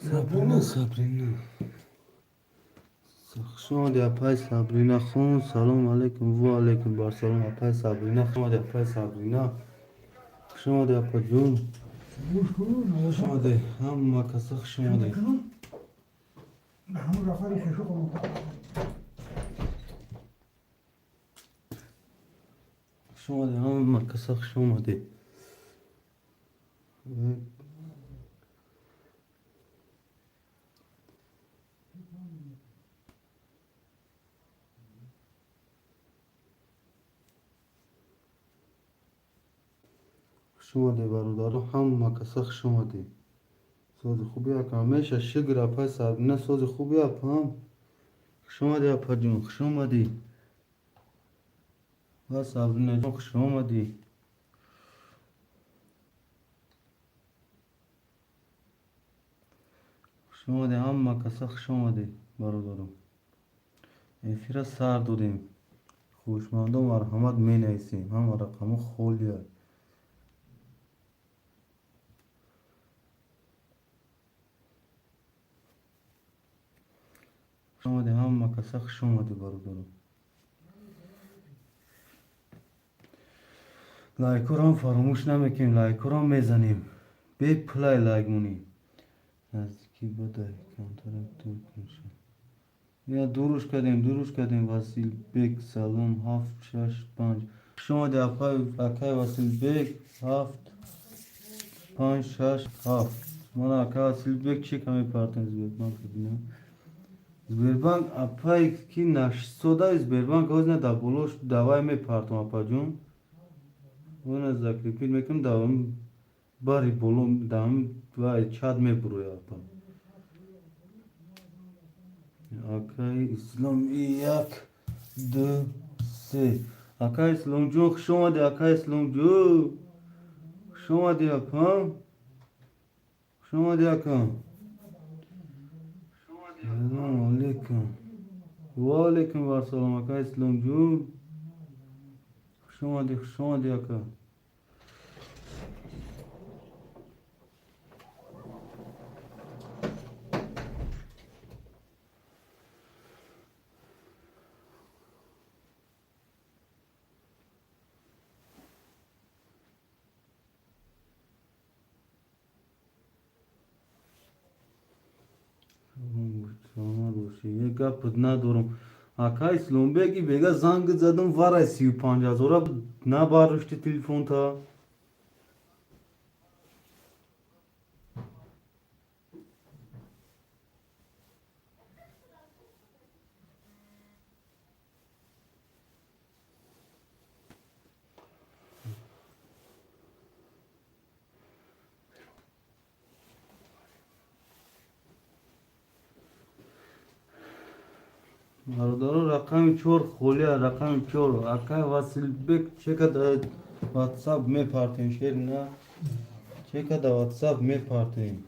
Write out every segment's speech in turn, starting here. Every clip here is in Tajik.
Сабрина, Сабрина. Хуш омадӣ, апай Сабрина хон. Салом алейкум, ва алейкум барсалом, апай Сабрина. Хуш омадӣ, апай Сабрина. Хуш омадӣ, апаҷон. Хуш омадӣ, ҳама каса хуш омадӣ. Хуш омадӣ, ҳама каса хуш омадӣ. Хуш омадӣ, бародаро, ҳама каса хуш омадӣ. Сози хуби, ака, ҳамеша шукр, апай Сабрина, сози хуби, апам. Хуш омадӣ, апаҷон, хуш омадӣ. Ва Сабринаҷон, хуш омадӣ. Хуш омадӣ, ҳама каса хуш омадӣ, бародаро. Эфира сар додем. Хушмандо, марҳамат, менависем. Ҳама рақамҳо холия. Хуш омадӣ, ҳама каса хуш омадӣ, бародаро. Лайкҳоро фаромӯш намекунем, лайкҳоро мезанем. Бепулай лайк монем. Наздикӣ бадай, камтарак дур кун. Я дуруш кардем, дуруш кардем. Василбек, салом, 7, 6, 5. Хуш омадӣ, апай, акай Василбек, 7, 5, 6, 7. Мана, акай Василбек, чека мепартем Сбербанк, бинам. Сбербанк, апай, ки нашсода Сбербанк ҳозир дар болош давай мепартам, апаҷон. Она закрепить мекунам, давам бари боло давам вай чат мебуроя, апа. Акай Ислом, 1, 2, 3. Акай Исломҷон, хуш омадӣ, акай Исломҷон. Хуш омадӣ, апам. Хуш омадӣ, акам. Салому алейкум. Ва алейкум вассалом, акай Исломҷон. Хуш омадӣ, хуш омадӣ, ака. Саломат бошӣ. Як гап надорам. Ака Исломбеки бега занг задам, варай 35 ҳазора набардошти телефонта. Бародаро, рақами 4 холия, рақами 4. Акай Василбек, чека дар WhatsApp мепартем, шер на. Чека дар WhatsApp мепартем.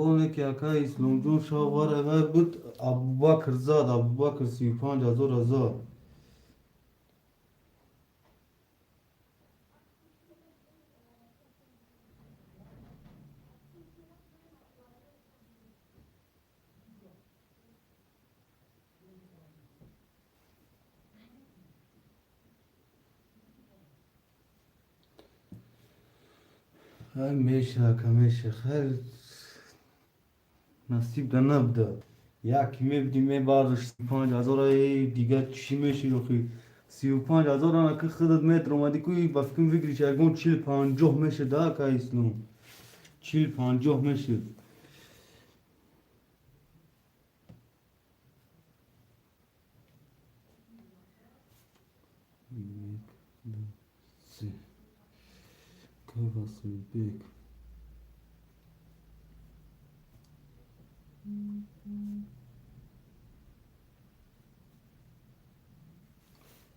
Оне ки ака Исломҷон шавғар вай буд, Абубакр зад, Абубакр 35 000 зад. Хай меша, ака, меша, хайр, насиб да набуда. Як мебуди, мебардошт 35 000. Дига чӣ меши охи? 35 000 ака, худат метромадӣ ку, ба фикрам, выигрыш ягон 40-50 мешуд, ака Ислом, 40-50 мешуд. Як, ду, се. Акай Василбек,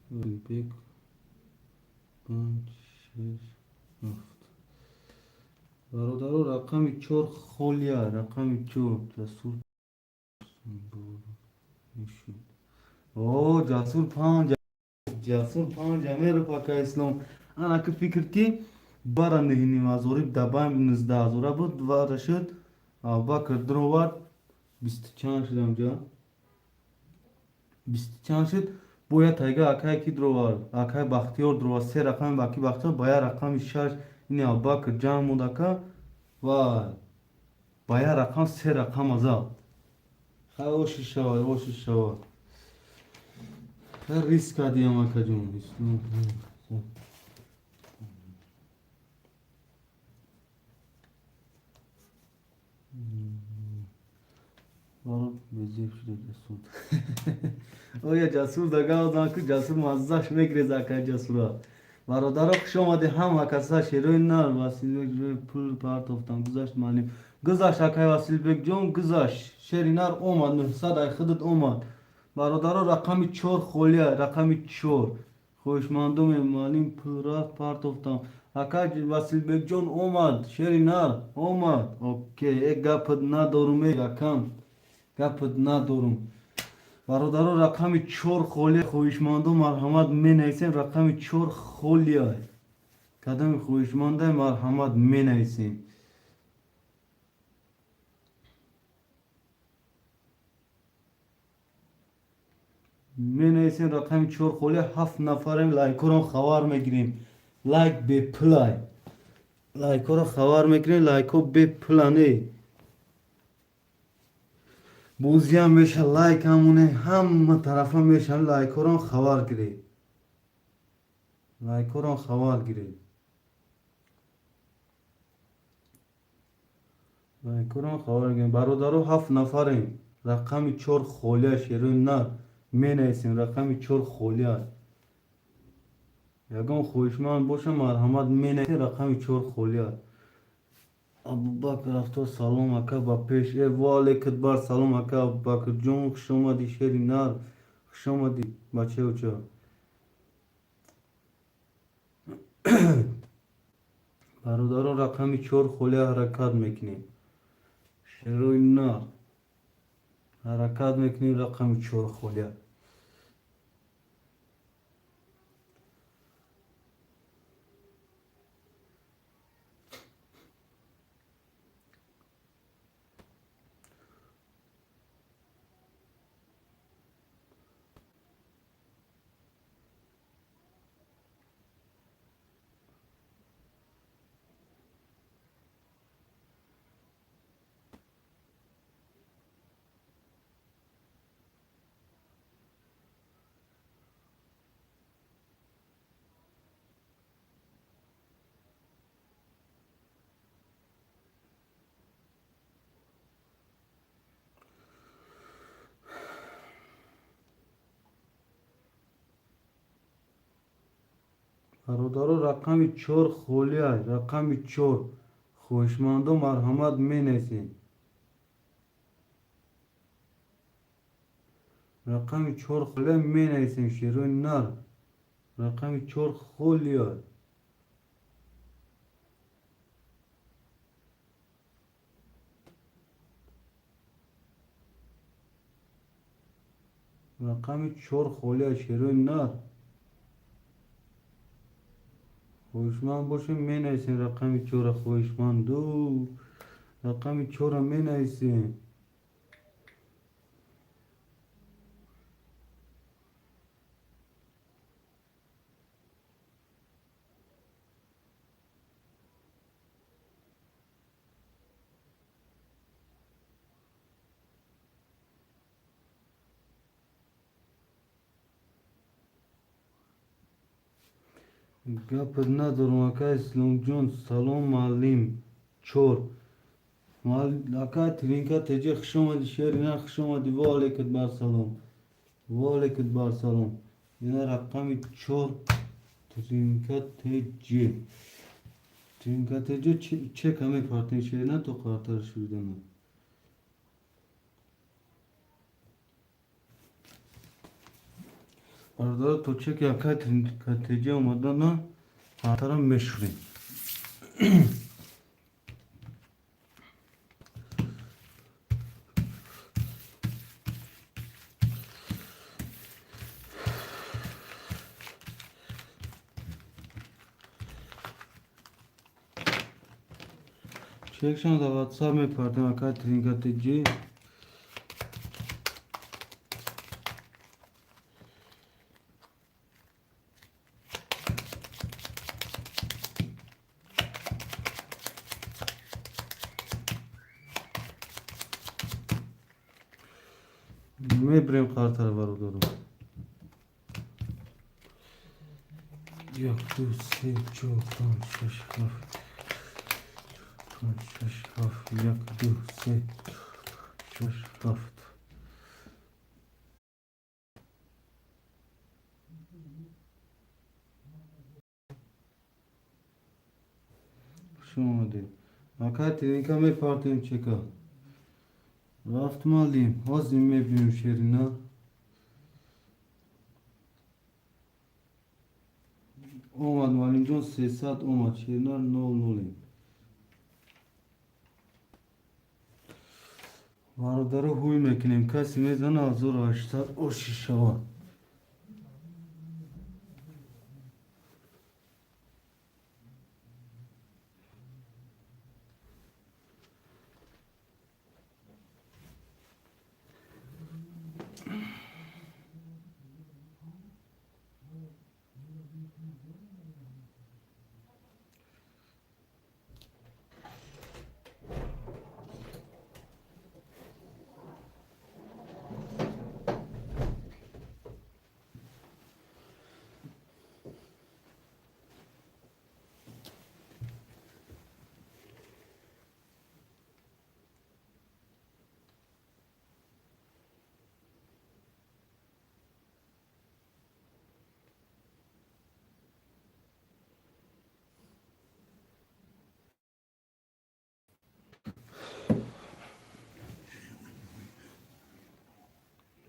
Василбек, панҷ, шаш, ҳафт. Бародаро, рақами чор холия, рақами чор. Ҷасур мешуд. О, Ҷасур панҷ, Ҷасур панҷ амеров. Ака Ислом, ана ки фикр ки бара 9,5 ҳазори дабаем 19 ҳазора буд, вара шуд. Абубакр дуровард, бисту чанд шуд, амҷа бисту чанд шуд. Бояд тайга акай ки дуровард, акай Бахтиёр дуровард, се рақами баки Бахтиёр ба як рақами шаш. Ини Абубакр ҷамъ монд, ака, вай ба як рақам се рақама зад. Хай, оши шавад, оши шавад. Хай, риск кардиам, акаҷон Ислом. Безеб шуда Ҷасур. Оя, Ҷасур дагавзан ку, Ҷасур маззаш мегреза, акай Ҷасура. Бародаро, хуш омадед ҳама каса. Шерои нар, Василбек, пул партофтам, гузашт, маълим, гузашт, акай Василбекҷон, гузашт. Шери нар омад, 900 ай худат омад. Бародаро, рақами чор холия, рақами чор. Хоҳишмандуме, маълим, пул рафт, партофтам. Акай Василбекҷон, омад, шери нар омад. Окей, э, гапат надорум, э, акам, гапат надорум. Бародаро, рақами чор холия, хоҳишмандо марҳамат, менависем. Рақами чор холия, кадоми хоҳишманда, марҳамат, менависем. Менависем, рақами чор холия. Ҳафт нафарем, лайкҳоро хабар мегирем. Лайк бепулай, лайкҳоро хабар мекунем, лайкҳо бепула не. Бозиам меша, лайк ҳамоне, ҳама тарафа меша. Лайкҳоро хабар гиред, лайкҳоро хабар гиред, лайкҳоро хабар гиред. Бародаро, ҳафт нафарем, рақами чор холия, шерои нар, менависем. Рақами чор холия, ягон хоҳишманд боша, марҳамат, менависем. Рақами чор холия. Абубакр рафтор, салом, ака, ба пеш. Э, ваалейкум салом, ака Абубакрҷон, хуш омадӣ. Шери нар, хуш омадӣ, бачаюча. Бародарон, рақами чор холия, ҳаракат мекунем. Шерои нар, ҳаракат мекунем, рақами чор холия. Бародаро, рақами чор холия, рақами чор. Хоҳишмандо, марҳамат, менависем. Рақами чор холия, менависем. Шерои нар, рақами чор холия. Рақами 4 холия, шерои нар. Хоҳишманд бошем, менависем рақами 4-а, хоҳишманду. Рақами 4-а менависем. Гапат надорам, ака Исломҷон. Салом, муаллим. 4. Ака Тринка теҷе, хуш омадӣ, шери нар, хуш омадӣ. Ва алейкум бар салом. Ва алейкум бар салом. Ина рақами 4 Тринка теҷе. Тринка теҷе чека мепартем, шери нар, то қартар шудана. Бародаро, то чеки ака Тринка теҷе омадана қартара мешурем. Чекшон дар WhatsApp мепартем, ака Тринка теҷе. Мебирем қартара, бародаро. 1, 2, 3, 4, 5, 6, 7, 5, 6, 7, 1, 2, 3, 6, 7. Хуш омадед. Ака Тринка, мепартем чека. Рафт, муаллим. Ҳозир мебинем, шерина. Омад, муаллимҷон, 300 омад, шерина, нол нолем. Бародаро, ҳуй мекунем, касе мезана 1800 оши шавад.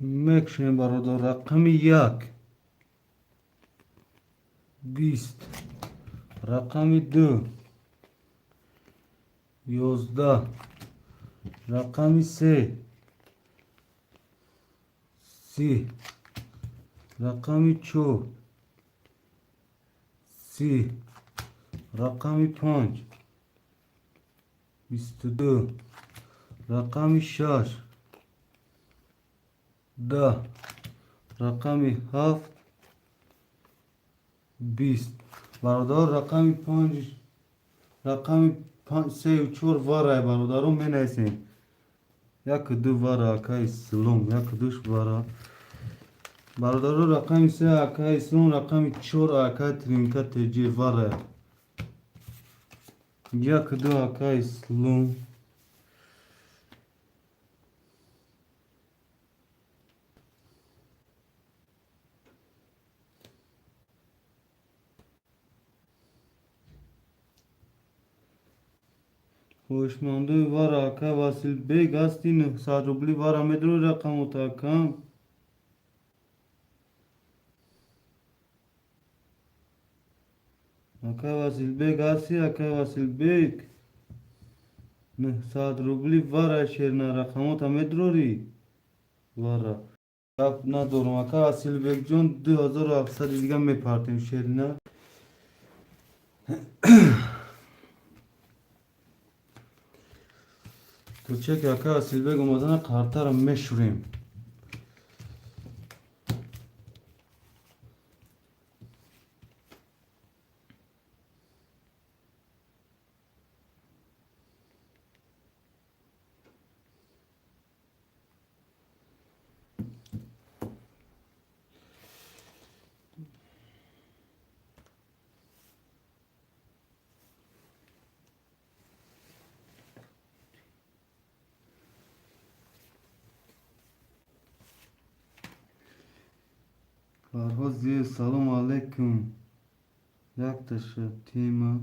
Мекушем, бародар. Рақами 1 20, рақами 2 11, рақами 3 30, рақами 4 30, рақами 5 22, рақами 6 10, рақами 7 20. Бародаро, рақами 5, рақами сею чор варай, бародаро, менависем. Яку ду вара, акаи Ислом, яку душ вара. Бародаро, рақами 3 акаи Ислом, рақами 4 акаи Тринка теҷи вара. Яку ду акаи Ислом. Хоҳишмандои вара, ака Василбек ҳасти, 900 рубли вара медрои рақамота, акам. Ака Василбек ҳасти, ака Василбек, 900 рубли вара, шерна, рақамота медрорӣ вара. Гап надорам. Ака Асилбекҷон, 2700 дига мепартем, шерина. То чеки ака Асилбек омадана қартара мешурем. Фарҳод Зиев, салому алайкум. Якташа тема.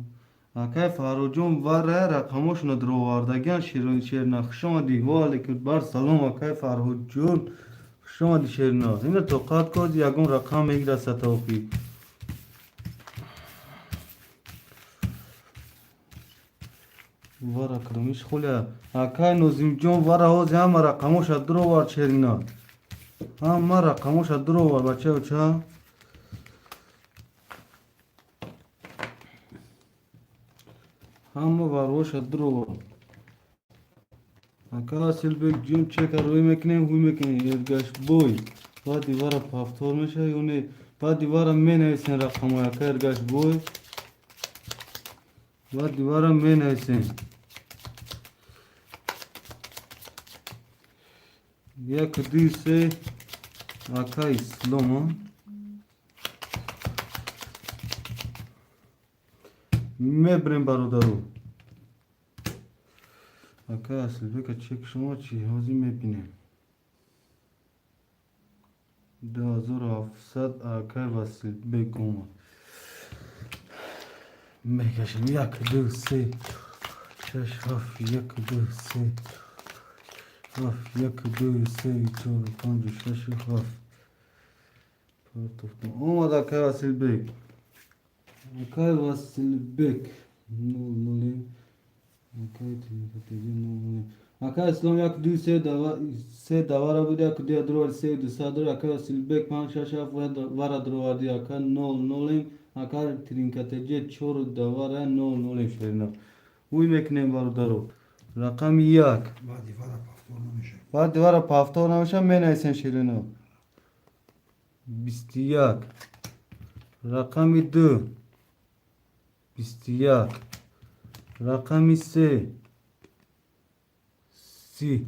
Акай Фарҳодҷон, вара рақамошона дуровардагиан, шерина. Хуш омадӣ. Ва алайкум бар салом, акай Фарҳодҷон. Хуш омадӣ, шерина. Ина тоқат код, ягон рақам мегирад сатоқи. Вара кадомиш хуля. Акай Нозимҷон, вара ҳози ҳама рақамоша дуровард, шерина. Ҳама рақамоша дуровард, бачаюча. Ҳама варвоша дуровард. Ака Асилбекҷон, чека рӯй мекунем, ҳуй мекунем. Эргашбой. Баъди вара повтор мешава ё не? Баъди вара менависем рақамҳои ака Эргашбой. Баъди вара менависем. Як, ду, се, ака Ислом. Мебрем, бародару. Ака Асилбека, чек шумо чӣ? Ҳозир мебинем. 2700 акай Василбек омад. Мекашем. Як, ду, се, шаш, ҳафт, як, ду, се, ҳафт, як, ду, се, чор, панҷ, шаш, ҳафт. Партофтам. Омад акай Василбек. Акай Василбек. Нол ноли. Акай Тинкатеҷи нол ноли. Акай Ислом, як, ду, се, дава, се давара буд, як, ду, дуроварди, се, дусад дор. Акай Василбек, панҷ, шаш, ҳафт вара дуроварди. Ака нол нолем. Ака Тринкатеҷи чор давара нол нолем, шерина. Ҳуй мекунем, бародаро. Рақами як. Баъди вара повтор намешавад. Баъди вара повтор намешавад, менависем, ширина. 21. Рақами ду. 21. Рақами се. 30.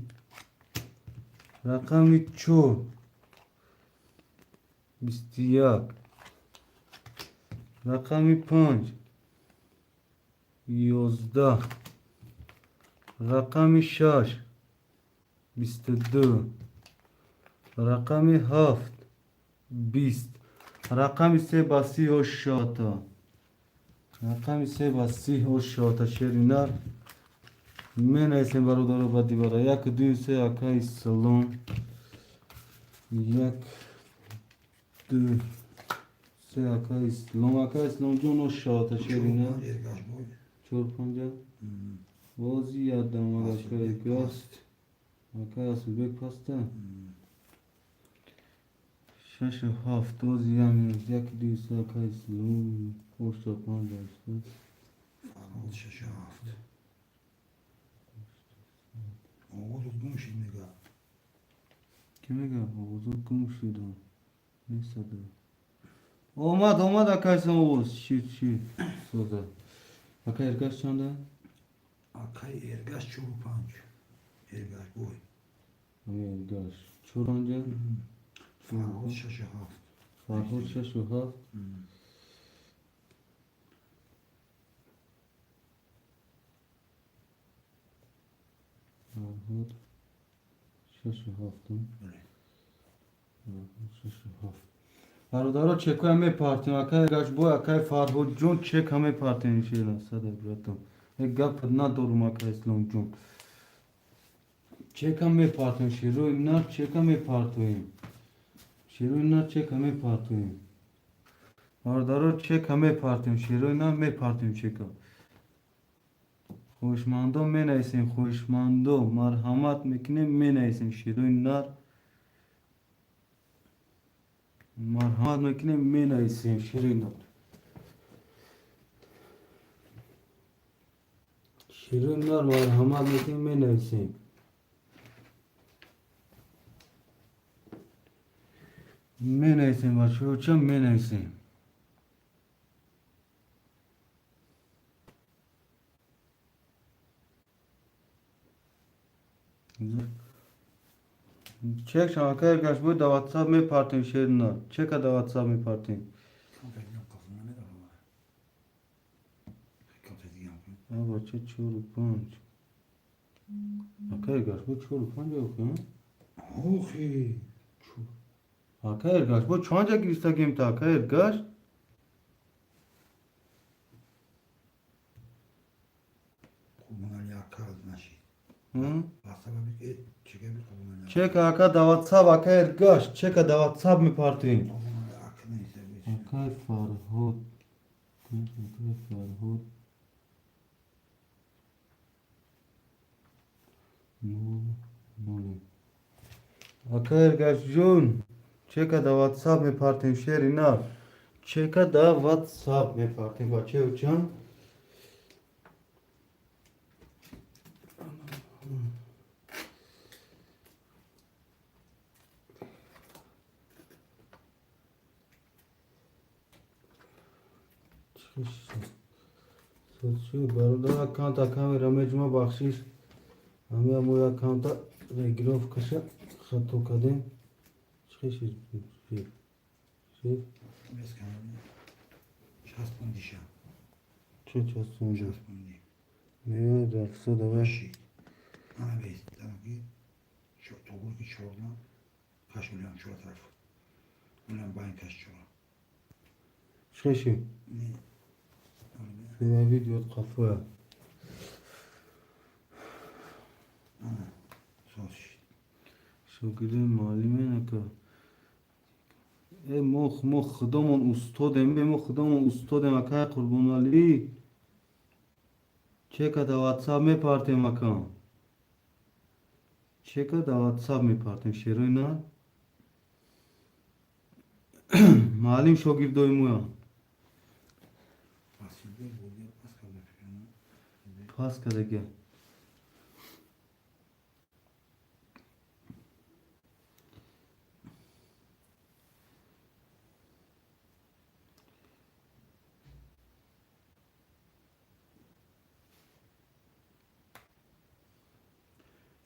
Рақами чор. 21. Рақами панҷ. 11. Рақами шаш. 22. Рақами ҳафт. 20. Рақами се ба 30 ошота. Рақами се ба 30 ошота, шеринар. Менависем, бародаро, ба дивора. Як, ду, се, ака Ислом. Як, ду, се, ака Ислом. Ака Исломҷон, ошота, шеринар. Эргашбой. Чор, панҷа. Бози ядам, ака Эргаш. Ака Асилбек паста. Шашу ҳафт. Бози як минут. Як, ду, се, ака Ислом. Ошто, панҷ, ҳашт. Фарҳод шашу ҳафт. Овозот гум шид, мега. Ки мега? Овозот гум шуда. Несада. Омад, омад, ака Ислом, овоз. Шид, шид. Соза. Ака Эргаш чанда? Акай Эргаш чору панҷ. Эргашбой. Ами Эргаш. Чор панҷа? Фарҳод шашу ҳафт. Фарҳод шашу ҳафт. Фарҳод шашу ҳафтум. Бале. Фарҳод шашу ҳафт. Бародаро, чекоя мепартем. Акай Эргашбой, акай Фарҳодҷон, чека мепартем, иншоалло. Сада братам. Як гап надорум, ака Исломҷон. Чека мепартем, шерои нар чека мепартоем. Шерои нар чека мепартоем. Бародаро, чека мепартем, шерои нар мепартем чека. Хоҳишмандо менависем, хоҳишмандо марҳамат мекунем, менависем шерои нар. Марҳамат мекунем, менависем, ширина. Ширина, марҳамат мекунем, менависем. Менависем, бачаҳо, ча менависем. Чек шавака Эргаш бо да WhatsApp мепартем, шерина. Чека да WhatsApp мепартем. Бача чору панҷ. Ака Эргаш бо чору панҷ охи? Охи. Ака Эргаш бо чанҷа гирифтагем та, ака Эргаш? Қурбонали ака нашид. Чека ака да WhatsApp, ака Эргаш, чека да WhatsApp мепартем. Акай Фарҳод. Акай Фарҳод. Нол, нол. Ака Эргаш ҷон, чека да WhatsApp мепартем, шерина. Чека да WhatsApp мепартем, бачаё чан. Бародар, аккаунта камера меҷума, бахшиш. Ҳамия мои аккаунта регировкаша хато кардем. Чӣ шид? Шид? Часпондиша. Чӣ часпонди? Часпонди. Не, рафсо давай. Шид. Ана бес, танаки тоғур ки чорна каш улям чора тараф. Улям байн каш чора. Чӣ шид? Не. Видео қафоя. Ана, соз шид. Шогирди муаллимен ака. Э, мо худомон устодем, э, мо худомон устодем, акай Қурбоналӣ. Чека да WhatsApp мепартем, ака. Чека да WhatsApp мепартем, шерои на. Муаллим шогирдои моя. Пас кардагия.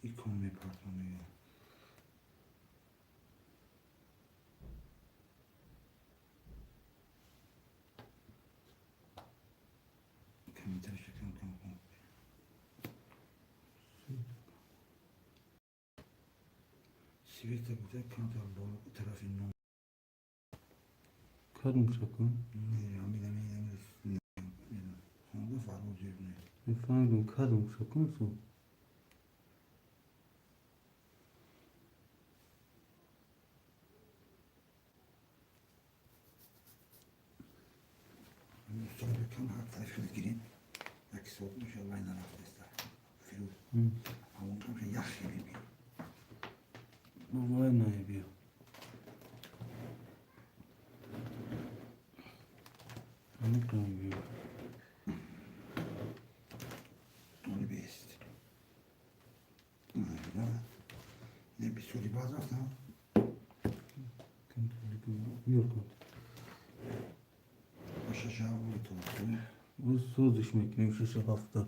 Икон мепартам мега. Комментарий кам кам кам. Света гуфта камтар боло тарафи ном. Кадом шакун? Не, амида мида. Хонда Фарҳод зеб не. Мефаҳмидум, кадом шакун су? Устод кам ҳар тарафи худ гирем. Як соат меша вай нарафтаста. Фирӯз. Ҳамон камша ях хеле би. Вай наебиё. Аниқам биё. Оли бест. Не бисёри баъз рафтам. Биёр кун. Ба шаша то. Боз созиш мекунем шаша ҳафта.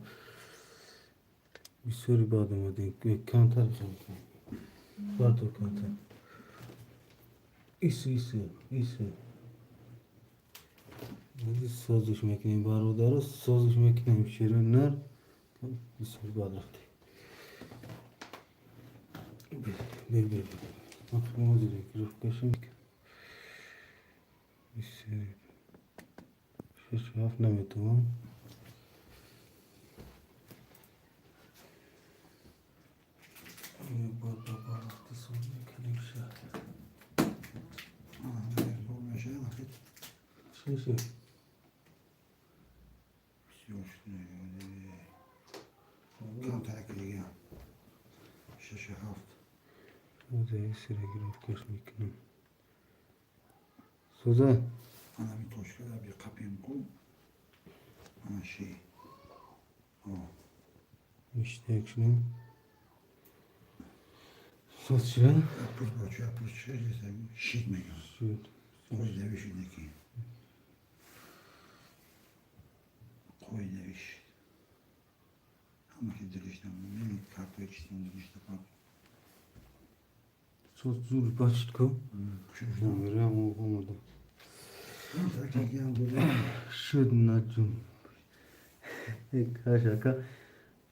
Бисёри баъд омадем. Камтар мекунем. Бардор камтар. Ису, ису, ису. Созиш мекунем, бародаро, созиш мекунем, шерои нар. Бисёри баъд рафтем. Бе, бе, бе. Регировкаша. Бисёри. Шаш ҳафт наметавонам. Шеша. Камтараки дига. Шаша ҳафт. Регировкаш мекунем. Соза. Ана ми точка да биқапем ку. Ана ши. Ништяк шуд. Соз шуд? Пуш бача, пуш шид мегам. Шуд. Қоидави шид неки. Қоидави шид. Ҳамаи дилиш намуд. Картои чизи дилиш напак. Соз зур бачид ку. Номерам омада. Шуд наҷум. Каш ака.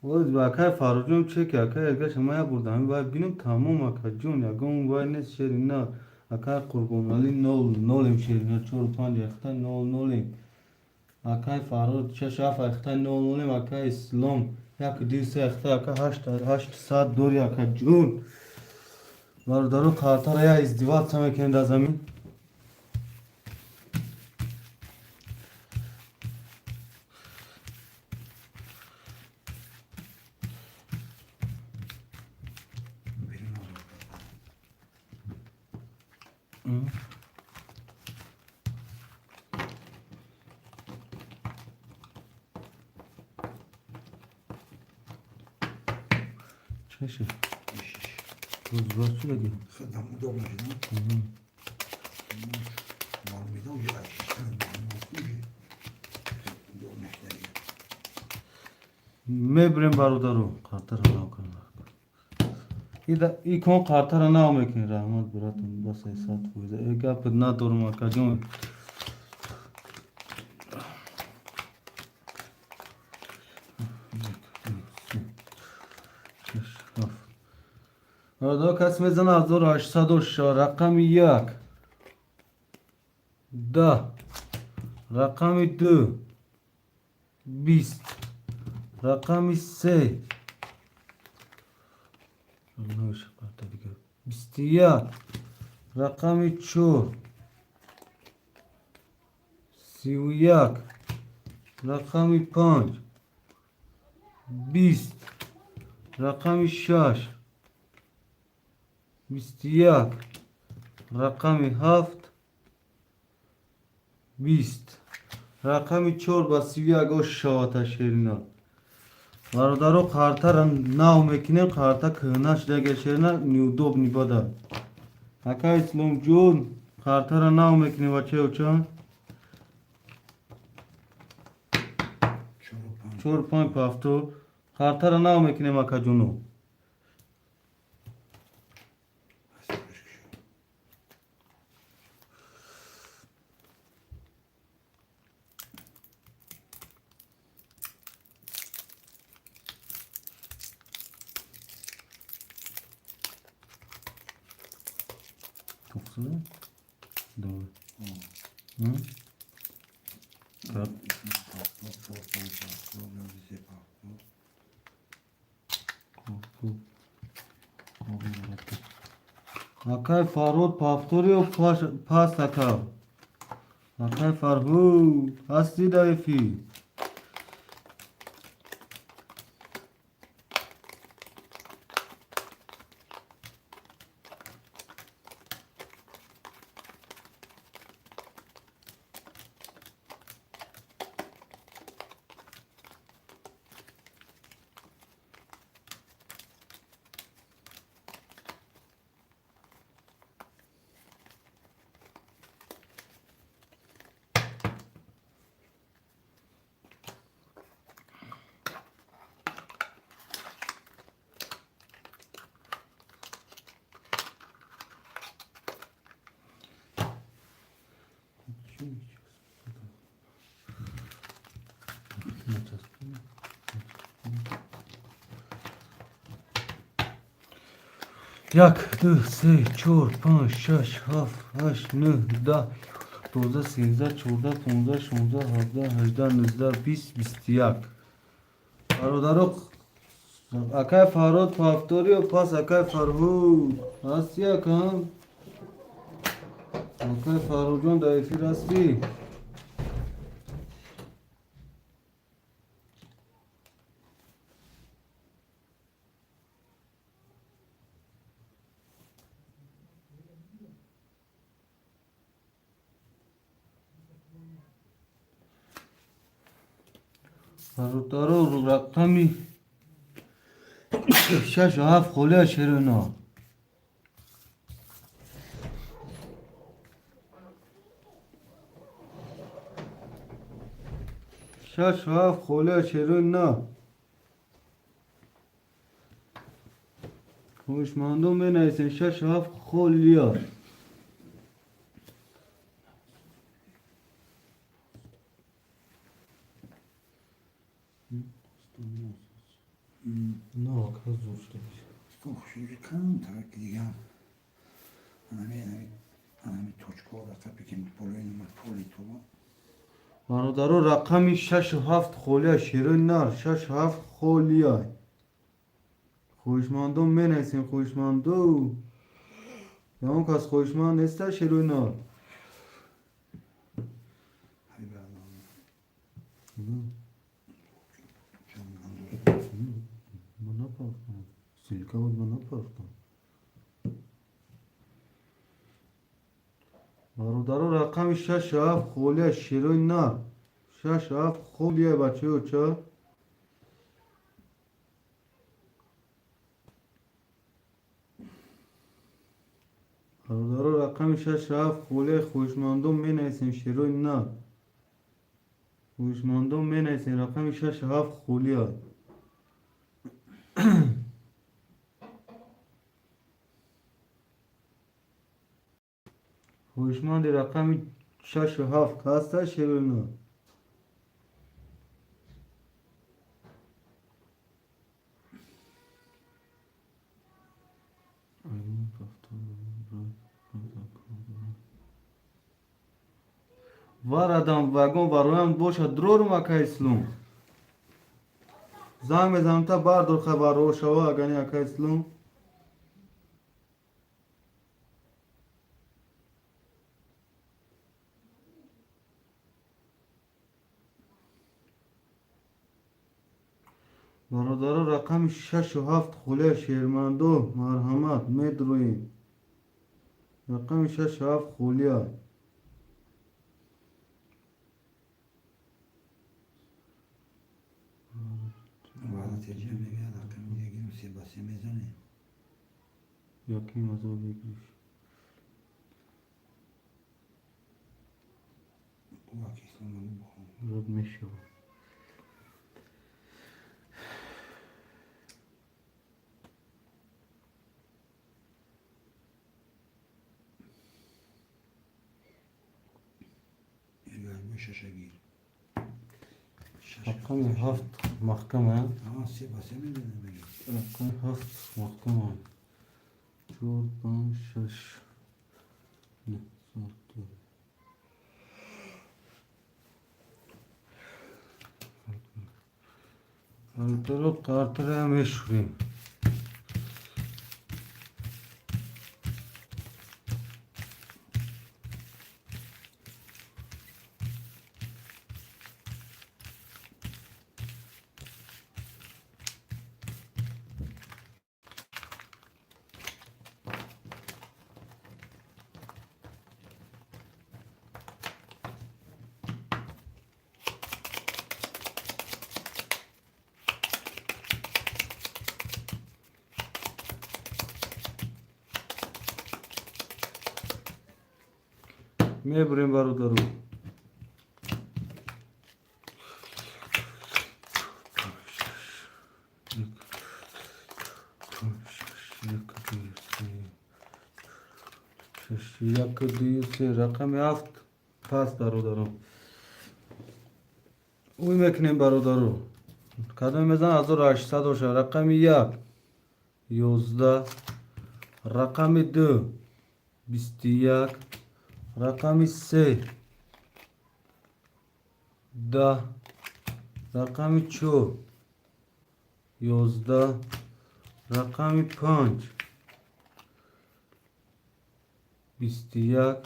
Оз ба акай Фарруҷон чеки акай Эргаш ма як бурдам. Вай бинам тамом акаҷон ягон вай нест шерина. Акай Қурбоналӣ нол нолем шерина чор панҷ яхта нол нолем. Акай Фарруд шаш ҳафт яхта нол нолем. Акай Ислом як ду се яхта ака ҳашт ҳашт сад дори акаҷон. Бародаро қартара я издеваться мекунем дар замин. Чаши. Мебирем бародаро қартара нав кунам. Икон қартара нав мекунем. Раҳмат братон, бас 100%. Э гап надорам акаҷон. Бародаро кас мезана 1800 рақами як, 10, рақами ду, 20, рақами се, 21, рақами чор, 31, рақами панҷ, 20, рақами шаш, 21, рақами ҳафт, 20, рақами чор ба 31 ош шавата шерина. Бародаро қартара нав мекунем, қарта кӯҳна шудага шерина неудобный бада. Ака Исломҷон, қартара нав мекунем бачаёча. Чор панҷ пафто. Қартара нав мекунем акаҷоно. Давай. Акай Фарруд повторил пас ака. Акай Фарруд, ҳастӣ дар эфир? Як, ду, се, чор, панҷ, шаш, ҳафт, ҳашт, нӯҳ, 10, 12, 13, 14, 15, 16, 17, 18, 19, 20, 21. Бародаро, акай Фарруд повториё пас акай Фарҳуд. Ҳастӣ акам? Акай Фарҳудҷон дар эфир ҳастӣ? Бародаро, рақами 6 7 холия шеруна. 6 7 холия шеруна. Хоҳишмандон менависем 6 7 холия. Кам дигам анами точко рақами ки болои номад поли то. Бародаро, рақами 6 7 холия шерои нар, 6 7 холия. Хоҳишмандон менависем, хоҳишмандо. Ягон кас хоҳишманд неста шерои нар? Ҳаби Аллоҳ. Ман напартам. Ссылка буд, ман напартам. Бародаро, рақами 6 7 холия шерои нар. 6 7 холия, бачаё ча. Бародаро, рақами 6 7 холия, хоҳишмандон менависем шерои нар. Хоҳишмандон менависем рақами 6 7 холия. Хоҳишманди рақами 6 7 ҳаста шерои нар? Варадам вагон бароям бошад, дрорум, ака Ислом. Занг мезанам, та бардор, хабарро шава, агани, ака Ислом. Бародаро, рақами 6 7 холия шермандо, марҳамат, медроем. Рақами 6 7 холия. Ваъда теҷа мегӯяд, рақами дигар 3 ба 3 мезанем. Яким азоб бигириш. Кӯвак ислом. Рад мешавад. Шашагир. Рақами 7 маҳкама. 3 ба 3 мезанем мегӯяд. Рақами 7 маҳкама. Чор, панҷ, шаш. Нӯҳ, Бародаро, қартара мешӯрем. Мебурем, бародаро. 1, 2, 3, рақами 7 пас, бародаро. Ӯй мекунем, бародаро. Кадоме мезан 1800 боша. Рақами 1 11, рақами 2 21, рақами 3 10, рақами 4 11, рақами 5 21,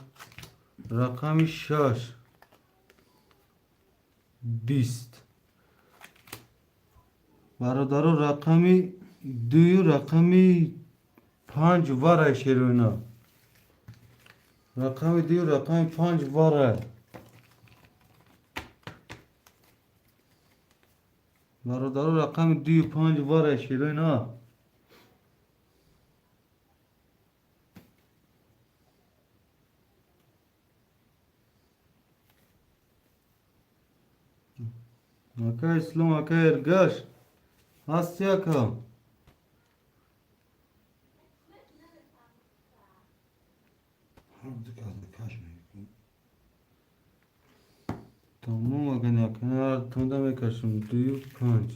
рақами 6 20. Бародаро, рақами 2 рақами 5 варай шеруна. Рақами 2 рақами 5 варай. Бародаро, рақами дую панҷ вара, шерои на. Ака Ислом, ака Эргаш, ҳасти, ака? Ҳар ду кас каш мекун. Тамом, ака, ака, тонда мекашем дую панҷ.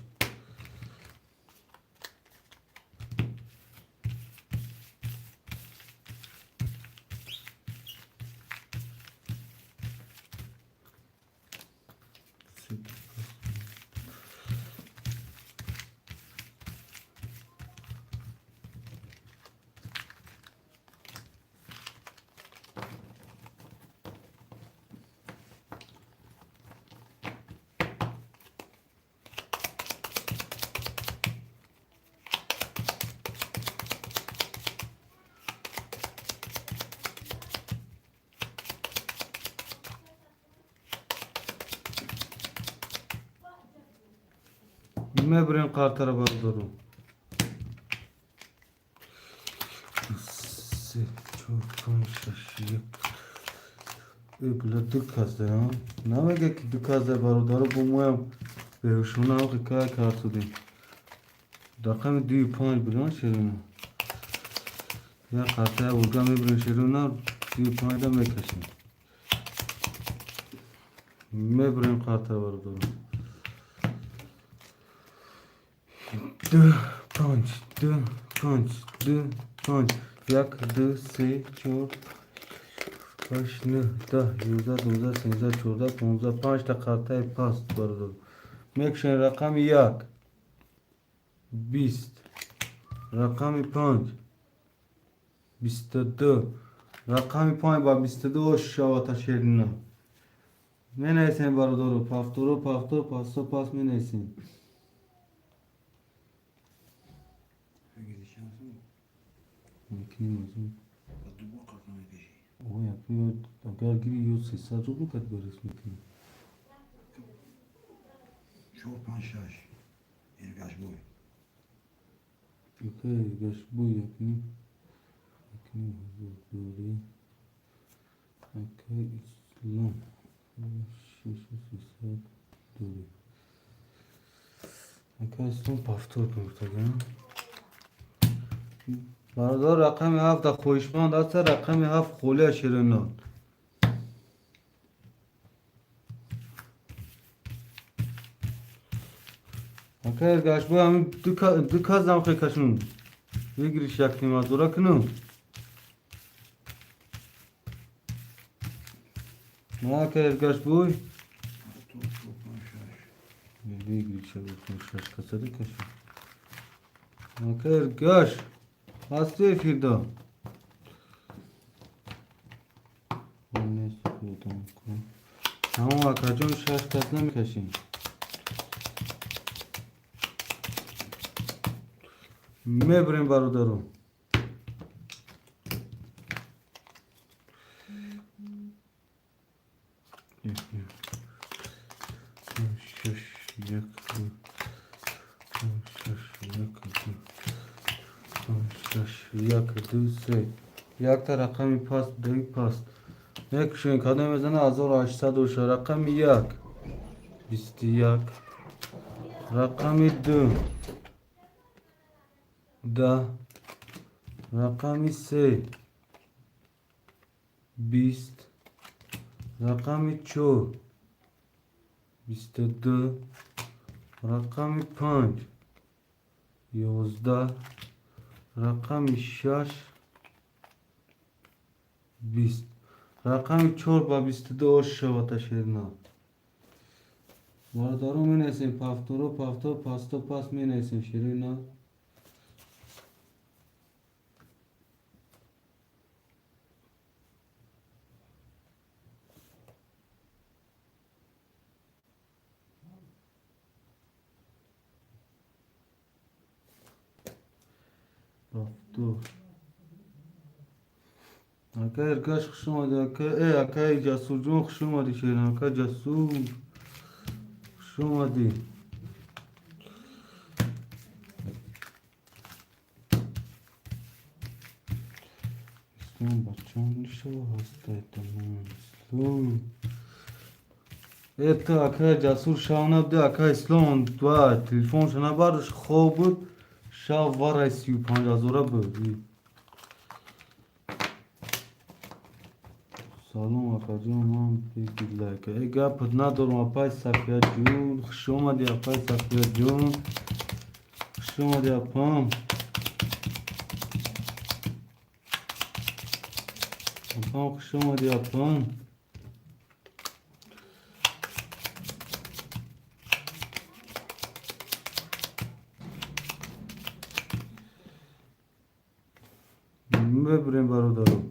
Мебурем қартара, бародаро. Се, чор, панҷ, шаш, як. Бля, ду кас да намега, ки ду кас да, бародаро, бо моям беҳушона охи кая кард судем. Рақами дую панҷ будан, шерина. Як қартая бурга мебурем, шерина, дую панҷда мекашем. Мебурем қартара, бародаро. Ду панҷ, ду панҷ, ду панҷ, як, ду, се, чор, ҳашт, нӯҳ, 10, 11, 12, 13, 14, 15, панҷта қартаи паст, бародар. Мекушем. Рақами як 20, рақами панҷ 22, рақами панҷ ба 22 ош шавата, шерина. Менависем, бародаро, повторо, повтор, пасто пас менависем. Выиграли шансу. Мекунем аз он. Ба дубор карта мекашӣ. Ой, агар гири ё 300 рубл кад барис мекунем. Чор, панҷ, шаш. Эргашбой. Ака Эргашбой, якним, якним ҳазор дорӣ. Ака Ислом, шешу 300 дорӣ. Ака Ислом, повтор кун гуфтага. Бародар, рақами ҳафта хоҳишманд аста, рақами ҳафт холия, ширинот. Ака Эргашбой, ҳамин ду кас замхе кашун. Выигрыш якним ҳазора кунум. Ака Эргашбой. Повтор, чор, панҷ, шаш. Выигрыш шаш касада кашун. Ака Эргаш, ҳасти эфирда? Тамом, акаҷон, шаш кас намекашем. Мебурем, бародаро. Шаш, як, ду, шаш, як, ду, шаш, як, ду, се. Якта рақами паст, дуи паст мекушем. Кадом мезана 1800 боша? Рақами як 21, рақами ду 10, рақами се 20, рақами чор 22, рақами панҷ 11, рақами шаш 20. Рақами чор ба 22 ош шавата, шерина. Бародаро, менависем повторо, повтор, пасто пас менависем, ширина. Повтор. Ака Эргаш, хуш омадӣ. Ака акаи Ҷасурҷон, хуш омадӣ, шерин. Ака Ҷасур, хуш омадӣ. Ислом бачам нишава ҳастай тамом Ислом. Это акай Ҷасур шав набуди, акай Ислом ва телефонша набардош, хоб буд, шав варай 35 ҳазора буд. Салом, акаҷон, ман беги лайка. Э, гапат надорам, апай Сафияҷон, хуш омадӣ, апай Сафияҷон. Хуш омадӣ, апам. Апам, хуш омадӣ, апам. Мебурем, бародаро.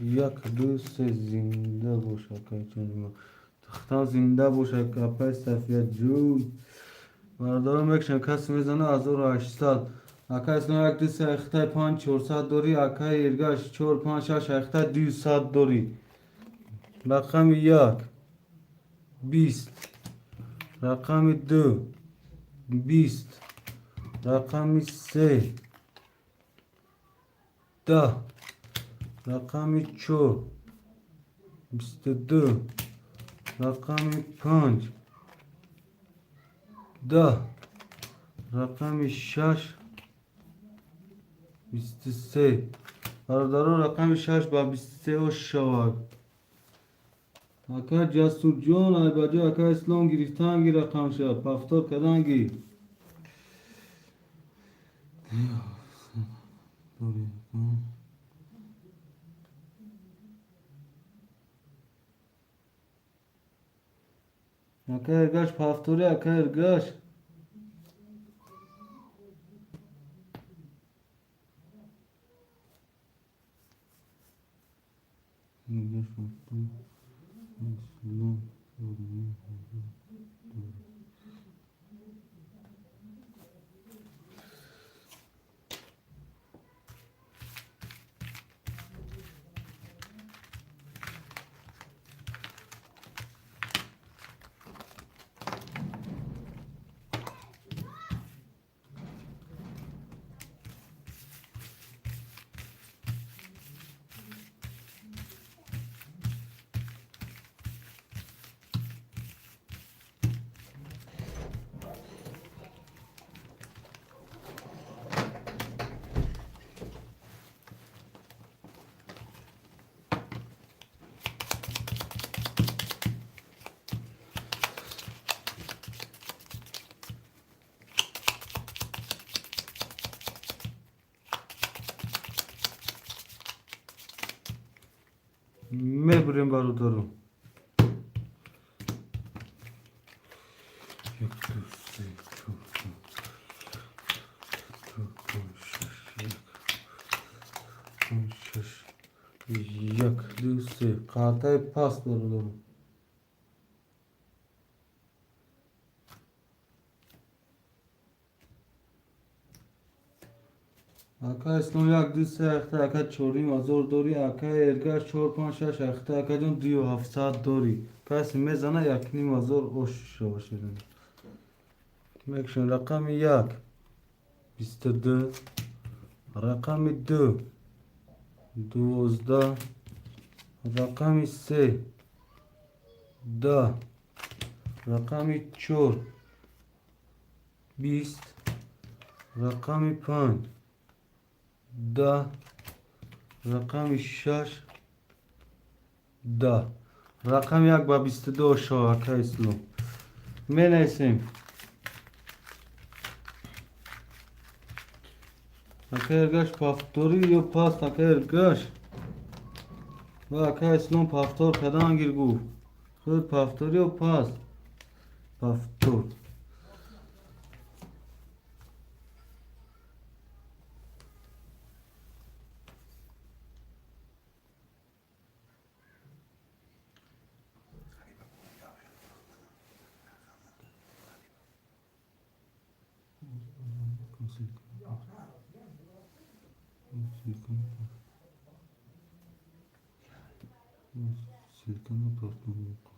Як, ду, се, зинда бош, акайҷони. Тахтам зинда бош, апай Сафияҷон. Бародаро, мекшам, касе мезана 1800. Акай Ислом, як, ду, се, ахтай панҷ чорсад дорӣ, акай Эргаш, чор, панҷ, шаш, ахтай 200 дорӣ. Рақами як 20, рақами ду 20, рақами се 10, рақами чор 22, рақами панҷ 10, рақами шаш 23. Бародаро, рақами шаш ба 23 ош шавад. Ака Ҷасурҷон, айбаҷо ака Ислом гирифтанги рақамша, повтор карданги. Ака Эргаш, повтори, ака Эргаш. Эргаш повтори. Ислом. Мебурем, бародаро. Як, ду, се, чор, панҷ, шаш, як, панҷ, шаш, як, ду, се. Қартаи паст, бародаро. Ака Ислом, як, ду, се, ахта, ака, чорним ҳазор дорӣ, ака Эргаш, чор, панҷ, шаш, ахта, акаҷон, дую ҳафтсад дорӣ. Касе мезана, 1,5 ҳазор ош шава ширин. Мекушем, рақами як 22, рақами ду 12, рақами се 10, рақами чор 20, рақами панҷ 10, рақами шаш 10, рақами як ба 22 ошо, ака Ислом. Менависем. Ака Эргаш, повтори ё паст, ака Эргаш. Ва ака Ислом повтор кардан гир гуфт. Худ повтори ё паст? Повтор. Ссылка на партнерку.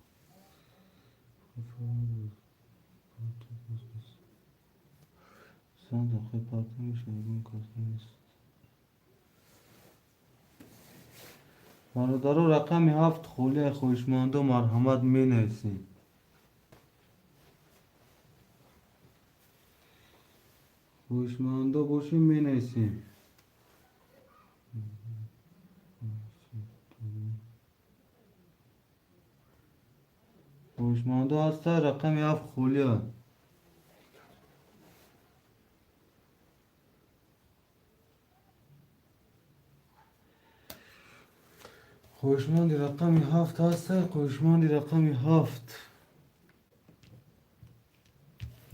Чанд дақиқа парта мешавад, ягон кас нест. Бародаро, рақами 7 холия, хоҳишмандо марҳамат менависем. Хоҳишмандо бошем, менависем. Хоҳишмандо ҳаста, рақами 7 холия. Хоҳишманди рақами 7 ҳаста, хоҳишманди рақами 7.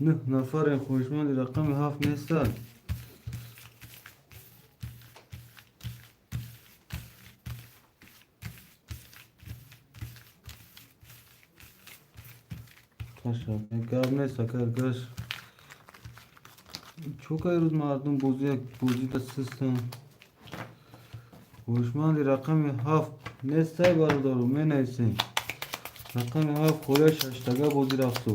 9 нафарем, хоҳишманди рақами 7 нестанд. Гап нест, акар гаш. Чӯкай рӯз мардум бозӣ бозида систанд. Хоҳишманди рақами 7 нестай, бародаро, менависем. Рақами 7 холия, шаштага бозӣ рафту.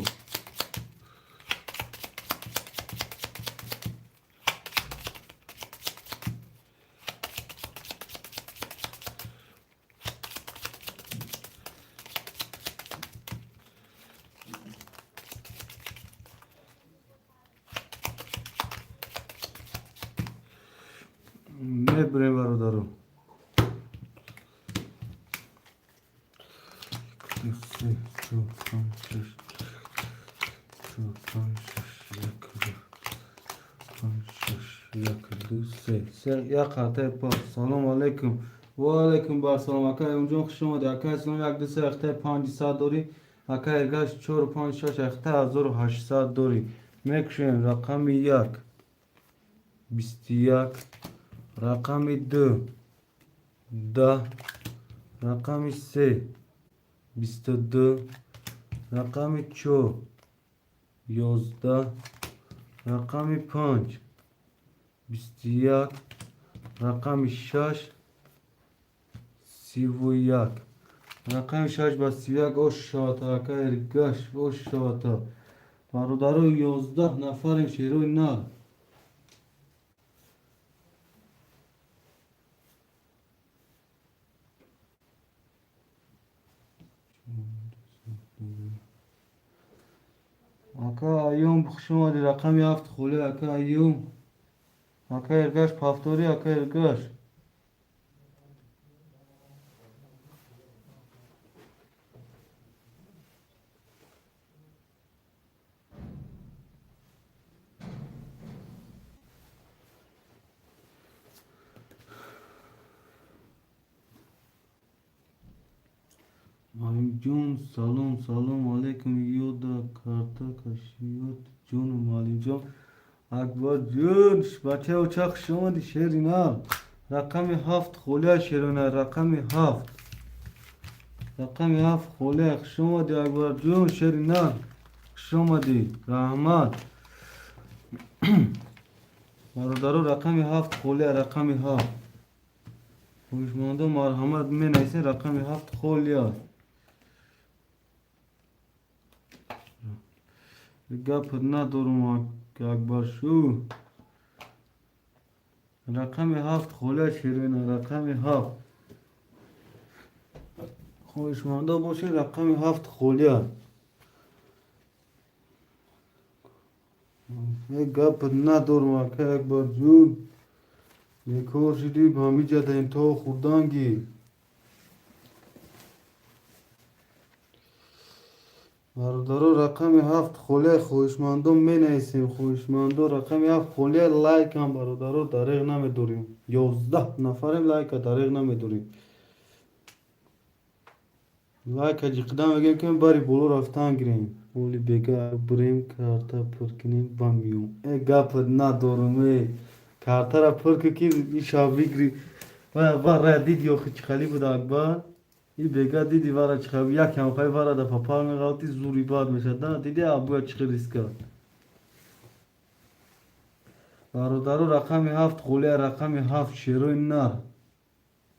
Мебурем, бародаро. Се, чор, панҷ, шаш, чор, панҷ, шаш, як, ду, панҷ, шаш, як, ду, се. Се, як хатаи пас. Салом алейкум. Ва алейкум барсалом. Ака Эмҷон, хуш омадӣ. Ака Ислом, як, ду, се, ахтаи 500 дорӣ. Ака Эргаш, чор, панҷ, шаш, ахтаи 1800 дорӣ. Мекушем рақами 1, 21, рақами 2, 10, рақами 3, 22, рақами 4, 11, рақами 5, 21, рақами 6, 31. Рақами 6 ба 31 ош шавата, ака Эргаш, ош шавата. Бародаро, 11 нафарем, шерои нар. Ака Аюм, хуш омадӣ. Рақами 7 холӣ, ака Аюм. Ака Эргаш, повтори, ака Эргаш. Муаллимҷон, салом, салом алейкум. Ёда карта кашиёт ҷону муаллимҷон. Акбарҷон, бачаи оча, хуш омадӣ, шери нар. Рақами 7 холия, шерона, рақами 7. Рақами 7 холия, хуш омадӣ, Акбарҷон, шери нар. Хуш омадӣ, раҳмат. Бародаро, рақами 7 холия, рақами 7. Хоҳишмандо марҳамат менависем, рақами 7 холия. Гап надорум, Акбаршу. Рақами 7 холия, ширина, рақами 7. Хоҳишмандо бошед, рақами 7 холия. Гап надорум, ака Акбарҷон. Бекор шудӣ, ҳамиҷа да интиҳо хӯрданги. Бародаро, рақами 7 холия, хоҳишмандо менависем. Хоҳишмандо, рақами 7 холия, лайкам, бародаро, дареғ намедорем. 11 нафарем, лайка дареғ намедорем. Лайка ҷиқида мегӯем, ки бари боло рафтан гирем. Оли бега бурем, карта пур кунем ва миём. Э, гап надорум, э. Картара пур ки ки иша бигри. Ва диди охи чӣ хали буд, Акбар? И бега диди вара чӣ хали як ҳамхай вара да папар меғалти, зури бад мешад. На диди абуя чӣ хел риска. Бародаро, рақами 7 холия, рақами 7, шерои нар.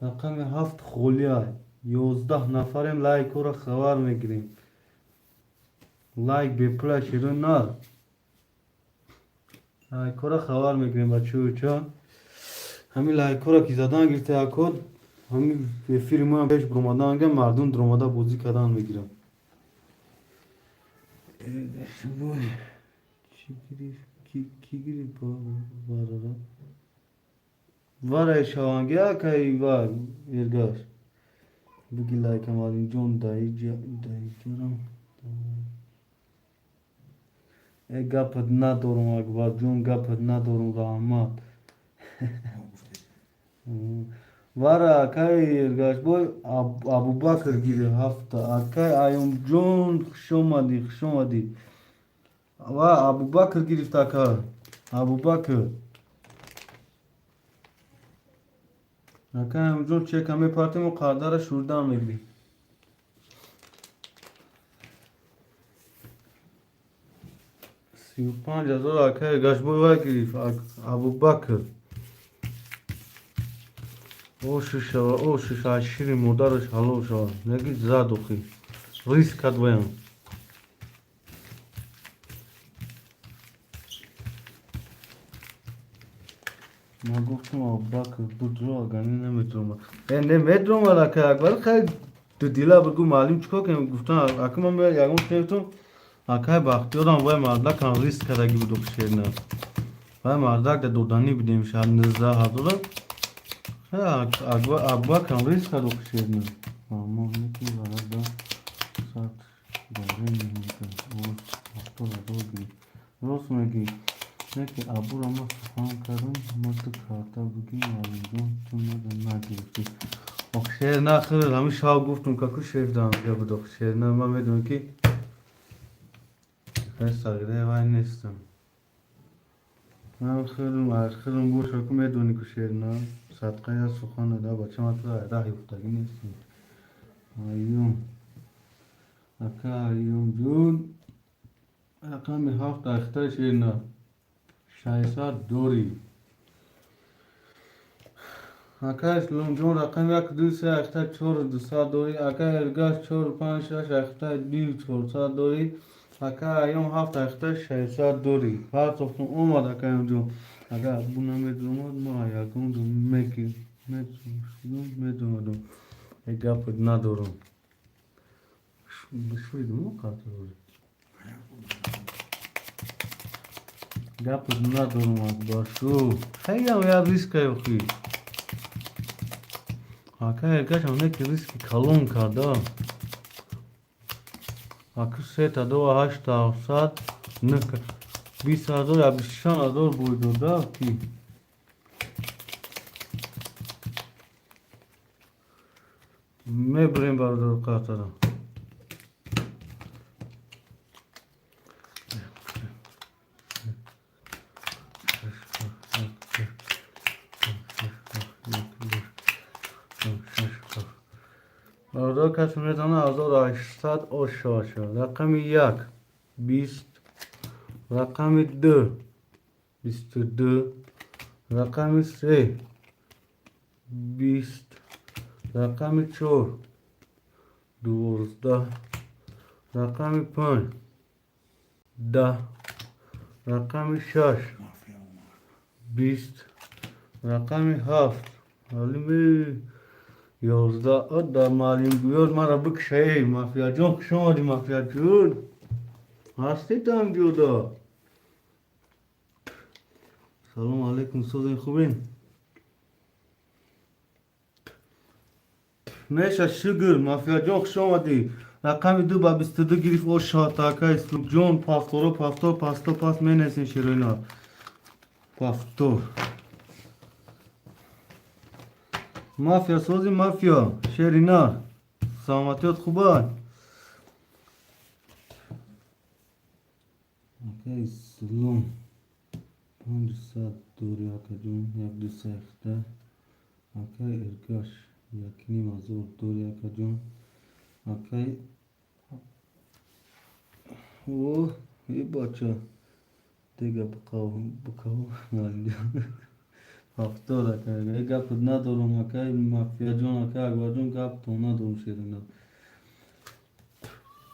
Рақами 7 холия. 11 нафарем, лайкҳоро хабар мегирем. Лайк бепула, шерои нар. Лайкҳоро хабар мекунем, бачаҳо. Ҳамин лайкҳоро ки задан гирифта яко, ҳамин эфири моам пеш биромадан га, мардум дуромада бозӣ кардан мегирад. Чӣ гирифт? Ки гирифт варара? Вараи шаванги акаи ва Эргаш. Буги лайкам Алимҷон даиҷарам. Э, гапат надорум, Акбарҷон, гапат надорум, раҳмат. Вара акаи Эргашбой Абубакр гирифт ҳафта. Акаи Аюмҷон, хушомадӣ, хушомадӣ. Ва Абубакр гирифт, ака. Абубакр. Ака Аюмҷон, чека мепартему, қардара шурдан мегирӣ. 35 000 ака Эргашбой вай гирифт, Абубакр. Оши шава, оши шава, шири модараш ҳалол шава. Неги зад охи. Риск кард ваям. Ман гуфтам, Абубакр будро, агани намедрома. Э, не медромад, ака Акбар, хай дудила бугу, маълим чикор кунем, гуфтам, ака ман ягон гуфтам, акай Бахтиёрам вай мардакам риск кардаги буд шерна. Вай мардак да доданӣ будем шаҳр 19 000. Абубакрам риск кард шерна. Мо неки варада сад дарем 70 000 гирифт. Рост мегӣ. Неки Абура ма сухан кардам, ма ту карта бугӣ, Алимҷон, ту мада нагирифтӣ. Ох, шер нахӯрд, ҳамин шаб гуфтум, каку шер дамга буд, ох, шер на, ман медонам ки хеле сағираи вай нестам. Ман хелм аз хелм боша, ку медонӣ ку шер на, садқа я сухан да бача, ман тура раҳ ёфтагӣ нестам. Аюм. Ака Аюмҷон, рақами ҳафт ахта шер на. 600 дорӣ. Ака Исломҷон, рақами як, ду, се ахта чор дусад дорӣ. Ака Эргаш, чор, панҷ, шаш ахта ду чорсад дорӣ. Ака Аём, ҳафт ахта 600 дорӣ. Партофтум омад, ака Аёмҷон. Агар Абу намедромад, ма ягон ҷо меки медомадам. Э, гапат надорам. Шуидмо қартаро. Гапат надорам, Акбаршу. Хелам я риска ёхи. Ака Эргашам неки риски калон карда. Аку сета ду ҳашта ҳафтсад нӯҳ 20 000 я 26 000 бой дода ки. Мебурем, бародару қартара. Бародар, касе метавона 1800 ош шавад шавад. Рақами як 20, рақами ду 22, рақами се 20, рақами чор 12, рақами панҷ 10, рақами шаш Мафия омад. 20, рақами ҳафт алими 11. Ода маълимгӯёр мара бикушаи. Мафияҷон, хуш омадӣ, мафияҷон. Ҳастӣ там ҷуда? Салому алайкум, созен, хубен? Меша, шукр, мафияҷон, хуш омадӣ. Рақами ду ба 22 гирифт, о шата, ака Исломҷон, повторо, повтор, пасто пас менесен широина. Повтор. Мафия сози, мафия, шерина. Саломатиёт хубад? Ака Ислом. 500 дорӣ, акаҷон, як ду се ахта. Акай Эргаш, 1 500 дорӣ, акаҷон. Акай о, е бача. Дега бикав, бикав. 70 ака. Е, гапат надорам, акай мафияҷон, акай Акбарҷон, гаптон надорам, шерина.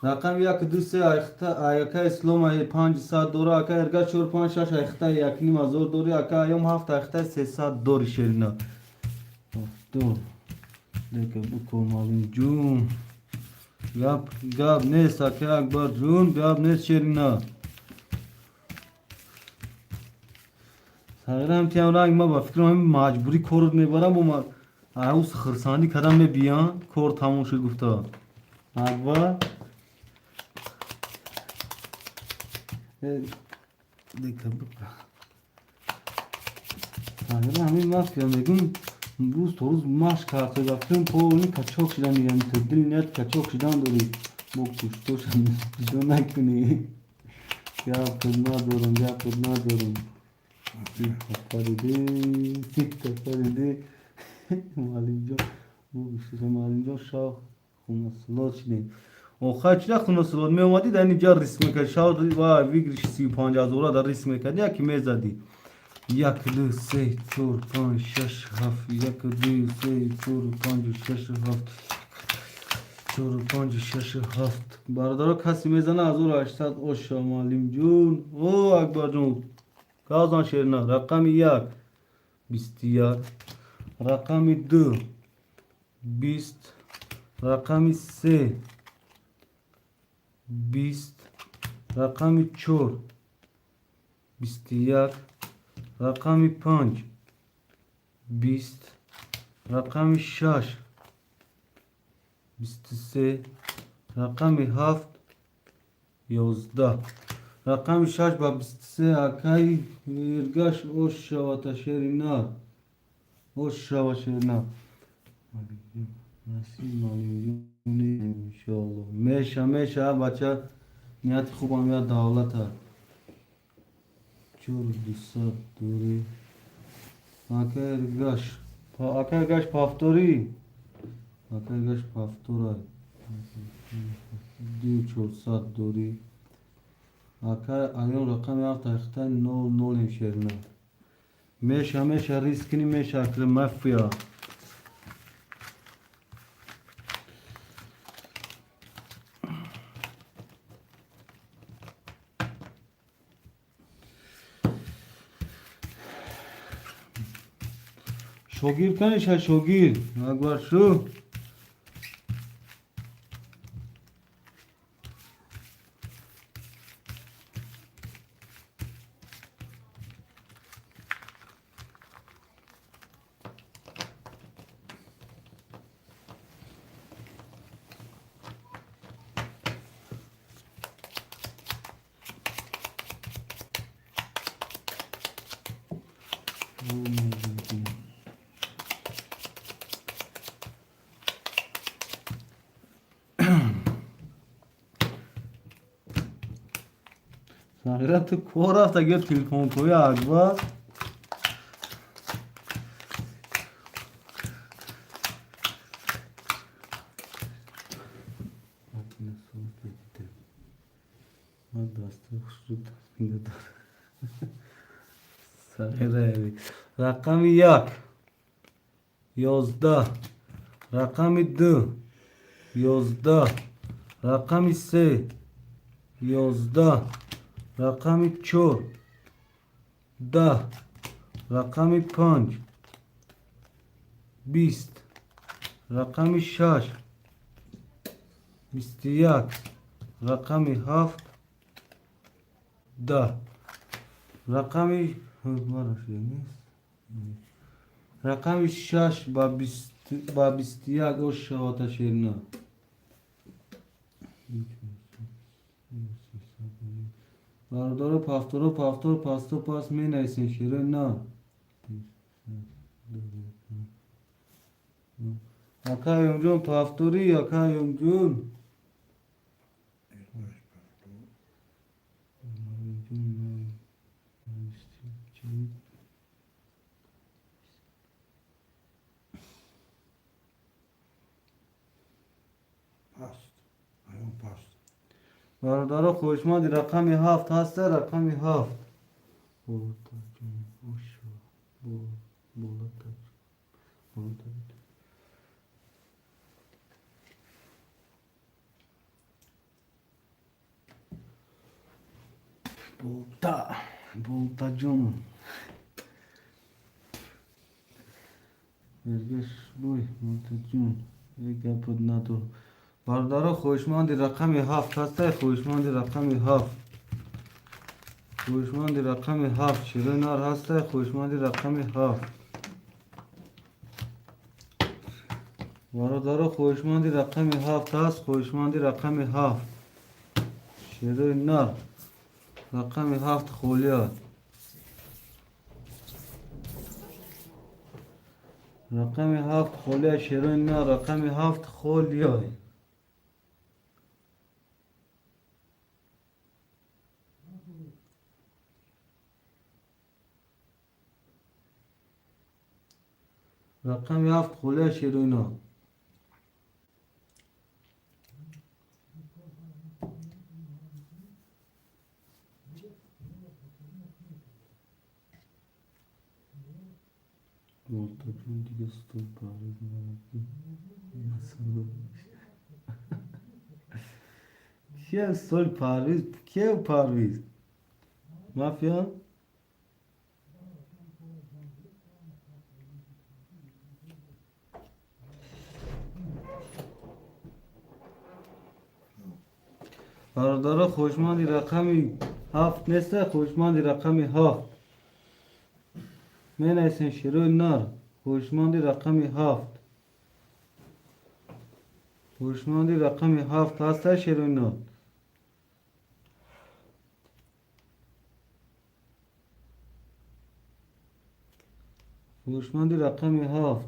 Рақами 1 2 3 айхта аяка ислом ай 500 дора, ака эрга 4 5 6 айхта 1.5 ҳазор дори, ака аём 7 айхта 300 дори шерина. Ду. Дека буко малим ҷун. Гап гап нест ака Акбар ҷун, гап нест шерина. Сағирам тиям ранг ма ба фикрам ҳамин маҷбурӣ корот мебарам бо ма аус хирсандӣ кардам мебиян, кор тамом шуд гуфта. Акбар дека бука. Сағира ҳамин мафия мегум рӯз то рӯз машқ кард ба фикрам полни качок шидан мегам ту дил ният качок шидан дорӣ. Бо куштошам ҷудо накунӣ. Гап надорам, гап надорам. Сит тапа диди. Муаллимҷон, бо гуштоша муаллимҷон шав хунасулот шидем. Охар чира хунасулот меомадӣ дар ин ҷа риск мекард. Шав ва выигрыш 35 ҳазора дар риск мекард. Яки мезадӣ. 1 2 3 4 5 6 7 1 2 3 4 5 6 7 4 5 6 7. Бародаро касе мезана 1800 оша муаллимҷон. О Акбарҷон. Газан шерина. Рақами 1 21, рақами 2 20, рақами 3 20, рақами 4 21, рақами 5 20, рақами 6 23, рақами 7 11. Рақами 6 ба 23 акаи Иргаш ош шавата шерина. Ош шава шерина. Насиб муаллимҷон иншоалло. Меша меша бача нияти хубам я давлата. 4200 дори. Ака Иргаш. Ака Иргаш повтори. Ака Иргаш повтора. 2400 дори. Ака аён рақами 7 айхта 0 0 шерина. Меша меша риск кини меша акли мафия. Шогирд каниша шогирд. Акбар шу. Сағира ту кор рафта гир телефон кӯи Акбар. Рақами 1 11, рақами 2 11, рақами 3 11, рақами 4 10, рақами 5 20, рақами 6 21, рақами 7 10, рақами рақами 6 ба 21 ош шавата шерина. Бародаро повторо повтор пасто пас менависем шерои на. Ака Аёмҷон повтори, ака Аёмҷон. Паст. Аём паст. Бародаро хоҳишманди рақами 7 ҳаста, рақами 7. Болта, Болтаҷон. Эргаш бой, Болтаҷон. Э гапот надор. Бародаро, хоҳишманди рақами 7 ҳастай, хоҳишманди рақами 7. Хоҳишманди рақами 7 широи нар ҳастай, хоҳишманди рақами 7. Бародаро, хоҳишманди рақами 7 ҳаст, хоҳишманди рақами 7. Широи нар рақами 7 холият. Рақами 7 холият, широи нар рақами 7 холият. Рақами 7 холият, широи нар. Болтаҷон дига стол парвиз мараки масала. Кия стол парвиз? Кия парвиз? Мафия? Бародаро, хоҳишманди рақами 7 неста, хоҳишманди рақами 7. Менависем широи нар, хоҳишманди рақами 7. Хоҳишманди рақами 7 ҳаста, широи нар. Хоҳишманди рақами 7.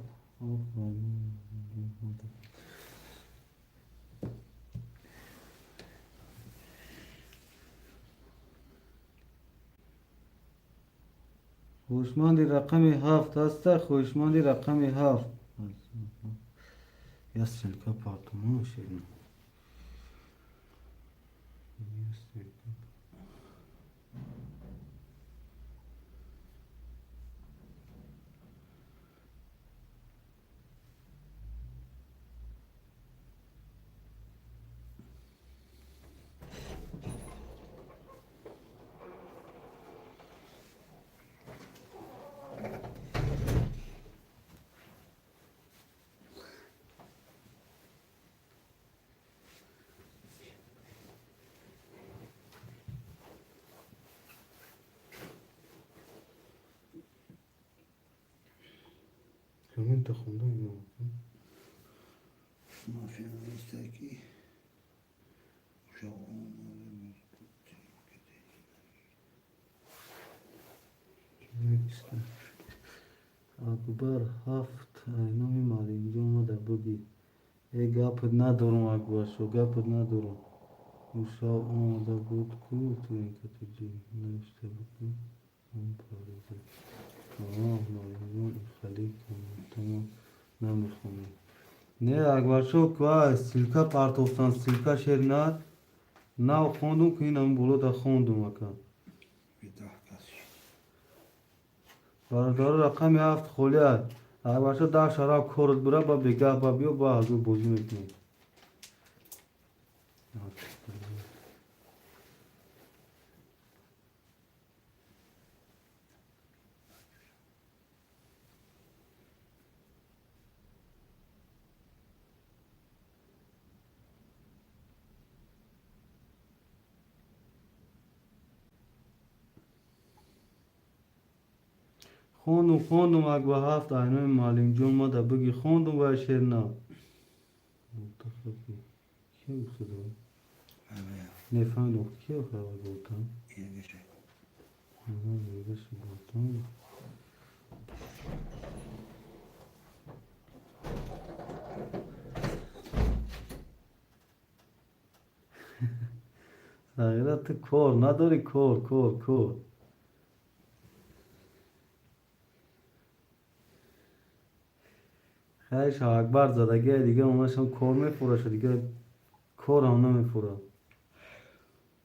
Хоҳишманди рақами 7 ҳаста, хоҳишманди рақами 7. Я ссылка партумо ширин. Я ссылка. Коммента хонда ино. Мафия нестаки. Акбар 7 айноми Маринҷон омада буги. Э гапот надорум, Акбаршо, гапот надорум. Ушав омада буд ку ту ин катиҷи навишта буд ку он парвиза. Маринҷон хали комментамо намехонем. Не, Акбаршо, ка ссылка партофтан, ссылка шер нар. Нав хондум ку инам болода хондум ака. Бародаро, рақами 7 холият. Акбаршо 10 шараб корот бура, ба бегаҳ ба биё, ба ҳазур бозӣ мекунем. Хондум, хондум, Акба 7 айноми Маълимҷон омада буги, хондум ва шер нав. Кия гуфта? Не фаҳмидам, кия хабар болтан? Эргаши болтан. Сағира, ту кор надорӣ, кор, кор, кор. Хайр, Шоҳакбар задагия дига онашам кор мефураша, дига корам намефура.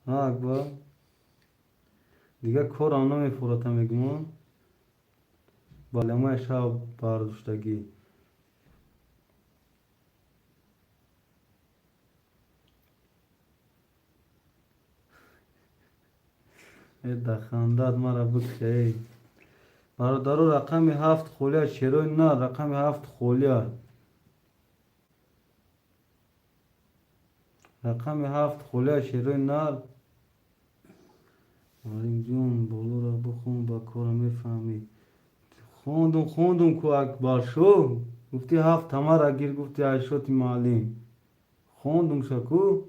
Ҳа, Акбар? Дига корам намефурата мегумон. Балямаи шаб бардоштагӣ. Э, дахандат мара бикша, эй. Бародаро, рақами 7 холия, шерои на, рақами 7 холия. Рақами 7 холия, шерои нар. Маримҷон, болоро бихон, ба кора мефаҳмӣ. Хондум, хондум ку, Акбаршо. Гуфти 7 тамара гир, гуфти айшоти муаллим. Хондум шаку.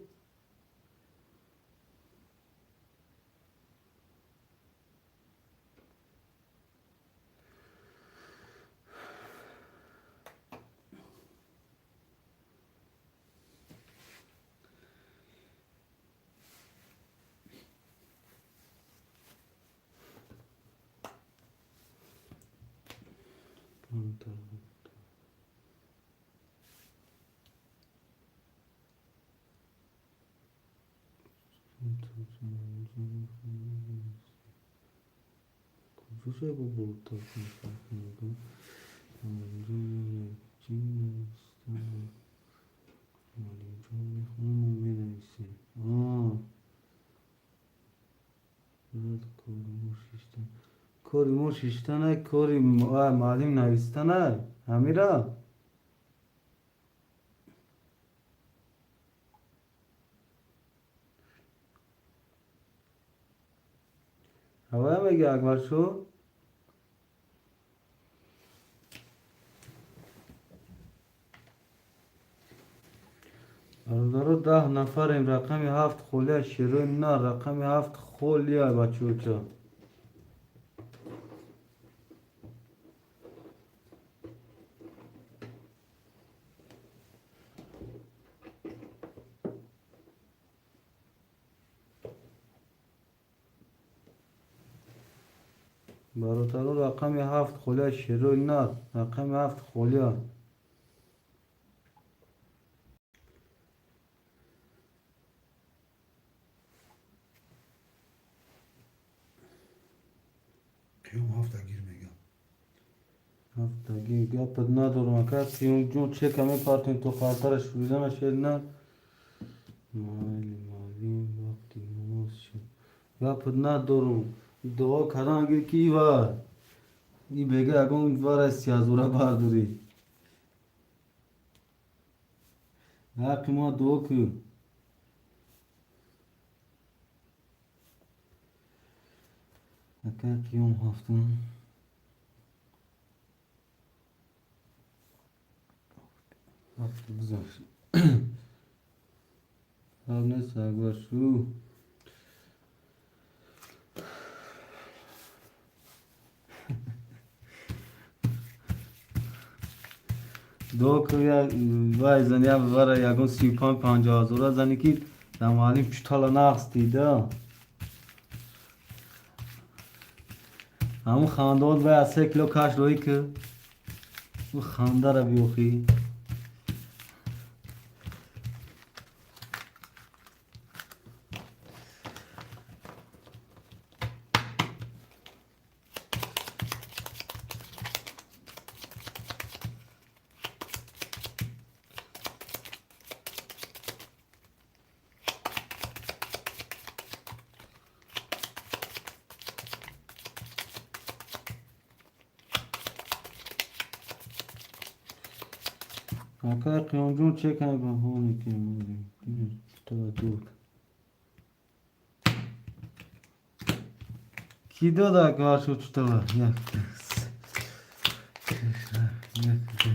Кори мо шиштанай, кори муаллим навистанай. Ҳамира? Ҳавая меги, Акбаршо? Бародаро, 10 нафарем, рақами 7 холия, шерои на, рақами 7 холия, бачаоча. Бародаро, рақами 7 холия, шерои на, рақами 7 холия. Қиём 7 гир мегам. 7 гир, гапат надорам, ака Қиёмҷон, чека мепартем то халтара шуридана шер на. Майли, муаллим, вақти намоз шуд. Гапат надорам. Дуо кардан гир ки ива. И бега ягон вара сиязура бардорӣ. Ҳаққи мо дуо кун. Ака Қиём ҳафтум. Ҳафт гузашт. Ҳав нест, Акбаршу. Дуо кун, вай зани, я вара ягон 35-50 ҳазора зани ки дар муаллим чутала нақс дида. Ҳамун хандаот вай аз 3 кило каш роӣ ки. Ӯ хандара биёхӣ. Ака Қиёмҷон, чека баҳоне ки дод. Ки дод, Акбаршо, чутала? Як, як, як, ду,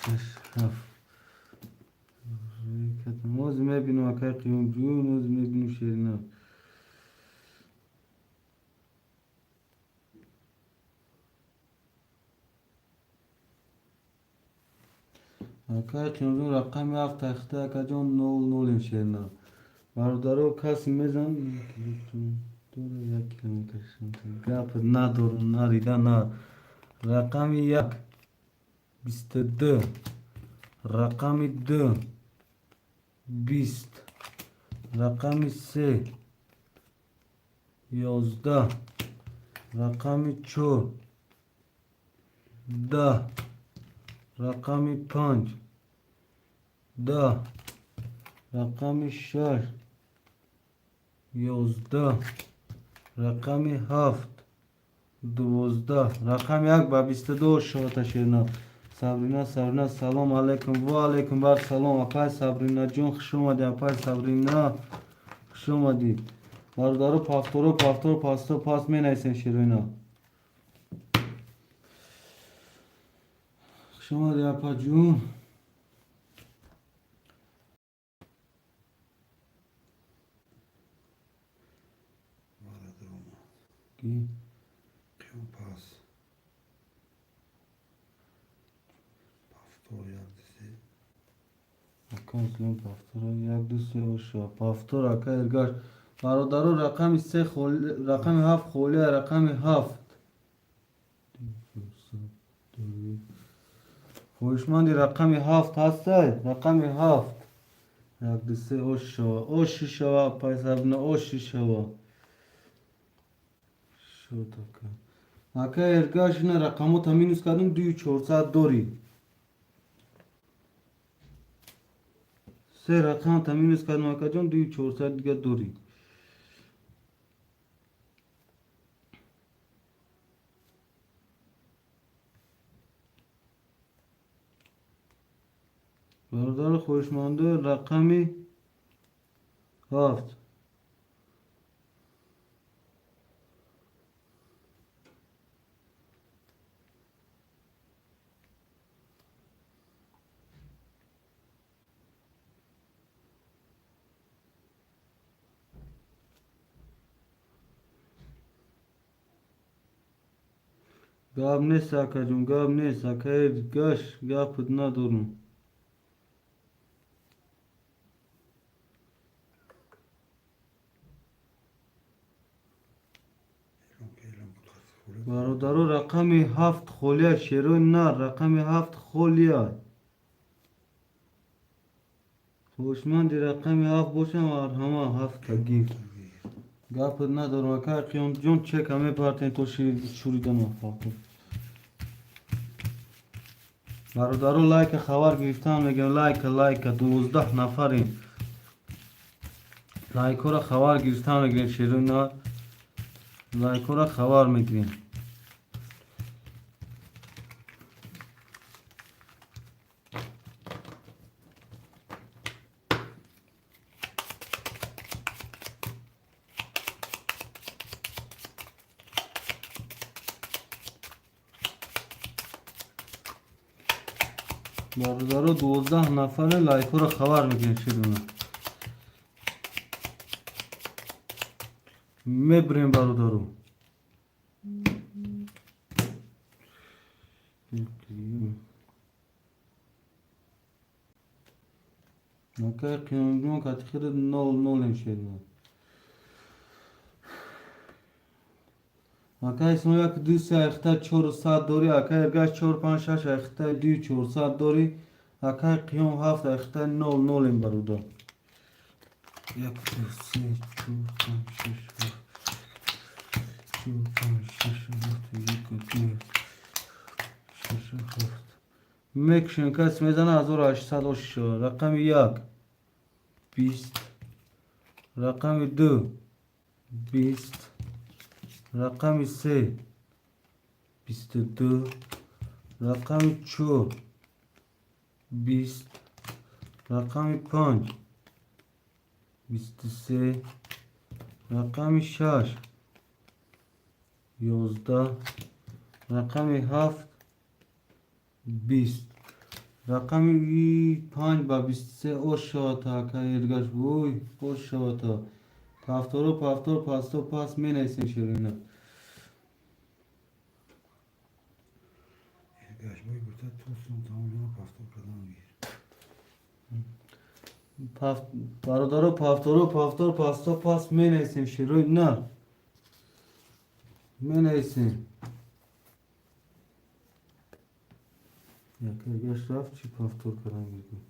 шаш, ҳафт. Оз мебинам, акай Қиёмҷон, оз мебинам шерина. Акай Қиёмҷон, рақами 7 тахта, акаҷон, 0-0 шерина. Бародаро, касе мезан 1 километр гап надорам, нарида на. Рақами 1 22, рақами 2 20, рақами 3 11, рақами 4 10, рақами 5 10, Рақами 6 11. Рақами 7 12. Рақами 1 ба 22 шавата шерина. Сабрина, Сабрина, салом алейкум. Ва алейкум бар салом. Апай Сабрина ҷон, хуш омадӣ. Апай Сабрина, хуш омадӣ. Бародаро, пафторо, пафтор, пасто, пас менависем ширина. Хуш омадӣ, апа ҷун. Вара даромад. Ки? Қиём пас. Пафтор як ду се. Ака Ислом пафтор як ду се оша. Пафтор ака Эргаш. Бародаро, рақами 3 холи, рақами 7 холия, рақами 7. Хоҳишманди рақами 7 ҳастай? Рақами 7. Як ду се ош шава. Оши шава, апай Сабрина, оши шава. Шуд ака. Ака Эргаш, ина рақамота минус кардем, 2400 дорӣ. Се рақамта минус кардем, акаҷон, 2400 дига дорӣ. Бародари хоҳишманду рақами 7. Гап нест, акаҷон, гап нест, ака Эргаш, гапат надорам. Эълон ки, эълон ки, қасд холӣ. Бародаро, рақами 7 холия, шерои нар, рақами 7 холия. Хоҳишманди рақами 7 бошам, марҳама, 7 гир. Гапат надорам, ака Қиёмҷон, чека мепартем то шуридан афтод. Бародаро, лайка хабар гирифтан мегӯям, лайка, лайка, 12 нафарем. Лайкҳоро хабар гирифтан мегирем, шерои нар. Лайкҳоро хабар мегирем. Бародаро, 12 нафаре, лайкҳоро хабар мегирем, шерои Мебирем, бародаро. Ака Қиёмҷон, катихири нол нолем шерина. Ака Исмоил, як ду се айхта чорсад дорӣ, ака Эргаш чор панҷ шаш айхта ду чорсад дорӣ, ака Қиём ҳафт айхта нол нолем, бародар. Як ду се чор панҷ шаш ҳафт. Чор панҷ шаш ҳафт як ду шаш ҳафт. Мекушем, кас мезана 1800 ош шава. Рақами 1 20, рақами 2 20, рақами 3 22, рақами 4 20, рақами 5 23, рақами 6 11, рақами 7 20. Рақами 5 ба 23 ош шавата, ака Эргаш, вой, ош шавата. Пафторо, пафтор, пасто, пас менависем, ширина. Эргаш бой гуфта то сум тамом ина пафтор кардан гир. Бародаро, пафторо, пафтор, пасто, пас менависем, широи нар. Менависем. Як Эргаш рафт, чӣ пафтор кардан гир?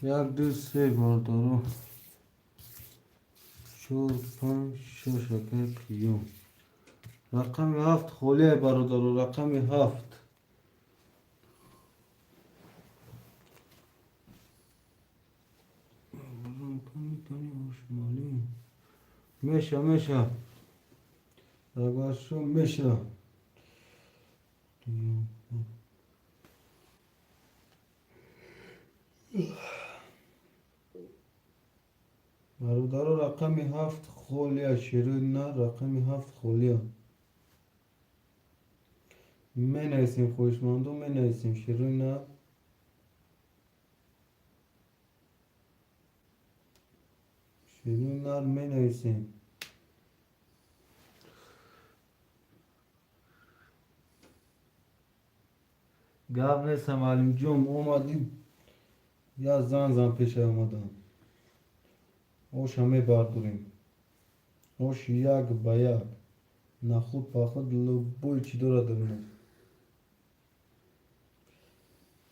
Як ду се, бародаро. 4 5 6 акай Қиём. Рақами 7 холия бародаро, рақами 7. Меша, меша. Акбаршо меша. Бародаро, рақами 7 холия, шерои нар, рақами 7 холия. Менависем, хоҳишмандо, менависем шерои нар. Шерои нар менависем. Гап нестам, Алимҷон, омадим. Я зан зан пеша омадам. Оша мебардорем. Ош як ба як. Нахуд пахуд любой чӣ дорад дорем.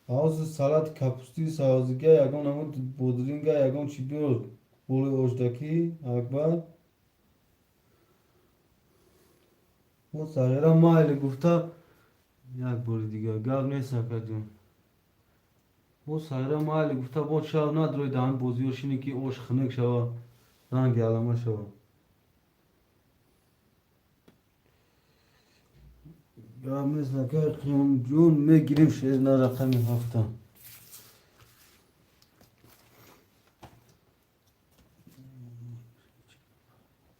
Ҳозир салати капусти савзига ягон намуд бодринга ягон чӣ биёр болои ождакӣ Акбар. Мо сағира майли гуфта як бори дигар гап нест, акаҷон. Мо сағира майли гуфта бо шав надрои даҳан бозиё шинӣ ки ош хунук шава, ранги алама шава. Гап нест, акай Қиёмҷон, мегирем шерна рақами 7.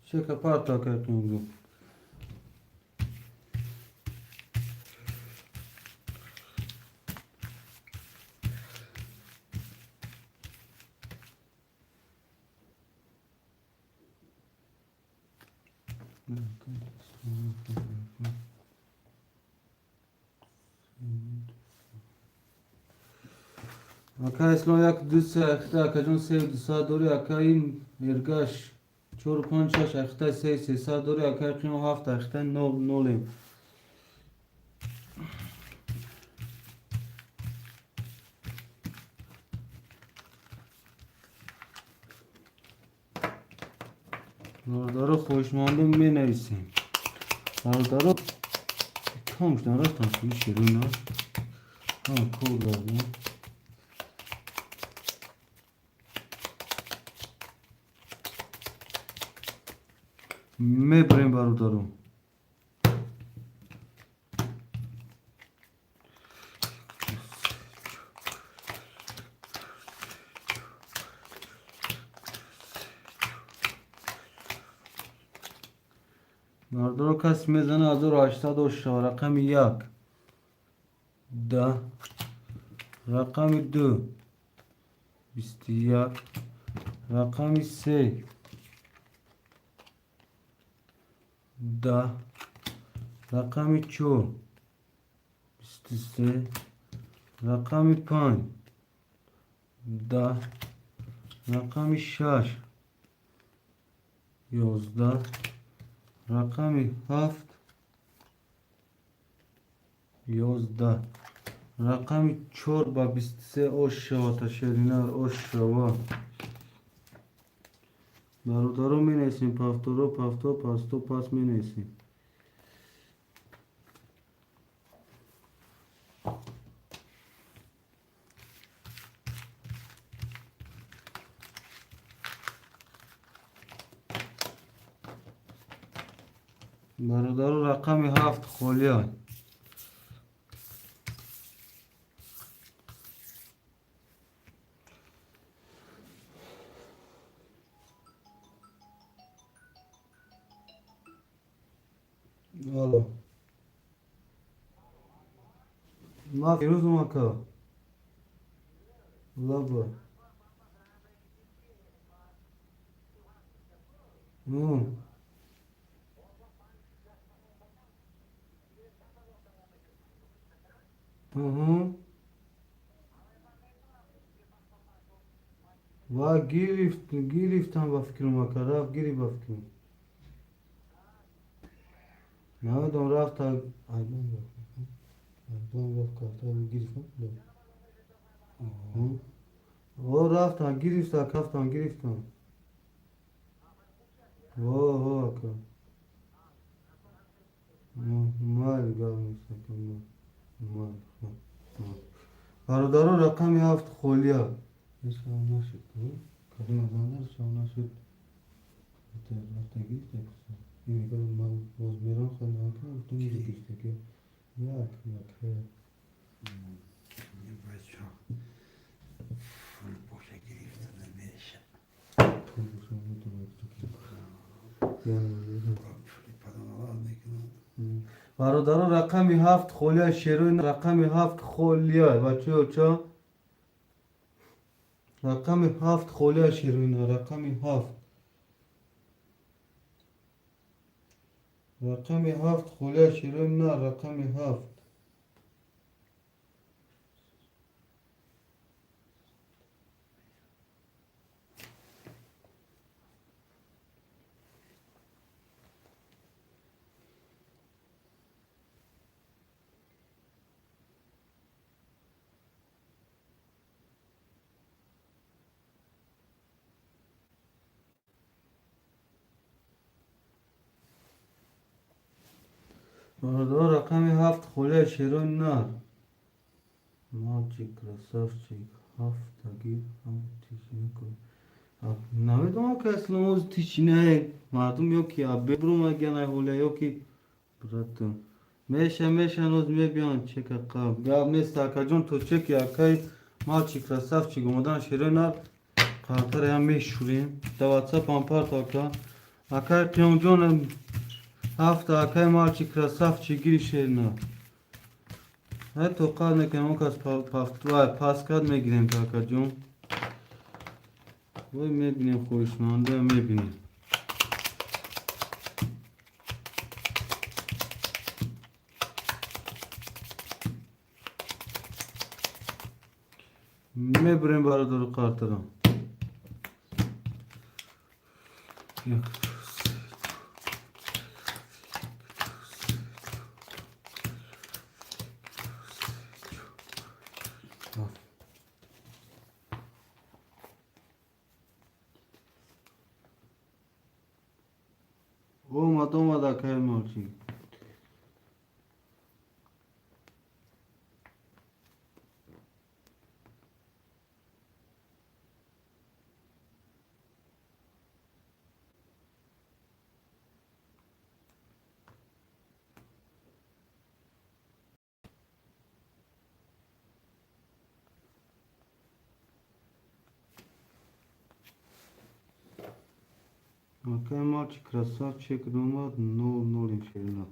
Чека парто, акай Қиёмҷон. Ака Ислом 1 2 3 ахта акаҷон 3 200 дори, акаи Эргаш 4 5 6 ахта 3 300 дори, акаи Қиём 7 ахта 0 0. Бародаро, хоҳишмандон, менависем. Бародаро, кам шудан рафтам сӯи ширина. Ҳа, кор дардем. Мебарем, бародаро. Бародаро, касе мезана 1800 ош шава. Рақами 1 10, рақами 2 21, рақами 3 10, рақами 4 23, рақами 5 10, рақами 6 11, рақами 7 11, рақами 4 ба 23 ош шава, ташеринар ош шава. Бародаро, менависем павторо, павто, пасто, пас менависем. Бародаро, рақами 7 холия. Алло. Ма Фирӯзум, ака. Лаба. Ну. Угу. Ва гирифт, гирифтам ба фикрам, ака, рафт гирифт ба фикрам. Намедонам, рафт айбон рафт. Айбон рафт карта гирифтам. О, рафтан, гирифта, рафтан, гирифтам. Во, во, ака. Майли, гап нест, ака, майли. Бародаро, рақами 7 холия. Ҳеч нашуд. Кадом азандар шав нашуд. Рафта гирифта. Ин мегӯяд, ман боз мерам, хай накунам, гуфтам, гирифта ки. Як, як, як. Бачо. Пул боша гирифта намеша. Пул боша метавонад. Пули падонавар мекунад. Бародаро, рақами 7 холия, шерои рақами 7 холия. Бачаё, ча? Рақами 7 холия, шероина, рақами 7. Рақами 7 холия, шероина, рақами 7. Бародаро, рақами 7 холия, шерои нар. Мальчик, красавчик, ҳафтаги, тишина кун. Намедонам, ки асло тишина мардум ё ки абе брумаган ай ҳолия, ё ки брату. Меша, меша, ноз мебиён чека қаб. Гап нест, акаҷон, то чеки акай мальчик, красавчик омадан, шерои нар қартаре ҳам мешӯрем. Да WhatsApp ам парт ака. Акай Қиёмҷон, ҳафта акай мальчик красавчик гири шерна. Ҳай тоқат мекунем, он кас паскат мегирем, акаҷон. Вой, мебинем, хоҳишманда мебинем. Мебурем, бародару қартарам. Як, ду, се, омад, омад акай мальчик. Акай мальчик красавчик омад, 0-0 иншалло.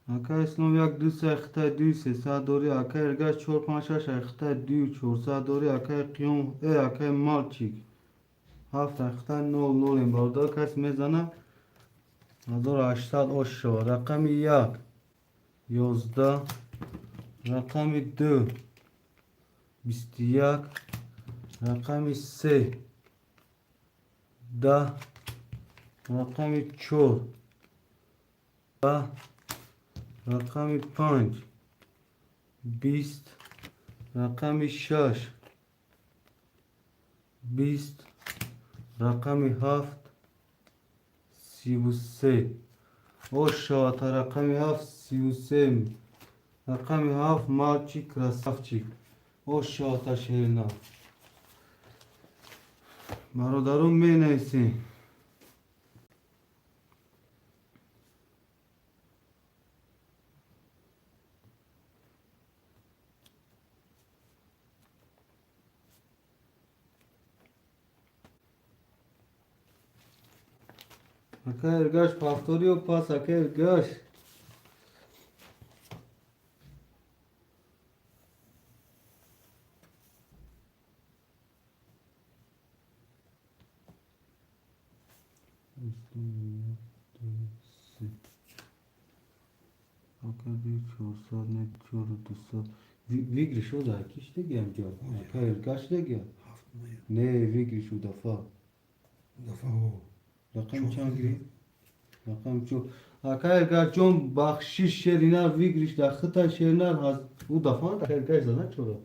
Акай Ислом, як, ду, се, хитай дуи сесад дорӣ. Акай Эргаш, чор, панҷ, шаш, хитай дуи чорсад дорӣ. Акай Қиём, акай мальчик, ҳафт, хитай 0-0 ем. Бародар, кас мезана, 1800 ош шавад. Рақами 1 11, рақами 2 21, рақами 3 10, рақами 4 10, рақами 5 20, рақами 6 20, рақами 7 33. Ош шавад рақами 7 33. Рақами 7 мальчик красавчик. Ош шавад шерина. Бародарон, менависем. Акай Эргаш, повтори пас, акай Эргаш. Ака, 400, не, 4200. Выигрыш оза киш дегиам ҷо? Ака Эргаш дегия? Не, выигрыш у дафа. Дафа ҳо. Рақами чанд гирифт? Рақами чор. Ака Эргашҷон, бахшиш, шеринар выигрыш дар хита шеринар ӯ дафа ака Эргаш зада чора.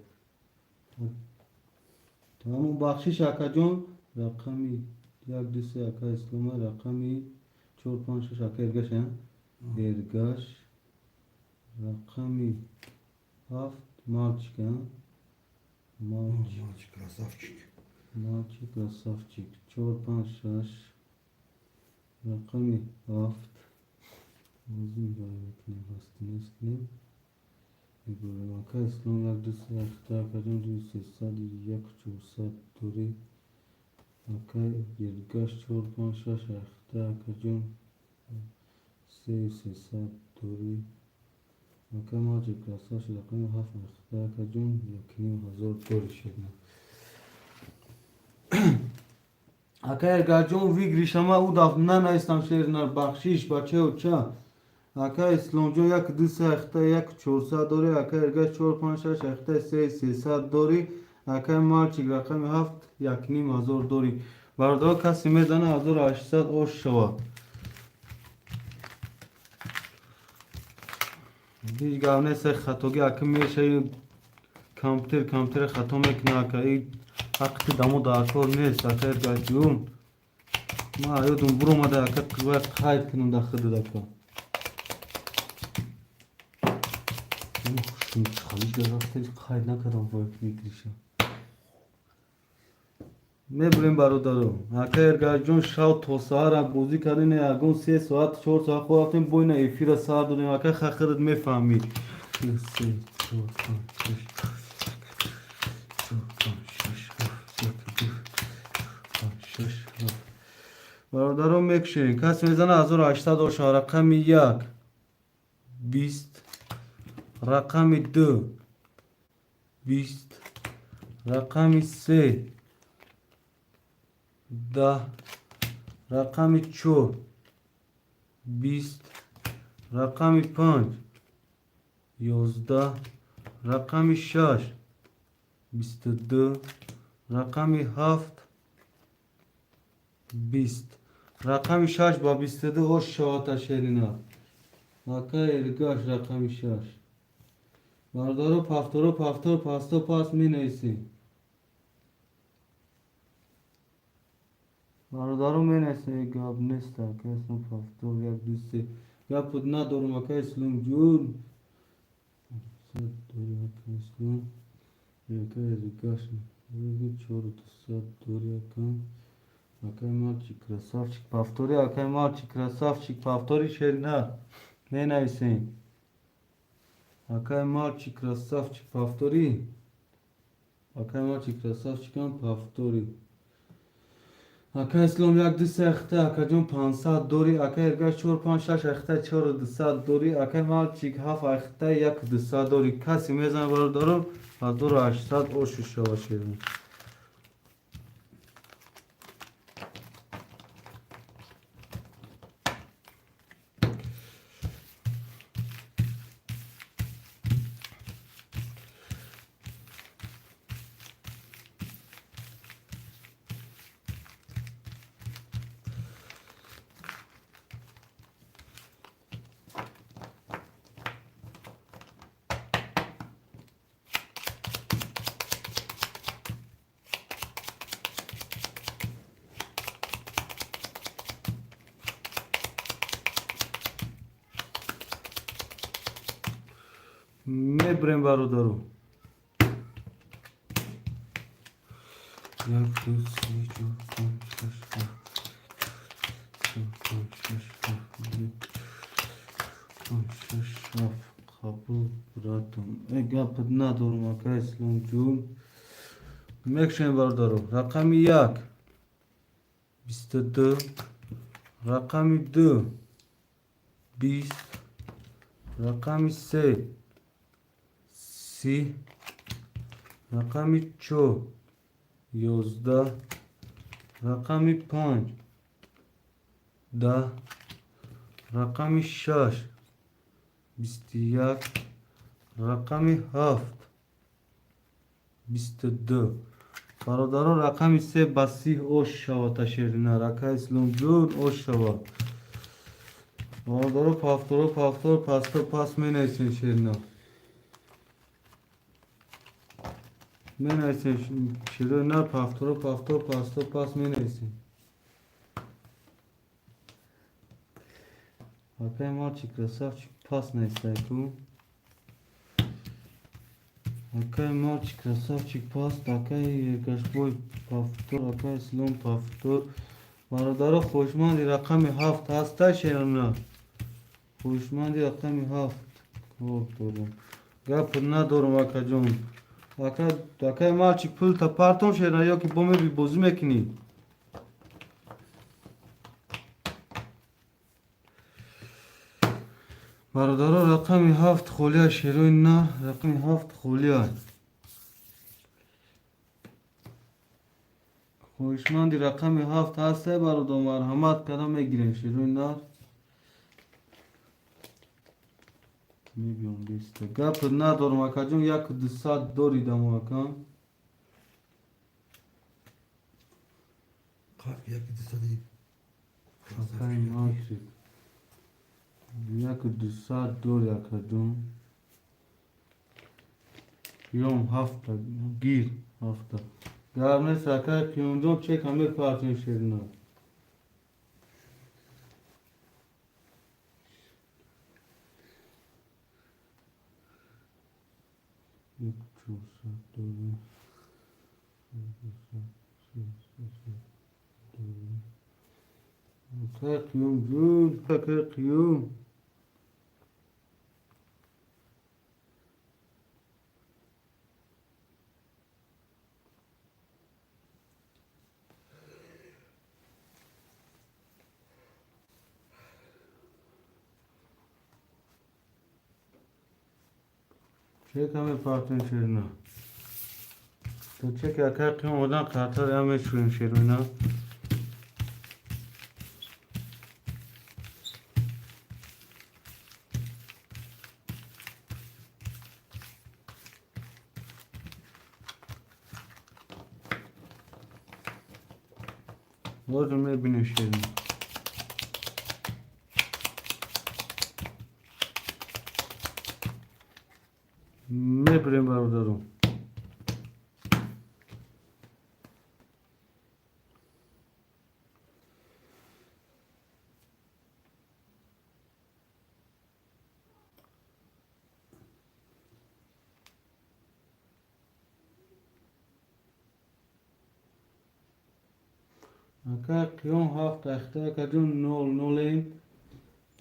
Тамом, бахшиш, акаҷон. Рақами як, ду, се ака Ислома, рақами чор, панҷ, шаш ака Эргаш, Эргаш, рақами ҳафт мальчик, мальчик. Мальчик красавчик. Мальчик красавчик. Чор, панҷ, шаш, рақами ҳафт. Озим мекунем, ҳасту нест кунем. Мебурем. Ака Ислом, як, ду, се, ҳашта, акаҷон, ду, сесад, як, чорсад дорӣ. Ака Эргаш, чор, панҷ, шаш, ҳашта, акаҷон, се, сесад дорӣ. Ака мальчик красавчик, рақами ҳафт, ҳашта, акаҷон, 1500 дорӣ шедна. Ака Эргаҷон, выигрыш ама ӯ даф нанавистам шеринар, бахшиш, бачаё ча. Ака Исломҷон, як, ду, се, ҳашта, як, чорсад дорӣ. Ака Эргаш, чор, панҷ, шаш, ҳашта, се, сесад дорӣ. Акаи мальчик, рақами ҳафт, 1500 дорӣ. Бародаро, касе мезана, 1800 ош шавад. Ҳеҷ гап нест, хатогӣ ака мешаи, компютер хато мекуна, ака, и ҳаққи дамо дар кор нест, ака Эргаҷон. Ма ёдум буромада, ака, бояд қайд кунам дар худат, ака. Қайд накардам выигрыш а. Мебурем, бародаро. Ака Эргаҷон, шав то саҳара бозӣ кардем, ягон 3 соат, 4 соат хоб рафтем, бо ина эфира сар додем. Ака, худат мефаҳмӣ. Се, чор, панҷ, шаш, чор, панҷ, шаш, ҳафт, як, ду, панҷ, шаш, ҳафт. Бародаро, мекушем. Касе мезана, 1800 оша. Рақами як 20, рақами ду 20, рақами се 10, рақами чор 20, рақами панҷ 11, рақами шаш 22, рақами ҳафт 20. Рақами шаш ба 22 ош шавата шерина. Ака Эргаш, рақами шаш. Бародаро, повторо, повтор, пасто пас менависем. Бародаро, менависем, гап нест, ака Ислом, повтор, як, ду, се. Гап надорум, ака Исломҷон. Дори, ака Ислом. Ака Эргаш, чор, дусад дори, ака. Акай мальчик красавчик, повтори, акай мальчик красавчик, повтори, шерина. Менависем. Акай мальчик красавчик, повтори. Акай мальчик красавчикам повтори. Ака Ислом, як, ду, се, ахта, акаҷон, 500 дорӣ. Ака Эргаш, чор, панҷ, шаш, ахта, чору дусад дорӣ. Акай мальчик, ҳафт, ахта, як, дусад дорӣ. Касе мезана, бародаро, 1800 ошу шава шерин. Мебурем, бародаро. Як, ду, се, чор, панҷ, шаш, ҳафт, чор, панҷ, шаш, ҳафт, як, панҷ, шаш, ҳафт. Қабул, братом. Э, гапат надорум, ака Исломҷон. Мекушем, бародаро. Рақами як 22, рақами ду 20, рақами се 30, рақами чор 11, рақами панҷ 10, рақами шаш 21, рақами ҳафт 22. Бародаро, рақами 3 ба 30 ош шава шерина. Ракаи Исломҷон ош шава. Бародаро, повторо, повтор, пасто пас менависем шерина. Менависем шерина, повторо, повтор, пасто пас менависем. Акай мальчик красавчик пас нависай ку. Акай мальчик красавчик пас, акай Эргашбой повтор, акай Ислом повтор. Бародаро, хушманди рақами 7 ҳаста шерина. Хушманди рақами 7 кор дорум. Гап надорум акаҷон. Акай мальчик пул та партом шерина ё ки бо меби бозӣ мекунӣ? Бародаро, рақами 7 холия шерои на, рақами 7 холия. Хоҳишманди рақами 7 ҳасте бародар, марҳамат када мегирем шерои нар. Мебиём беста. Гап надорам акаҷон, 1200 доридам ака. Қап 1200. Акай мальчик. 1200 дори акаҷон. Ём ҳафта гир ҳафта. Гап нест акай Қиёмҷон, чек ҳаме партем шерина. Як чорсад дори. Дори. Акай Қиёмҷон, акай Қиём. Чек ҳаме партем шерина. То чек акай Қиём одан қатар ҳаме шурем шерина. Ҳозир мебинем шерина. Мебирем бародаро. Акай Қиём 7 ахта акаҷон 0 нолем.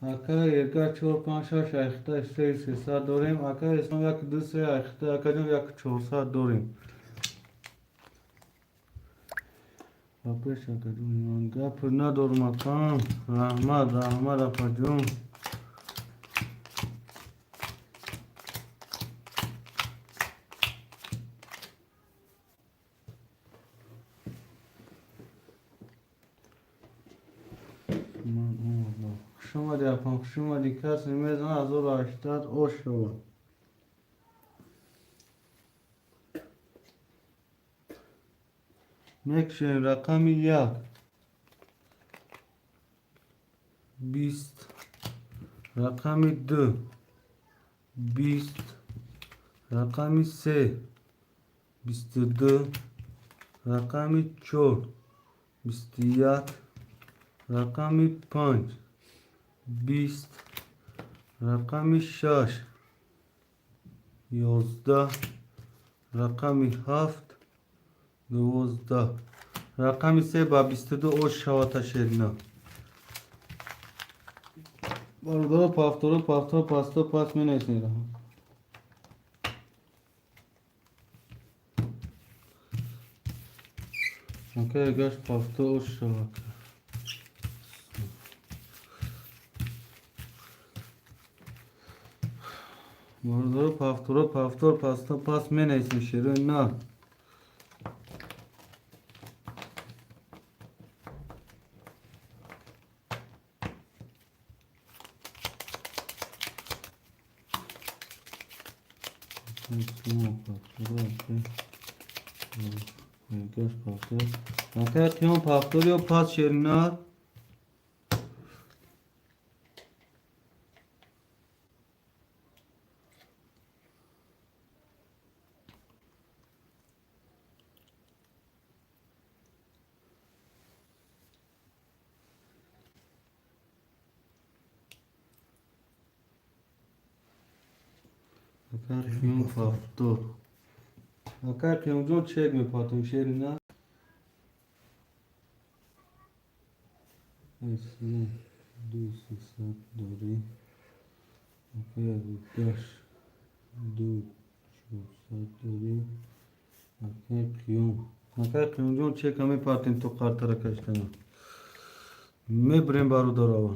Акай Эрга 4 5 6 ахта 3 300 дорем. Акай Ислом 1 2 3 ахта акаҷон 1 400 дорем. Апеш акаҷон ман гап надорам акам. Раҳмат, раҳмат апаҷон. Ман омадам. Хуш омадӣ апам, хуш омадӣ. Кас мезана 1080 ош шава. Мекушем рақами 1 20, рақами 2 20, рақами 3 22, рақами 4 21, рақами 5 20, рақами 6 11, рақами 7 12. Рақами 3 ба 22 ош шавата шерина. Бародаро, повторо, повтор, пасто пас менависем. Акай гаш повтор ош шавата. Бародаро, повторо, повтор, пасто пас менависем шерои на. Эргаш повтор. Акай Қиём повтор ё пас шеринар? Акай Қиём повтор. Акай Қиёмҷон чек мепартом шерина. Ислом ду сесад дорӣ. Акай Эргаш ду чорсад дорӣ. Акай Қиём. Акай Қиёмҷон чека мепартем то қартара каштана. Мебирем бародарова.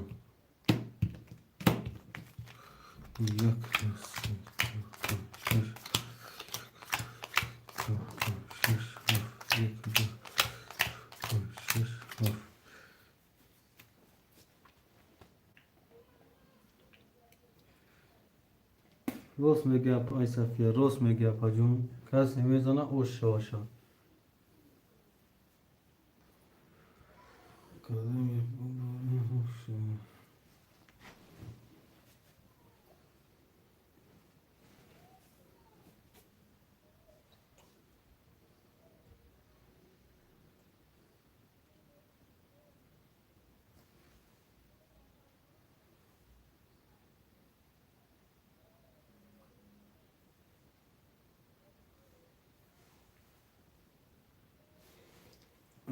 Як, ду, се, чор, панҷ, шаш, чор, панҷ, шаш, ҳафт, як, ду, панҷ, шаш, ҳафт. Рост мегӯяд ай Сафия, рост мегӯяд апаҷон. Кас намезана ош шаваша. Кадами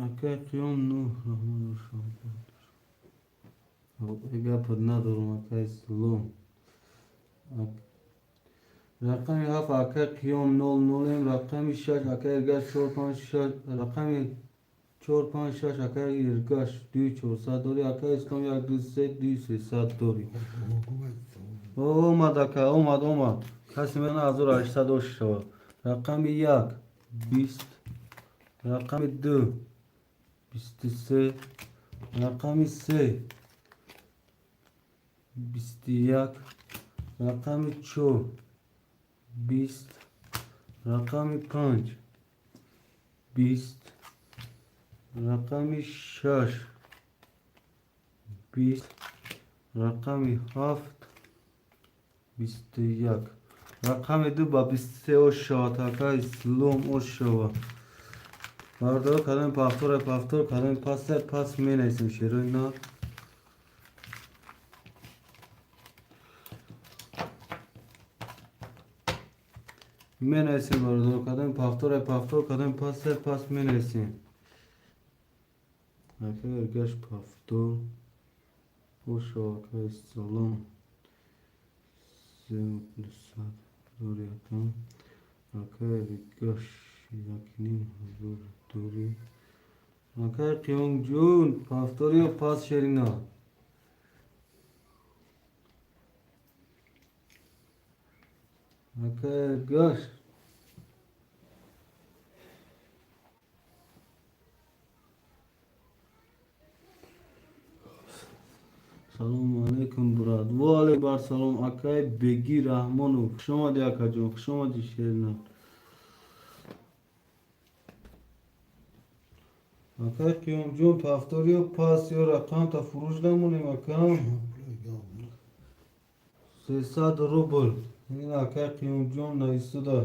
Акай Қиём нуҳ раҳмону гапат надорам акай Ислом. Рақами ҳафт акай Қиём нол нолем, рақами шаш акай Эргаш чор панҷ шаш, рақами чор панҷ шаш акай Эргаш дуи чорсад дорӣ, акай Ислом як ду се дуи сесад дорӣ. Омад ака, омад, омад. Касе мена 1800 ош шавад. Рақами як бист, рақами ду бисту се, рақами се бисту як, рақами чор бист, рақами панҷ бист, рақами шаш бист, рақами ҳафт бисту як. Рақами ду ба бисту се ош шавад, акай Ислом ош шавад. Бародаро кадоми повтора повтор, кадоми паста пас менависем шерои нар. Менависем бародаро кадоми повтора повтор, кадоми паста пас менависем. Акай Эргаш повтор. Ош шавад акай Ислом. Се дусад дорӣ ака. Акай Эргаш як ним ҳазор дорӣ. Акай Қиёмҷон повтор ё пас шерина? Акай Эргаш Салому алейкум, брат. Ва алейкум ассалом, акай Беги Раҳмонов. Хуш омадӣ, акаҷон, хуш омадӣ шерина. Акай Қиёмҷон повтор ё пас ё рақамта фурӯш намонем акам. 300 рубл. Ин акай Қиёмҷон нависуда.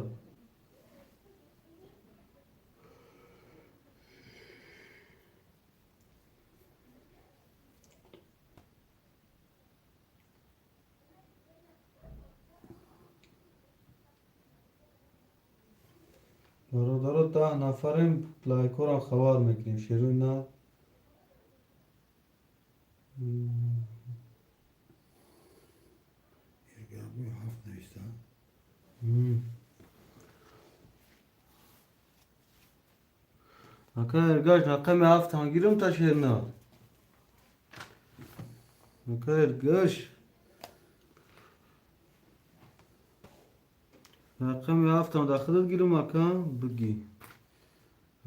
Бародаро даҳ нафарем, лайкҳоро хабар мекунем. Шерои нар. Ҳафт нависта. Акай Эргаш рақами ҳафтам гирам та шернар. Акай Эргаш рақами ҳафтам дар худат гирам ака бигӣ.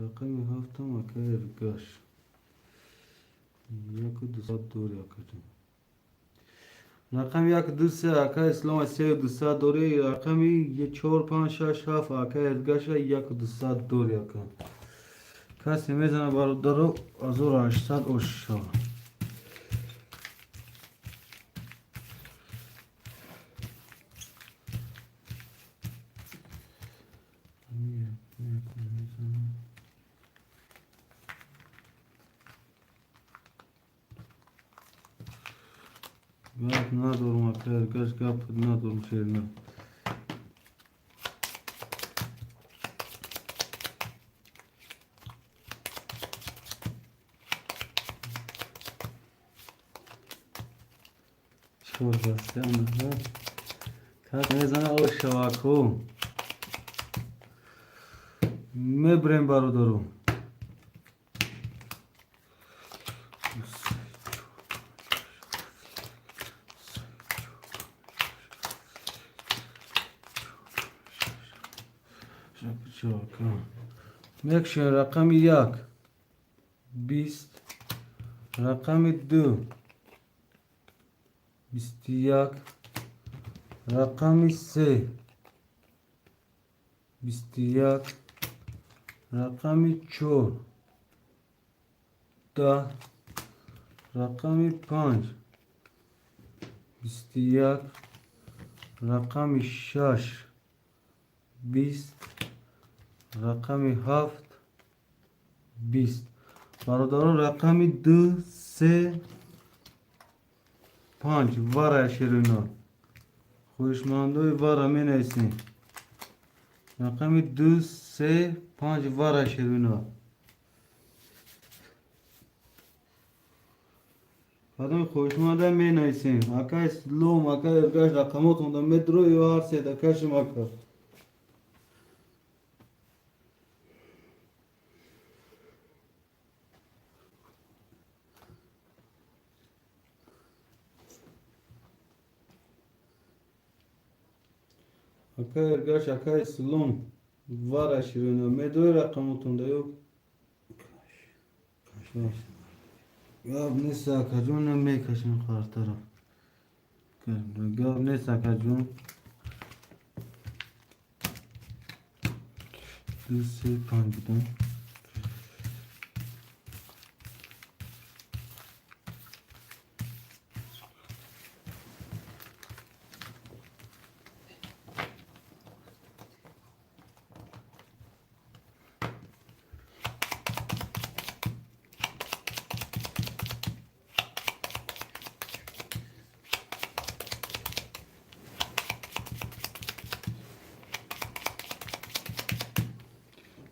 Рақами ҳафтам акай Эргаш. Яку дусад дорӣ акаҷон. Рақами 1 2 3 ака Ислом 3 200 дори. Рақами 4 5 6 7 ака Эргаша 1 200 дори ака. Касе мезана бародаро 1800 ош шава. Гап надорум ака Эргаш, гап надорум шерина. Кас мезана ош шава ку. Мебрем бародару. Мекшем рақами 1 20, рақами 2 21, рақами 3 21, рақами 4 10, рақами 5 21, рақами 6 20, рақами 7 20. Бародарон, рақами 2 3 5 вара ширино. Хоҳишмандои вара менависем. Рақами 2 3 5 вара ширино. Кадоми хоҳишманда менависем. Ака Ислом, ака Эргаш рақамотонда медро ё ҳар се дакашим ака. Ака Эргаш, ака Ислом вара ширино медрои рақамотонда ё гап нест акаҷон, мекашем қартара. Гап нест акаҷон. 2 3 5 будам.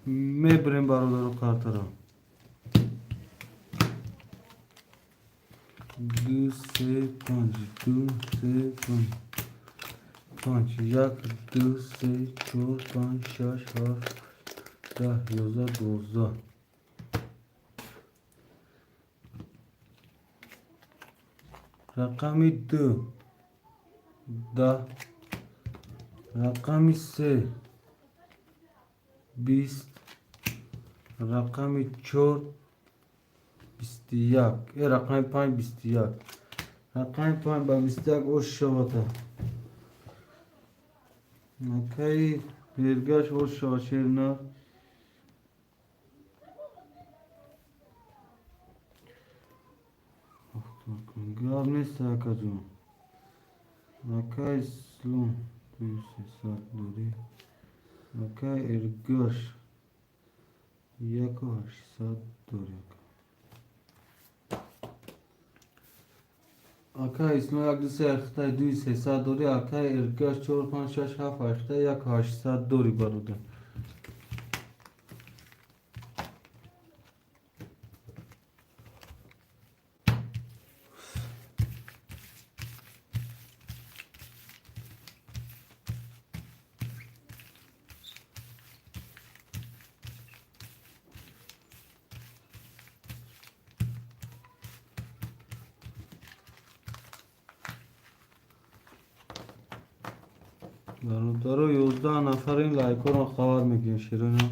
Мебрем бародару қартара. 2 3 5 2 3 5 5 1 2 3 4 5 6 7 10 11 12. Рақами 2 10, рақами 3 20, рақами 4 21, рақами 5 21, рақами 5 ба 21 ош шавата. Акаи Эргаш ош шава шерина. Гап нест акаҷон. Акаи Ислом 300 дорӣ. Акаи Эргаш 1800 дорӣ. Ака Ислом 1 2 3 ахтай 2 300 дорӣ. Акаи Эргаш 4 5 6 7 ахтай 1 800 дорӣ бародар. Бародаро, 11 нафарин лайкҳоро хабар мекунем ширино.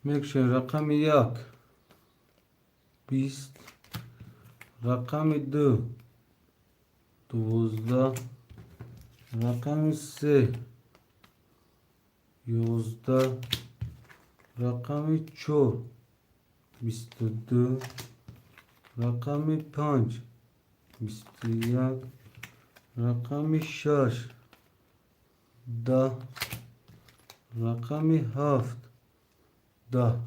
Мекушем рақами 1 20, рақами 2 12, рақами 3 11, рақами 4 22, рақами 5 21, рақами 6 10, рақами 7 10,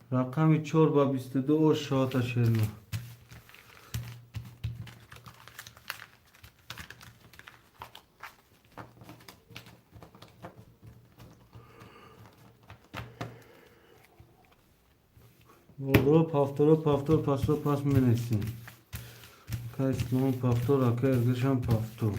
рақами 4 ба 22 ош шоата шерна. Волдоро пафторо пафтор пасо пас менесем. Ака Ислом пафтор, ака Эргашам пафтор.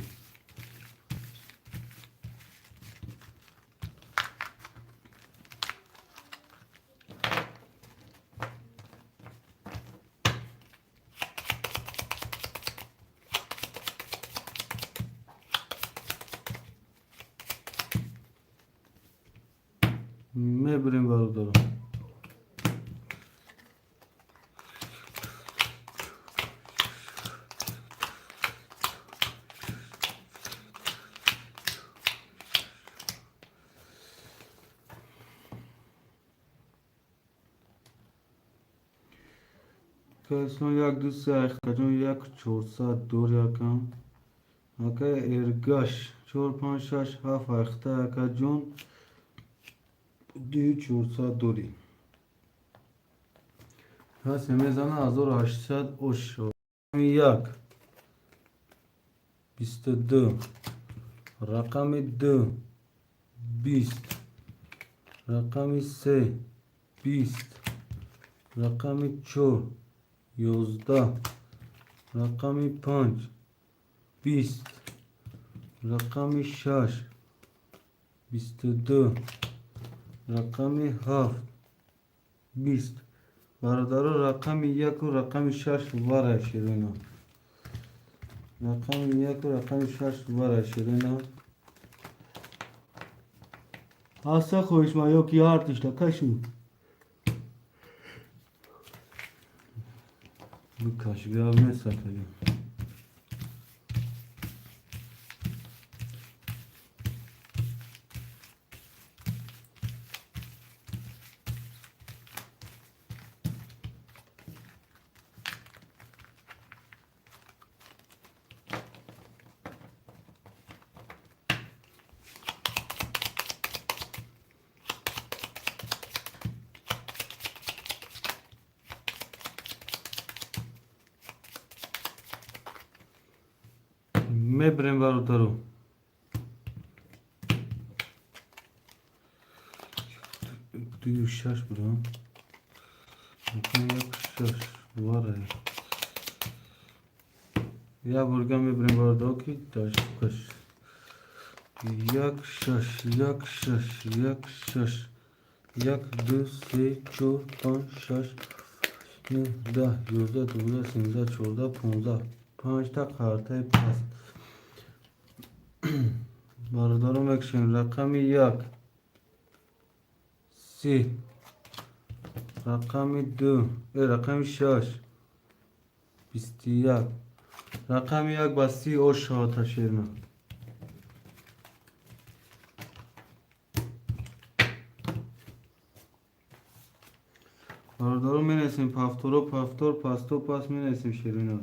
Мебирем бародаро. Каислом 1 2 3 айхтаҷон 1 400 дор якам. Ака Эргаш 4 5 6 7 айхта акаҷон 2 400 дори. Ҳаст мезана 1800 ош. 1 22, рақами 2 20, рақами 3 20, рақами 4 11, рақами 5 20, рақами 6 22, рақами 7 20. Бародаро рақами 1 рақами 6 вара ширина. Рақами 1 рақами 6 вара ширина. Аса хоҳишма ё ки ҳартишта кашу. Бикаш гап нест акаҷон. Мебирем бародаро. Дую шаш будам. Як шаш вара. Я борга мебирем бародаро ки даш каш. 1 6 1 6 1 6 1 2 3 4 5 6 9 10 11 12 13 14 15 5 та қартаи паст. Бародаро мекушем рақами 1 3, рақами 2 рақами 6 21, рақами 1 ба 30 ош шоата шерна. Бародаро менесем пафторо пафтор пасто пас менесем ширина.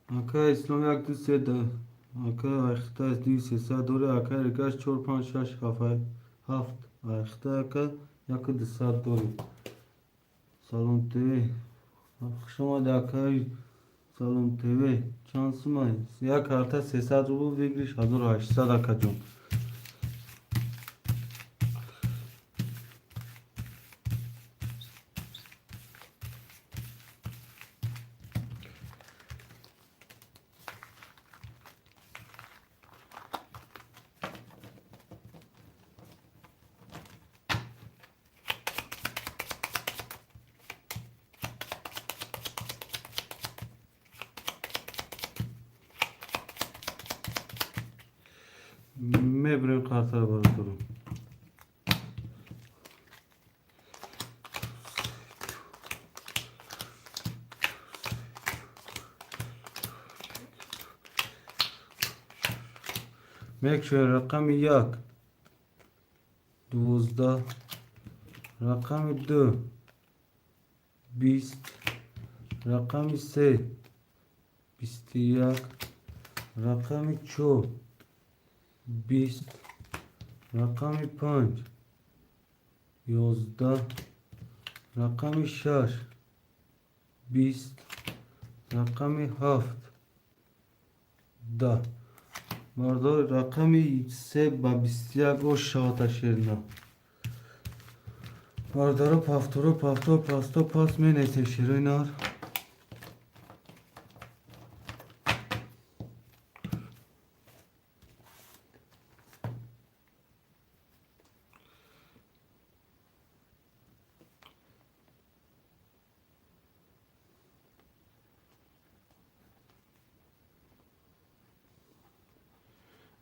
Ака Ислом 1 2 3 2, ака айхта 2 300 дори, ака Эргаш 4 5 6 7 7 айхта ака 1 200 дори. Салом те. Хуш омади акаи Салом ТВ. Чанд сумай? Як карта 300 рубл, выигрыш 1800, акаҷон. Мебурем картаро, бародарон. Мекшоем: рақами як 12, рақами ду 20, рақами се 21, рақами чор 20, рақами панҷ 11, рақами шаш 20, рақами ҳафт 10. Бардор, рақами се ба 21 ош шавата шерина. Бардоро, повторо, повтор, пасто, пас менесем шерои нар.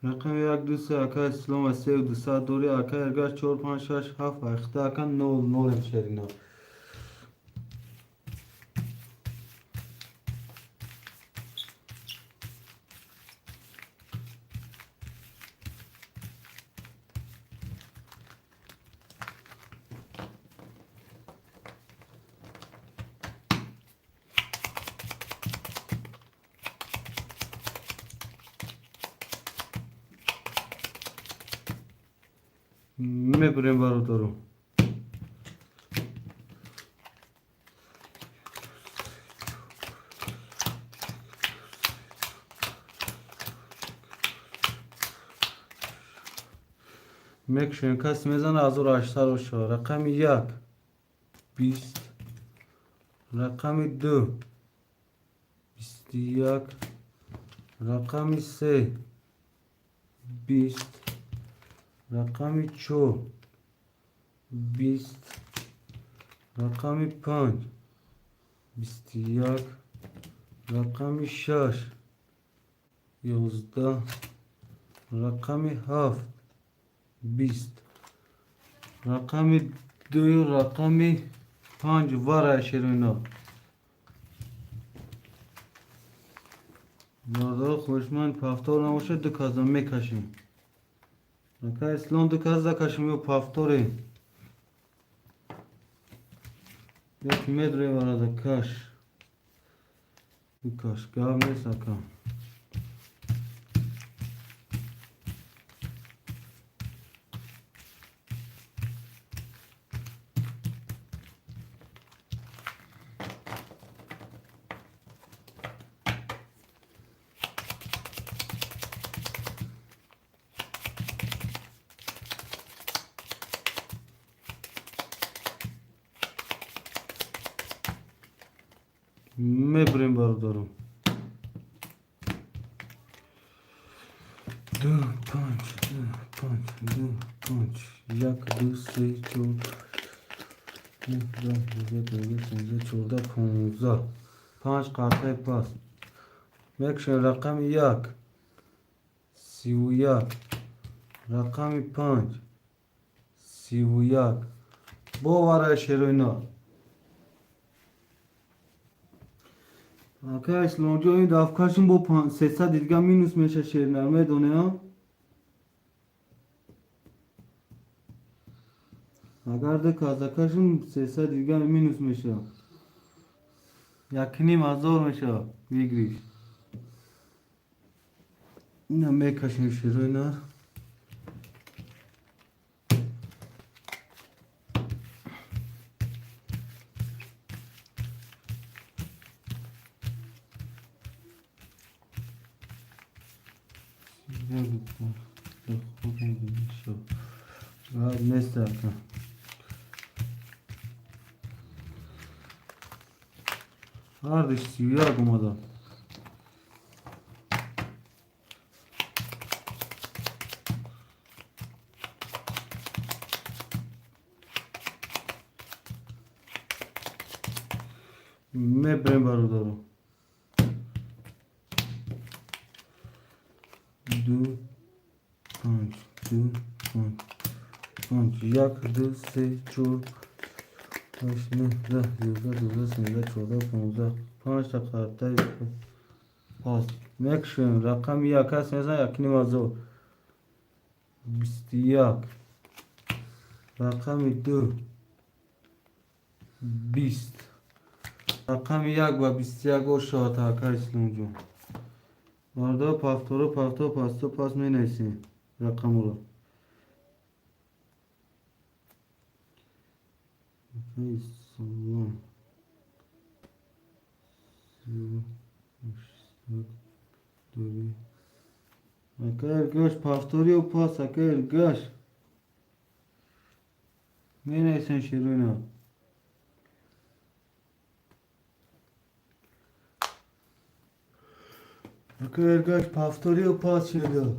Рақами як, ду, се, ака Ислом, сеу дусад дори, ака Эргаш, чор, панҷ, шаш, ҳафт, ахта, ака, нол нолем шерина. Мебурем, бародаро. Мекушем, касе мезана, 1800 ошава. Рақами як 20, рақами ду 21, рақами се 20, рақами чор 20, рақами панҷ 21, рақами шаш 11, рақами ҳафт 20. Рақами дую рақами панҷ вара шероино. Бардор, хушманд, повтор набошад, ду каза мекашем. Ака Ислом, ду каза кашем ё повторе? Як медре варада каш. Каш, гап нест, ака. Мебурем, бародарам. Ду, панҷ, ду, панҷ, ду, панҷ, як, ду, се, чор, даҳ, 12, 13, 14, 15. Панҷ қартаи пас. Мекушем: рақами як 31, рақами панҷ 31. Бо вараи шероино. Ака Исломҷон, ин дафкашон бо 300 дига минус меша шерина, медонем. Агар ду казакашон, 300 дига минус меша. 1500 меша выигрыш. Ина мекашем шерои нар. Гап нест ака. Ҳардиш 31 омада. Мебарем бародаро. 2 5 2 5 5 1 2 3 4 8 9 10 11 12 13 14 15 5 та қартаи пас мекушем. Рақами як аст мезан 1,5 21. Рақами 2 20. Рақами 1 ба 21 ошавад ака Исломҷон. Бародаро повторо повтор пасто пас менависем рақамро. Ислом ака Эргаш повторио пас ака Эргаш менависем шеруина. Ака Эргаш повторио пас шеда.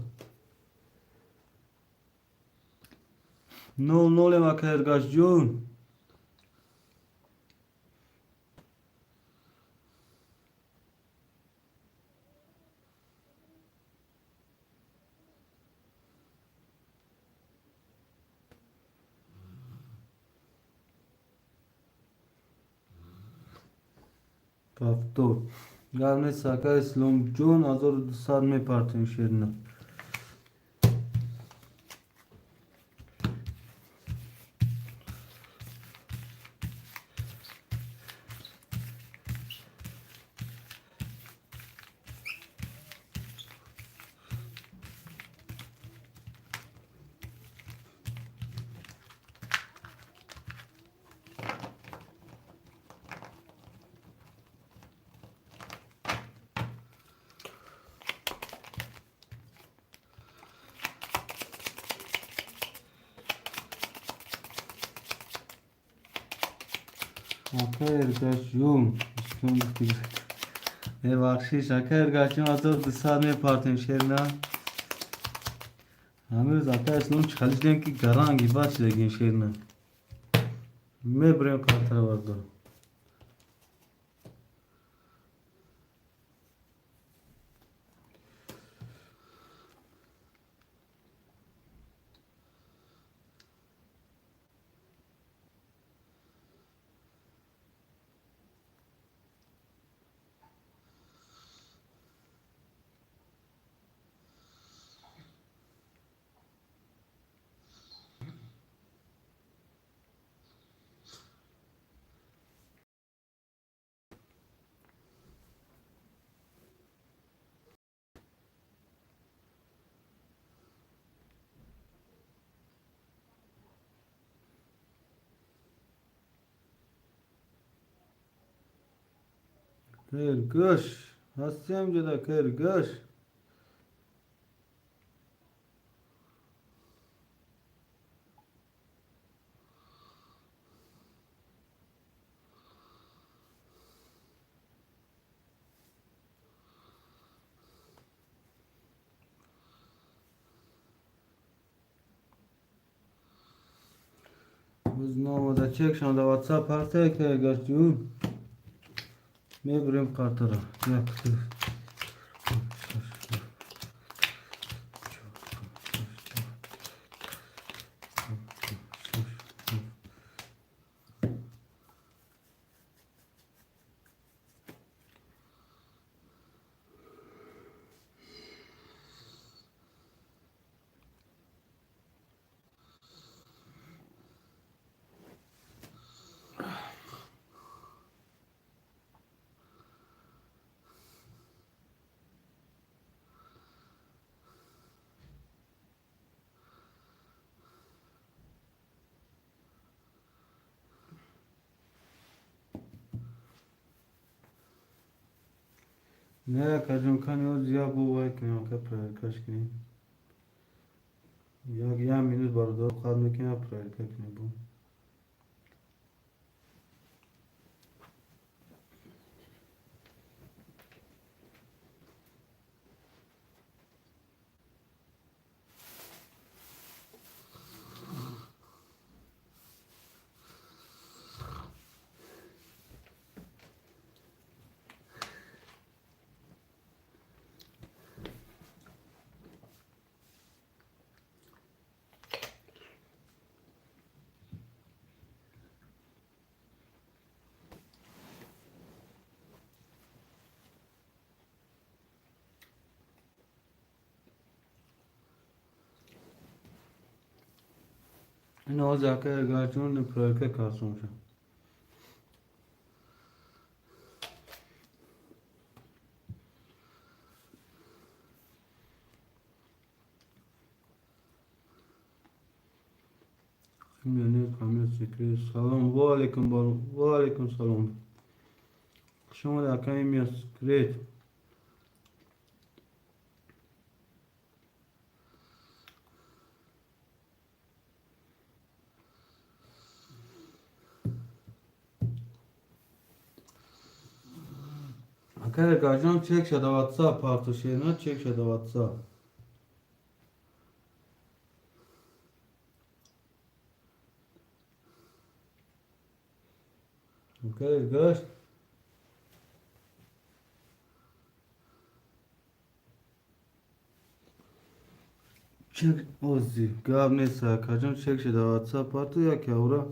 0-0 ака Эргаш ҷон. Повтор. Гап нест ака Исломҷон 1200 мепартем шерина. Ака Эргашҷон мебахшиш ака Эргашҷон 1200 мепартем шерина. Ҳамин рӯз ака Ислом чӣ хали шудем ки гаранги бад шудагим шерина. Мебурем қартара бародаро. Эргаш ҳастем ҷода ака Эргаш. Боз наомада чекшон дар ватсап ҳаста ака Эргашҷон. Мебурем қартара. 1 2 Не, акаҷон, кани оз як бо вай кунем, ака проверкаш кунем. Як минут, бародар, қат мекунем, проверка кунем бу. Ин ҳозир, ака Эргашҷон, проверка кардсонша. Нет, фамилия секрет. Салом, ва алейкум, ва алейкум салом. Хуш омадед, ака имя секрет. Ака Эргашҷон, чек шада WhatsApp партошена, чек шада WhatsApp. Ака Эргаш. Чек ози, гап нест, акаҷон, чек шуда WhatsApp парту як явра.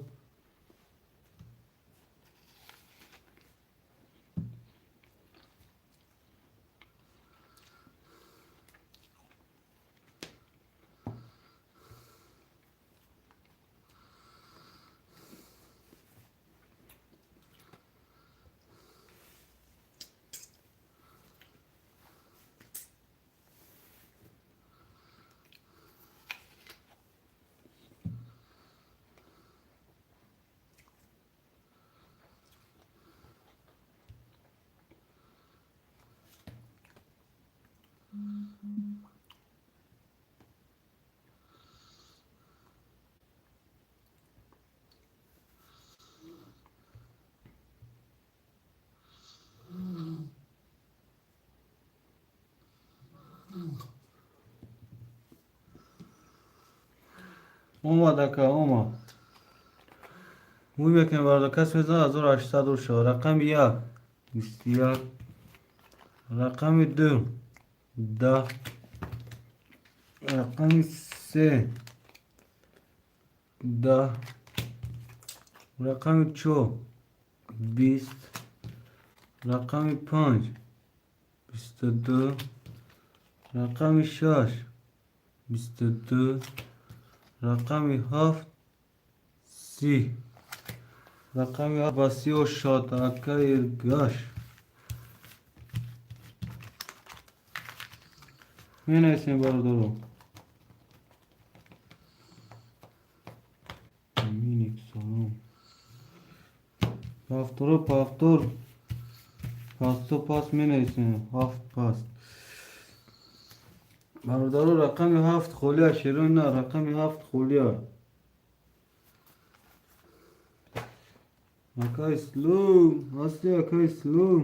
Омад, ака, омад. Мӯй мекунем, бародар, кас мезанад 1800 шава. Рақами як 21, рақами ду 10, рақами се 10, рақами чор 20, рақами панҷ 22, рақами шаш 22, рақами ҳафт 30. Рақами ҳафт ба сиё шод, ака Эргаш. Менависем, бародаро. Миник, салом. Повторо, повтор. Пасто пас менависем. Ҳафт пас. Бародаро, рақами ҳафт холия, шерои на, рақами ҳафт холия. Ака Ислом, ҳасти, ака Ислом?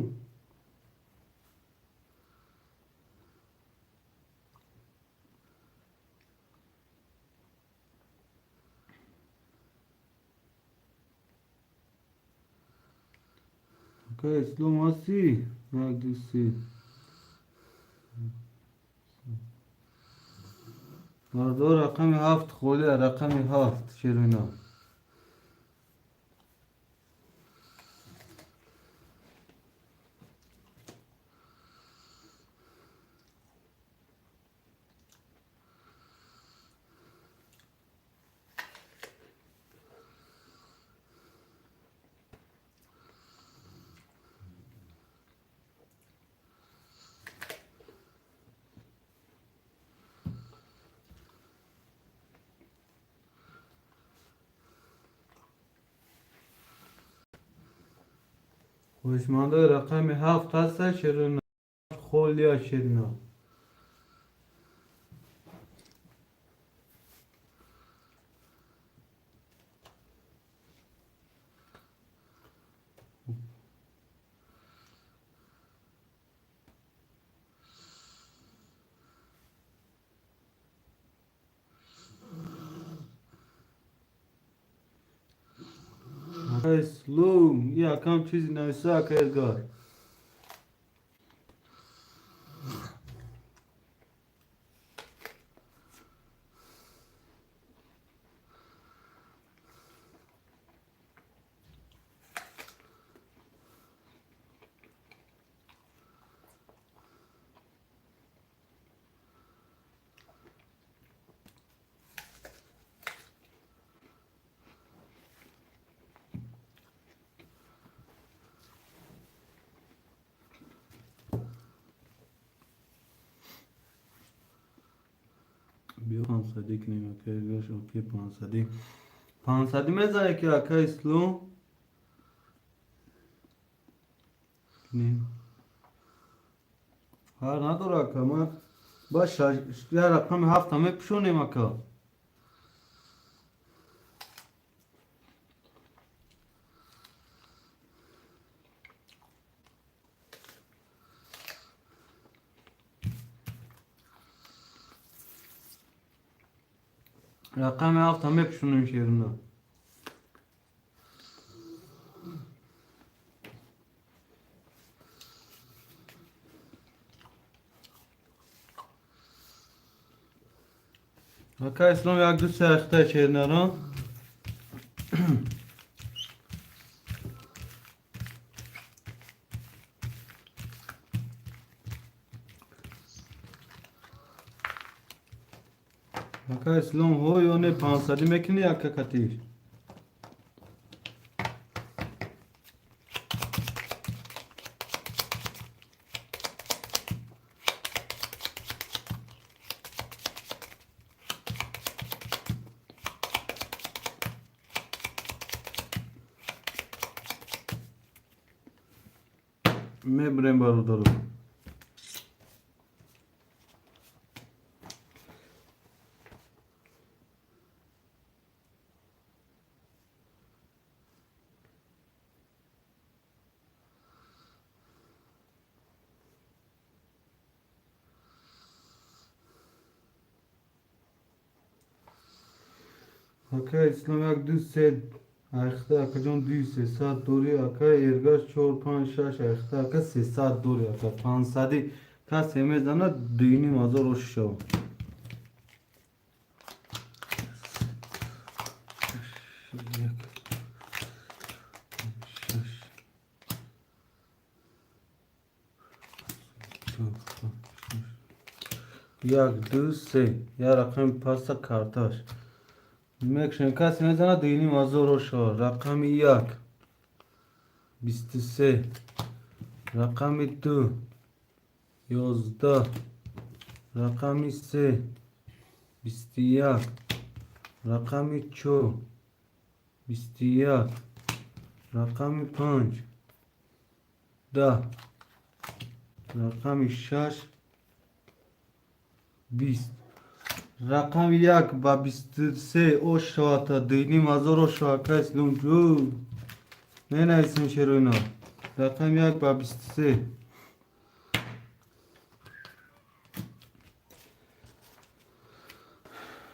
Ака Ислом, ҳастӣ? Як, ду, се. Бародаро, рақами ҳафт холия, рақами ҳафт, шероина. Хоҳишмандои рақами ҳафт ҳаста, шероина, холия, шерина. Ака Ислом, якам чизи нависа, ака Эргаш. Биё 500 кунем, ака Эргаш, окей, 500. 500 мезане ки, ака Ислом. Кунем. Ҳар надора, ака, ма ба я рақами ҳафта мепӯшонем, ака. Рақами ҳафта мепӯшонем шерина. Ака Ислом, як ду се ахта шернаро. Ака Ислом, ҳо ё не, 500 мекунӣ, ака катиш? Мебурем, бародаро. Ака Ислом, як ду се айхта, акаҷон, дуи 300 дори, ака Эргаш, чор панҷ шаш айхта, ака, 300 дори, ака, 500 касе мезанад, 2500 оши шава. Як, шаш, чор, панҷ, шаш. Як, ду, се. Я рақами паста карташ. Мекшем, касе мезанад, 2500 ошава. Рақами як 23, рақами ду 11, рақами се 21, рақами чор 21, рақами панҷ 10, рақами шаш 20. Рақами як ба 23 ош шавад, 2500 ош шавад, ака Ислом ҷӯ. Менависем шероино. Рақами як ба 23.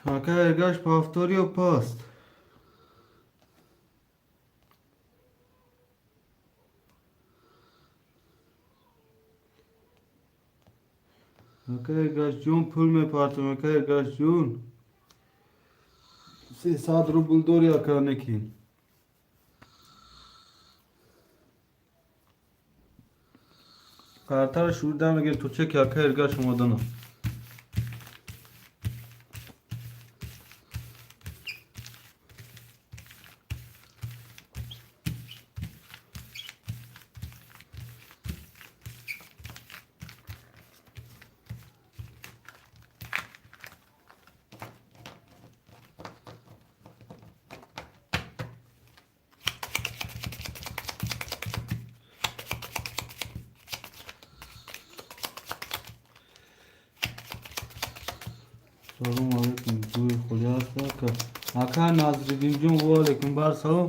Ака Эргаш, повтор ё паст? Ака Эргаш ҷон, пул мепартам, ака Эргаш ҷон. 300 рубл дори, ака, некин. Картаро шурида мегирем то чеки ака Эргаш омадана. Салом алейкум, ҷои холӣ аст, ака? Ака Назриддинҷон, ва алейкум бар салом.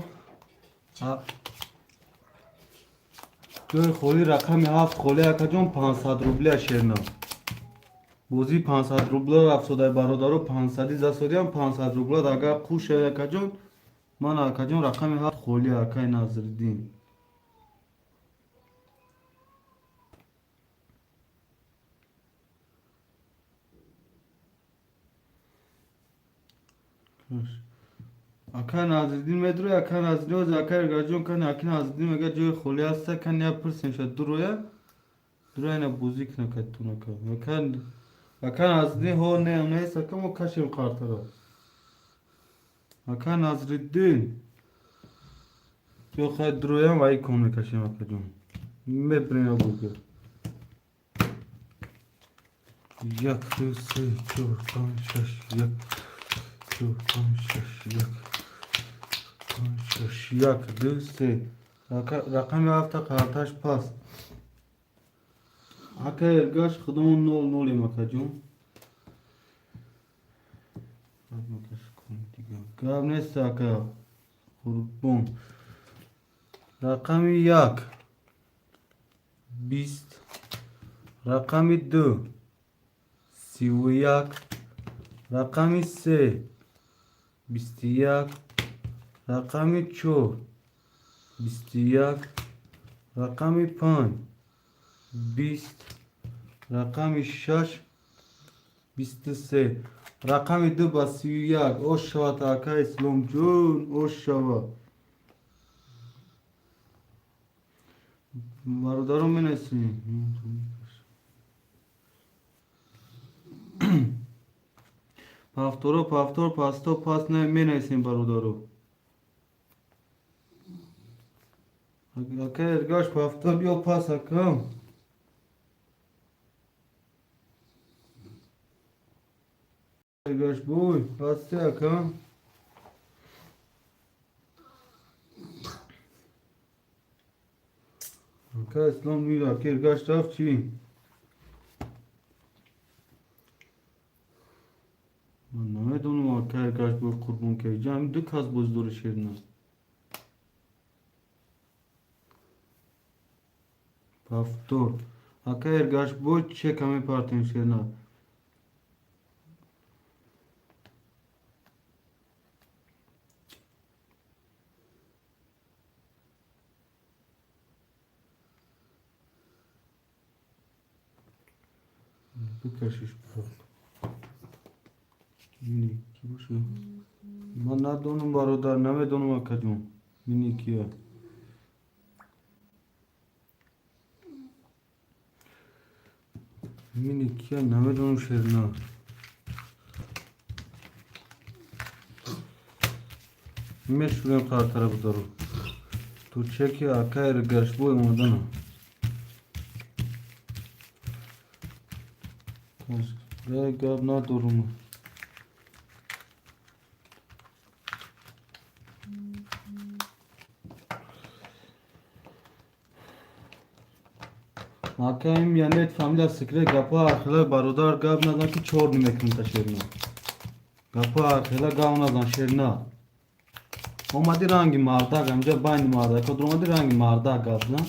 Ҷои холӣ рақами ҳафт холӣ, акаҷон, 500 рубля шерна. Бозии 500 рубла рафтодай, бародаро, 500 засодиам, 500 рубла агар қуш шавад, акаҷон, Ман акаҷон, рақами 7 холӣ, акай Назриддин. Акай Назриддин медрои, акай Назриддин оз, акай Эргаҷон, кани аки Назриддин мега ҷои холӣ ҳаста, кани я пурсем ша дуроя. Дуроя на бозӣ кина кайтун ака. Ака Назриддин ҳо не нест, ака мо кашем қартаро. Ака Назриддин. Ё хай дуроям вай кон мекашем акаҷон. Мебирем я буга. 1, 2, 3, 4, 5, 6, 1, 4, 5, 6, 1, 5, 6, 1, 2, 3. Рақами 7 қарташ пас. Ака Эргаш худамон 0-0 акаҷон. Гап нест ака Қурбон. Рақами 1 20, рақами 2 31, рақами 3 21, рақами 4 21, рақами 5 20, рақами 6 23, рақами 2 ба 31. Ош шавад ака Исломҷон, ош шавад. Бародарон менависем. Повторо, повтор, пасто, пас менависем бародаро. Ака Эргаш повтор ё пас ака. Эргаш бой, пасте ака. Ака Ислом мира, ака Эргаш рафт чӣ? Ман намедонам ака Эргаш бой Қурбон ки ҷамъ ду кас боз дори шерна. Повтор. Ака Эргаш бой чека мепартем шерна. Бикашиш мини ки боша? Ман надонам бародар, намедонам акаҷон. Мини кия? Мини кия намедонам шерна. Мешурем қартара будару. Ту чеки ака Эргашбой омадана. Гап надорум. Ака им янет фамилия секрет гапа архила бародар гап назан ки чор намекунам та шерна. Гапа архила гап назан шерна. Омади ранги мардак, амҷа байни мардак, омади ранги мардак гап зан.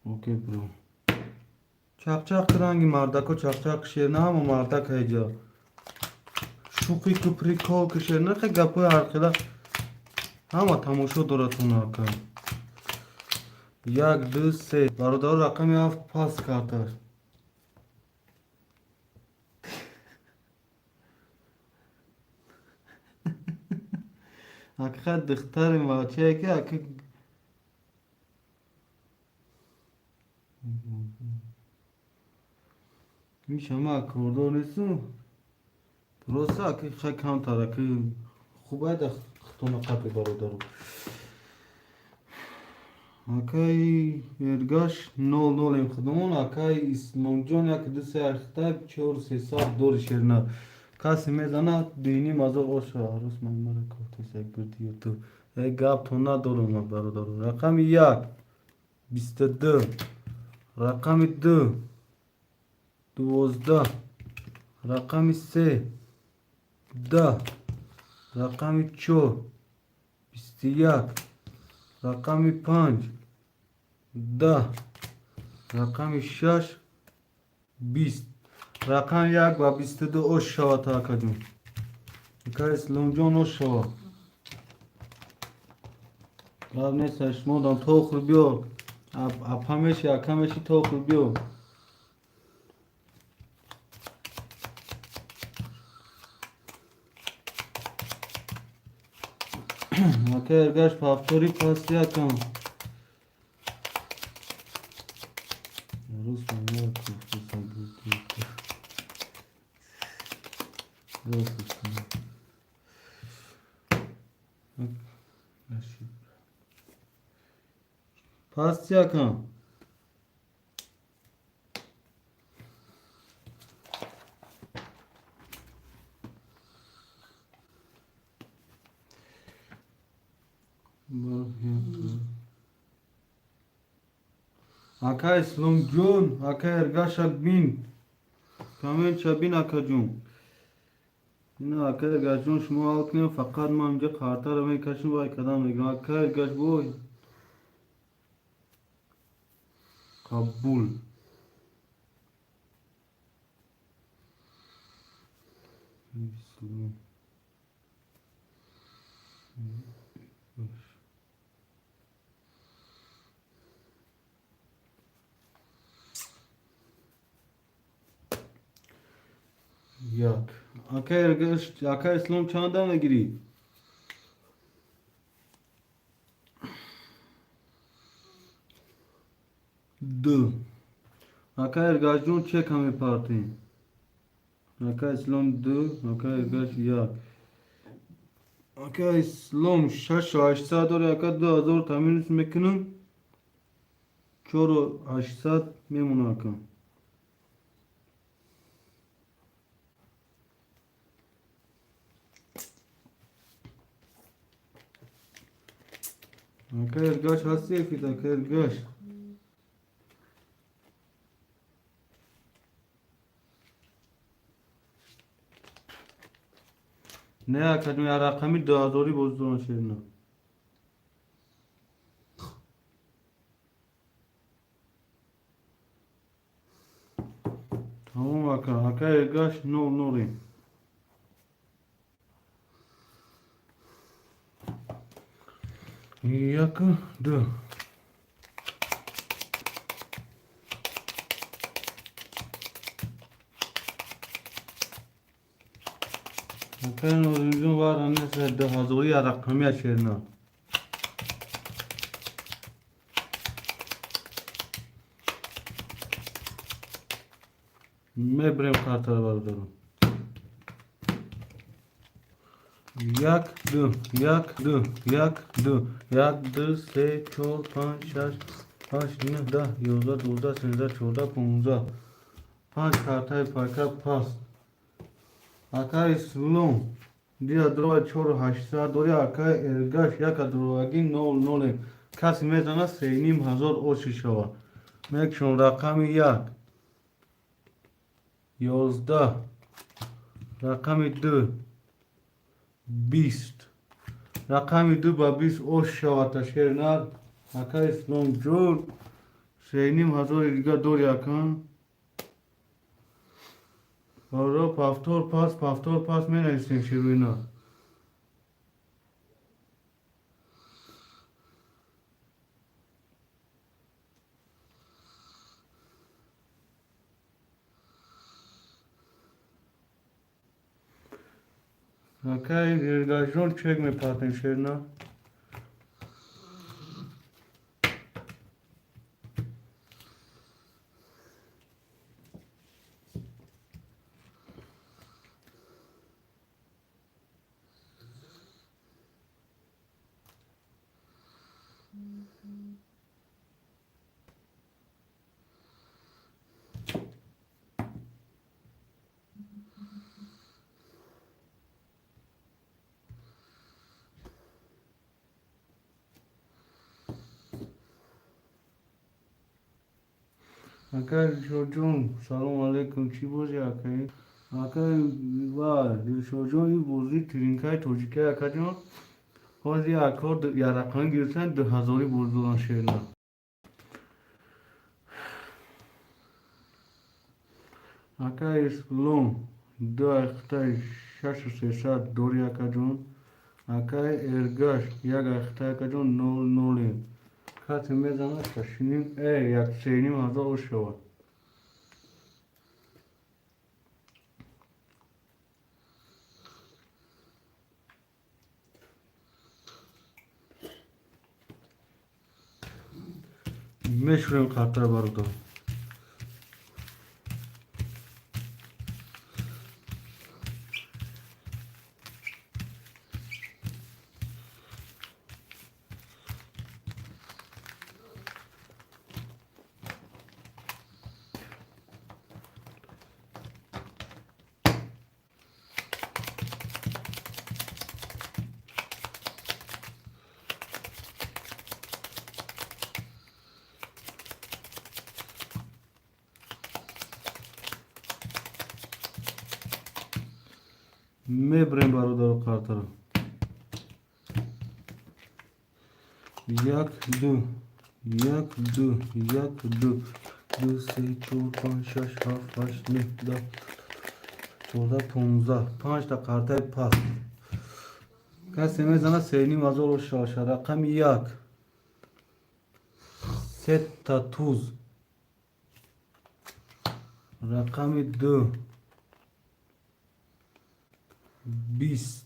Окей бро. Чақчақ ранги мардако чақчақ шерна ҳама мардак ҳайҷа. Шӯхӣ ку прикол ку шерна хе гапои архила ҳама тамошо дорад он ака. 1, 2, 3. Бародаро рақами 7 пас кардаш. Ака духтари мачае ки ака ишама кордор несту. Просто ака хай камтар ака хуб айда хитона қапи бародаро. Акай Эргаш 0-0 ем худамон, акай Исломҷон 1, 2, 3 8 4 3 7 дори шерна. Касе мезана дуюним ҳазор оша арӯс ман мара кофтес як бирди ютуб. Э гап то надорам ман бародаро. Рақами 1 22, рақами 2 12, рақами 3 10, рақами 4 21, рақами 5 10, рақами 6 20. Рақам 1 ба 22 ош шавад, акаҷон. Ака Исломҷон, ош шавад. Гап нест, шумодам тохур биё. Апа меши, ака меши, тохур биё. Ака Эргаш, повтори паси, акам. Паси, акам. Ака Исломҷон, ака Эргашак бин. Комментша бин, акаҷон. Ина, ака Эргашҷон, шумо ҳал кунем, фақат ман инҷа қартаро мекашам, вай кадам мегӯям. Ака Эргаш, бой. Қабул. Ислом. Як. Ака Эргаш, ака Ислом, чанда мегирӣ? Ду. Ака Эргашҷон, чека мепартем. Ака Ислом ду, ака Эргаш як. Ака Ислом 6800 дори, ака, 2000 та минус мекунам. 4800 мемона, ака. Ака Эргаш, ҳасти эфир, ака Эргаш? Не, акаҷон, як рақами дуҳазорӣ боз дорам, шерина. Тамом, ака, ака Эргаш, нол нолем. Як, ду. Ака Нозимҷон, вара нест, дуҳазорӣ як рақами шерина. Мебирем картаро, бародарон. Як, ду, як, ду, як, ду, як, ду, се, чор, панҷ, шаш, ҳашт, нӯҳ, 10, 11, 12, 13, 14, 15. Панҷ картаи пайка паст. Ака Ислом, дия дрова 4800 дори, ака Эргаш, яка дровагӣ нол нолем. Касе мезана, 3500 оши шавад. Мекшон рақами як. 11, рақами ду, 20, рақами ду ба 20 ош шавад, шернар. Ака Исломҷон, 3500-и дига дори, ака. Оро, повтор пас, повтор пас менависем, шируина. Акай Эргашҷон, чек мепартем, шерна. Акай Дилшодҷон, салом алейкум. Чӣ бозӣ, акай? Акай ва Дилшодҷон, ин бозӣ тринкаи тоҷикай, акаҷон. Ҳозир акор ярақам гирифтан, дуҳазорӣ боз додан, шерна. Ака Ислом, ду айхтаи шашу сесад дори, акаҷон. Акаи Эргаш, як айхтаи, акаҷон, нол нолем. Касе мезанад, шашним, як сеним ҳазор ош шавад. Мешӯрем қартара, бародар. Мебарем, бародаро, қартаро. Як, ду, як, ду, як, ду, ду, се, чор, панҷ, шаш, ҳафт, ҳашт, нӯҳ, 10, 14, 15, панҷта қартаи паст. Касе мезанад, сеним ҳазору шаша. Рақами як, сета туз. Рақами ду, 20.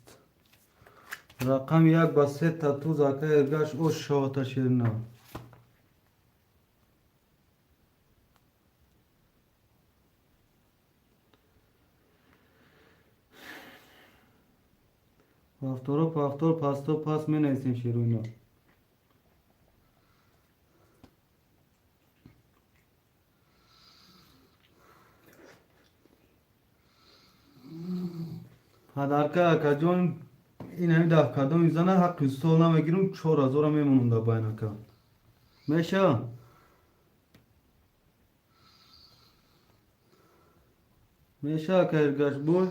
Рақами як ба сета туз, ака Эргаш, ош шавата, ширина. Повторо, повтор, пасто, пас менависем, шируино. Падарка, акаҷон, ин ҳами даф кардам мизана, ҳаққи сол намегирам, 4000-а мемонам дар байн, ака. Меша? Меша, ака Эргаш бой?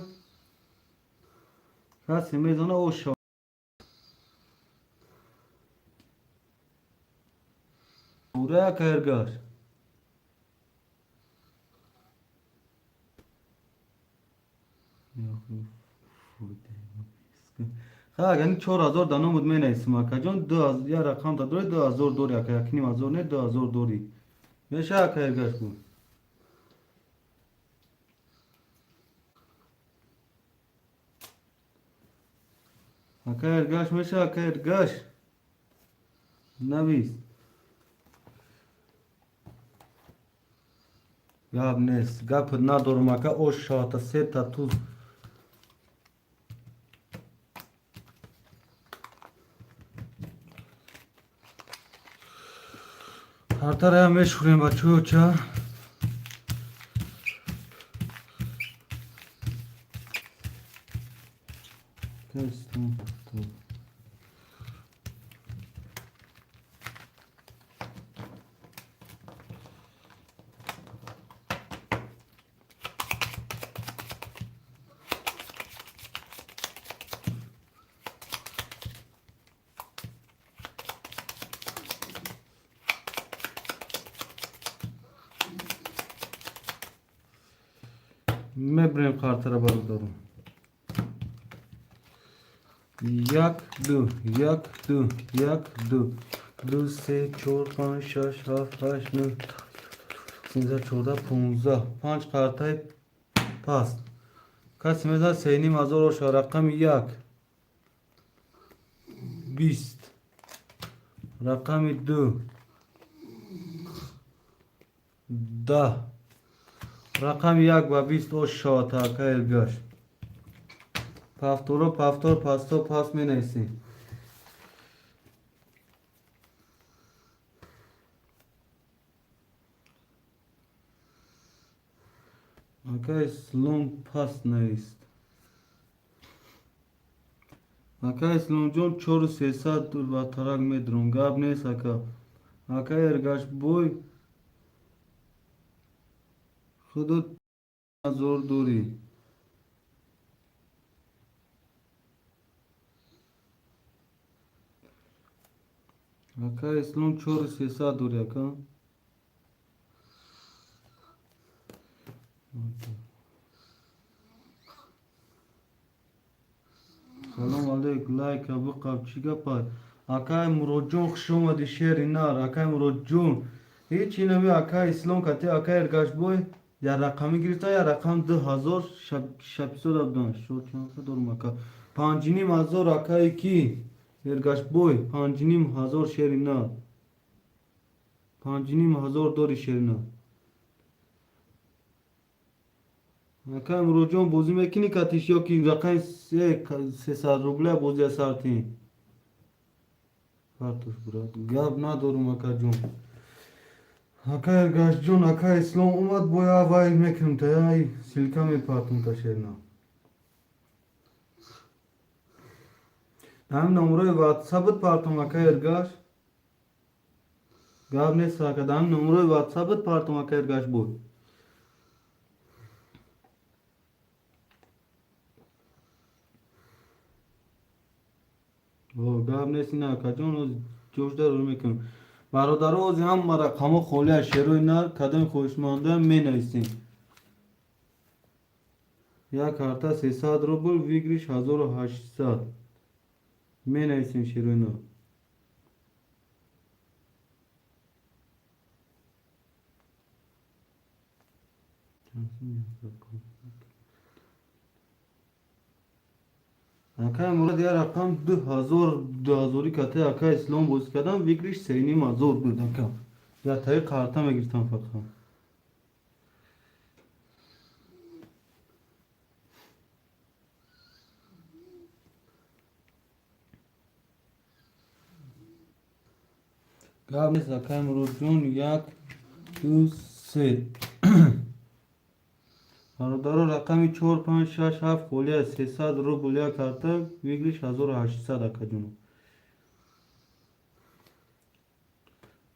Касе мезана, оша. Ура, ака Эргаш. Ха, яъни 4000 дар номуд менависем, акаҷон, як рақам та дори, 2000 дори, ака, 1500 не, 2000 дори. Меша, ака Эргаш бу? Ака Эргаш, меша, ака Эргаш? Навис. Гап нест, гап надорам, ака, ош шавата, сета туз. Ҳартараям мешӯрем, бачаҳо, ча. Мебарем қартара, бародаро. Як, ду, як, ду, як, ду, ду, се, чор, панҷ, шаш, ҳафт, ҳашт, нӯҳ, 13, 14, 15, панҷ қартаи паст. Касе мезанад, сеним ҳазор оша. Рақами як, 20. Рақами ду, 10. Рақами як ба 20 ош шавад, ака Эргаш. Повторо, повтор, пасто, пас менависем. Ака Ислом пас навист. Ака Исломҷон, чору сесад ба тарак медурам. Гап нест, ака. Ака Эргаш бой, худо ҳазор дорӣ. Ака Ислом, чору сесад дорӣ, ака. Лайка биқаб, чӣ гапа? Акай Муродҷон, хуш омадӣ, шери нар. Акай Муродҷон, ҳеч инами акай Ислом кати акай Эргашбой як рақамӣ гирифта, як рақам 2000 шаписода будан. Шо чанд дорум, ака? 5500, акай ки Эргашбой, 5500, шери нар. 5500 дори, шери нар. Акай Муродҷон, бозӣ мекунӣ катиш ё ки рақами 300 рубля бозия сартӣ? Фартуш, брат, гап надорум, акаҷон. Ака Эргашҷон, ака Ислом омад, боя вай мекунем, та яй ссылка мепартум, та шерна. Ҳамин номерои ватсапат партум, ака Эргаш? Гап нест, ака, ҳамин номерои ватсапат партум, ака Эргаш буд. Гап нест, ина, акаҷон, ҷошда рӯ мекунем. Бародаро, ози ҳама рақамҳо холӣ аз шерои нар, кадоми хоҳишманда менависем. Як карта 300 рубл, выигрыш 1800. Менависем, шерои нар. Акай Мурод, як рақам 2000, дуҳазорӣ катаи акай Ислом бозӣ кардам, выигрыш 3500 буд, ака. Ятаи карта мегирифтам фақат. Гап нест, акай Муродҷон, як, ду, се. Бародаро, рақами чор, панҷ, шаш, ҳафт холӣ аст. 300 рубл як карта, выигрыш 1800, акаҷоно.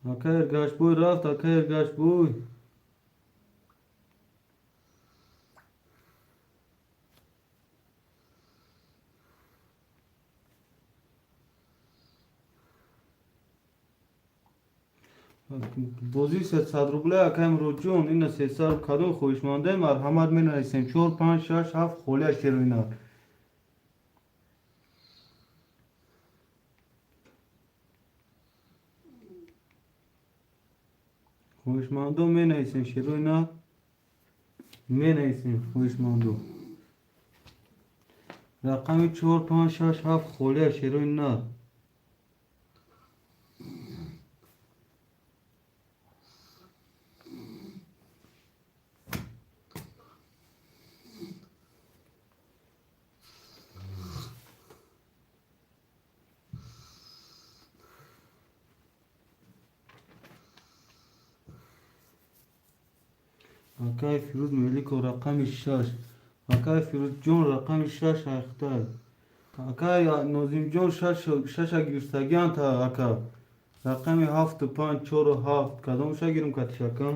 Ака Эргашбой рафт, ака Эргашбой. Бозии 300 рубля, акай Муродҷон, ина 300, кадом хоҳишмандаем, марҳамат, менависем. Чор, панҷ, шаш, ҳафт холӣ аст, шерои нар. Хоҳишмандо менависем, шерои нар. Менависем, хоҳишмандо. Рақами чор, панҷ, шаш, ҳафт холӣ аст, шерои нар. Акай Фирӯз Меликов, рақами шаш. Акай Фирӯзҷон, рақами шаш айхтай. Акай Нозимҷон, шаша гирифтагиан та, ака. Рақами ҳафту панҷ, чору ҳафт. Кадомша гирим катиш, ака?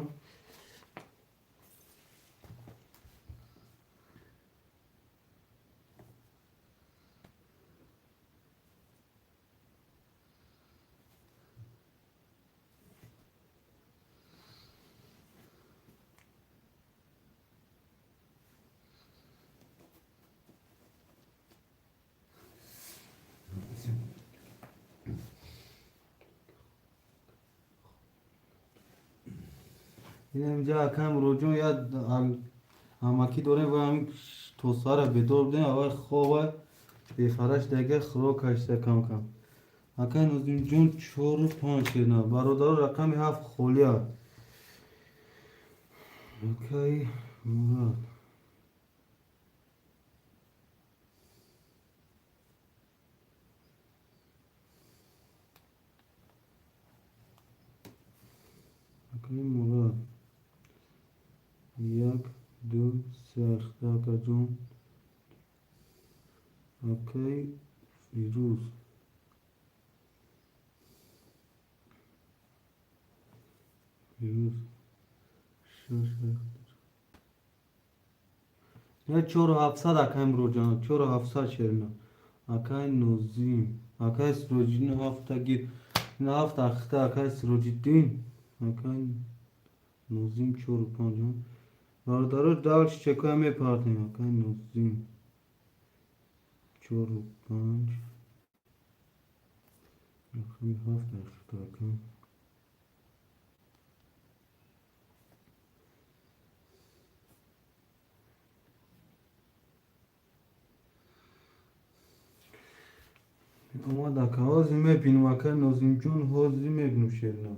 Инҷа, акай Муроҷон, як амакӣ дорем ва ҳамин то сара бедор будем, аввал хова бефараш дага хӯрок кашида кам-кам. Акай Нозимҷон, чору панҷ шена. Бародаро, рақами ҳафт холӣ аст. Акай Мурод. Акай Мурод. Як, ду, се, ахта, акаҷон. Акай Фирӯз. Фирӯз. Шаш, я чору ҳафтсад, акай Муроҷон, чору ҳафтсад, шерина. Акай Нозим, акай Сироҷиддин, ҳафта гир. Ина ҳафт ахта, акай Сироҷиддин, акай Нозим, чору панҷ. Бародаро, дальше чекоя мепартем, акай Нозим. Чору панҷ. Рақами ҳафт айхта ака. Омад ака, ҳозир мебинам ака Нозимҷон, ҳозир мебинам шерина.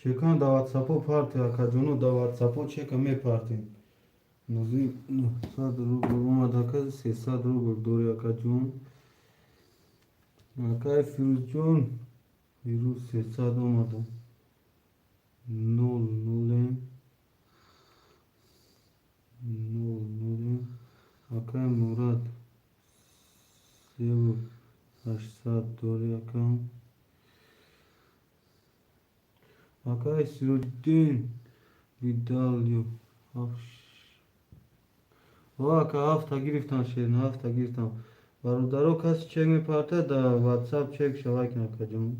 Чекан да ватсапо парти акаҷоно, да ватсапо чека мепартем. Нозим 900 рубл омад ака, 300 рубл дори акаҷон. Акай Фирӯзҷон, Фирӯз 300 омада. Нол нолем. Нол нолем. Акай Мурад 3800 дори ака. Акай Сироддин Видалиев ака ҳафта гирифтам шерин, ҳафта гирифтам. Бародаро, каси чек мепартад дар ватсап чек шавай кун акаҷон.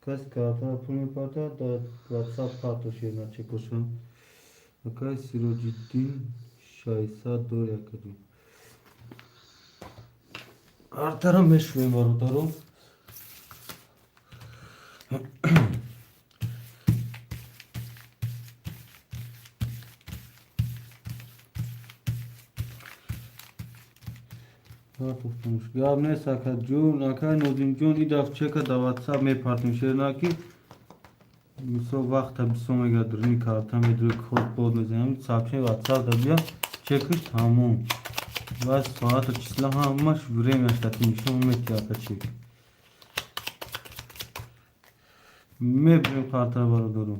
Каси картара пул мепартад дар ватсап парто шерина чекоша. Акай Сироҷиддин 600 дори акаҷон. Картара мешӯем бародаро. Гап нест акаҷон, акай Нозимҷон, и даф чека дар ватсап мепартем шерина, ки мисол вақта бисо мегӯяд, рӯи карта медурӣ, код бод мезанем, сообщение ватсап да бия, чекаш тамом. Ва соату числа ҳамаш времяш дати нишон метиҳад ака чек. Мебирем картара бародаро.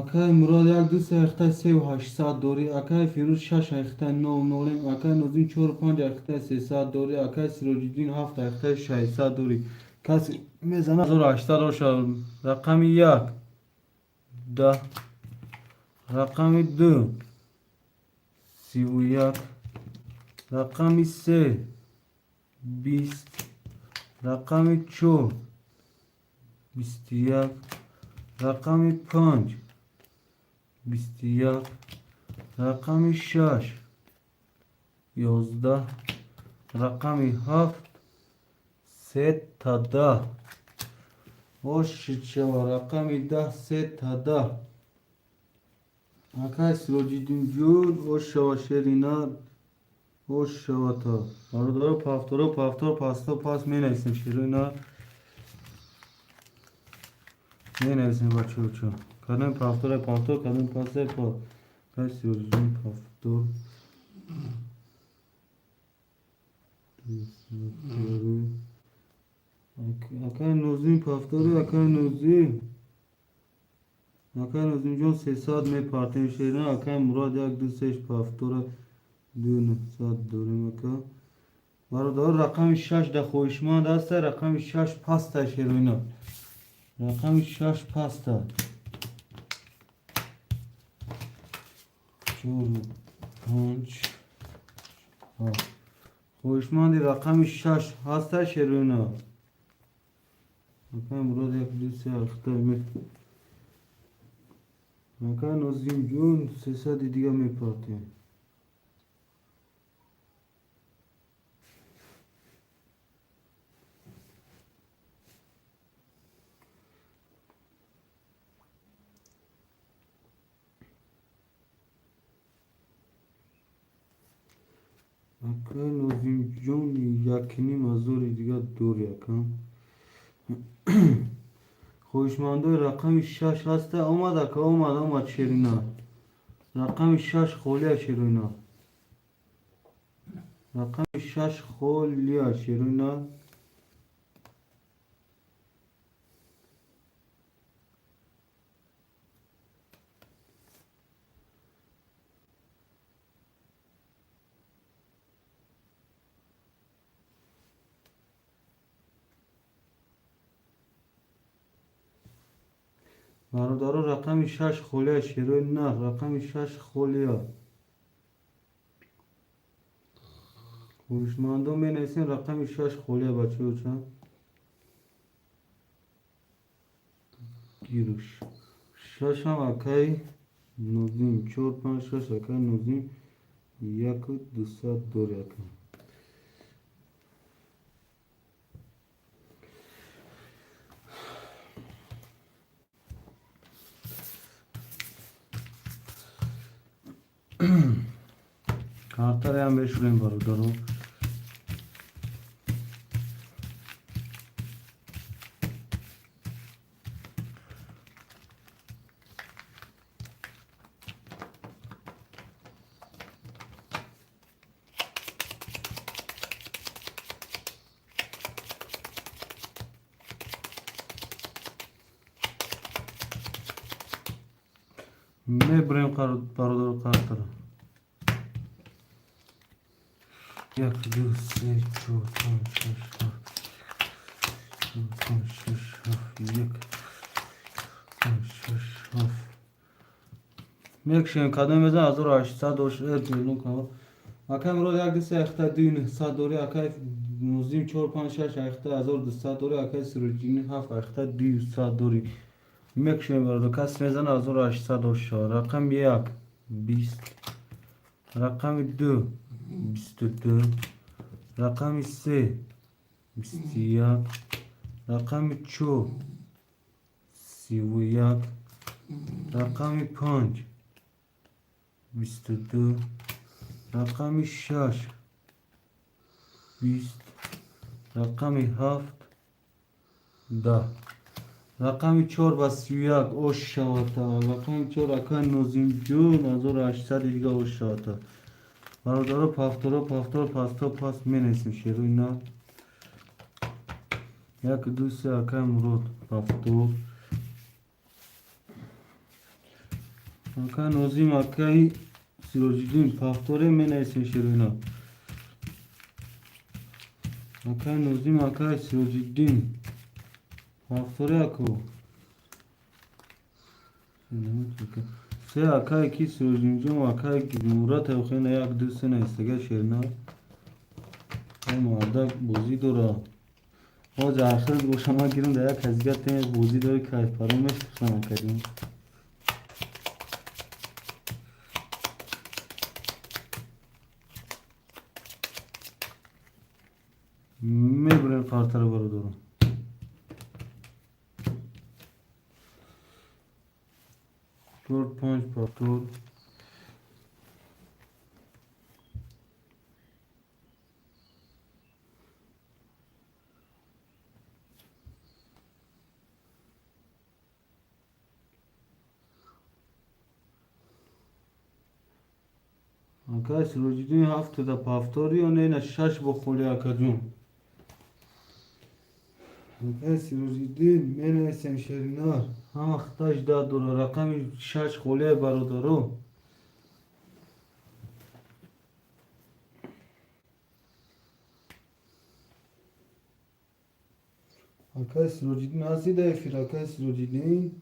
Акай Мурод як ду се айхтай сеу ҳаштсад дорӣ, акай Фирӯз шаш айхтай нол нолем, акай Нозим чору панҷ айхтай сесад дорӣ, акай Сироҷиддин ҳафт айхтай шашсад дорӣ. Касе мезана 1800 боша. Рақами як 10, рақами ду 31, рақами се 20, рақами чор 21, рақами панҷ 21, рақами шаш 11, рақами ҳафт сета 10. Ошид шава, рақами 10 сета 10. Акай Сироҷиддинҷон, ош шава шерина, ош шавата. Бародаро, повторо, повтор, пасто, пас менависем шерина. Менависем бачаҳо. Кадом повтора повтор, кадом пасе пас. Акай Сироҷиддин повтор. Акай Нозим повтори, акай Нозим. Акай Нозимҷон 300 мепартем шерина, акай Мурод як ду сеш повтора ду нӯҳсад дорем ака. Бародаро, рақами шаш да хоҳишманд аста, рақами шаш паста шероина. Рақами шаш паста. Чору панҷ ҳафт. Хоҳишманди рақами шаш ҳаста шероина. Акай Мурод як ду се ахта акай Нозимҷон сесади дига мепартем. Акай Нозимҷон якним ҳазори дига дори ака. Хоҳишмандои рақами шаш ҳаста? Омад ака, омад, омад шерина. Рақами шаш холия шерина. Рақами шаш холия шерина. Бародаро, рақами шаш холия шерои на, рақами шаш холия. Хоҳишмандон менависем рақами шаш холия бачаҳо. Гирш. Шашам акай Нозим. 4 5 6 акай Нозим. 1200 дори ака. Картараям мешурем бародаро. Мебурем бародаро картара. 1, 2, 3, 4, 5, 6, 7, 5, 6, 7, 1, 5, 6, 7. Мекшем кадом мезан 1800 дош ҷелун кава. Акай Мурод 1 2 3 ахта 2 900 дори, акай Нозим 4 5 6 ахта 1200 дори, акай Сироҷиддин 7 ахта 200 дори. Мекшем бародар, кас мезана 1800 дош. Рақами 1 20, рақами 2 22, рақами 3 21, рақами 4 31, рақами 5 22, рақами 6 20, рақами 7 10. Рақами 4 ба 31 ош шавата. Рақами 4 акай Нозимҷон 1800 дига ош шавата. Бародаро пафторо пафтор пасто пас менесим шеруи на. 1 2 3 акай Мурод пафтор. Акай Нозим акай Сироҷиддин пафторе менесим шеруи на. Акай Нозим акай Сироҷиддин пафторе ако. Се акай ки Сироҷиддинҷон акай Мурод охина 1 2 3 наистага шерна. Мардак бозӣ дора. Ҳозир ахир боша ман гирам дар як ҳазига тем бозӣ дори кайфпаро мешухсам академ. Мебурем картаро бародаро. 4 5 пафтор. Акай Сироҷиддин 7 да пафтори ё не на 6 бо холи акаҷон. Акай Сироҷиддин менависем шеринар. Ҳама хиташ да дора. Рақами 6 холия бародаро. Акай Сироҷиддин ҳасти да эфир акай Сироҷиддин?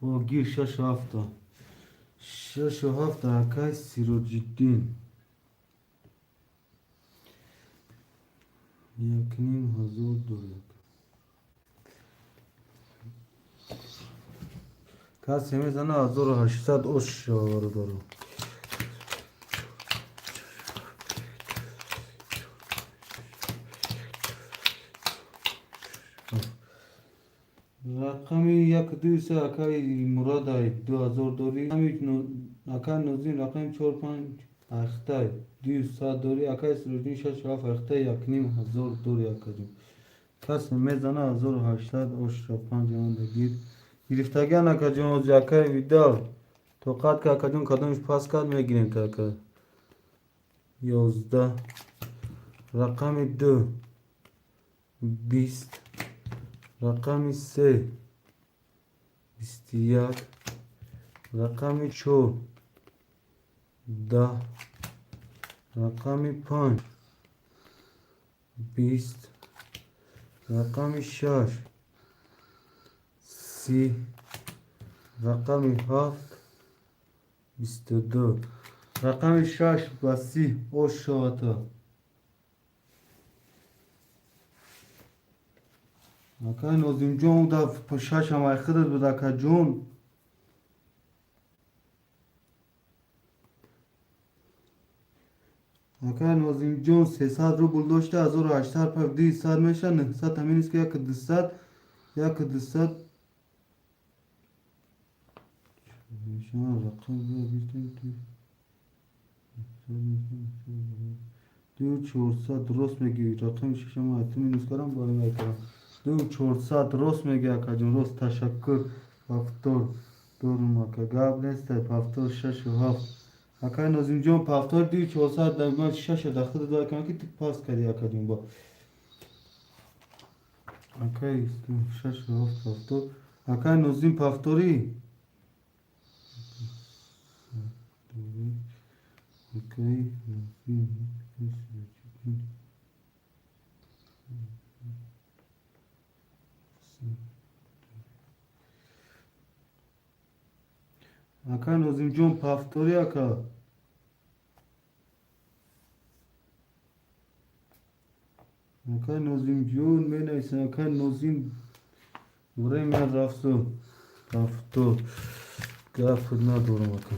О, гир 6 7. 6 7 акай Сироҷиддин. 1500 доллар. Касе мезана 1800 ош шава бародаро. Рақами 1 2 3 акай Муродай 2000 дори. Акай Нозим рақами 4 5 ахтай 200 дори. Акай Сироҷиддин 6 7 ахтай 1500 дори акаҷон. Касе мезана 1800 ош 5 анда гир. Гирифтагиан акаҷон ози акай Видал. Тоқат ка акаҷон кадомиш пас кард мегирем та ака. 11 рақами 2 20, рақами 3 21, рақами 4 10, рақами 5 20, рақами 6 30, рақами 7 22. Рақами 6 ба 30 ош шавата. Акай Нозимҷон, да шашам ай худат буд, акаҷон. Акай Нозимҷон, 300 рубл дошта, 1800 пар 200 меша, 900 ҳамин ки 1200, 1200 рақам 2400 рост мегӣ. Рақами шашам ту минус кардам, бо ин кардам. 2400 рост мегӣ, акаҷон, рост. Ташаккур. Повтор дорум, ака, гап нест. Повтор шашу ҳафт. Акай Нозимҷон, повтор 2400. Ман шаша дар худ дорам, ки ту пас кардӣ, акаҷон. Бо акай шашу ҳафт повтор. Акай Нозим, повторӣ. Акай Нозим, акай Нозимҷон, повторӣ, ака. Акай Нозимҷон менависам. Акай Нозим, время рафту повтор, гап надорам, ака.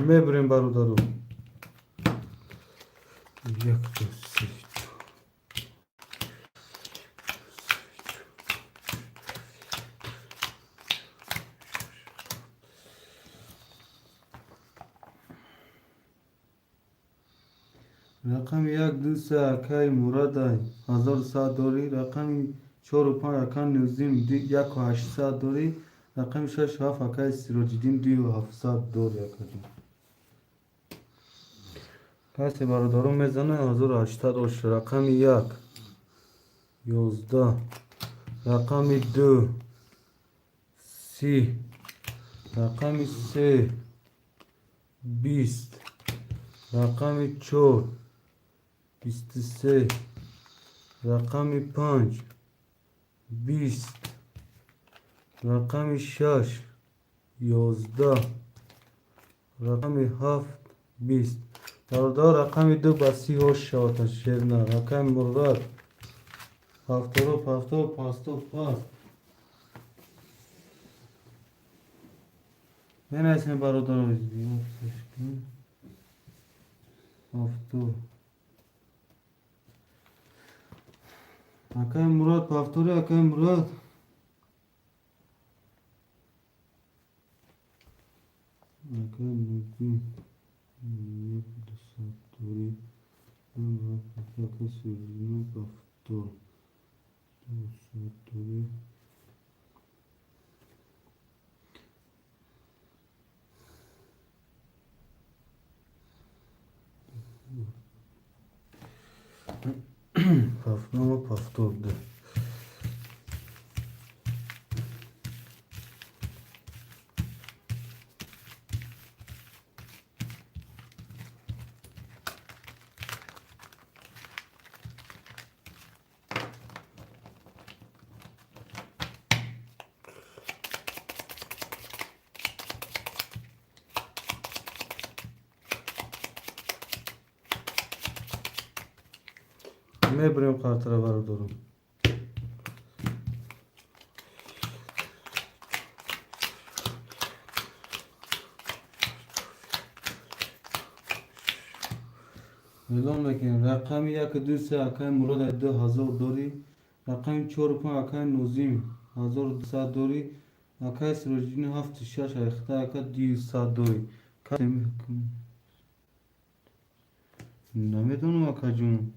Мебурем, бародару. Як, ду, се. Рақами як, ду, се, акай Мурадай, 1100 дорӣ. Рақами чору панҷ, акай Нузим, 1800 дорӣ. Рақами шашу ҳафт, акай Сироҷиддин, 2700 дорӣ, акаҷон. Касе, бародарон, мезана, 1800 ош. Рақами як, 11, рақами ду, 30, рақами се, 20, рақами чор, 23, рақами панҷ, 20, рақами шаш, 11, рақами ҳафт, 20. Бародар, рақами ду ба 30 ҳош шавад, шерна. Рақами Мурад, повторо, повтор, пастор, паст. Менависем, бародаро. Повтор. Акай Мурад, повтори, акай Мурад. Акай Нузим, 1200 дорӣ. Акай Сироҷиддин, повтор, 200 дорӣ. Повтор, повтор, да. Мебурем қартара, бародарам. Эълон мекунем. Рақами яку, ду, се, акай Мурод, 2000 дорӣ. Рақами чору панҷ, акай Нозим, 1200 дорӣ. Акай Сироҷиддин, ҳафту шаш, айхта, ака, 200 дорӣ. Намедонам, акаҷон.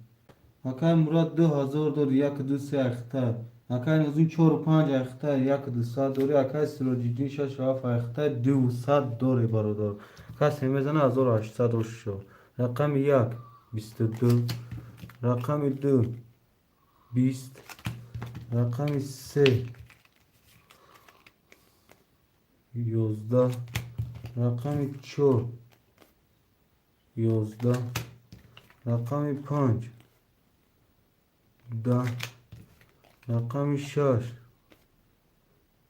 Акай Мурад, 2000 дорӣ, яку, ду, се, айхта. Акай Нозим, чору панҷ, айхта, 1200 дорӣ. Акай Сироҷиддин, шашу ҳафт, айхта, 200 дорӣ, бародар. Касе мезана, 1800 ошо. Рақами як, 22, рақами ду, 20, рақами се. 11, рақами 4, 11, рақами 5, 10, рақами 6,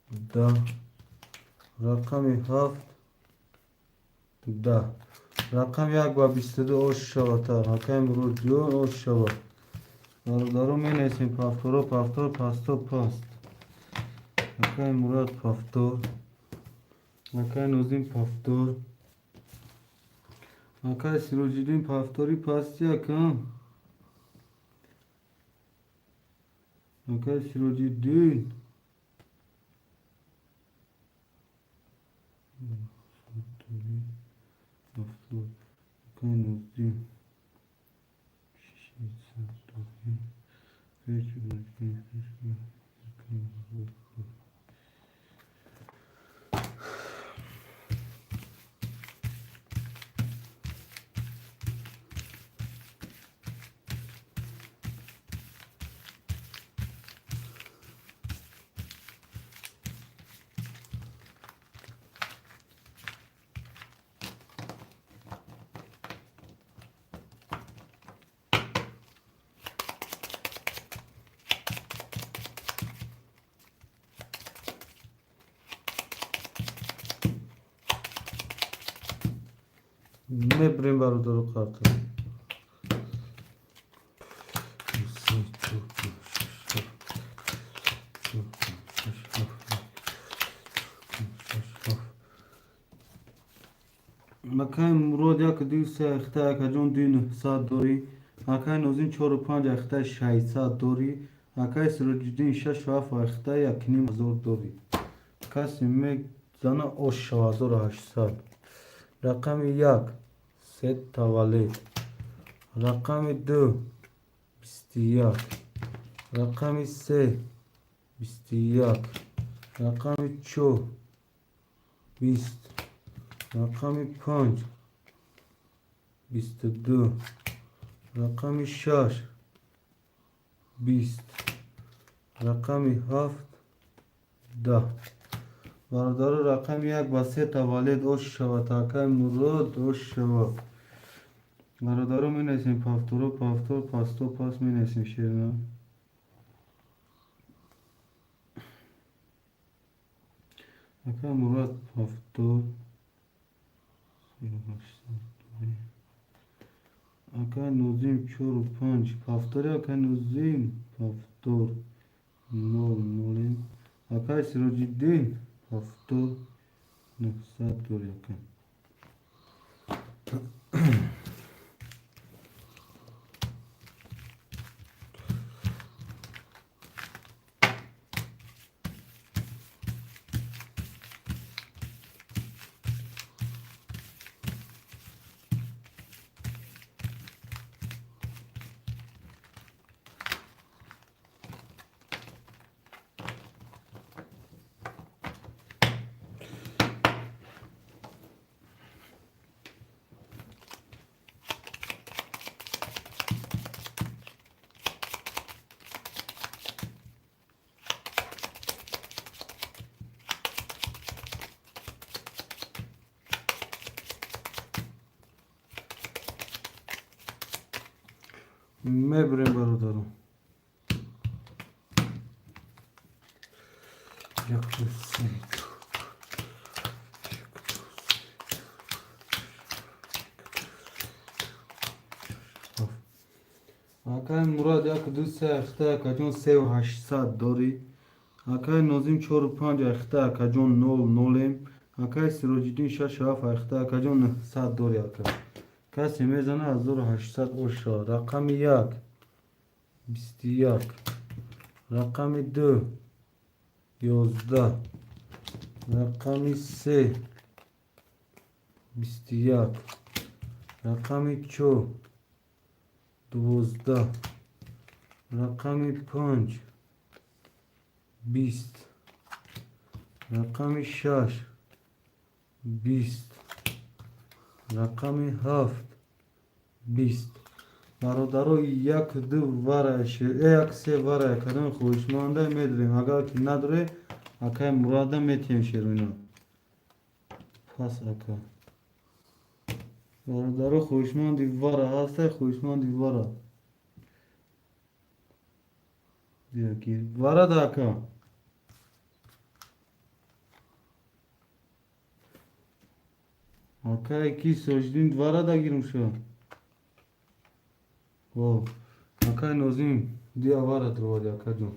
10, рақами 7, 10. Рақами 1 ба 22 ош шавад. Акай Муродҷон, ош шавад. Бародаро, менависем повторо, повтор, пасто, паст. Акай Мурод, повтор. Акай Нозим, повтор. Акай Сироҷиддин, повтори пасти, ака. Акай Сироҷиддин. Акай Нозим. Мебирем, бародару, карта. Се, чор, панҷ, шаш, ҳафт, чор, панҷ, шаш, ҳафт, шаш, ҳафт. Акай Мурод, як, ду, се, ахта, акаҷон, ду нӯҳсад дорӣ. Акай Нозим, чору панҷ, ахта, 600 дорӣ. Акай Сироҷиддин, шашу ҳафт, ахта, 1500 дорӣ. Касе мезана, ош шава, 1800. Рақами 1, се таваллуд. Рақами 2, 21. Рақами 3, 21. Рақами 4, 20. Рақами 5, 22. Рақами 6, 20. Рақами 7, 10. Бародаро, рақами 1 ба се таваллуд, ош шавад. Акай Мурод, ош шавад. Бародаро, менависем повторо, повтор, пасто, паст, менависем шерина. Акай Мурод, повтор. Акай Нозим, чору панҷ, повтори. Акай Нозим, повтор, нол нолем. Акай Сироҷиддин, повтор, 900 дори, ака. Мебирем, бародаро. Як, ду, се, чор, як, ду, се, ҳафт. Акай Мурод, як, ду, се, ахта, акаҷон, сеу ҳаштсад дорӣ. Акай Нозим, чору панҷ, ахта, акаҷон, нол нолем. Акай Сироҷиддин, шашу ҳафт, ахта, акаҷон, 900 дорӣ, ака. Касе мезана, 1800, ош шавад. Рақами 1, 21. Рақами 2, 11. Рақами 3, 21. Рақами 4, 12. Рақами 5, 20. Рақами 6, 20. Рақами 7, 20. Бародаро, як, ду вара, як, се вара, кадоми хоҳишманда медорем. Агар ки надоре, акай Мурада метиҳем шеруино. Пас ака. Бародаро, хоҳишманди вара ҳастай, хоҳишманди вара. Вара да ака. Акай ки Сироҷиддин вара да гирм шо. О, акай Нозим, дия вара дровади акаҷон.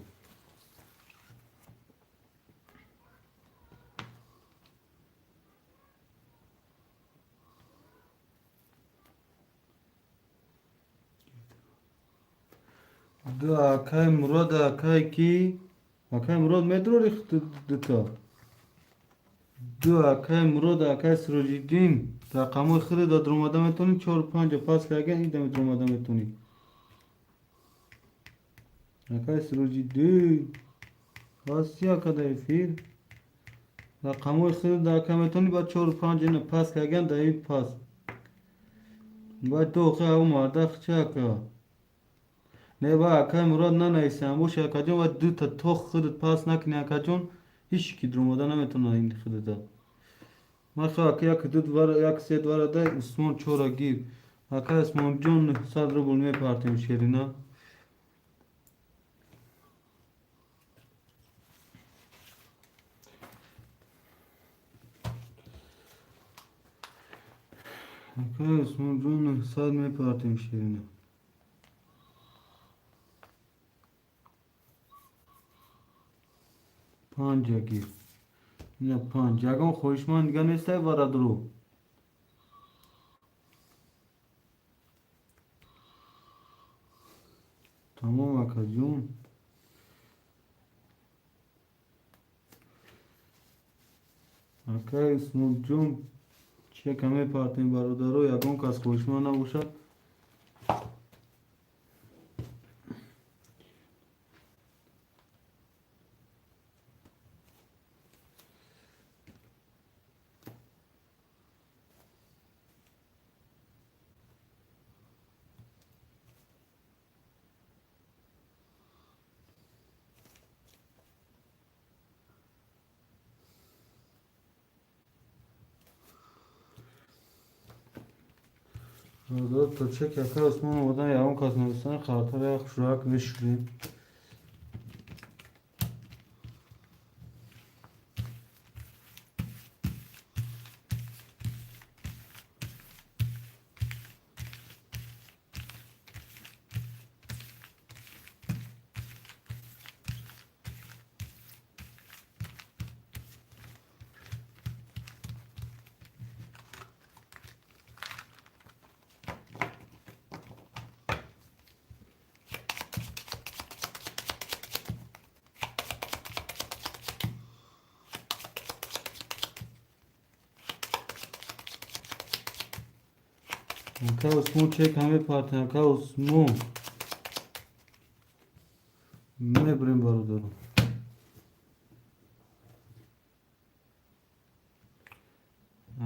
Ду акай Мурод, акай ки? Акай Мурод медрори дута. Ду акай Мурод, акай Сироҷиддин, рақамҳои хеле да дромада метавонӣ, чор панҷа пас лаган ида дромада метавонӣ. Акай Сироҷиддин, ҳасти ака да эфир? Рақамҳои хеле да ака метавонӣ, баъд чор панҷ ина пас лаган да ин пас. Баъд ту охи ав мардах чи ака? Не ба акай Мурод нанависам боша акаҷон, ва дута то худат пас накунӣ акаҷон, ҳеҷ ки дромада наметавонад ин худата. Ман хо ака як ду вара як се вара дай Усмон чора гир. Акай Усмонҷон 100 рубл мепартем шерина. Акай Усмонҷон 100 мепартем шерина. Панҷа гир. Ина панҷ. Ягон хоҳишманд дига нестай варадру. Тамом акаҷон. Акай Усмонҷон чека мепартем бародаро, ягон кас хоҳишманд набошад. То чек акай Усмон омадан, ягон кас нависан, хартара як хушрак мешӯрем. Ака Усмон чек ҳаме партем, ака Усмон. Мебарем бародаро.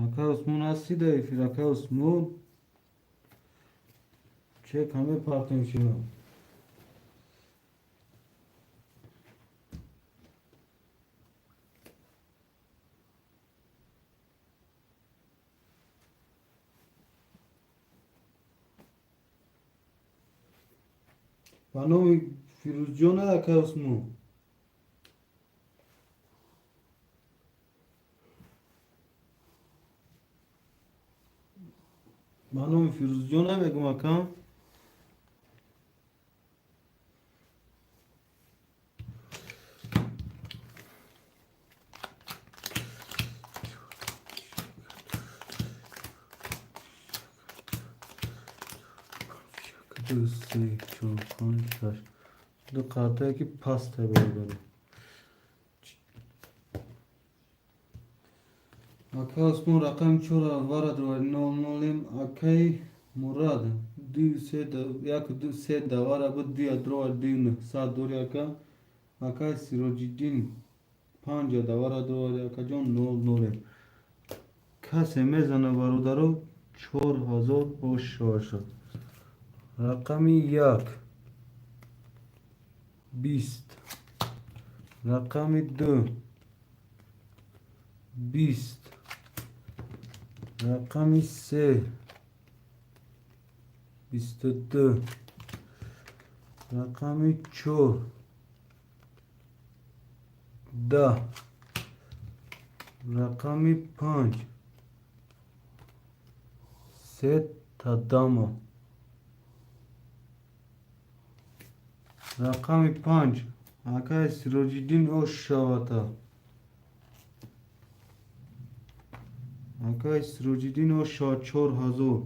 Ака Усмон ҳасти да эфир, ака Усмон. Чек ҳаме партем шумо. Ба номи Фирӯзҷон ака Усмон. Ба номи Фирӯзҷон мегум ака. Ду, се, чор, панҷ, шаш. Ду қартае ки пастай бародаро. Ака Усмон рақами чора вара дровари нол нолем. Акай Мурад ду се як ду се давара буд дуя дровари ду нӯҳсад дори ака. Акай Сироҷиддин панҷа давара дровари акаҷон нол нолем. Касе мезана бародаро 4000 ош шуд. Рақами як 20, рақами ду 20, Рақами се 22, рақами чор 10, рақами панҷ се тадама. Рақами панҷ акай Сироҷиддин ошавата. Акай Сироҷиддин ошава 4000.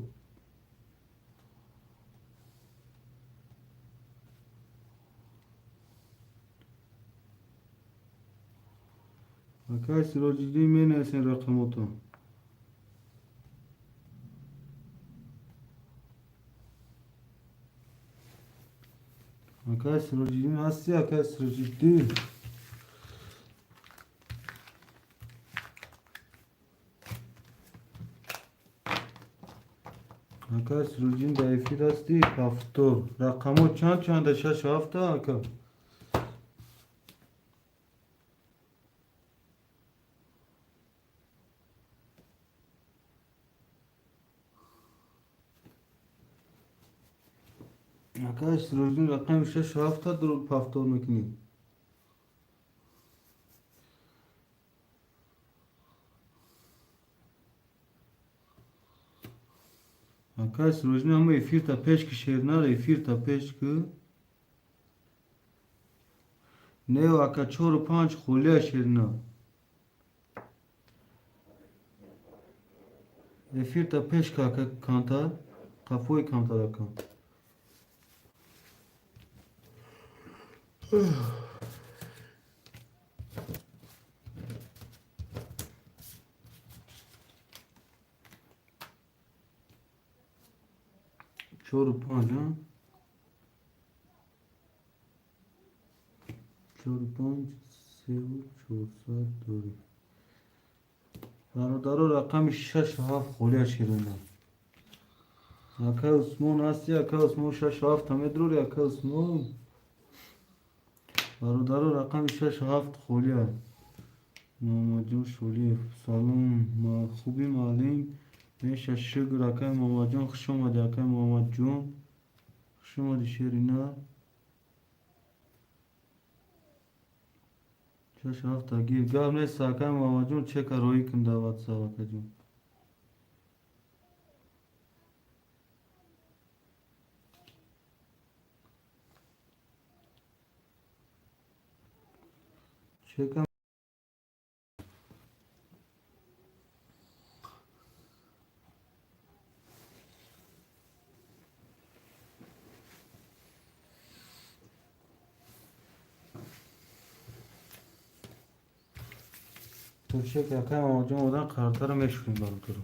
Акай Сироҷиддин, менависен рақамотон. Акай Сироҷиддин ҳасти, акай Сироҷиддин? Акай Сироҷиддин, дар эфир ҳасти? Ҳафтор. Рақамҳо чанд чанда? Шаш ҳафта, ака? Акай Сироҷиддин, рақами шашу ҳафта повтор мекунӣ. Акай Сироҷиддин, ҳама эфирта пеш ки, шернара эфирта пеш ки. Не, ака, чору панҷ холия, шерна. Эфирта пеш ки, ака, камтар, қафои камтар, ака. Чору панҷ, чору панҷ, севу чорсад дорем. Бародаро, рақами шашу ҳафт холия, ширина. Акай Усмон ҳасти, акай Усмон? Шашу ҳафта медрори, акай Усмон? Бародаро, рақами шашу ҳафт холия. Муҳаммадҷон Шолиев, салом, хуби муаллим? Меша, шукр. Акай Муҳаммадҷон, хуш омадӣ. Акай Муҳаммадҷон, хуш омадӣ, шерина. Шашу ҳафта гир, гап нест, акай Муҳаммадҷон, чека роҳӣ кун дар ватсап, акаҷон. Чека. Чек, акай Муҳаммадҷон, одан қартаро мешӯрем, бародаро.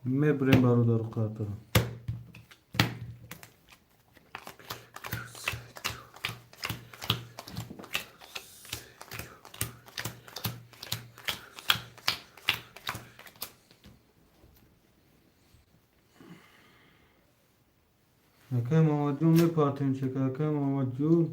Мебурем, бародару, қартаро. Акай Муҳаммадҷон, мепартем чека, акай Муҳаммадҷон.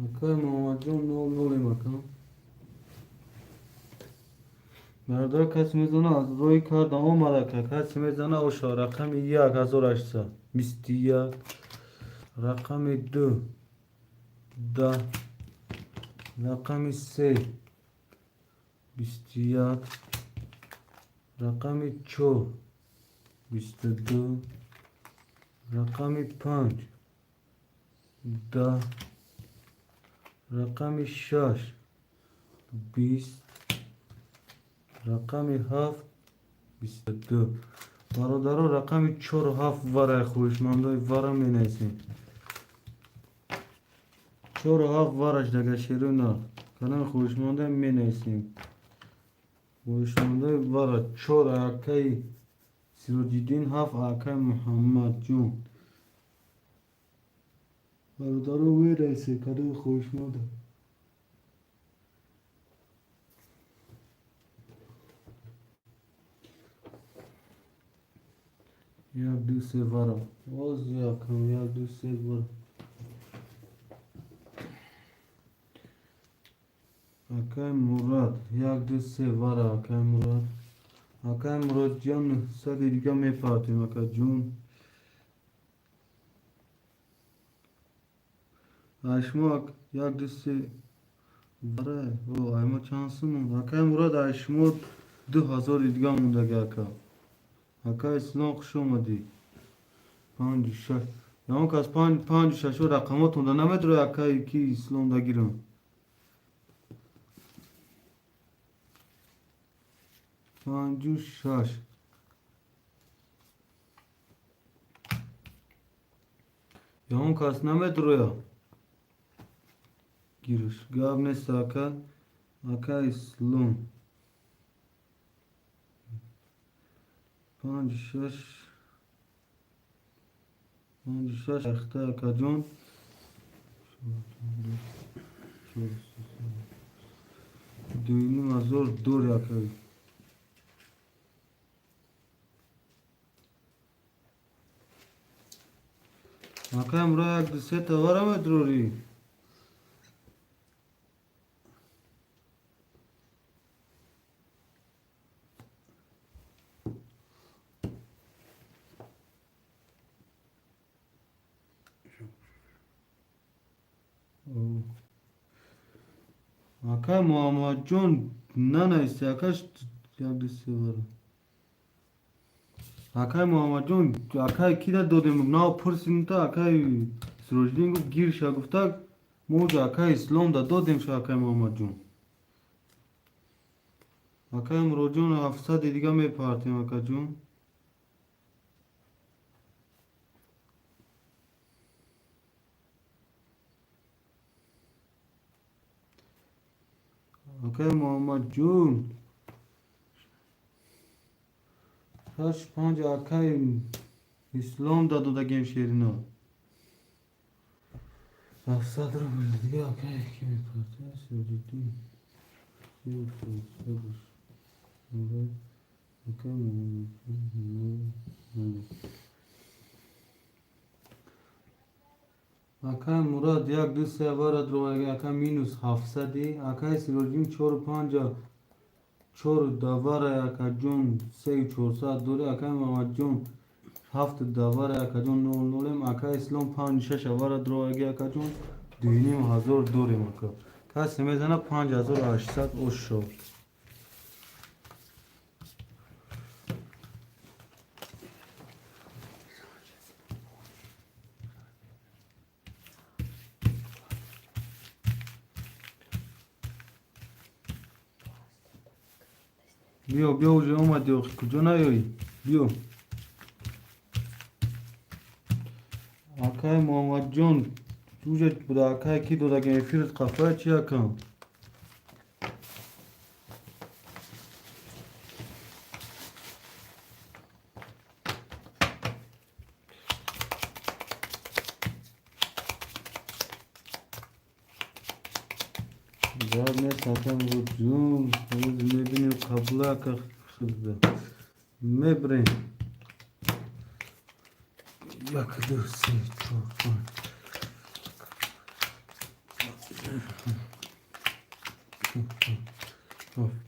Акай Муҳаммадҷон, нол нолем, ака. Бародар, касе мезана, аз роҳи кардам омад, ака. Касе мезана, оша. Рақами як 1821, рақами ду 10, рақами се 21, Рақами 4 22, рақами 5 10, рақами 6 20, рақами 7 22. Бародаро, рақами 4 7 варай, хоҳишмандои вара менависем. 4 7 вараш дага шерӯна. Кадом хоҳишманда менависем. Хоҳишмандаи вара 4 акаи Сироҷиддин, 7 акаи Муҳаммадҷон. Бародаро, менависем кадом хоҳишманда. Як, ду, се вара. Боз якам, як, ду, се вара. Акай Мурад, як, ду, се вара, акай Мурад. Акай Мурадҷон, 900 дига мепартем, акаҷон. Ай шумо як, ду, се вара. О, ай мо чанд сум монд? Акай Мурад, ай шумо 2000 дига мондаги, ака. Ака Ислом, хуш омадӣ. Панҷу шаш. Ягон кас панҷу шашо рақамотонда намедорад, акай ки Ислом дагирам. 5 6. Ягон кас намедроя. Гириш. Гап нест, ака. Ака Ислом. 5 6, 5 6 ахта, акаҷон. 2500 дори, ака. Акай Мурад, як, ду, се товара медрорӣ. Акай Муҳаммадҷон, нанависти, акаш як, ду, се вара. Акай Муҳаммадҷон, акай кида додем, нав пурсидем та акай Сироҷиддин гуфт гирша гуфта, мо уҷа акай Ислом да додем ша, акай Муҳаммадҷон. Акай Муроҷон, 700 дига мепартем, акаҷон. Акай Муҳаммадҷон, 6 5 акай Ислом да додагем, шерино. 700 рубл дига акай ки мепарта? Сироҷиддин. Акай Муҳаммадҷон. Акай Мурад, як, ду, се вара дроваги, ака минус 700. Акай Сироҷиддин, чору панҷа, чору давара, акаҷон, сею чорсад дори. Акай Муҳаммадҷон, ҳафту давара, акаҷон, нол нолем. Акай Ислом, панҷу шаш авара дроваги, акаҷон, 2500 дорем, ака. Касе мезана 5800 ошо. Биё, биё, уже омадӣ, охи куҷо наёӣ? Биё. Акай Муҳаммадҷон, уже буда акай ки додагем эфират қафая чи, акам? Гап нест, акай Муроджон, ҳозир мебинем қабла, ака хизда. Мебирем. Як, ду, се, чор, панҷ. Ҳафт.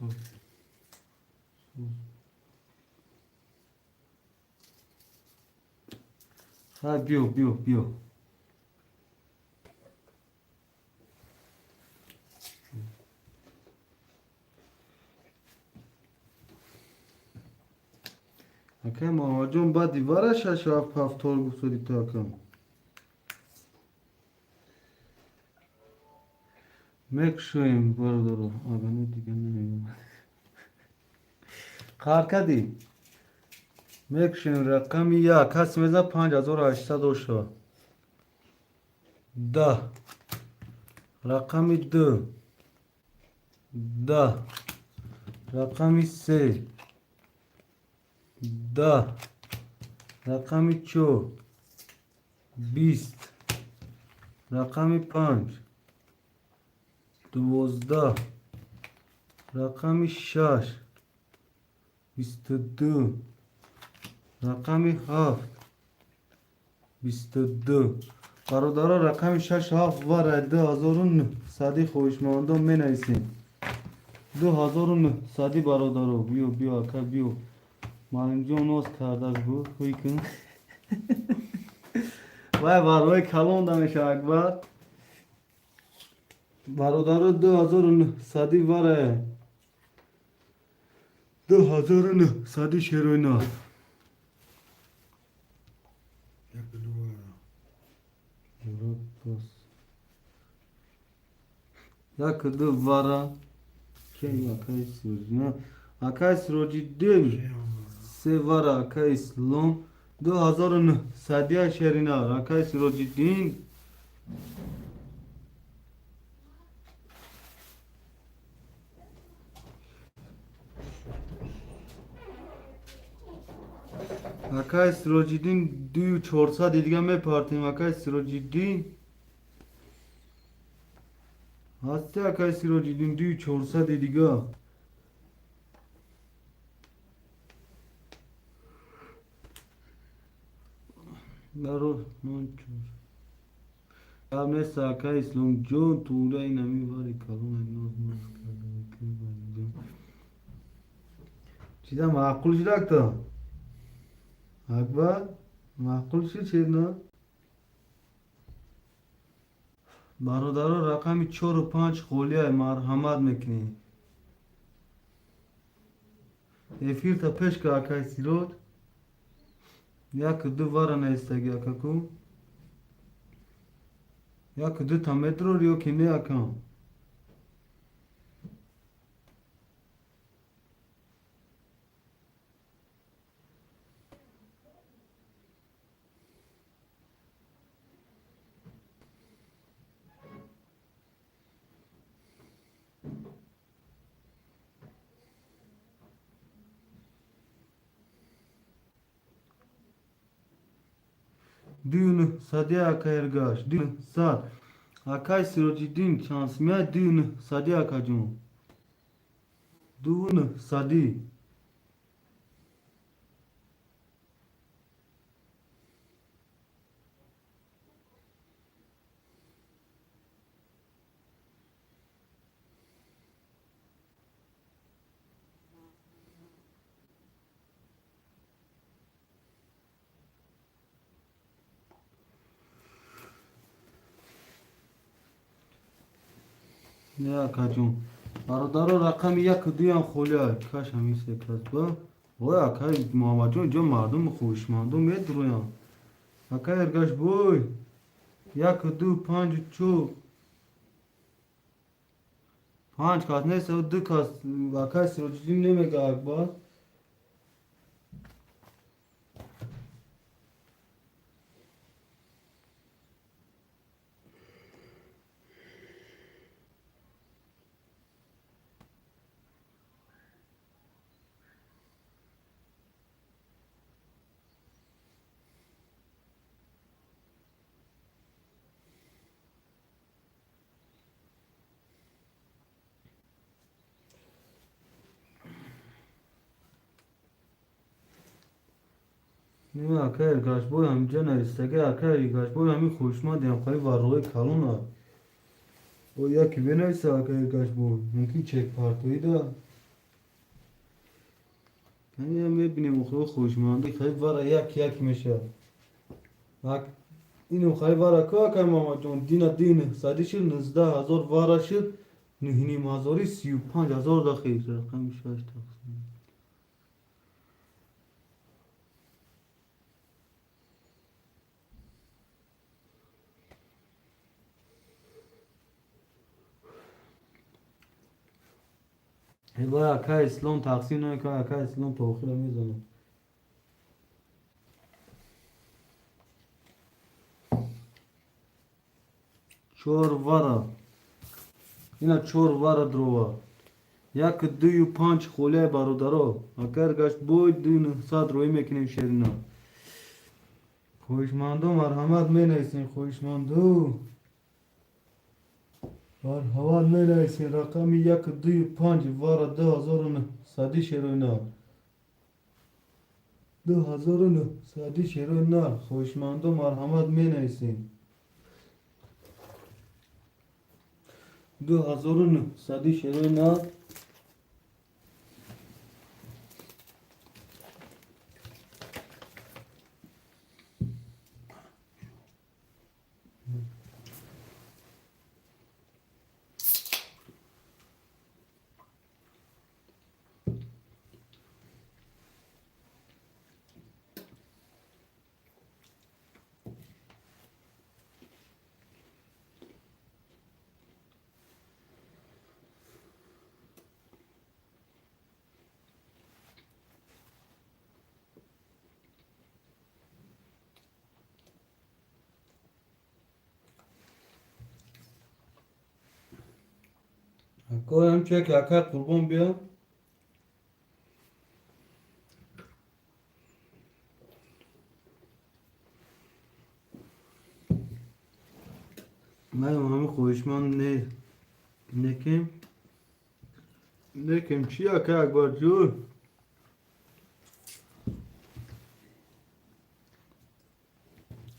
70. Хай, биё, биё, биё. Акай Муҳаммадҷон, баъди вара шашу ҳафт ҳафтор гуфтодӣ ту, акам. Мекушоем, бародаро, агано дига намеомад. Қаҳр кардӣ? Мекушоем рақами як. Касе мезанад, 5800 оша. 10. Рақами ду. 10. Рақами се. 10. Рақами чор. 20. Рақами панҷ. 12. Рақами шаш. 22. Рақами ҳафт. 22. Бародаро, рақами шашу ҳафт вара 2900-и хоҳишмандон менависем. 2900-и, бародаро. Биё, биё, ака, биё. Маълимҷон ноз кардааст, гу ҳуй кун. Вай барои калон да мешава, Акбар. Бародаро, 2900-и вара. 2900-и шероина. Як ду вара. Як ду вара. Кей, акай Сироҷ? Акай Сироҷиддин. Се вара, акай Ислом. 2900-ия шерина, акай Сироҷиддин. Акай Сироҷиддин, дую чорсади дига мепартем, акай Сироҷиддин. Ҳасти, акай Сироҷиддин, дую чорсади дига. Даро ман чор. Гап нест, акай Исломҷон, тура инами вари калон ноз ноз карда. Чиза маъқул шуд, акта? Акбар, маъқул шуд шерна? Бародаро, рақами чору панҷ холия, марҳамат мекунем. Эфирта пеш ка, акай Сироҷ. Як ду вара наистаги, акаку. Як дута метрор ё ки не, акам? Дюн сади, акай Эргаш, дюн сад. Акай Сироҷиддин, чанд сумия дюн сади, акаҷон? Дун сади. Не, акаҷон. Бародаро, рақами яку дуям холия. Каш ҳамин се кас ба. Ой, акай Муҳаммадҷон, инҷо мардум хоҳишмандон медурӯянд. Акай Эргаш бой. Яку ду, панҷу чор. Панҷ кас нест, ду кас, акай Сироҷиддин намега, Акбар. Не, акай Эргашбой ҳаминҷа навистаги, акай Эргашбой, ҳамин хушмандиам хои варрои калона. О, яке бенависа, акай Эргашбой. Мумкин чек партоида. Мебинем охиро хоҳишманди хеле вара як як мешавад. Ину хай вара ко акай Мамаҷон дина дин сади шуд 19 000 вара шуд 9,5 ҳазори 35 000 дахил рақами шаш тақсим. Вай акай Ислом тақсим намекунад, акай Ислом то охира мезанад. Чор вара. Ина чор вара дрова. Як дую панҷ холияи бародаро. Агар гашт бой ду нӯҳсад рӯӣ мекунем шерина. Хоҳишмандо марҳамат менависем, хоҳишмандо. Марҳамат менависем рақами як дую панҷ вара 2900 шероина. 2900 шероина. Хоҳишмандо марҳамат менависем. 2900 шероина. Акоям чек ака Қурбон биё. Маям ҳами хоҳишманд не некем. Некем чи ака Акбарҷон?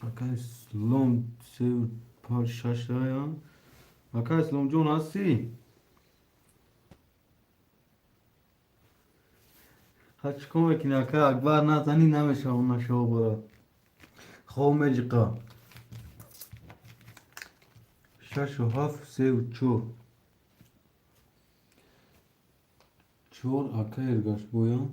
Ака Ислом се панҷ шаш раям. Ака Исломҷон ҳастӣ? Ха чикор мекунӣ ака Акбар назанӣ намешава нашава бара. Хоб меҷиқа. Шашу ҳафт севу чор. Чор ака Эргаш боям.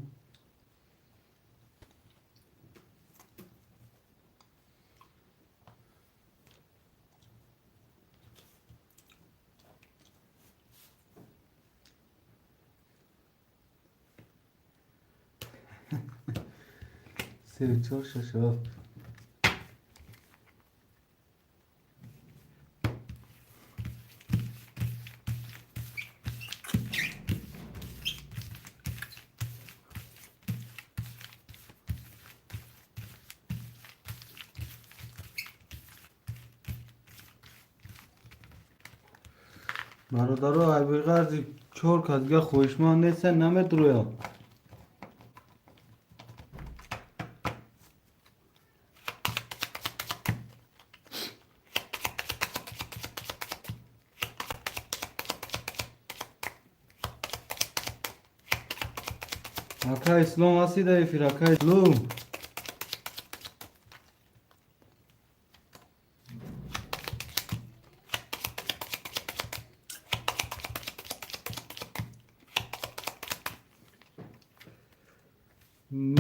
Севу чор шашу ҳафт. Бародаро айбиғарзи чор кас дига хоҳишманд нестан намедрояд. Ака Ислом ҳастӣ дар эфир ака Ислом?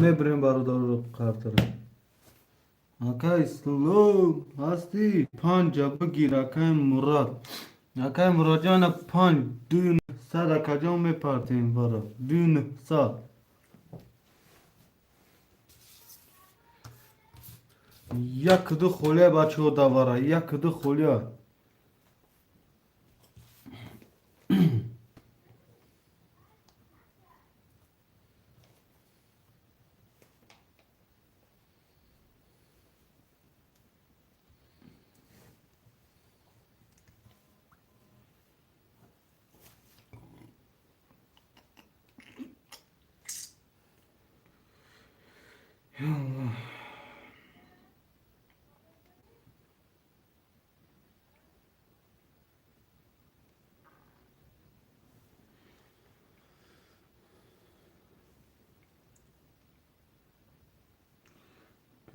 Мебирем бародаро қартара. Ака Ислом ҳастӣ? Панҷа бигир акаи Мурад. Акаи Мурадҷон панҷ дую нӯҳсад акаҷон мепартем вара. Дую нӯҳсад. Як ду холия бачаҳо давара, як ду холия.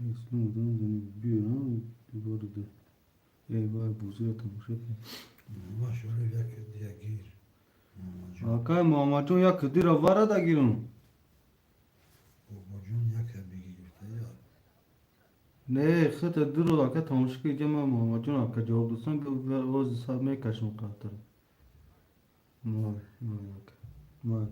Ислом биёрам ворда. Эй вай бозиро тамошо кун. Машаллоҳ як дия гир. Муҳаммадҷон. Акай Муҳаммадҷон як дира варада гирам. Бобоҷон як бигир гуфта я. Не, хата дуро ака тамошо ки ҷама Муҳаммадҷон ака ҷавоб додсан оз саб мекашам қартара. Мой, мой ака. Мой.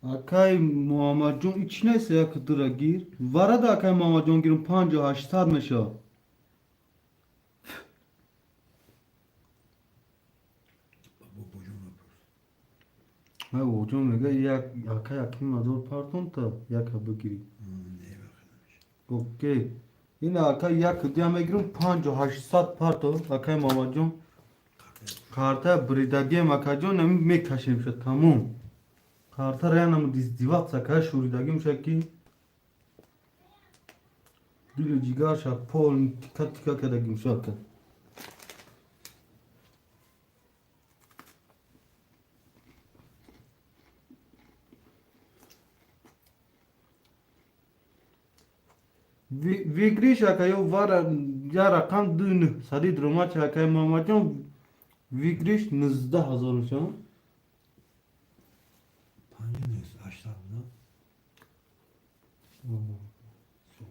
Акай Муҳаммадҷон ич нест як дура гир. Варада акай Муҳаммадҷон гирам 5800 мешавад. Бобоҷон напурс. Ай бобоҷон мега як ака яким ҳазор партон та яка бигирӣ. Не вақт намешавад. Окей. Ин ака як дия мегирам 5800 парто акай Муҳаммадҷон. Карта бридагием акаҷон ами мекашем ша тамом. Карта реально издеваться ака шуридагӣ меша ки дилу ҷигарша пол тика тика кардагӣ меша ака. Выигрыш ака ё вара я рақам ду нӯҳсади дромача акай Муҳаммадҷон выигрыш 19 000 меша. 5800 буда. Сук.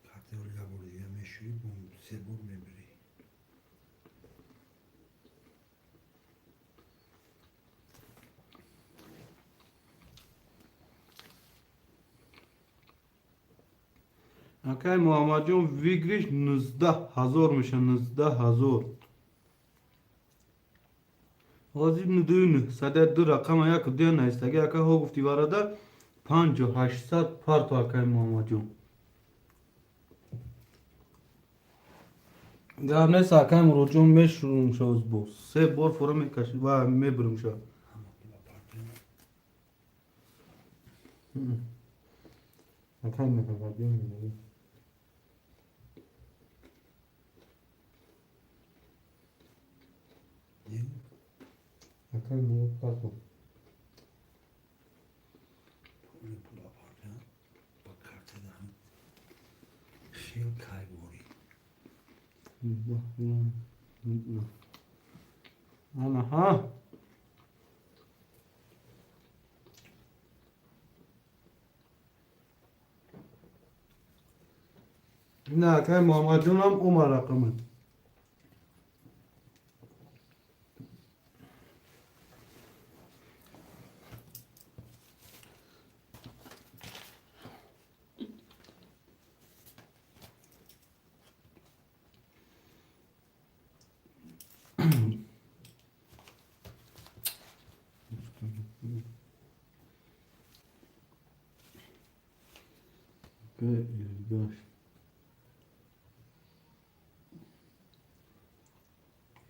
Картаро як бор дига мешӯӣ, бо се бор мебирӣ. Акай Муҳаммадҷон выигрыш 19 000 меша 19 000. Ҳозир ду нӯҳсада ду рақама як дуя наистаги ака ҳо гуфти варада 5800 парто акай Муҳаммадҷон. Гап нест акай Муродҷон мешурум ша оз бо се бор фора мекаши ва мебурум ша. Ҳама пула партоем. Акай Муҳаммадҷон мегӯяд. Не? Акай Мурод парто. Пули пула партоем. Ба карта даҳам. Хел кай борӣ. Ана ҳа. Ина акай Муҳаммадҷонам омад рақама. Акай Эргаш.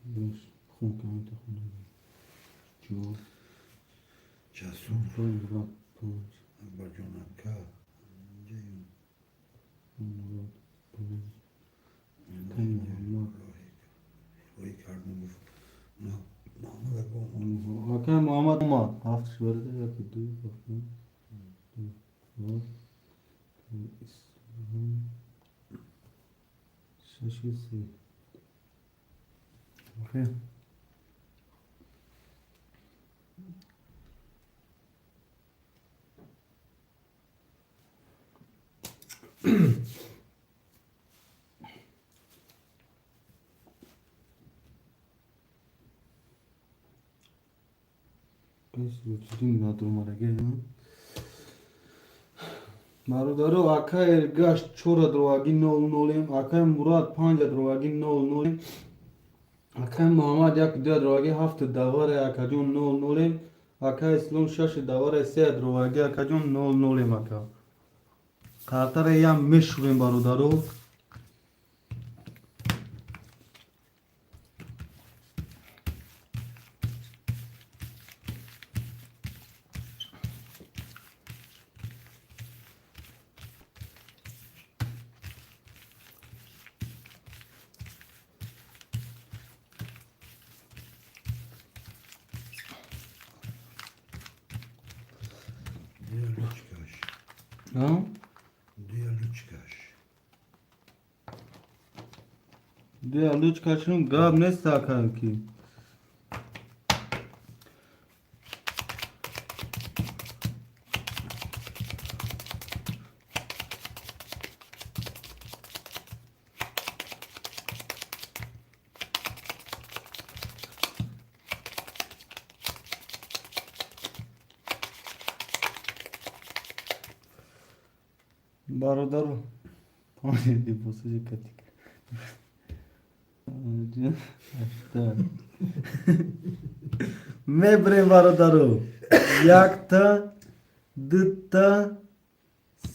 Эргаш хун камита хун. Чор. Ҷасур. Панҷ ва панҷ. Акбарҷон ака. Инҷа Мурод панҷ. Акай Муҳаммад. Роҳӣ кардам гуфт. Муҳаммад ака омад. Акай Муҳаммад омад. Ҳафт шварда як ду ҳафт ду ҳафт Ислом шаши се. Окей. Бародаро акай Эргаш чора дроваги нол нолем, акай Мурад панҷа дроваги нол нолем, акай Муҳаммад як дуя дроваги ҳафту даваре акаҷон нол нолем, акай Ислом шашу даваре се дроваги акаҷон нол нолем ака. Қартаре ям мешӯрем бародаро. А? Дуя лучкаш. Дуя лучкашун гап нест ака ки. Бародару мебрем бародару якта дута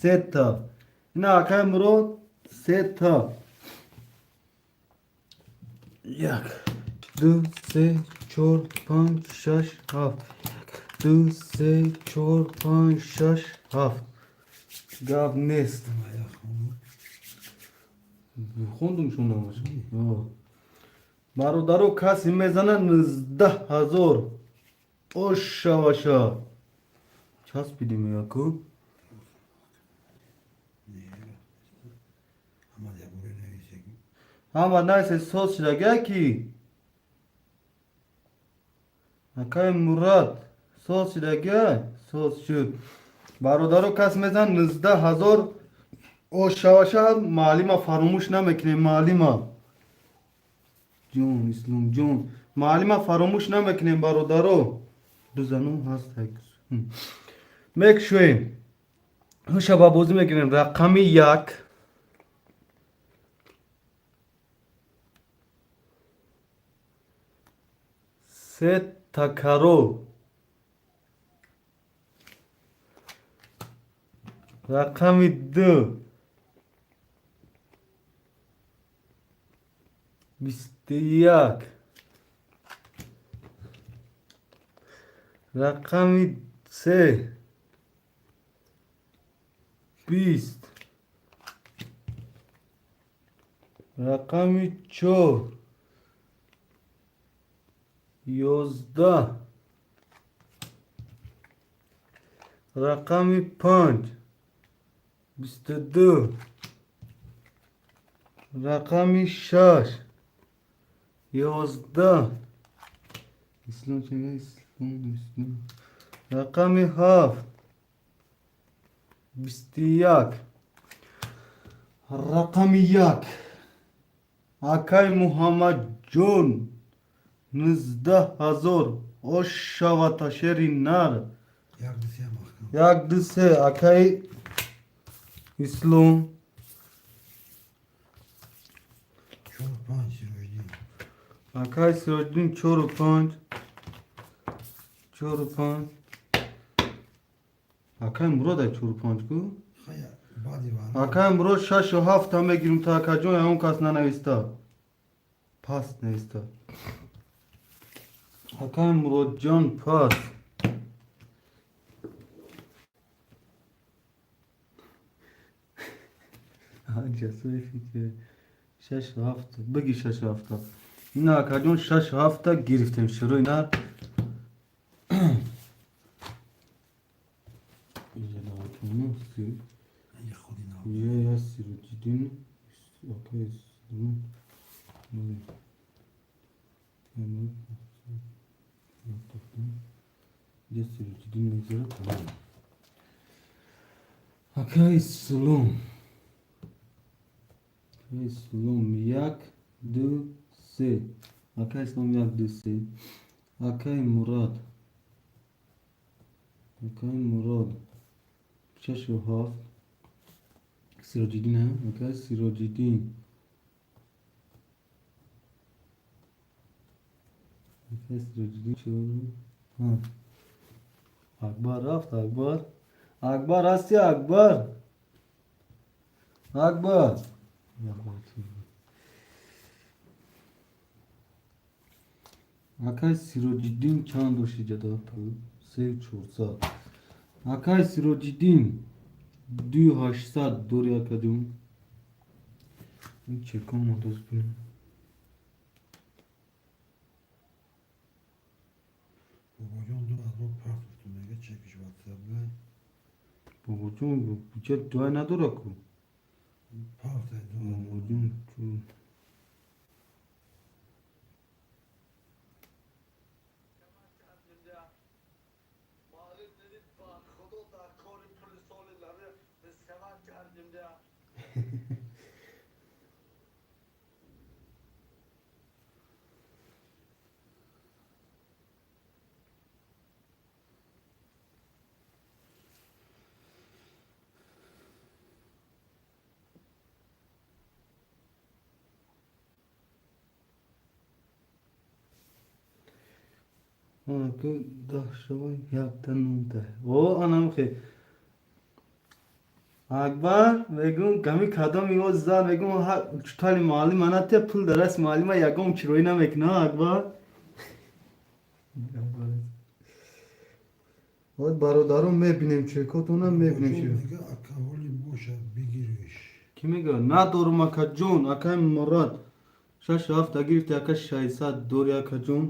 сета ина акай Мурод сета як ду се чор панҷ шаш ҳафт ду се чор панҷ шаш ҳафт гап нест. Хондум шун намаш. Бародаро касе мезана 19 000 ошаваша. Часпидим яку. Ҳама найсе соз шудага ки. Акай Мурад соз шудага соз шуд. Бародаро кас мезан 19 000 ошаваша маълима фаромӯш намекунем маълима. Ҷон Ислом ҷон маълима фаромӯш намекунем бародаро. Дузану ҳаст мекушоем. Ҳуша ба бозӣ мегирем рақами як. Се такаро. Рақами ду. 21. Рақами се. 20. Рақами чор. 11. Рақами панҷ. 22. Рақами шаш. 11. Ислом чега ислом ислом. Рақами ҳафт. 21. Рақами як. Акай Муҳаммадҷон 19 000 ошавата шери нар. Як ду се маҳкам. Як ду се акай Ислом. Чор панҷ Сироҷиддин. Акай Сироҷиддин чору панҷ. Чору панҷ. Акай Мурод ай чору панҷ ку? Хая баъди вара. Акай Мурод шашу ҳафта мегирим та акаҷон ягон кас нанависта. Пас нависта. Акай Муродҷон пас. Шашу ҳафта. Биги шашу ҳафта. Ина акаҷон шашу ҳафта гирифтем шуруи нар. Я Сироҷиддин акай Ислом. Я Сироҷиддин мегзарад тамом. Акай Ислом. Акай Ислом як ду се. Акай Ислом як ду се. Акай Мурад. Акай Мурод шашу ҳафт. Сироҷиддин акай Сироҷиддин. Акай Сироҷиддин чору ҳафт. Акбар рафт Акбар. Акбар ҳасти Акбар. Акбар. Акай Сироҷиддин чанд дошти ҷада? Сею чорсад. Акай Сироҷиддин дую ҳаштсад дори акаҷон. Ин чекон мо дост бинем. Бобоҷон 2000 партофту мега чекиш ватсапга. Бобоҷон, бюджет дуай надора ку. Пафта. Бобоҷон, чун ку даҳ шава якта нумта. О, анамхе. Акбар мегум ками кадом ё зан мегум чутали муаллим ана те пул дарас муаллима ягон чироӣ намекуна, Акбар. Вот бародарон, мебинем чекотона, мебинем чи. Мега, ака, ҳоли бошад, бигириш. Ки мега? Надорум, акаҷон, акай Мурод. Шаш ҳафта гирифти, ака, 600 дори, акаҷон.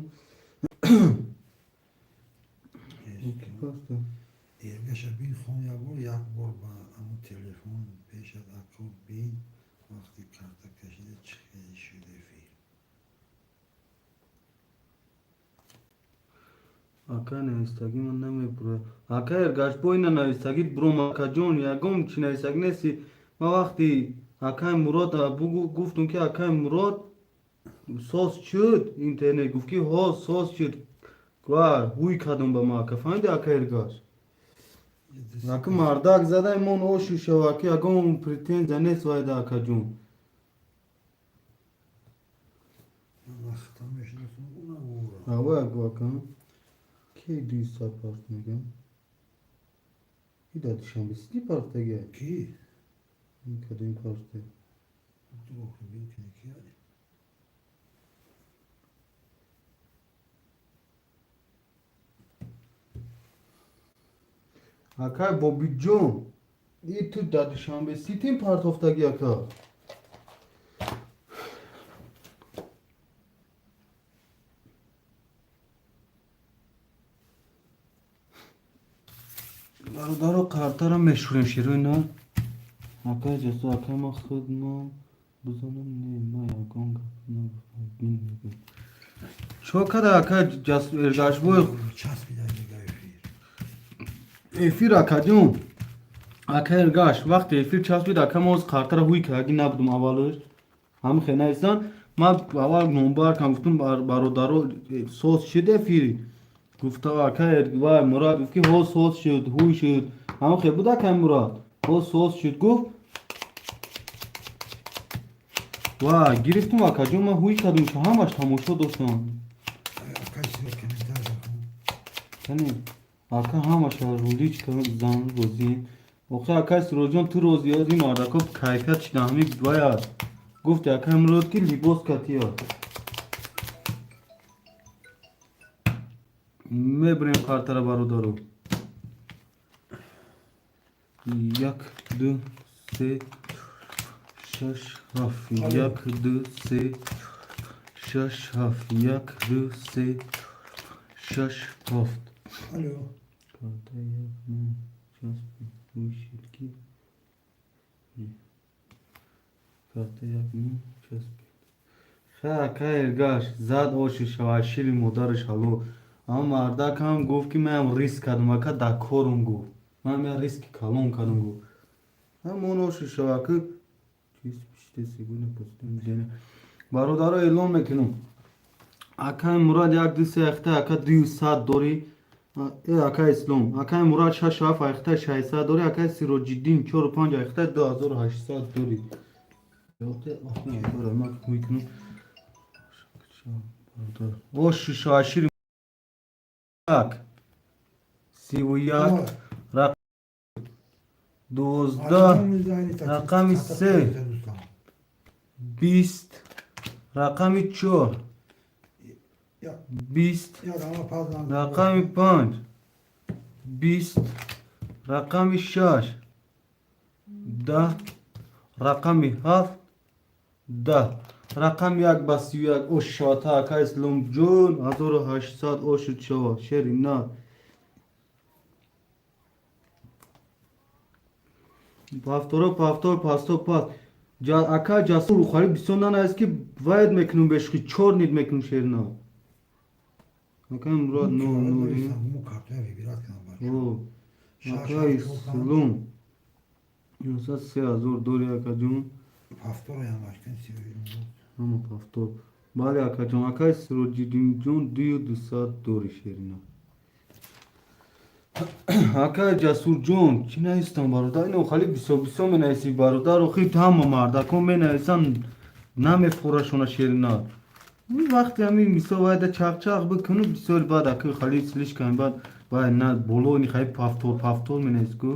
Эргаша бин, хон, як бор, як бор ба ҳамун телефон пешат, ако, бин, вақти карта кашида чӣ хел шуд эфир. Ака, навистагӣ ман намебура. Ака Эргаш, бо ина навистагӣ буром, акаҷон, ягон чи навистагӣ нести. Ман вақти акай Мурод гуфтум, ки акай Мурод, соз шуд интернет, гуфт, ки ҳо, соз шуд, ва ҳуй кардум ба ма, ака, фаҳмиди, ака Эргаш? Ака, мардак задай мон ошу шава, ки ягон претензия нест вайда, акаҷон. Ман вақтам мешиносам, уна вора. Авай, ака, ки 200 парт мегам? Ки дар Душанбе сити партага? Ки? Кадом парте? Бин, ки ки. Акай Бобиҷон, и ту дар Душанбе ситим партофтагӣ, ака? Бародаро, қартара мешӯрем, широи на. Акай Ҷасу, акай, ма худмам бизанам, не, ма ягон гап нагуфтам, бин, мегӯм. Чо када, акай Эргашбой? Часпида, мега, эфир. Эфир, акаҷон, ака Эргаш, вақте эфир часпид, ака, ма оз қартара ҳуй кардагӣ набудум аввалаш. Ҳами хе нависан, ман аввал номбар кам гуфтум, бародаро, соз шуд эфир, гуфта ака вай Мурад гуфт, ки ҳо, соз шуд, ҳуй шуд. Ҳами хе буд, акай Мурад, ҳо, соз шуд, гуфт ва гирифтум, акаҷон, ман ҳуй кардум, ҳамаш тамошо доштам. Акай сиро комментария кун. Яъне ака, ҳамаша рулич зан розием. Охи, акай Сироҷон, ту розӣ, ози мардако кайфият шида, ҳами вая гуфти, акай Мурод, ки либос катия. Мебирем картара, бародаро. Як, ду, се, шаш, ҳафт, як, ду, се, шаш, ҳафт, як, ду, се, шаш, ҳафт. Алло. Карта як нол часпи ҳуй шуд, ки карта як нол часпи. Ха, ака Эргаш, зад оши шава, шири модараш ҳало. Аммо мардак ҳам гуфт, ки манам риск кардам, ака, дар корум, гуфт. Ман я риски калон кардам, гуфт. Ҳамон оши шава, ки бародаро, эълон мекунам. Акай Мурад, як, ду, се, ахта, ака, 200 дорӣ. Э, акай Ислом, акай Мурад, шаш, ҳафт, ахта, 600 дорӣ, акай Сироҷиддин, чору панҷ, ахта, 2800 дорӣ. Мекунам. Оши шашири як 31 12 рақами се 20 рақами чор 20 рақами панҷ 20 рақами шаш 10 рақами ҳафт 10 рақами як ба 31 ош шавата, ака Исломҷон, 1800 ошуд шава, шери на. Повторо повтор пасто пас. Ака Ҷасур, ухали бисёр нанавис, ки вайд мекунум, бешухи чор нит мекунум, шерина. Акай Мурод, нол нол. Акай Ислом, 3000 дори, акаҷон. Ҳама повтор. Бале, акаҷон. Акай Сироҷиддинҷон, 2200 дори, шерина. Акай Ҷасурҷон, чӣ навистам, бародар? Ино хали бисёр бисёр менависӣ, бародар. Охи ҳама мардакон менависанд, намефурашона, шерина. Вақте ҳамин мисол вайда чақчақ бикуну бисёри, баъд аки хали слишком, баъд вай на болони хали повтор повтор менавис ку.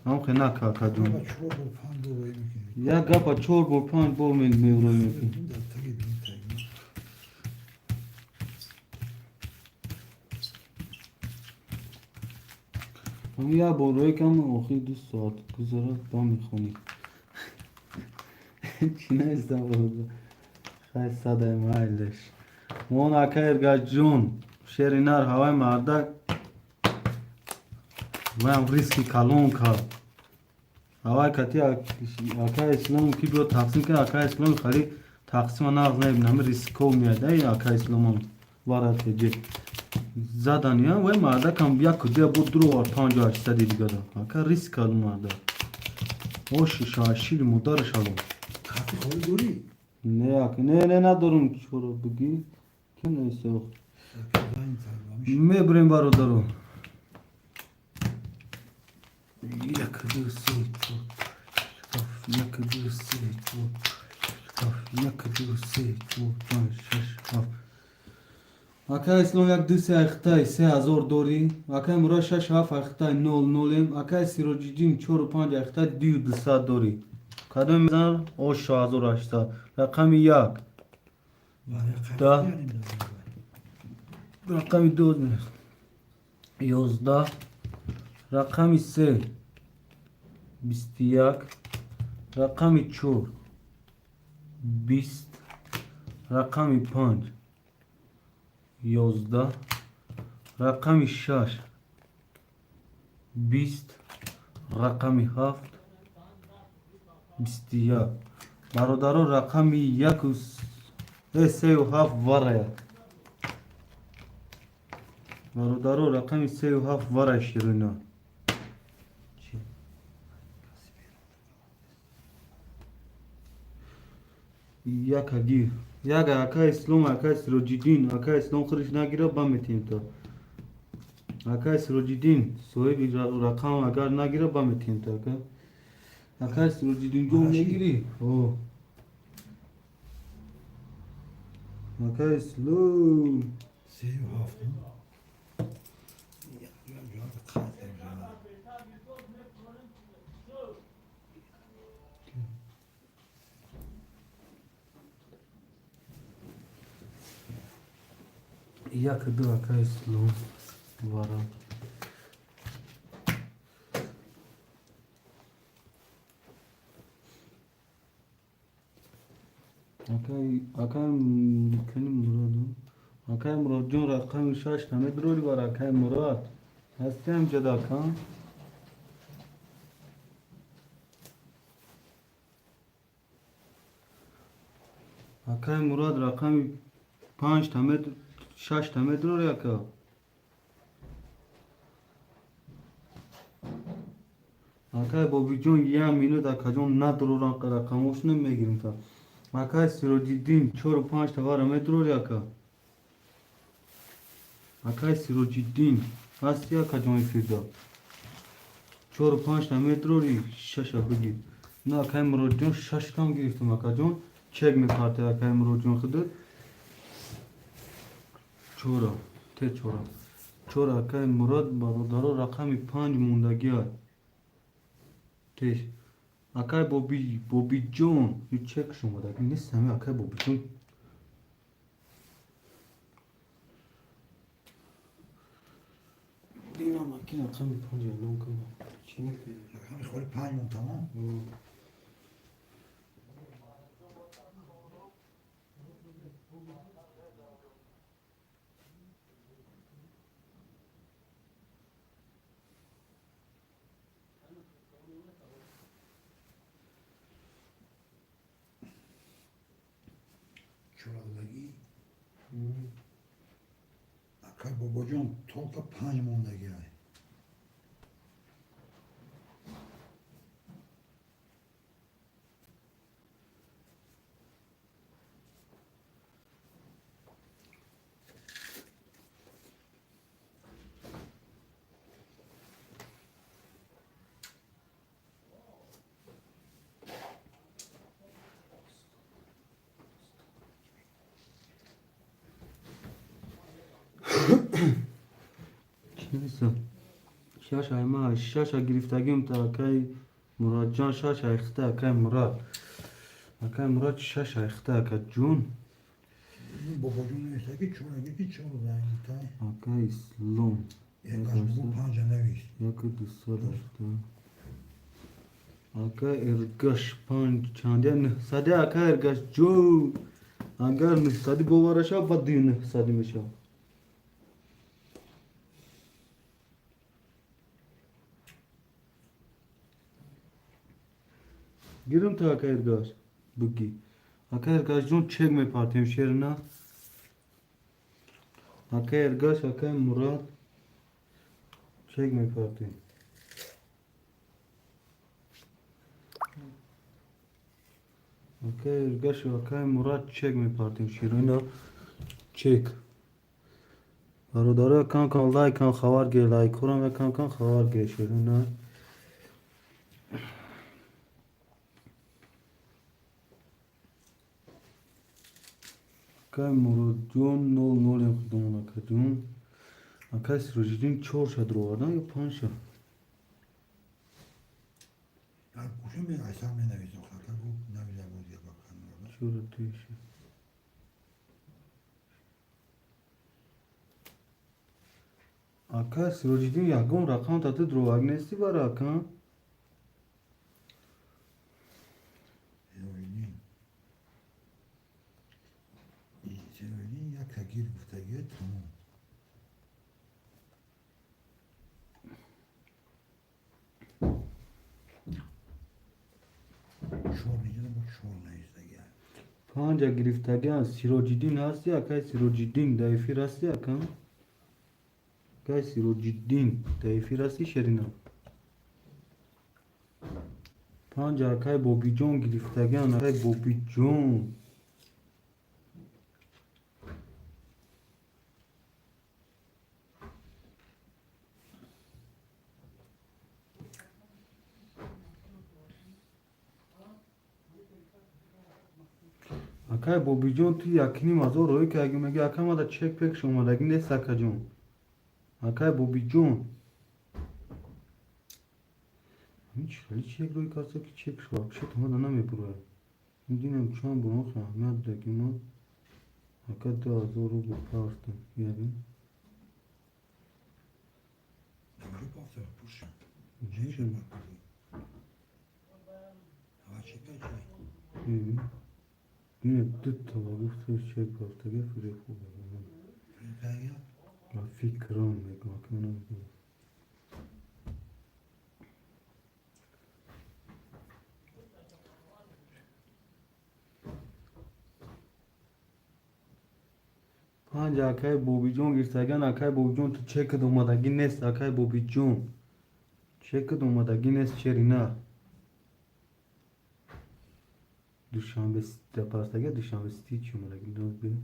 Ҳамхе нака, акаҷон. Як гапа чор бор, панҷ бор меврои мекунӣ. Як бор рӯй кам, охир 2 соат гузарад, ба мехонӣ. Чӣ навистам, бародар? Хай, садай майлеш. Мон, ака Эргаҷон, шери нар, ҳавай мардак ваям риски калон кард. Ҳавай кати ака Ислом ки биё тақсим кар, ака Ислом хали тақсима нағз набинам, рисков меяд. Ай, ака Исломам вара теҷе задан, я вай мардакам як куҷоя бо дуровард 5800 дигара. Ака риск кард мардак. Оши шашири модараш ало. Не, ака, не, не, надорум, чоро бигӣ. Ки нависта? Мебурем, бародаро. Як, ду, се, чор, ҳафт, як, ду, се, чор, ҳафт, як, ду, се, чор, панҷ, шаш, ҳафт. Акай Ислом, як, ду, се, айхтай, 3000 дорӣ. Акай Мурод, шаш, ҳафт, айхтай, нол нолем. Акай Сироҷиддин, чору панҷ, айхтай, 2200 дорӣ. Кадом мезанад? Ош 1800. Рақами як. Да. Рақами ду, 11, рақами се, 21, рақами чор, 20, рақами панҷ, 11, рақами шаш, 20, рақами ҳафт, 21. Бародаро, рақами яку сею ҳафт варая. Бародаро, рақами сею ҳафт варай, ширина. Яка гир. Яга ака Ислом, ака Сироҷиддин, ака Ислом худаш нагира, ба метиҳем то. Ака Сироҷиддин, соҳиби рақам агар нагира, ба метиҳем то, ака. Ака Сироҷиддин ҷон, мегирӣ? О. Ака Ислом. Сею ҳафт. Як, ду, ака Ислом. Вара. Акай, акай кани Мурод. Акай Муродҷон, рақами шаш намедроли бар, акай Мурод. Ҳастӣ ҳамҷода, ака? Акай Мурод, рақами панҷ тамед, шаш тамедроли, ака. Акай Бобиҷон, як минут, акаҷон, надрорам рақамошона, мегирим та. Акай Сироҷиддин, чору панҷ тавара медрори, ака. Акай Сироҷиддин, ҳасти, акаҷон, эфирда? Чору панҷ та медрори, шаша бигир. На, акай Муродҷон, шаштам гирифтам, акаҷон. Чек мепарте, акай Муродҷон, худат. Чора, те чора. Чора, акай Мурод, бародаро, рақами панҷ мондагиа. Теш. Акай Боби, Бобиҷон, чек шумодаги нест ҳами акай Бобиҷон. Динам аки рақами панҷ эълон кунам. Чӣ мекунӣ? Рақами холи панҷ мон, тамом. Чора додагӣ? Ака Бобоҷон, только панҷ мондагиай. Шаш айма, шаша гирифтагим та акай Мурадҷон, шаш айхта акай Мурад. Акай Мурад шаш айхта ака ҷун. Бобоҷон нависта ки чора ки чор тай. Акай Ислом. Панҷа навист. Яку дусад ҳаштод. Акай Эргаш панҷ чандя нӯҳсади акай Эргаш ҷун. Агар нӯҳсади бовара шав, баъд дую нӯҳсади мешав. Гирим та акай Эргаш буги. Акай Эргаш ҷон, чек мепартем шерина. Акай Эргаш, акай Мурад чек мепартем. Акай Эргашу акай Мурад чек мепартем ширина. Чек. Бародаро, кам кам лайк кам хабар гир, лайкҳорам кам кам хабар гир ширина. Акай Муродҷон нол нолем худомон акаҷон. Акай Сироҷиддин чорша дуровардан ё панҷша? Гӯша айсар менависам, ака гуфт нависа боз як ака. Чора туиша. Ака Сироҷиддин, ягон рақам та ту дуровард нестӣ бара ака? Сироҷиддин. Сироҷиддин як гир гуфтагия, тамом. Чор неҷа бо чор навистагия. Панҷа гирифтагиан. Сироҷиддин ҳасти, акай Сироҷиддин дар эфир ҳасти, ака? Акай Сироҷиддин дар эфир ҳасти, шерина? Панҷа акай Бобиҷон гирифтагиан, акай Бобиҷон. Акай Бобиҷон, ту якним ҳазор роӣ карди, меги ака мада чек пекш омадагӣ нест, акаҷон. Акай Бобиҷон. Ҳамин чӣ хеле чек роӣ кард, ки чекш вообще тамада намебурояд. Динам чанд бор охир аҳамият даги ма. Ака 2000 рубл партам. Ябин. Куҷо пафта пурша? Чеша пафта? Ава чека чи? Ябин. Дине дута ба гуфта чек пафтага фиреб хуб. Фиреб? Ба фикрам мегӯям, ака ман намедонам. Панҷ акай Бобиҷон гирифтагиан, акай Бобиҷон, ту чекат омадагӣ нест, акай Бобиҷон. Чекат омадагӣ нест, черина. Душанбе партага, Душанбе сити чӣ омадагӣ ноз бин.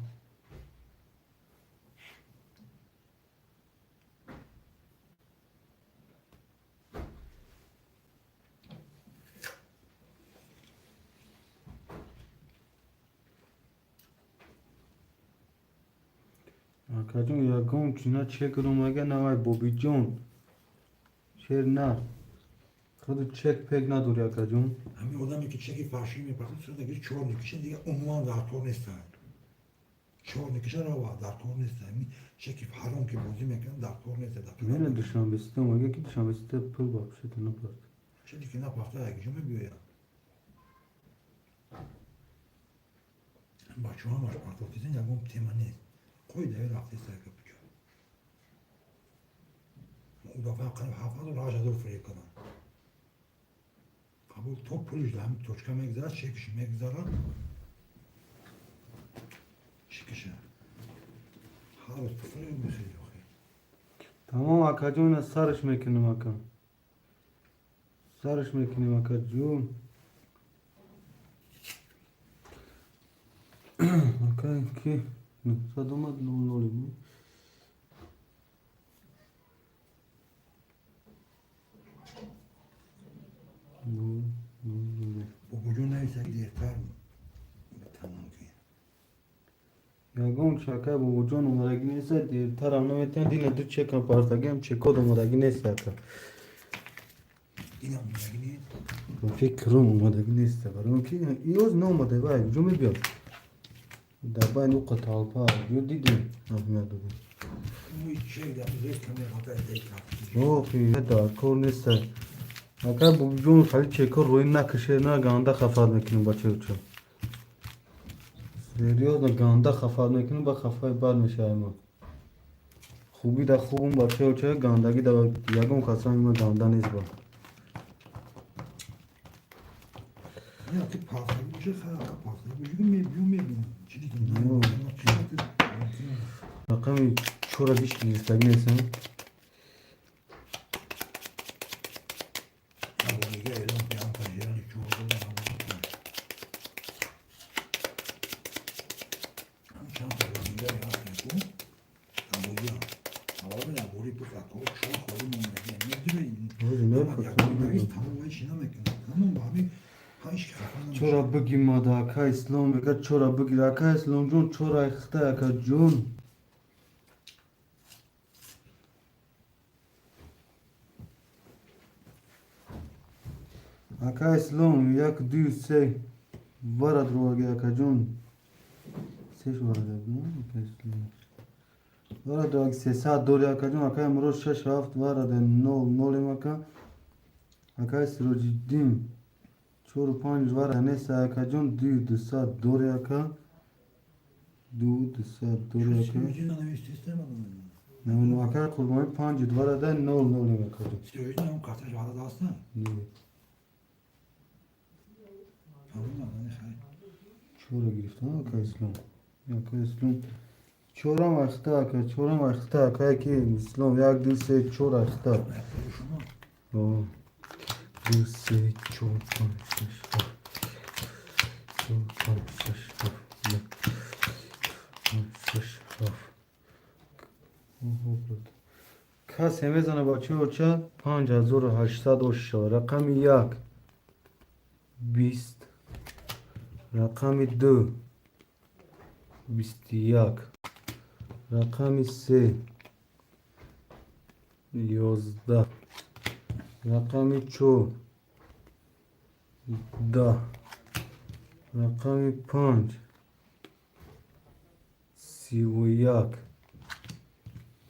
Акаҷон, ягон чина чек омага навай Бобиҷон. Шер на. Худу чек пек надори, акаҷон. Ҳамин одаме ки чеки фаршӣ мепартад, суратаги чор мекиша, дига умуман дар кор нестанд. Чор мекиша, рава дар кор нест. Ҳамин чеки ҳаром ки бозӣ мекунад, дар кор нест. Мена Душанбе сити омага ки Душанбе сити пул вообще-то напарт. Чеки ки напарта, якҷо мебиёяд. Бачаҳо ҳамаш партофтисан, ягон тема нест. Қоидаи рафтеста яка пучо. У дафъа қариб 7000, 8000 фиреб карданд. Қабул то пулиш дар ҳамин точка мегузарад, чекиш мегузарад. Ҳар рӯз пуфре мехӯри охи. Тамом, акаҷон, ина сараш мекунем, ака. Сараш мекунем, акаҷон. Ака, ки 900 омад, нол нол. Нол нол нол. Бобоҷон нависа, ки дертар тамом ки. Ягон чака, бобоҷон, омадагӣ нест, дертарам наметавонад. Ина ду чекам партагиам, чекод омадагӣ нест, ака. Ина омадагӣ нест. Ба фикрам, омадагӣ нест, барои он ки иёз наомада, вай куҷо мебиёд? Дар байни уқа толпа ё дидем, аҳамият додем. Ӯи чек дар зер каме хата дек кард. Охи, дар кор нест. Ака бобоҷон, хали чекор рӯи накаше, на ганда хафат мекунем, бачаюча. Серьёзно, ганда хафат мекунем, ба хафаи бад мешавем мо. Хубӣ да хубум, бачаюча, гандагӣ да ягон касам ма ганда нест ба. Не, ки пасагӣ боша, хайр, ака, пасагӣ боша, ки мебиём, мебинам. Чӣ дидем? Ё. Рақами чора гиш гирифтагӣ нестам. Дига эълон кардам, панҷарани чор додам, чанд та дигаре ҳастем ку абозиам. Аввал абори пус ако чор холи мондаги медури. Ҳозир мепурсам. Тамом, вай чӣ намекунад. Тамом, ба ҳамин ҳеҷ ки хафа намешавад. Чора бигӣ мада, ака Ислом мега, чора бигир, ака Исломҷон, чора ихта, акаҷон. Ака Ислом, як, ду, се варад роаги, акаҷон. Сеш варад, ака Ислом. Варад роаги 300 дори, акаҷон, акай Мурод шаш ҳафт варада нол нолем, ака. Акай Сироҷиддин чору панҷ варада нест, акаҷон, ду дусад дори, ака. Ду дусад дори, ака. Сироҷиддин навиштистем. Намедонам, акай Қурбонӣ панҷ варада нол нолем, акаҷон. Сироҷиддин ҳам карташ варада ҳастан. Не. Тамом, ани хайр. Чора гирифтам, ака Ислом. Ака Ислом. Чорам ахта, ака, чорам ахта, ака ки Ислом, як, ду, се, чор ахта. Шумо. О, ду, се, чор, панҷ, шаш, ҳафт. Чор, панҷ, шаш, ҳафт. Як, панҷ, шаш, ҳафт. Оҳо, брат. Касе мезана, бачаоча, 5800 ош шава. Рақами як 20, рақами ду 21, рақами се 11, рақами чор 10, рақами панҷ 31,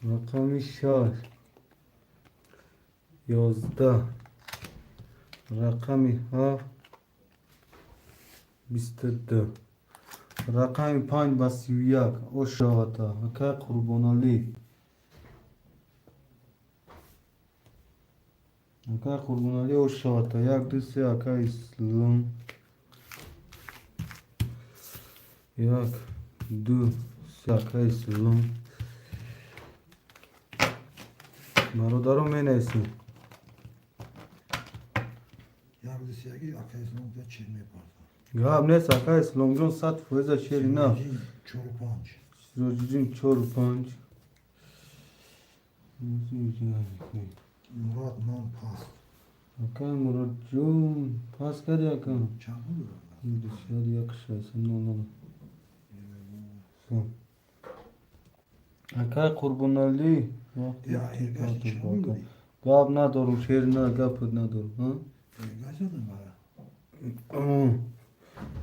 рақами шаш 11, рақами ҳафт 22. Рақами панҷ ба 31 ош шавата, акай Қурбоналӣ. Акай Қурбоналӣ, ош шавата. Як, ду, се, акай Ислом. Як, ду, се, акай Ислом. Бародаро, менависем. Як ду се, ака Ислом да чир мепартад. Гап нест, акай Исломҷон, 100 фоиза шери на. Сироҷиддин чору панҷ. Сироҷиддин чору панҷ. Мурод ман паст. Акай Муродҷон, пас карди, ака? Чанд буд? Дусад як шасту нол нол. Всё. Акай Қурбоналӣ. Я, эргашти чанд буд? Гап надорум, шери на, гап надорум. А? Эргаш додам бара.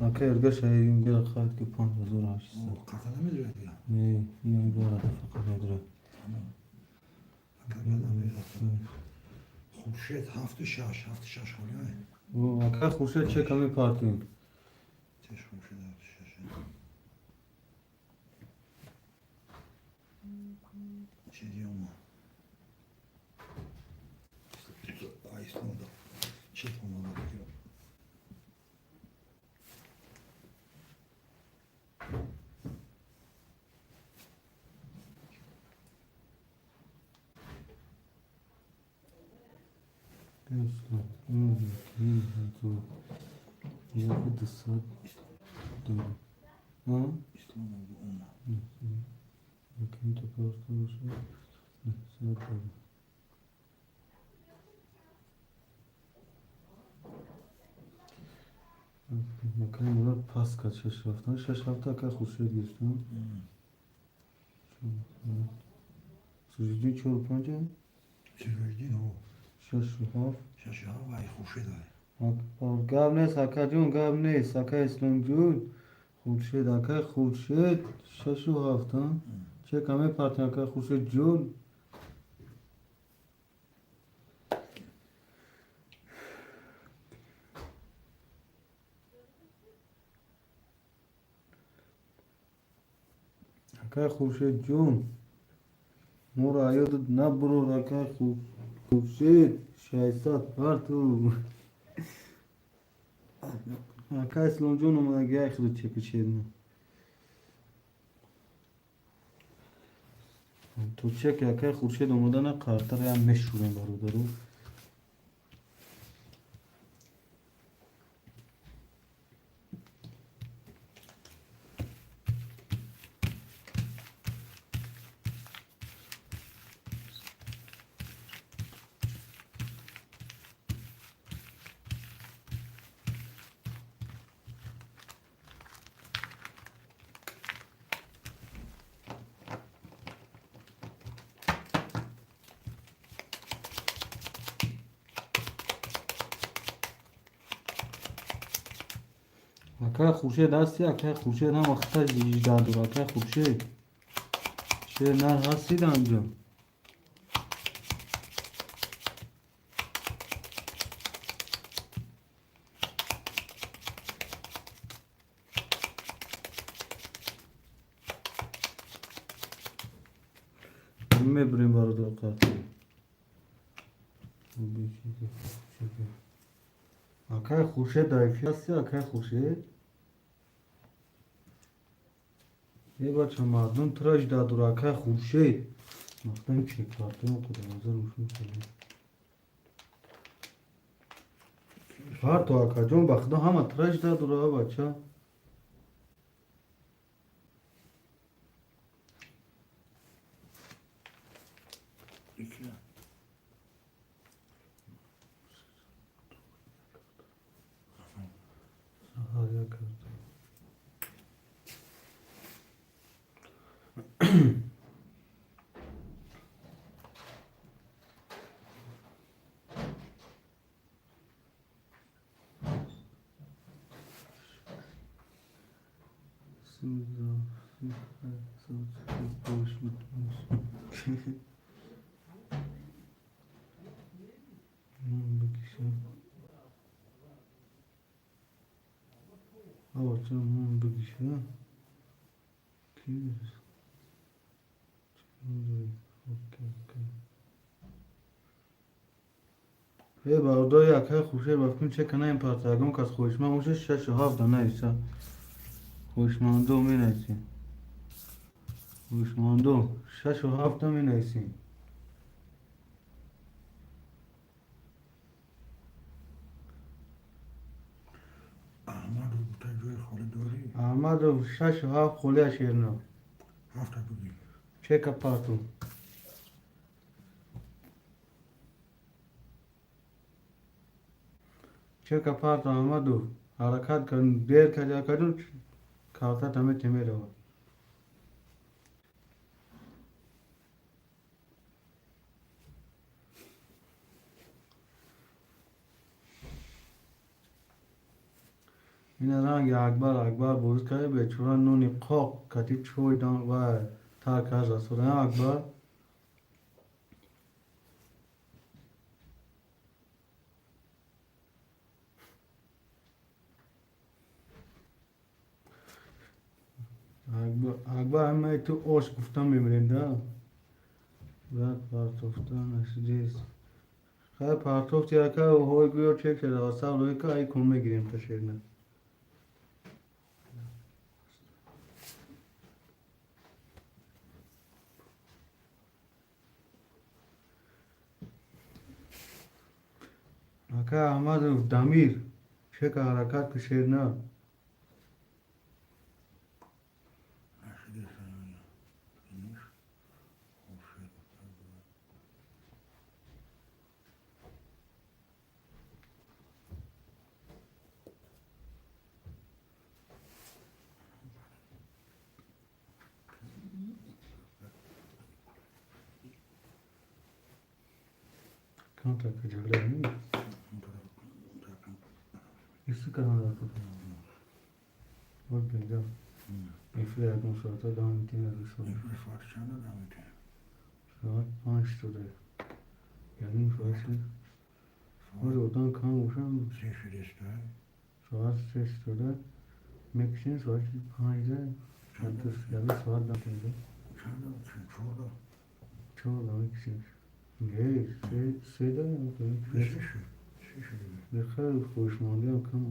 Ака Эргаш инҷа хад ки 5800. Қата намедурад дига. Не, ин барада фақат медурад. Тамом. Ака баъдам мерасам. Хуршед ҳафту шаш, ҳафту шаш холӣ. О, ака Хуршед, чека мепартем. Чеш Хуршед ҳафту шаш. Чизи ома. Ай, Ислом да. Чек омада бигирам. Ислом омад. Пас кард шаш ҳафта. Шаш ҳафта ака Хуршед гирифтам. Сироҷиддин чору панҷа? Сироҷиддин ҳо. Шашу ҳафт. Шашу ҳафт вай Хуршед ай. Гап нест акаҷон, гап нест. Ака Исломҷон. Хуршед, акай Хуршед шашу ҳафт, а? Чека мепартем акай Хуршедҷон. Акай Хуршедҷон. Моро аёдат набурор акай Хуршед. 600 парту. Акай Исломҷон омадаги ай худо чеку черна. То чеки акай Хуршед омада на қартараям мешӯрем бародаро. Акай Хуршед ҳасти? Акай Хуршед ҳама хита жида дор. Акай Хуршед. Шер нар ҳастид анҷо? Мебурем бародар қарти. Акай Хуршед дар эфир ҳасти? Акай Хуршед? Е бача мардум тура жида дор акай Хуршед. Махтам чек картаем Худоназар ушун кардем. Парту акаҷон ба худо ҳама тура жида дора бача. Е бародари акай Хуршед ба фикр чека наем парта ягон кас хоҳишманд бошад шашу ҳафт нависа. Хоҳишмандо менависем. Хоҳишмандо шашу ҳафта менависем. Аҳмадов гуфта ҷои холӣ дорӣ? Аҳмадов шашу ҳафт холия шерно. Ҳафта бигир. Чека парту. Чека парту Аҳмадов. Ҳаракат кун, дер карди акаҷон, картат ҳаме темерава. Ина ранги Акбар, Акбар бозӣ карда бечора нони қоқ кати чой дан ва тар кард расода. Акбар Акбар ҳамаи ту ош гуфта мемирем да. Брат партофта нашидест. Хай партофти ака ҳой гӯё чек шуда сабр ка ай кун мегирем та шерна. Ака Аҳмадов Дамир, чека ҳаракат ки шер на. Камтар каҷала Иси кардам дар Вот бега. Эфир ягон соата дам метем ягон соат. Соат 5 шуда. Ягон соат шуд. Боз одам кам бошам. Соат 3 шуда. Мекушем соати 5 да. Ягон соат дам метем. 4 да мекушем. Не, се да мекушем. Бехайр хушмондиам кам.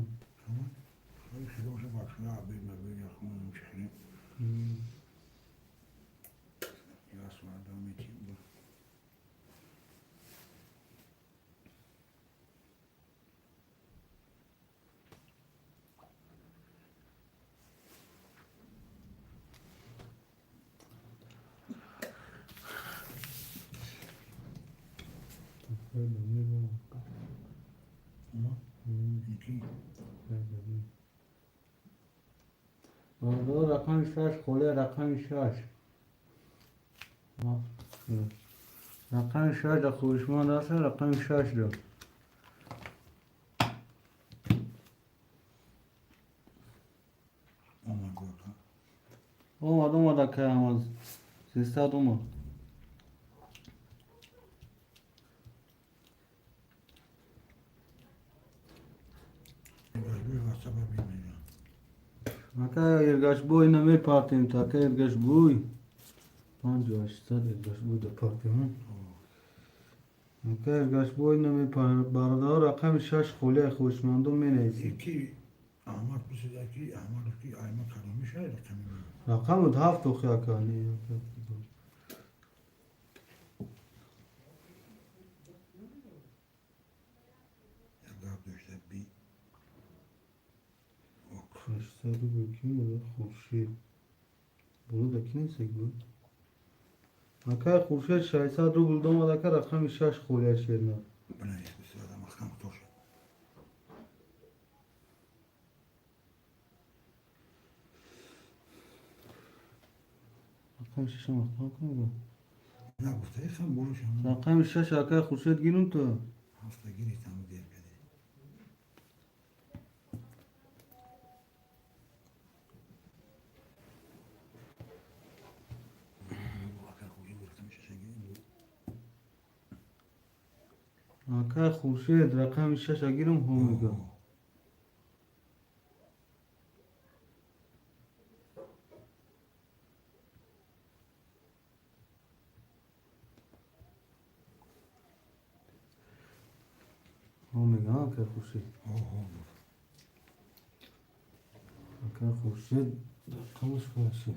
Рақами 6 холе рақами 6. Рақами 6 да хушманд аст, рақами 6 да. Омад, омад ака Аҳмад. 300 омад. Ака Эргашбой намепартем, ака Эргашбой. 5800 Эргашбой да партем. Ака Эргашбой намепар бародар рақами 6 холе хушмандо менависем. Ки Аҳмад пурсида ки Аҳмад ки Аймад кадоми шай рақами? Рақами 7 охи ака не. Гап дошта би. 800 рубл ки буд? Хуршед. Боло да ки несек буд? Ака Хуршед 600 рубл домад ака рақами 6 холия шерна. Рақами 6 маҳкам кун. Рақами 6 ака Хуршед гирум то. Ҳафта гирифтам дер кади. Ака Хуршед рақами 6 гирум ҳо мега. Ҳо мега ака Хуршед. Ака Хуршед рақамаш фаши.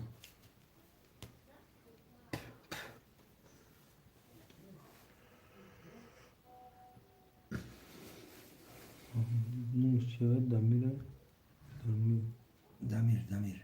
Номаш чи буд? Дамира? Дамир. Дамир, Дамир.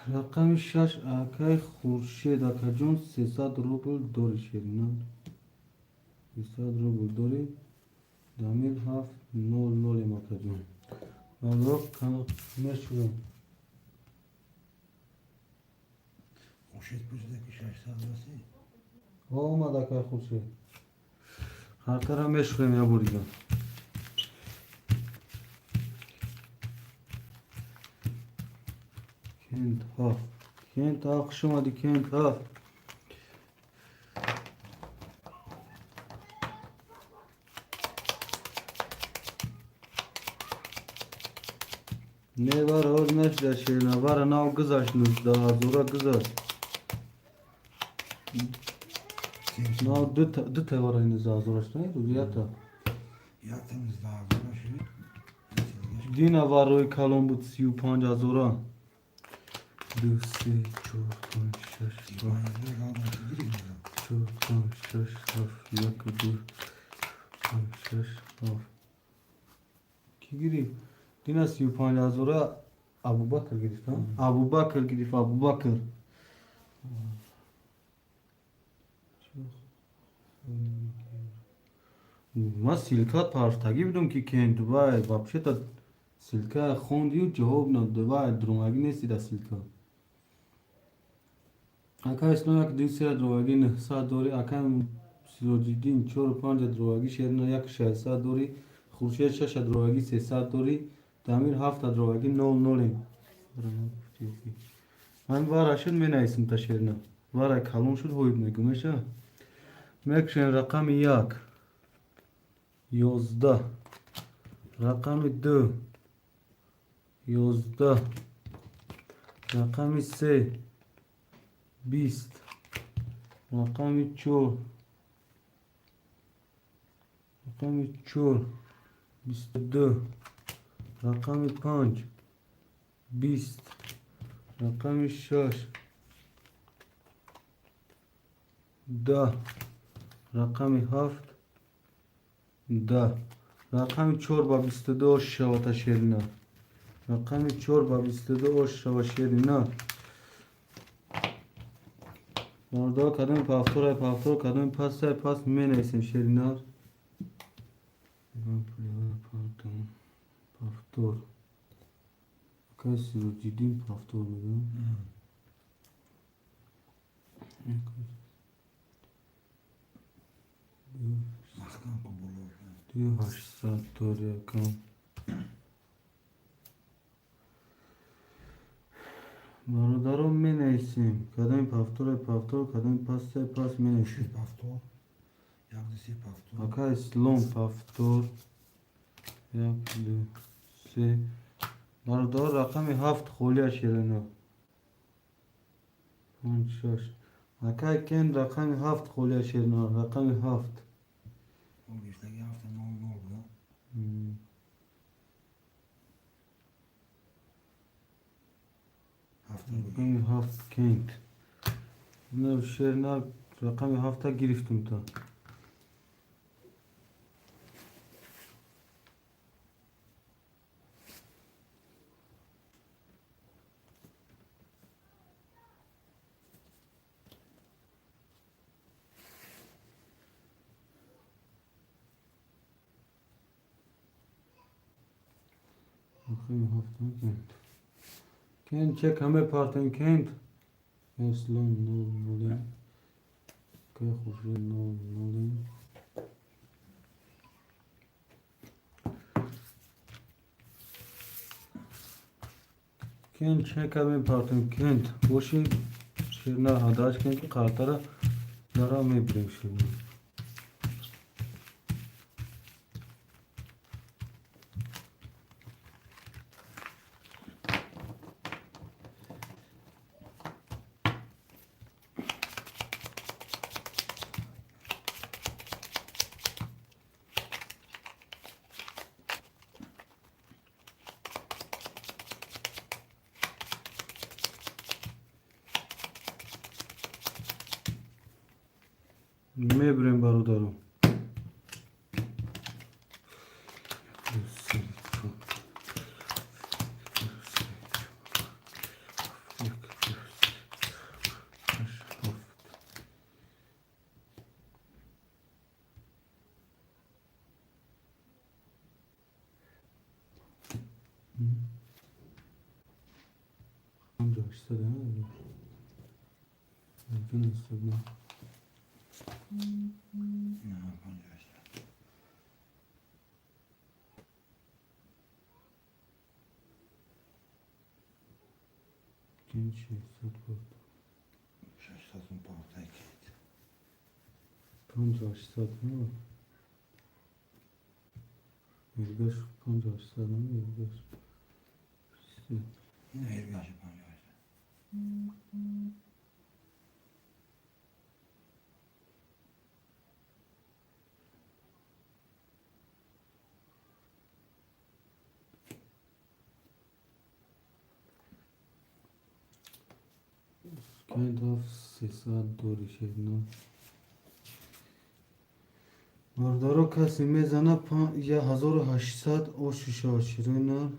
Рақами 6 акай Хуршед акаҷон 300 рубл дори ширина. 300 рубл дори. Дамир 700 акаҷон. Валлоҳ мешавем. Хуршед пурсида ки 600 раси? Омад акай Хуршед. Ҳаққара мешавем я бор дигар. Кент ҳафт. Кент ҳафт, хуш омадӣ Кент ҳафт. Не, вара ҳоз нашуда, шерина, вара нав гузашт, 19 000 гузашт. Нав дута вара 19 000 шуда, якта. Якта 19 000 шуд. Дина варои калон буд 35 000. Ду, се, чор, панҷ, шаш, ҳафт, чор, панҷ, шаш, ҳафт, як, ду, панҷ, шаш, ҳафт. Кӣ гирифт? Дина 35 000 Абубакр гирифт, Абубакр гирифт, Абубакр. Ман ссылка партагӣ будам, ки кент вай вообще-то ссылка хондию ҷавоб надода, вай дромагӣ нести да ссылка. Ака Ислом як, ду, се дровагӣ 900 дорӣ, ака Сироҷиддин чору панҷа дровагӣ, Шерина як 600 дорӣ, Хуршед шаша дровагӣ 300 дорӣ, Дамир ҳафта дровагӣ нол нолем. Ман вара шуд менависам та Шерина. Вара калон шуд ҳоиб мегӯм, меша? Мекушем рақами як, 11, рақами ду, 11, рақами се, 20, рақами чор, рақами чор, 22, рақами панҷ, 20, рақами шаш, 10, рақами ҳафт, 10, рақами чор ба 22 ош шавата, Шерина. Рақами чор ба 22 ош шава, Шерина. Бародаро, кадоми повторай повтор, кадоми пасай пас менависем, Шерина. Повтор. Акай Сироҷиддин повтор мегӯям. Маҳкам ку боло. Ду 800 дори, акам. Бародарон, менависем. Кадоми повторай повтор, кадоми пасай пас менависем. Повтор. Як, ду, се повтор. Ака Ислом повтор. Як, ду, се. Бародаро, рақами ҳафт холия, Шерина. Панҷ, шаш. Акай кен рақами ҳафт холия, Шерина. Рақами ҳафт. Гирифтаги ҳафта нол нол буда. Ҳафта. Рақами ҳафт кент. Шерина, рақами ҳафта гирифтум та. Рақами ҳафта кент. Кент чек ҳаме партем, кент. Ислом нол нолем. Акай Хуршед нол нолем. Кент чек ҳаме партем, кент. Боши Шерина ҳадач кент ки қартара дара мебирем, Шерина. Мебирем, бародаро. Ду, се, чор, се, чор, як, ду, се, шаш, ҳафт. Панҷу 800, ҷун ҳисоб. Панҷ 800. Кент 600 буд. 600 сум пафтай кет. Панҷу 800. Иргаш панҷу 800 иргаш. Ина эргаша 58. Кент ҳафт сесад дори шерина. Бародаро, касе мезана 1800 ошиша ширина.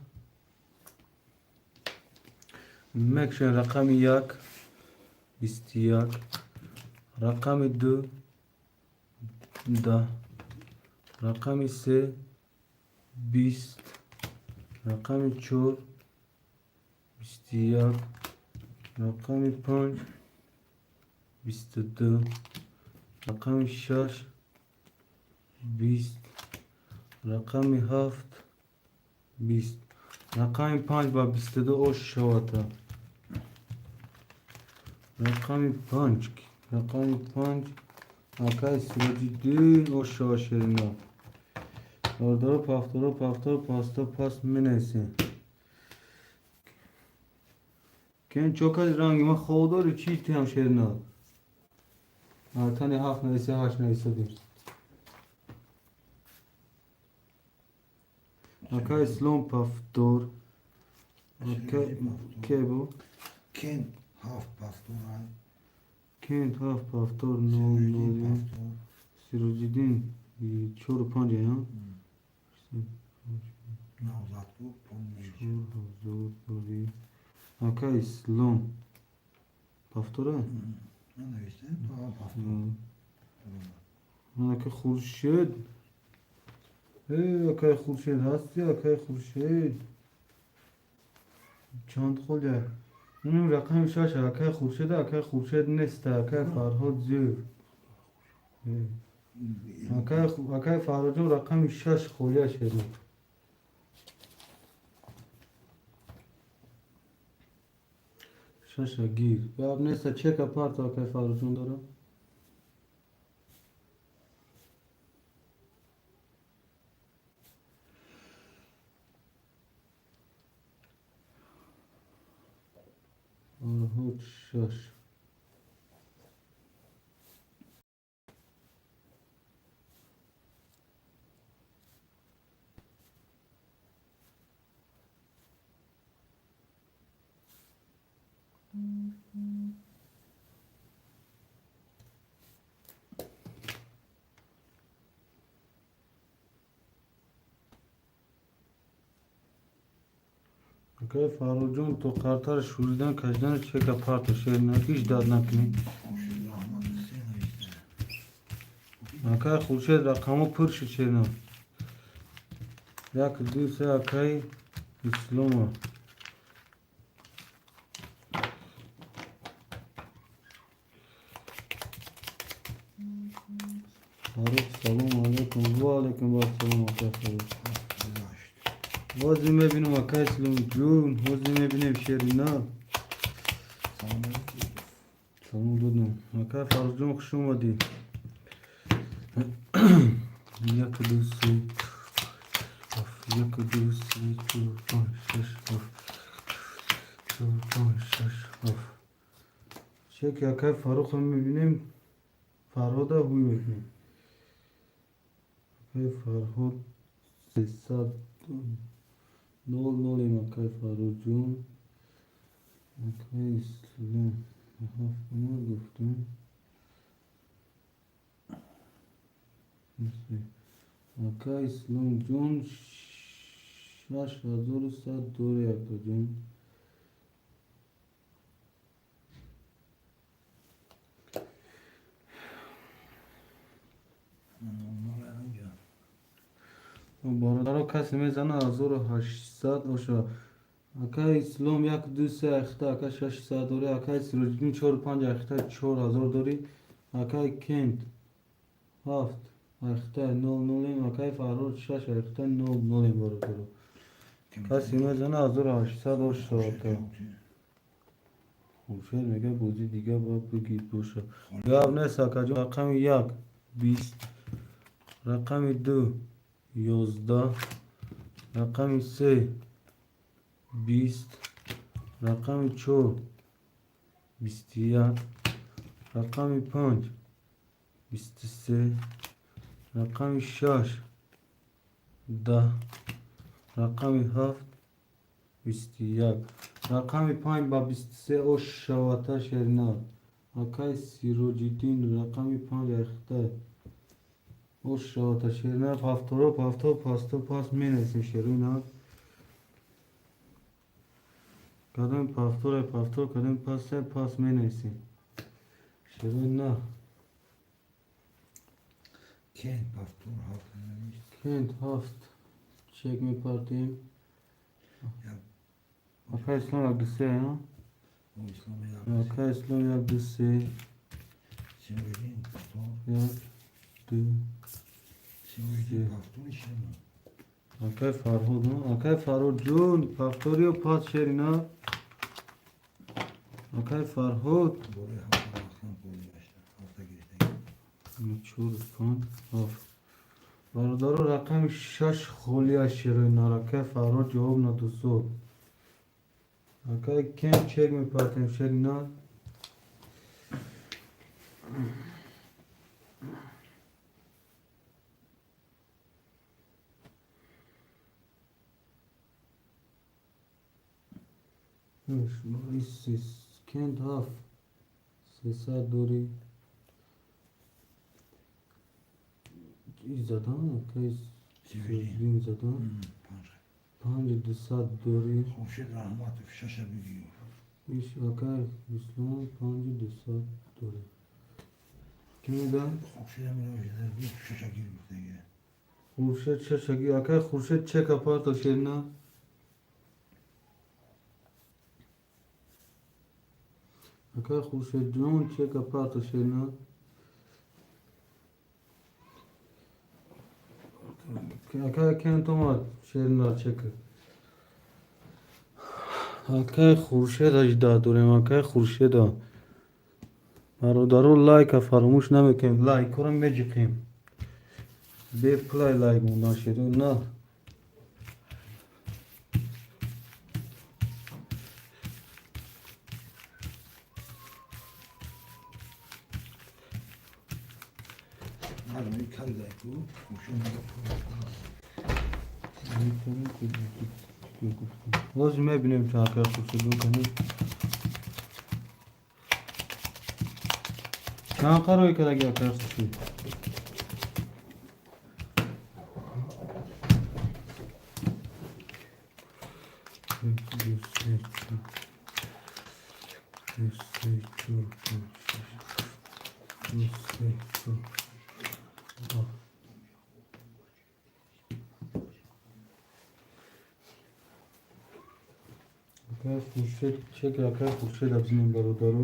Мекшен рақами 1 21, рақами 2 10, рақами 3 20, рақами 4 21, рақами 5 22, рақами 6 20, рақами 7 20, рақами 5 ба 22 ош шавата. Рақами 5, рақами 5 акай Сироҷиддин ош шава шерина. Бародаро, пафторо, пафтор, пасто пас менависем. Кен чоказ ранги ма ходори чи тиам шерина. Тани ҳафт нависа, ҳашт нависадим. Акай Ислом пафтор. Акай кебо? Кент ҳафт пафтор ай. Кент ҳафт пафтор нол нол. Сироҷиддин чору панҷ я? Навзад бу помниш. 4000 дори. Акай Ислом пафтора? Ман навиштам, пафтор. Акай Хуршед. Акай Хуршед ҳасти, акай Хуршед. Чанд холия? Уним рақами шаш акай Хуршед, акай Хуршед нест, акай Фарҳод Зиёев. Акай Фарҳодҷон рақами шаш холия шеду. Шаша гир. Гап неста, чека парто акай Фарҳодҷон дора. Фарҳод шаш. Акай Фарҳодҷон, то қартар шӯридан кашидани чека парто шерина, ҳеҷ дард накунӣ. Акай Хуршед рақамҳо пур шуд шерина. 1 2 3 акай Ислома. Фарух, салому алайкум. Ва алайкум вассалом, акай Фарух. Ҳозир мебинем акай Исломҷон, ҳозир мебинем шерина. Салом додам. Акай Фаррухҷон, хуш омадӣ. 1 2 3 1 2 3 4 5 6 7 4 5 6 7. Чеки акай Фаррухро мебинем, Фарҳода ҳуй мекунем. Акай Фарҳод 300 нол нолем акай Фаррухҷон. Акай Ислом ҳафт гуфтем. Акай Исломҷон 6100 дори акаҷон. Бародаро, касе мезана 1800 оша. Акай Ислом 1 2 3 ахта ака 600 дори, акай Сироҷиддин 4 5 ахта 4000 дори, акай Кент 7 ахта 0 0, акай Фарҳод 6 ахта 0 0 бародаро. Касе мезана 1800 оша. Хуршед мега бози дига бояд бигир боша. Гап нест акаҷон, рақами 1 20, рақами 2 11, рақами 3 20, рақами 4 21, рақами 5 23, рақами 6 10, рақами 7 21. Рақами 5 ба 23 ош шавата шеринар. Акай Сироҷиддин рақами 5 айхтай. Ош шавата шеринар. Ҳафторо ҳафто пасто пас менависем шеринар. Кадоми пафтора пафтор, кадоми пасай пас менависем. Шеринар. Кент пафтор ҳафт навишт. Кент 7 чек мепартем. Акай Ислом 1 2 3, а? Ислом 1 Акай Ислом 1 2 3. Сироҷиддин пафтор. 1 2 Сироҷиддин пафтори шеринар. Акай Фарҳод, акай Фарҳод ҷон, пафториё пас шеринар. Акай Фарҳод. Бораи ҳафта вақтан бозӣ гашта. Ҳафта гирифтагӣ. 4 5 7. Бародаро рақами 6 холӣ аст шеринар. Акай Фарҳод ҷавоб надозод. Акай Кен чек мепартем шеринар. Кент 7 300 дорӣ. И задан, акай Сироҷиддин задан. 5. 5 200 дорӣ. Хуршед Раҳматов шаша бигир. Иш акай Ислом 5 200 дорӣ. Ки мегӯяд? Хуршед ҳамин шаша гир гуфтагӣ. Хуршед шаша гир. Акай Хуршед чека парто шерина. Акай Хуршедҷон чека парто шерина. Акай Кент омад шерина чека. Акай Хуршед 18 дорем. Акай Хуршеда. Бародаро лайка фаромӯш намекунем. Лайкҳоро меҷиқем. Бепулай лайк мондан шерина. Надо калидай ку. Хуршед мага пул. Лозим мебинем чанд акай Хуршедон кани. Чанд қарой кардаги акай Хуршед? Як, ду, се, чор. Ду, се, чор, панҷ, шаш. Ду, се, чор. Ҳафт. Акай Хуршед чек, акай Хуршед абзинем бародаро.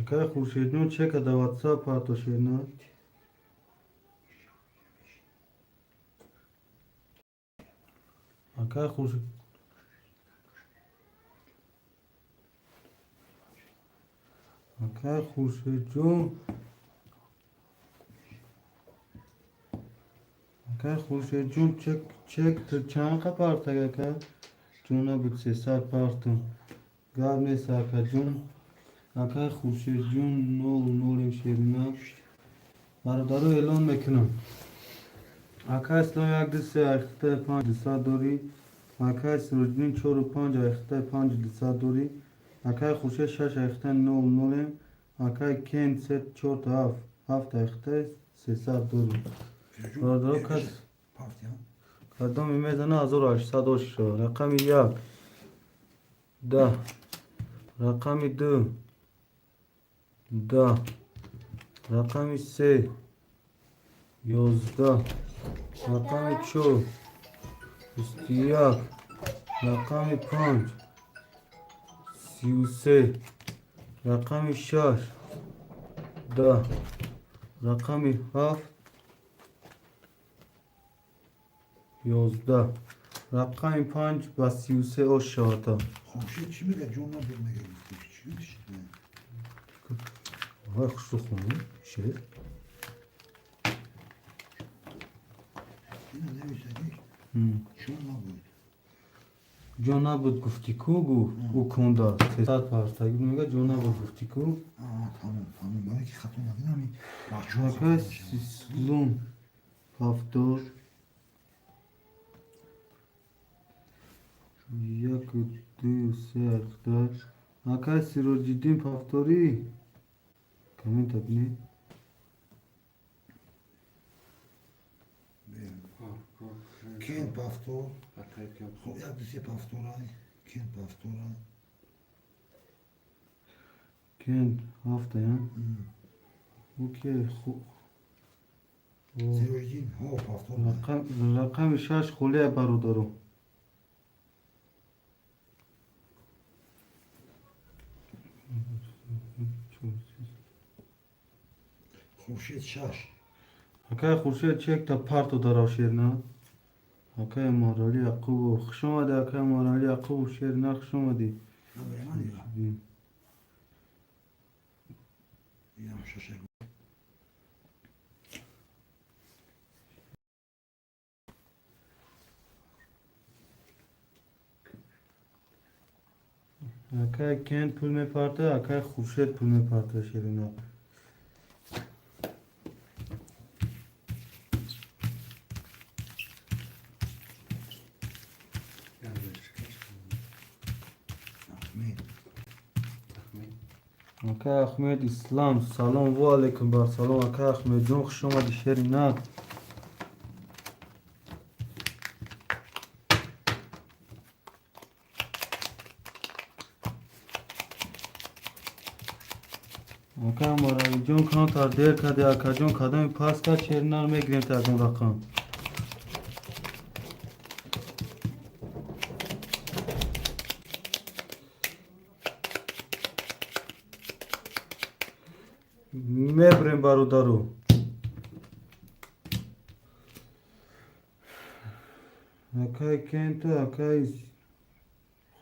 Акай Хуршедҷон чека дар WhatsApp парто шерина. Акай Хуршед Акай Хуршедҷон Акай Хуршедҷон чек чек чанд қа партаг ака? Ҷон набуд 300 партум. Гап нест акаҷон. Акай Хуршедҷон 0 0 шерина. Бародаро эълон мекунам. Акай Ислом 1 2 3 айхтай 5 200 дорӣ. Акай Сироҷиддин 4 5 айхтай 5 200 дорӣ. Акай Хуршед 6 айхтай 0 0. Акай Кен 3 4 7 7 айхтай 300 дорӣ. Бародаро кас кадоми мезана 1800 ош шавад. Рақами 1 10, рақами 2 10, рақами 3 11, рақами 4 21, рақами 5 33, рақами 6 10, рақами 7 11. Рақами 5 ба 33 ош шавата. Хуршед чӣ мега? Ҷон набуд мега, чӣ Вай, хушрӯ хонӣ шер. Ина нависагиш ҷон набуд. Ҷо набуд гуфтӣ ку, гуфт ӯ кунда 300 партагӣ мега, ҷо набуд гуфтӣ ку. Тамом, тамом, барои ки хато накунам. Ака Ислом 70 1 2 3 4. Акай Сироҷиддин пафторӣ, коммента бинед. Кен пафтор, хоб, як ду се пафторай, кен пафторай. Кен ҳафтая. Окей. Сироҷиддин ҳо пафтор. Рақами 6 холия, бародаро. Хуршед 6. Акай Хуршед чекта парто дарав, шерна. Акай Умарали Яқубов, хуш омадӣ, акай Умарали Яқубов, шерна, хуш омадӣ. Набари ман дига. Шаша. Акай Кен пул мепарта, акай Хуршед пул мепарта, шерина. Ахмед. Акай Ахмед Ислам, салом ва алейкум бар салом, акай Ахмедҷон, хуш омадӣ, шерина. Акай Умаралиҷон, камтар дер кардӣ, акаҷон, кадоми пас кард, шерина, мегирем та ягон рақам. Мебурем, бародару. Акай Кенту, акай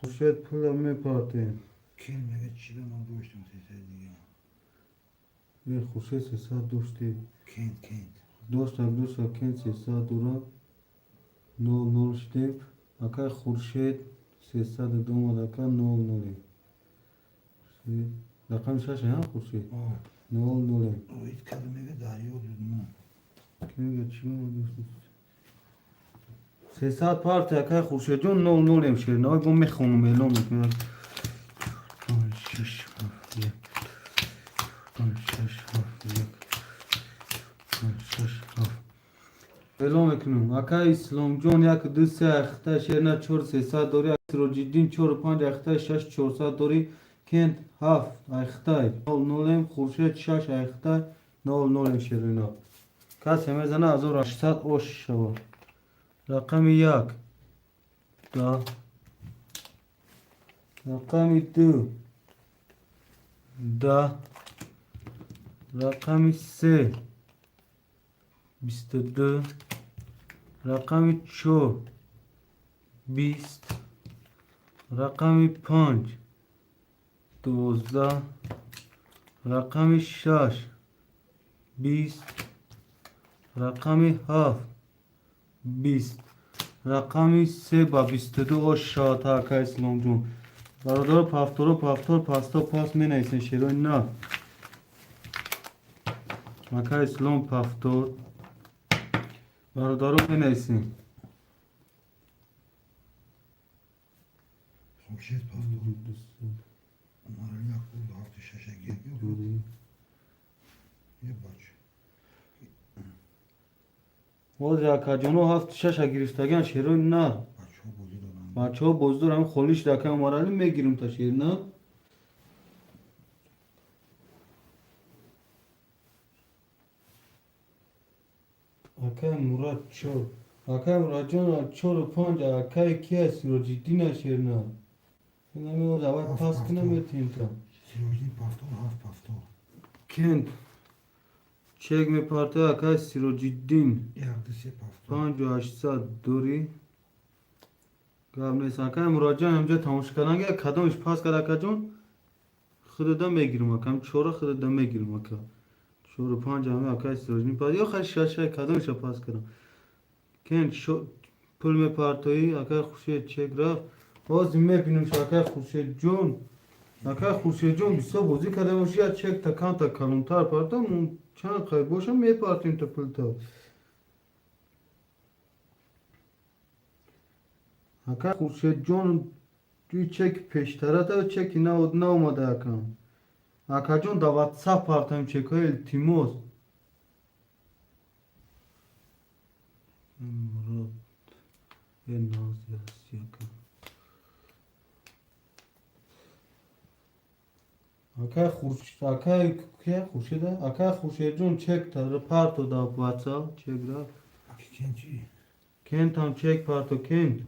Хуршед пула мепартем. Кен мега, чида ман доштам 300 дига. Е, Хуршед 300 дошти. Кент, Кент. Доштак, доштак, Кент 300 дорад. 0 0 шудем. Акай Хуршед 302 омад, ака, 0 0. Рақами 6, ҳа, Хуршед? 0 0. Оид кадо мега, дарё дудмон. Ки мега, чӣ дошти? 300 парти, акай Хуршедҷон, 0 0 ем, шернаой, бо мехонум, эълон мекунам. 5 6 7 1 5 6 7 1 5 6 7 эълон мекунем. Акай Исломҷон, 1 2 3 ахта, шерна, 4 300 дорӣ. Сироҷиддин 4 5 ахта, 6 400 дорӣ. Кент 7 ахтай, 0 0 ем. Хуршед 6 ахтай, 0 0 ем, шерина. Касе мезана, 1800 ош шава. Рақами 1 10, рақами 2 10, рақами 3 22, рақами 4 20, рақами 5 12, рақами 6 20, рақами 7 20, рақами 3 ба 22 ош шавад, ака Исломҷон. Бародаро, пафторо пафтор, пасто пас менависен, шерои на. Ака Ислом пафтор, бародаро, менависем. Хуршед пафтор. Умарали Яқуб ҳафту шаша гирги. Е, бач. Ҳозир, акаҷоно, ҳафту шаша гирифтагиан, шерои на. Бачаҳо бозӣ доранд. Бачаҳо бозӣ доранд, холӣ шуда, ака Умаралӣ, мегирим та, шер на. Акай Мурад 4, акай Мурадҷон, чору панҷ, акай кия, Сироҷиддина, шер на. Инами давай пас кунам, метиҳем та. Сироҷиддин пафтор, ҳафт пафтор. Кент. Чек мепартои, акай Сироҷиддин. Як, ду, се, пафто. 5800 дорӣ. Гап нест. Акай Муроҷон, ҳамҷо тамошо кардан, кадомиш пас кард, акаҷон? Худада мегирам, ака. Ҳам чора худада мегирам, ака. Чору панҷ ҳами акай Сироҷиддин пас. Ё хай, шаша кадомиша пас кардам. Кен пул мепартоӣ, акай Хуршед, чек рафт. Ҳозир мебинем, акай Хуршедҷон. Акай Хуршедҷон, бисёр бозӣ карда бошӣ, як чек та камта калонтар партом, чанд қай боша, мепартем та пулта. Акай Хуршедҷон, туи чеки пештарата, чеки наомада, акам. Акаҷон, да ватсап партам чекҳои, илтимос. Мурод е нази ҳасти, ака. Акай Хуршед, акай кия Хуршеда? Акай Хуршедҷон, чек та парто да ватсап, чек рафт. Аки кен чӣ? Кентам чек парто, кент.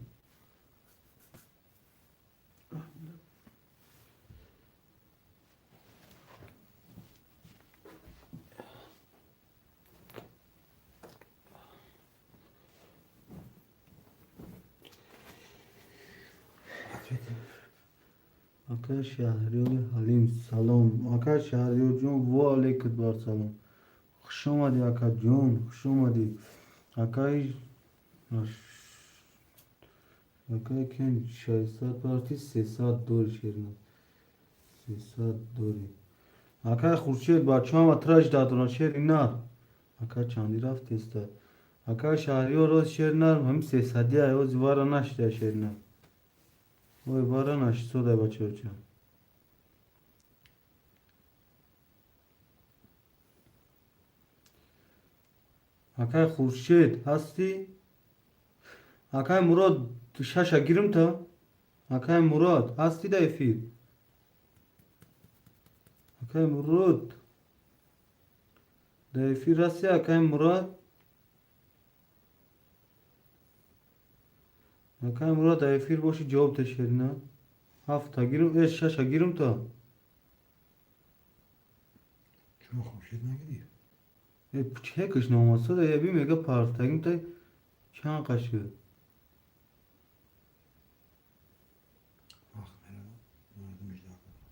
Ответи. Акай Шаҳриёри Ҳалим, салом. Акай Шаҳриёрҷон, во алейкум бар салом. Хуш омадӣ, акаҷон, хуш омадӣ. Акай кен 600 парти, 300 дори, шерназ. 300 дори. Акай Хуршед, бачаҳама тра ждать доранд, шери нар. Ака, чандӣ рафтеста? Акай Шаҳриёр, роз шери нар, ҳами сесадия, ҳози вара нашида шери нар. Ой, вара нашистода, бачаҳоча. Акай Хуршед, ҳастӣ? Акай Мурод, шаша гирим та? Акай Мурод, ҳастӣ да эфир? Акай Мурод, да эфир ҳастӣ, акай Мурод? Акай Мурод, да эфир бошӣ, ҷавоб те, шерина. Ҳафта гирим, э, шаша гирим та? Чаро Хуршед нагирифт? Э, чекаш наомадсода, э, би мега партагим та, чанд қашид? Вақт меравад, мардум ждать кунад.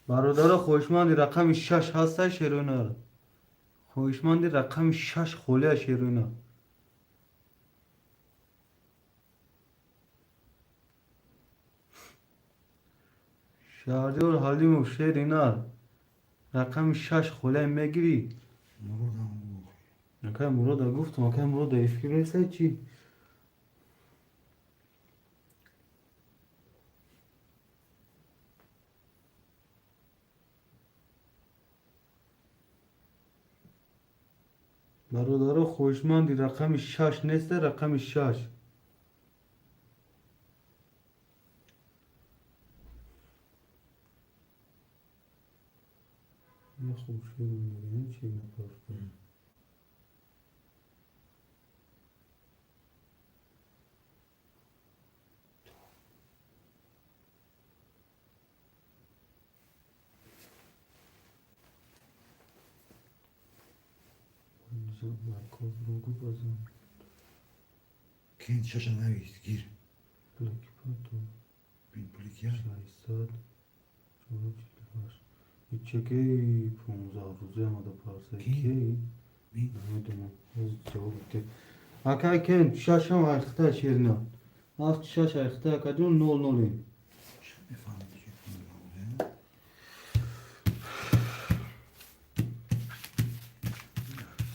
Бародаро, хоҳишманди рақами шаш ҳастай, шерона? Хоҳишманди рақами шаш холия, шерона. Шаҳриёр Ҳалимов, шери нар. Рақами шаш холия мегирӣ? Муродам гуфт. Акай Мурода гуфтам, акай Мурода эфир нестай чӣ? Бародаро, хоҳишманди рақами шаш неста, рақами шаш? Я Хуршед мегӯям, чӣ напарфта? Лайкҳо. Кен шаша навис, гир. Пулаки парто. Бин, пули кия? 600 448. Чекаи 15 рӯза омада парса. Ки? Ки? Бин. Намедонам. Ҳозир ҷавоб бите. Акай кен, шашам айхта, шерина. Ҳафт шаш айхта, акаҷон, нол нолем. Чӣ мефаҳмӣ, ки 15 рӯза?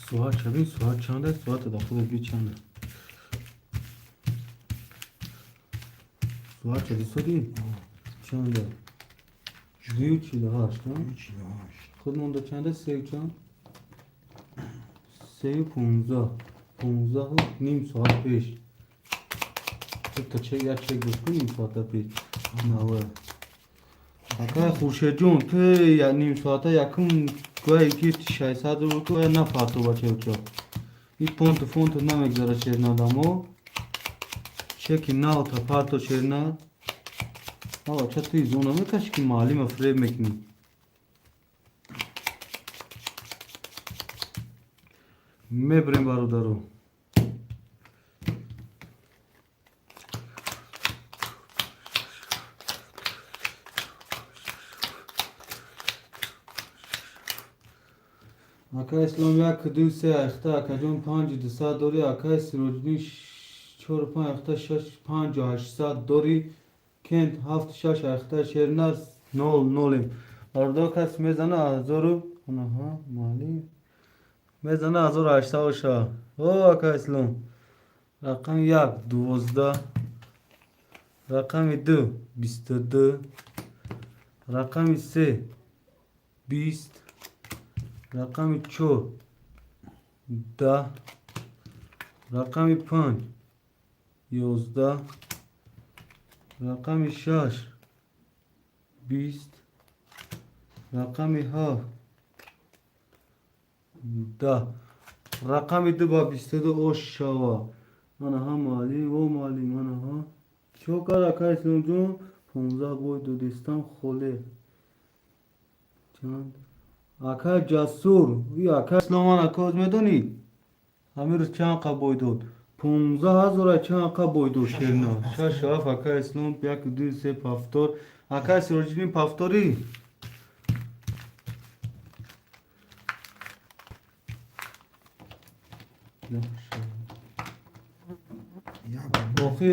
Соат чабин, соат чанда? Соата да худат би, чанда? Соат чади соди? Чанда? 2:48, а? 2:48. Худ монда чанда? Сею чанд? 3:15. Понздаҳу ним соат пеш. Та чек, як чек гуфт, ним соата пеш. Наве. Акай Хуршедҷон, ту ним соата якум гӯяе ки 600 рубл ку напарту, бачаючо. И понту фонту намегзара, шернадамо. Чеки нав та парто, шерна. А бача, ту изо намекаши, ки маълима фиреб мекунӣ. Мебирем, бародаро. Акай Ислом, як, ду, се айхта, акаҷон, панҷу дусад дорӣ. Акай Сироҷиддин, чору панҷ айхта, шаш, панҷу ҳаштсад дорӣ. Кент, ҳафту шаш айхта, шернар, нол нолем. Бародаро, кас мезана ҳазору анаҳа маълим мезана, 1800 боша. О, акай Ислом, рақами як 12, рақами ду 22, рақами се 20, рақами чор 10, рақами панҷ 11, рақами шаш 20, рақами ҳафт 10, рақами ду ба 22 ош шава. Анаҳа, муаллим, о муаллим, анаҳа, чо кар, акай Исломҷон? 15 бой додистам холе чанд. Акай Ҷасур, и акай Исломан, ака, медонӣ, ҳамин рӯз чанд қа бой дод? 15 ҳазора чанд қа бой дод, шерна? Шаш, ҳафт. Акай Ислом, як, ду, се, повтор. Акай Сироҷиддин, повтори. Охи,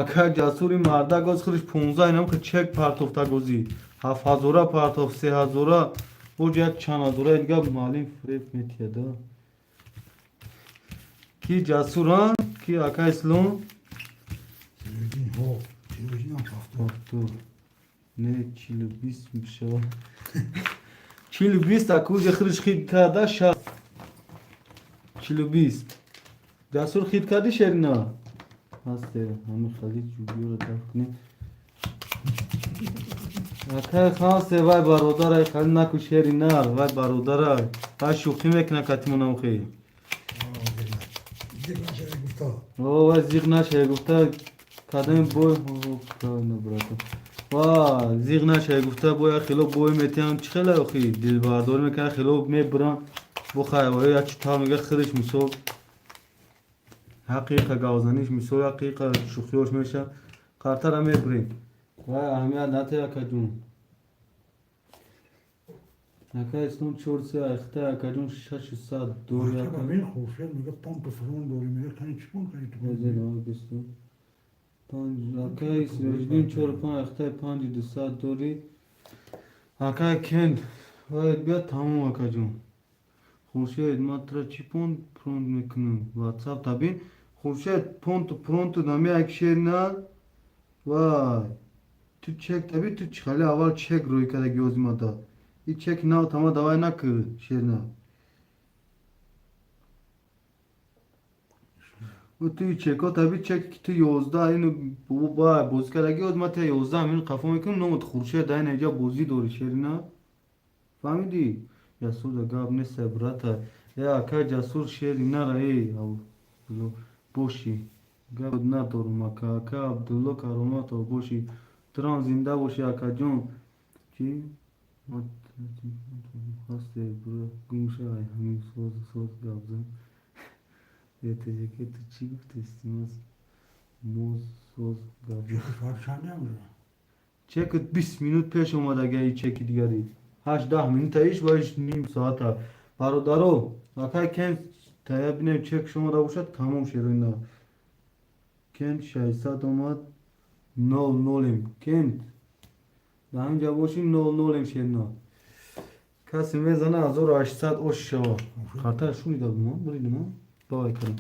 акай Ҷасури мардак оз худаш 15 инам чек партофта, гозӣ ҳафтҳазора партоф, сеҳазора, боҷ як чанд ҳазораи дига. Маълим фиреб метиҳада. Ки Ҷасуран, ки акай Ислом? Сироҷиддин, ҳо, Сироҷиддинам повтор. Повтор не, чилу бист мешавад, чилу бист. Акуҷа худаш хид карда, 60, чилу бист. Ҷасур, хид кардӣ, шерина? Ҳасте, ҳамин хали ҷубиёро даф кунем. Акай Хансе, вай бародарай, хали наку, шери нар, вай бародарай, вай шӯхӣ мекуна катимонамхи. Зиқ нашавӣ гуфта. О, вай зиқ нашавӣ гуфта, кадами бой, правильно, брата, ва зиқ нашавӣ гуфта, бо як хело бой метиҳам. Чӣ хеле охи дилбардорӣ мекунад, хело мебурам, бо хай як чи тав мега худаш, мисол, ҳақиқа гавзаниш, мисол, ҳақиқа шӯхиёш меша. Қартара мебурем, вай аҳамият натеҳ, акаҷун. Ака Ислом, чор се айхта, акаҷон, шашу сад дори. Ака, бин, Хуршед мега, понту фурон дорӣ, мега, кани чӣ пон кани ту? Панҷ. Акай Сироҷиддин, чору панҷ айхтаи, панҷу дусад дорӣ. Акай Кент, вай биё, тамом, акаҷон. Хуршед, ман тура чӣ пон пронт мекунам? Ватсап табин, Хуршед, понту пронту намеяк, шер на. Вай ту чек таби, ту чӣ хали аввал чек рӯй кардаги озимада, и чек нав тама давай накӣ, шерна. Ту чеко таби, чек ки ту 11 ину бозӣ кардаги, оз ма та 11 минут қафо мекунам. Номат Хуршед, дар инҷа бозӣ дорӣ, шерина, фаҳмидӣ? Ҷасур, да гап неста, брата. Э, акай Ҷасур, шери нара, э бошӣ, гап надорум, ака. Ака Абдулло Кароматов, бошӣ, турам зинда бошӣ, акаҷон. Чӣ ҳасте, гумшавай, ҳамин соз соз гап зан. Ту чӣ гуфтести? Моз соз гап. Чек 20 минут пеш омадага, и чеки дигари ҳашт даҳ минута иш ва иш ним соата. Бародаро, акай Кен, тая бинем, чек шумода бошад, тамом, шерина. Кент, 600 омад, нол нолем. Кент, дар ҳамин ҷа бошӣ, нол нолем, шерина. Касе мезана, 1800 ош шава. Қартар шунида будам, буридам, давай кардам.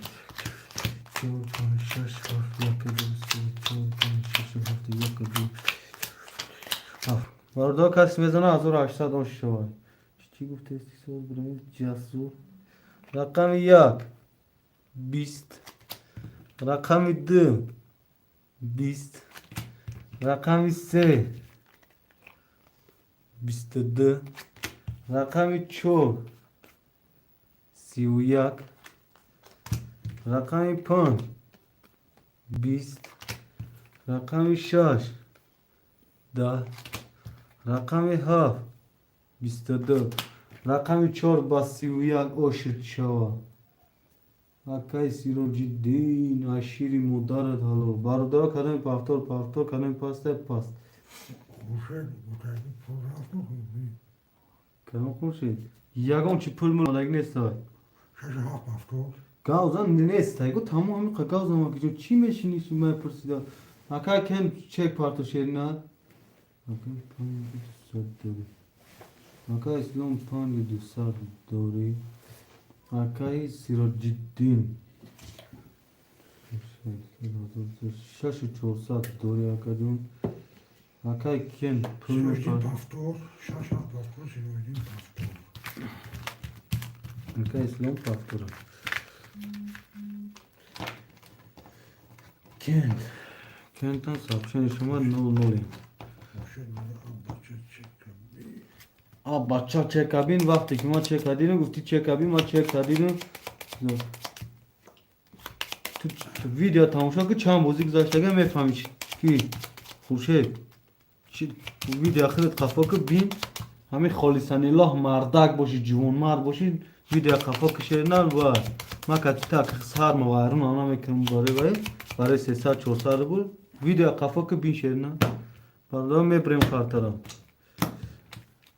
Чор, панҷ, шаш, ҳафт, як, ду, се, чор, панҷ, шаш, ҳафт, як, ду, ҳафт. Бародар, касе мезана, 1800 ош шава. Чӣ гуфтести, соз бурем? Ҷасур, рақами як 20, рақами ду 20, рақами се 22, рақами чор 31, рақами панҷ 20, рақами шаш 10, рақами ҳафт 22, рақами чор ба 31 ошид шава. Акай Сироҷиддин, ашири модарат ҳалол. Бародаро, кадоми повтор, повтор, кадоми пастай, паст. Хуршед гуфтаги пул рафту. Кадом Хуршед? Ягон чи пул мул омадаги нестай. Шашу ҳафт повтор. Гавзан нестай. Гу тамом ҳамиқа гавзан акиҷон чӣ мешинӣ ман пурсида. Акай кен чек парто шерина. Акай 5200 дорӣ. Акай Ислом 5200 дорӣ. Акай Сироҷиддин 6400 дорӣ акаҷон. Акай кен пул Сироҷиддин мепар. Повтор, шаш ҳафт повтор, Сироҷиддин повтор. Акай Ислом повтора. Кент. Кентан сообщение шума 00. Хуршед мега бача чека би. А бача чекабин вақте ки ма чека дидам, гуфти чекабин, ма чека дидам. Ту видео тамошо ки чанд бозӣ гузаштага мефаҳмӣ ки Хуршед чи видео худат қафо ки бин ҳамин холисаниллоҳ мардак бошӣ, ҷувонмард бошӣ, видео қафо ки шерна ва ма кати так сар ма вайрон ана мекунам барои вай барои 300 400 рубл видео қафо ки бин шерна. Барои мебарем хартара.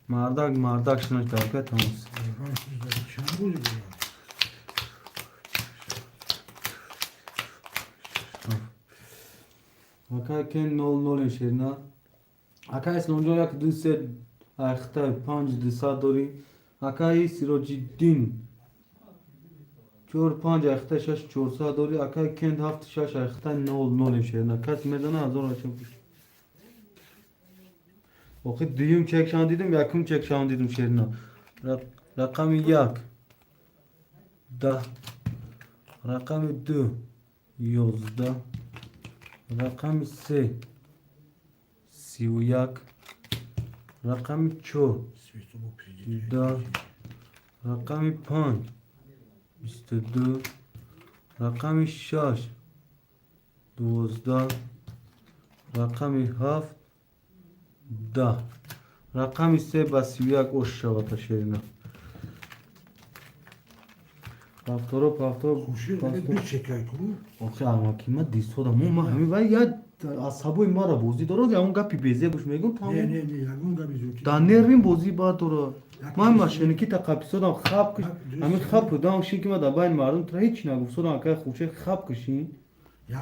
Мардак мардак шинаш дар тамос. Чанд бозӣ гузашт? Акай кен 00 шерна. Акай Исломҷон 1 2 3 айхтай 5 200 дорӣ. Акай Сироҷиддин 4 5 айхтай 6 400 дорӣ. Акай Кент 7 6 айхтай 00 шерна. Кас медона ҳазор ача буш. Охи дуюм чекшан дидим, якум чекшан дидим шерна. Рақами 1 10, рақами 2 11, рақами 3 31, рақами 4 Свето бо президент. 10, рақами 5 22, рақами 6 12, рақами 7 10, рақами 3 ба 31 ош шавад шерина. Повторо, повтор. Хуршед мега ду чекай ку. Охи амаки ма дисода мо ма ҳами вай як асабои мара бозӣ дорад, ягон гапи безебуш мегум Не, тамом. не, не, ягон габи зуки. Дар нервин бозӣ баъд дора. Ман машиники та қаписодам хап киш. Ҳамин хап будам шин ки ма дар байни мардум тра ҳеч нагуфтодам акай Хуршед хап кишин.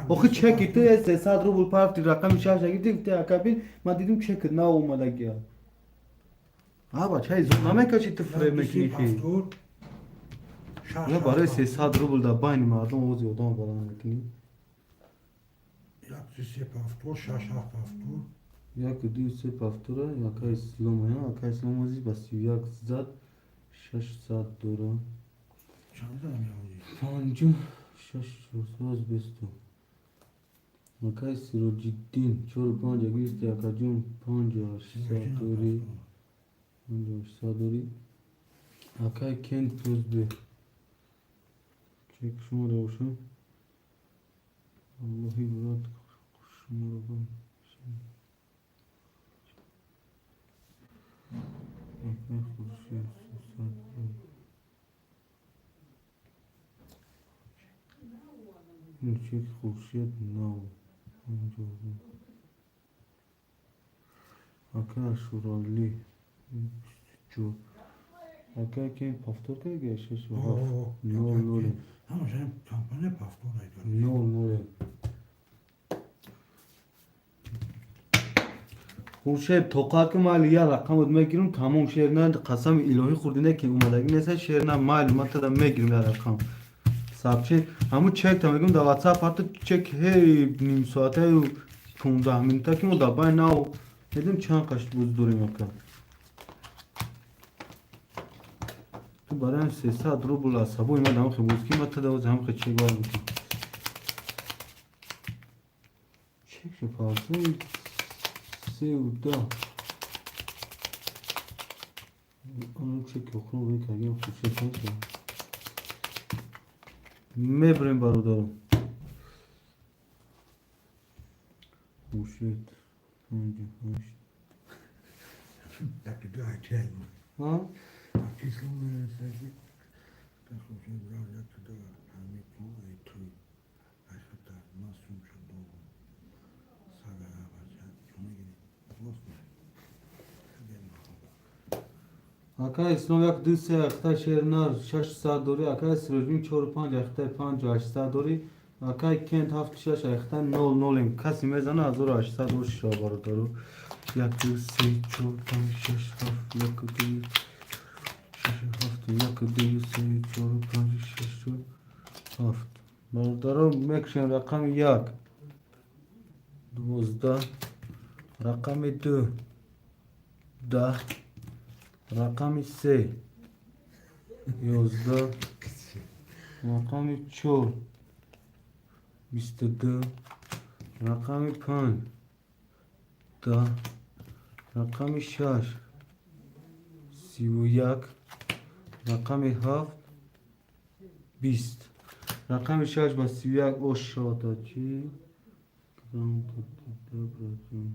Охи чеки ту 300 рубл парти рақами 6 нагирифти гуфти ака бин ман дидим чекит наомадагия. А бачаи зуд намекаши ту фиреб мекунӣ ки. Повтор. Шаш Я барои ҳафт 300 рубл дар байни мардум овози одам баланд мекунӣ. 1 2 3 повтор, шаш ҳафт повтор. 1 2 3 повтора, акай Ислом, акай Ислом ози ба 31 зад 600 дора. Чанда меози? 5 6 4 бисту. Акай Сироҷиддин 4 5 гирифти акаҷон 5 800 дорӣ. 5 800 дорӣ. Акай Кен тузбе. Чек шумо бошам. Аллоҳи брат шуморо бам. Акай Хуршед 300 дорӣ. Ин чек Хуршед нав. 52. Акай Ашуралӣ 24. Акай кен повтор карда 6 7 0 0 Ҳамаша компания повтор айкар. 0 0. Хуршед тоқат ки майли як рақамот мегирам тамом шер на қасами илоҳӣ хурдине ки омадагӣ неста шер на майли ман тада мегирам як рақам. Сабче ҳамун чекта мегӯм дар WhatsApp ҳатто чек ҳей ним соатаю 15 минута ки мо дар байн нав медем чанд қашт боз дорем ака. Ту барои 300 рубл асабои ма дамхе боз ки ма тада оз ҳамхе чек бар бикун. Чек шо палсои 3 10. Он чек охрон рӯи кагим Хуршед нест. Мебарем бародарам. Хуршед 5 8. Яки ду айти. Ҳа? Ислом. Акай Ислом 1 2 3 ахта шернар 600 дори, акай Сироҷиддин 4 5 ахта 5 800 дори, акай Кент 7 6 ахта 0 0. Каси мезана 1800 ош шава бародару. 1 2 3 4 5 6 7 1 2 6 7 1 2 3 4 5 6 7. Бародаро, мекушем рақами 1 12, рақами 2 10, рақами 3 11, рақами 4 22, рақами 5 10, рақами 6 31, рақами 7 20. Рақами 6 ба 31 ош шавад. Чӣ? Кадом братҷон?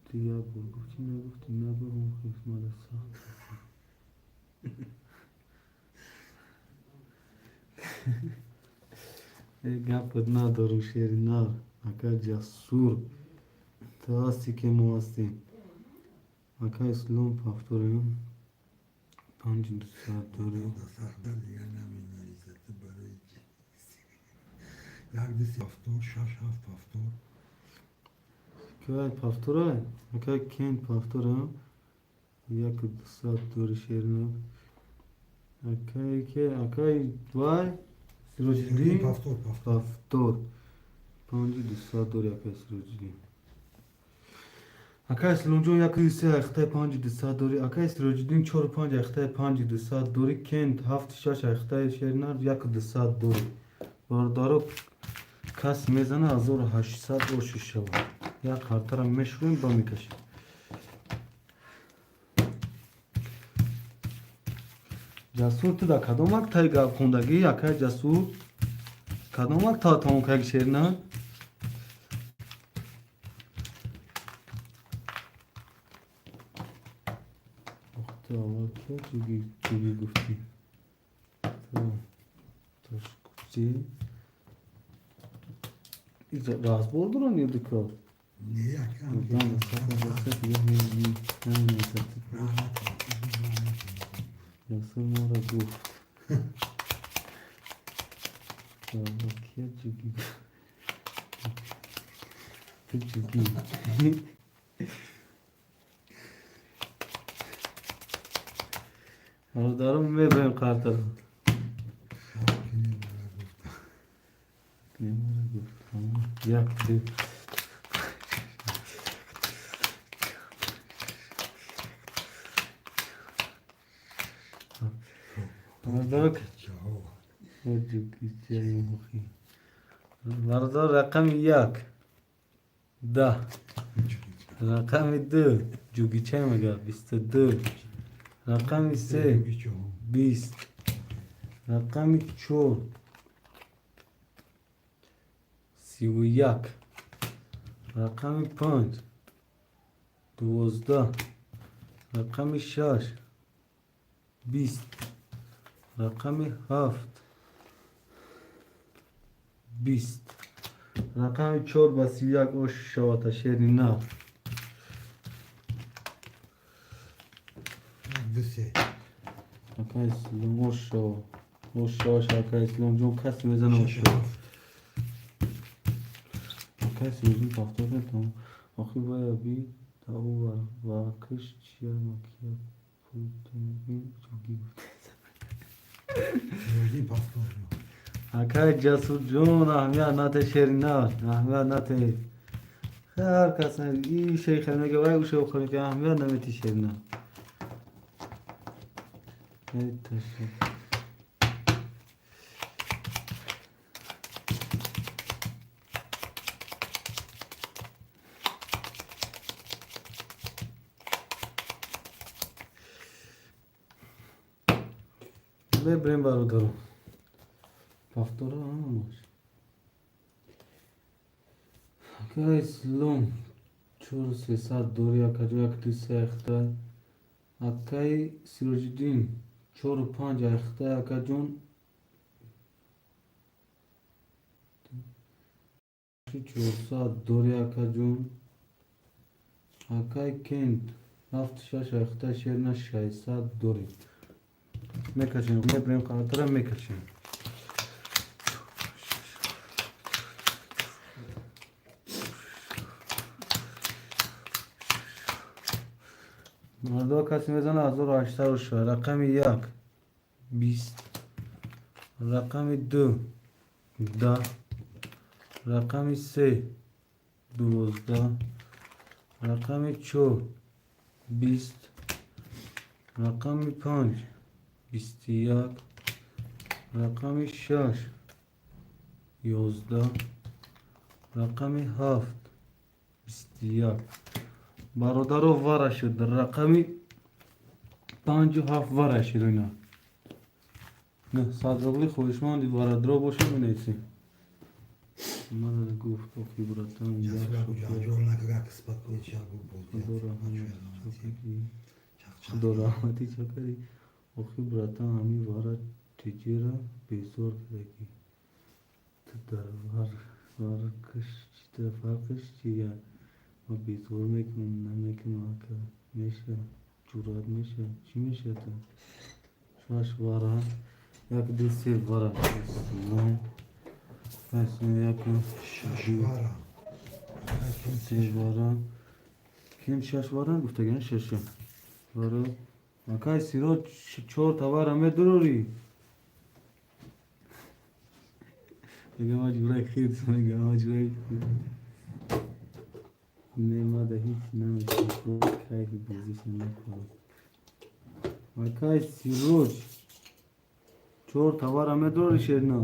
Ту як бор гуфтӣ, нагуфтӣ, нагӯ, ҳам хисмада сахт. Гапат надорум, шери нар, ака Ҷасур. Ту ҳастӣ ки мо ҳастем. Ака Ислом, повторим. 5 200 дорем. 1 2 3 повтор 6 7 повтор. Кай повторай? Акай Кент повторам. 1 200 дори, шеринар. Акай ке, акай вай Сироҷиддин. Повтор, повтор. Повтор. 5 200 дори, акай Сироҷиддин. Акай Исломҷон 1 2 3 ахтаи 5 200 дори, акай Сироҷиддин 4 5 ахтаи 5 200 дори, Кент 7 6 ахтаи шеринар 1 200 дори. Бародаро, кас мезана 1800 оши шавад. Як ҳартара мешӯем, ба мекашем. Ҷасур, ту дар кадом мактаби гап хондагӣ, акай Ҷасур? Кадом мактаба тамом карди, шерина? Охта аввал кия ҷуги ҷуги гуфтӣ? Ту ташкучи? Разбор дорам ё дикор? Не, ака. Ҷасур моро гуфт. Аввал кия ҷуги? Ту ҷуги. Бародаро, мебарем қартаро. Моро гуфт. 1 2 бародаро, бародаро, рақами 1 10, рақами 2 ҷугича мега 22, рақами 3 20, рақами 4 31, рақами 5 12, рақами 6 20, рақами 7 20, рақами 4 ба 31 ош шавата, шери нар. 1 2 3. Акай Ислом, ош шава. Ош шава, акай Исломҷон, каси мезана ош 6 шава. 7. Акай Сироҷиддин повтор кардам. Охи вая би тау варакаш чия макия пул ту ҷугӣ гуфт. Сироҷиддин повтор. Акай Ҷасурҷон, аҳамият нате, шери нар, аҳамият нате. Ҳар кас и шейха мега, вай ӯ шейха мега, аҳамият намети, шери нар. Эй ташаккур. Мебарем, бародаро. Повтора ҳамаш. Акай Ислом 4 300 дори, акаҷо 1 2 3 ахтай. Акай Сироҷиддин 4 5 ахтай, акаҷон. 400 дори, акаҷон. Акай Кент, ҳафту шаш айхта шерна 600 дори. Мекашем, мебирем, қаратара мекашем. Мардо, касе мезана 1800. Рақами як 20, рақами ду 10, рақами се 12, рақами чор 20, рақами панҷ 21, рақами шаш 11, рақами ҳафт 21. Бародаро, вара шуд, рақами панҷу ҳафт вара шуд. Ина 100 рубли хоҳишманди варадро боша, менависем. Мана гуфт, охи, братан. Ҷанҷол накард, спокойно ча гуфт. Худо раҳматӣ, чакари. Охи, братан, ҳамин вара теҷера безор кардагӣ. Ту дар фарқш чия? Ма безор мекунам, намекунам, ака. Меша, ҷуръат меша, чӣ меша ту? Шаш вара, як, ду, се вара. Як, се вара. Ким шаш вара гуфтаган? Шаша вара. Акай Сироҷ, чор тавара медурорӣ? Мега, ма ҷураи хирс, мега, ма ҷураи. Не, ма да ҳеҷ намешавад, кайфи бозиша накунам. Акай Сироҷ, чор тавара медурорӣ, шерна?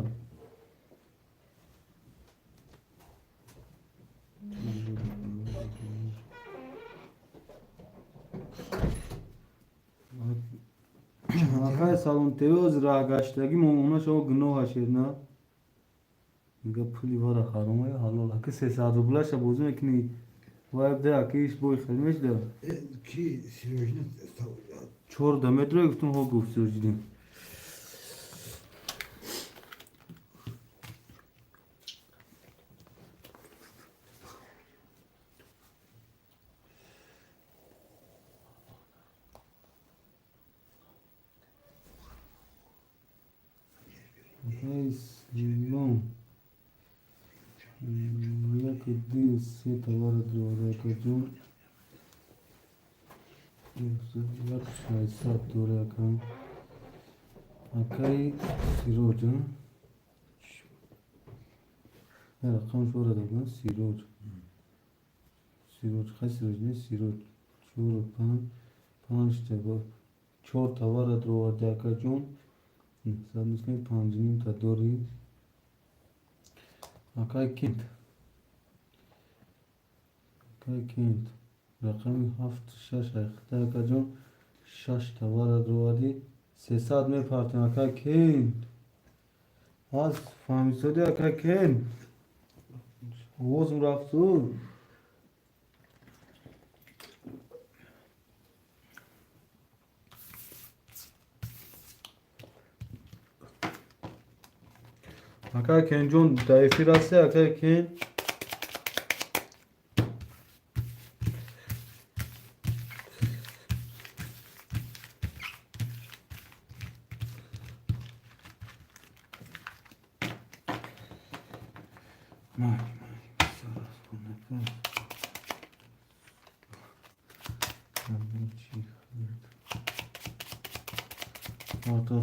Акай Салон ТВ, оз раҳгаштагӣ момона шумо гуноҳа, шерна. Мега, пули вара ҳарома ё ҳалол? Аки 300 рублаша бозӣ мекунӣ, вай бде, аки иш бой хел мешда. Ки Сироҷидин? Чор да медрои, гуфтум, ҳо, гуфт Сироҷидин. Ислом, як, ду, се тавара дорад, акаҷон. Як 600 дора, ака. Акаи Сироҷ, рақамш вара додам. Сироҷ, Сироҷ, хай, Сироҷ не, Сироҷ. Чору панҷ, панҷ, чор тавара дроварди, акаҷон. 5,5 та дорӣ. Акай Кент, акай Кент, рақами ҳафт шаш айхта, акаҷон, шаш тавара дровардӣ, 300 мепартем. Акай Кент ҳаст, фаҳмисодӣ, акай Кент? Овозм рафту. Акай Кенҷон, дар эфир ҳасти, акай Кен?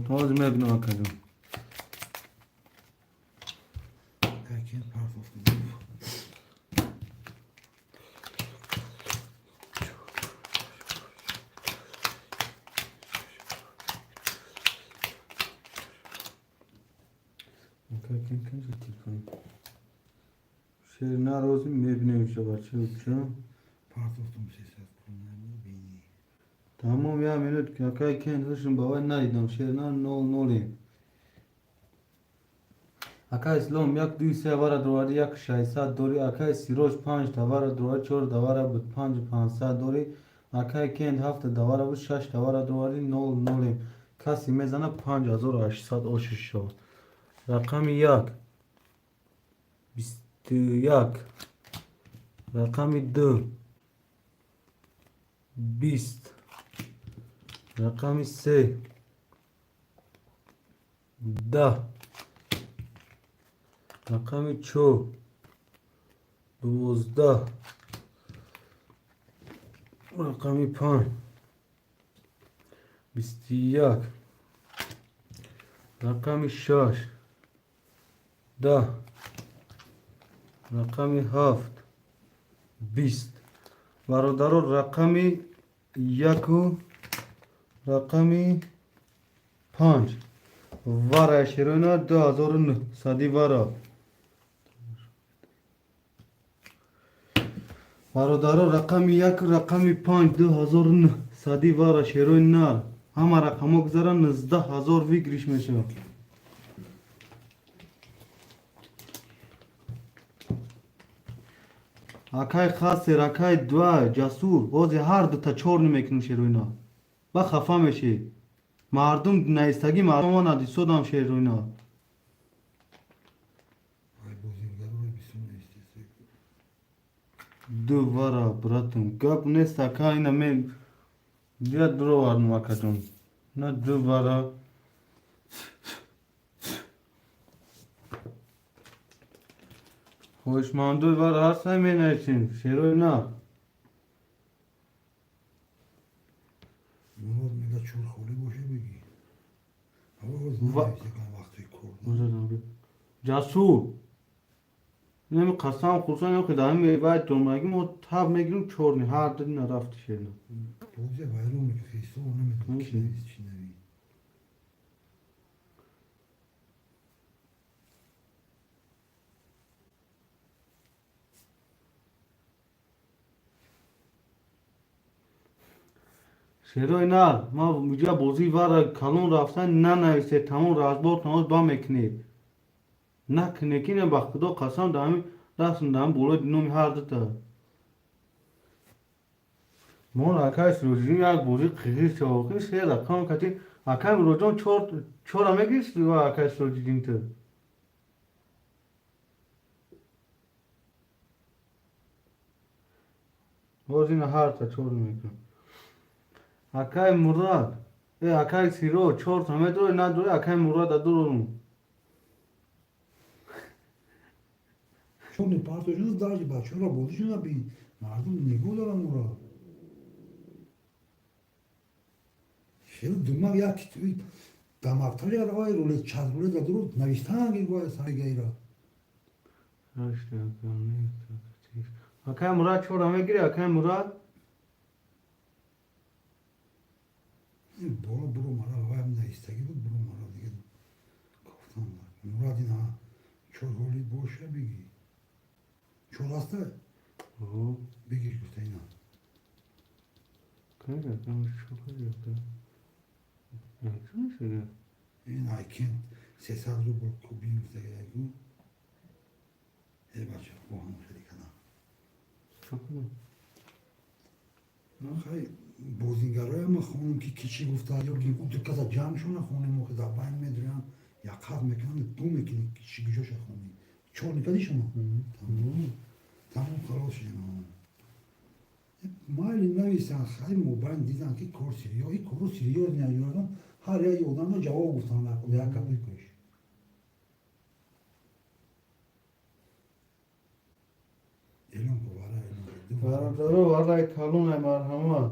Ҳозир мебинам, акаҷон. Кен партофт. Акай Кен, канҷа телефон? Шер нарозӣ, мебинем шава ча. Партофтум 300 бини. Тамом, як минут, акай Кен, ҳушм ба вай надидам. Шерна нол нолем. Акай Ислом, як, ду, се вара дроварди, як 600 дорӣ. Акай Сироҷ, панҷ тавара дроварди, чор давара буд, 5,500 дорӣ. Акай Кент, ҳафта давара буд, шаш тавара дроварди, нол нолем. Касе мезана, 5800 ошиш шавад. Рақами як 21, рақами 2, 20, рақами 3, 10, рақами 4, 12, рақами 5, 21, рақами 6, 10, рақами 7, 20. Бародаро, рақами 1-у рақами 5 вара шероина 2900 вара. Бародаро, рақами 1, рақами 5, 2900 вара шерои нар. Ҳама рақамҳо гузаранд, 19 000 выигрыш мешавад. Акай хасер, акай дуа, ҷасур, бози ҳар дута чор намекунем шероина. Ба хафа мешӣ. Мардум наистагӣ мардум надисодам шероина. Ай бозингарои бисёр наистеса. Ду вара, братум. Гап нест, ака, ина ме бия дуровардум, акаҷон. На ду вара. Хоҳишмандои вара ҳастан, менависем. Шерои на. Мурод мега чор холӣ боша бигӣ. Ҳаво нависта вақти кор. Ҷасур. Неми қасам хурсан ё ки дар ҳами вай домаги мо таб мегирем чорни ҳар ду нарафти шерна. Бозия вайрон мекунад, ҳисоб намекунад, ки навист, чӣ навист. Шерои нар, ма муҷа бозии вара калон рафтан нанависе, тамом разбор тамом ба мекунед. Накунед ки ба худо қасам дар ҳами дастам дар ҳами болои номи ҳар дута. Мо акай Сироҷиддин як бозии қиғиз чавохи се рақам кати акай Муроҷон чора мегирифт ва акай Сироҷиддин ту. Боз ина ҳарта чор мекунам. Акай Мурад, акай Сиро чорта медорӣ надорӣ, акай Мурада дурум. Чорни партошуна даже бачаҳоро бозишуна бин. Мардум нигоҳ доранд ӯро. Хеле думак як дамактари ай рулет чанд рулет дуру навиштан гиргоя саригаира. Акай Мурад чора мегирӣ, акай Мурад? Боло буро мара вай наистагӣ буд, буро мара дига кофтан. Мурад ина чор ҳоли боша бигӣ. Чор аста? Бигир гуфта ина. Ин айкен 300 рубл кубин гуфтагиягу. Э бача, бо ҳам хеле кардам. Хай бозингароя ма хонум ки кичи гуфта ё ки ду каса ҷамъ шона хонем охи дар байн медурям яқат мекунанд гум мекунӣ кичи куҷоша хонӣ. Чор никади шумо? Тамом халос шудем. Майли нависанд, хай мобайн дидан ки кор серьёз, и кору серьёз наёрдам, ҳар як одамро ҷавоб гуфтан як капикаш. Элон ку вара элон. Бародаро, варай калонай марҳамат.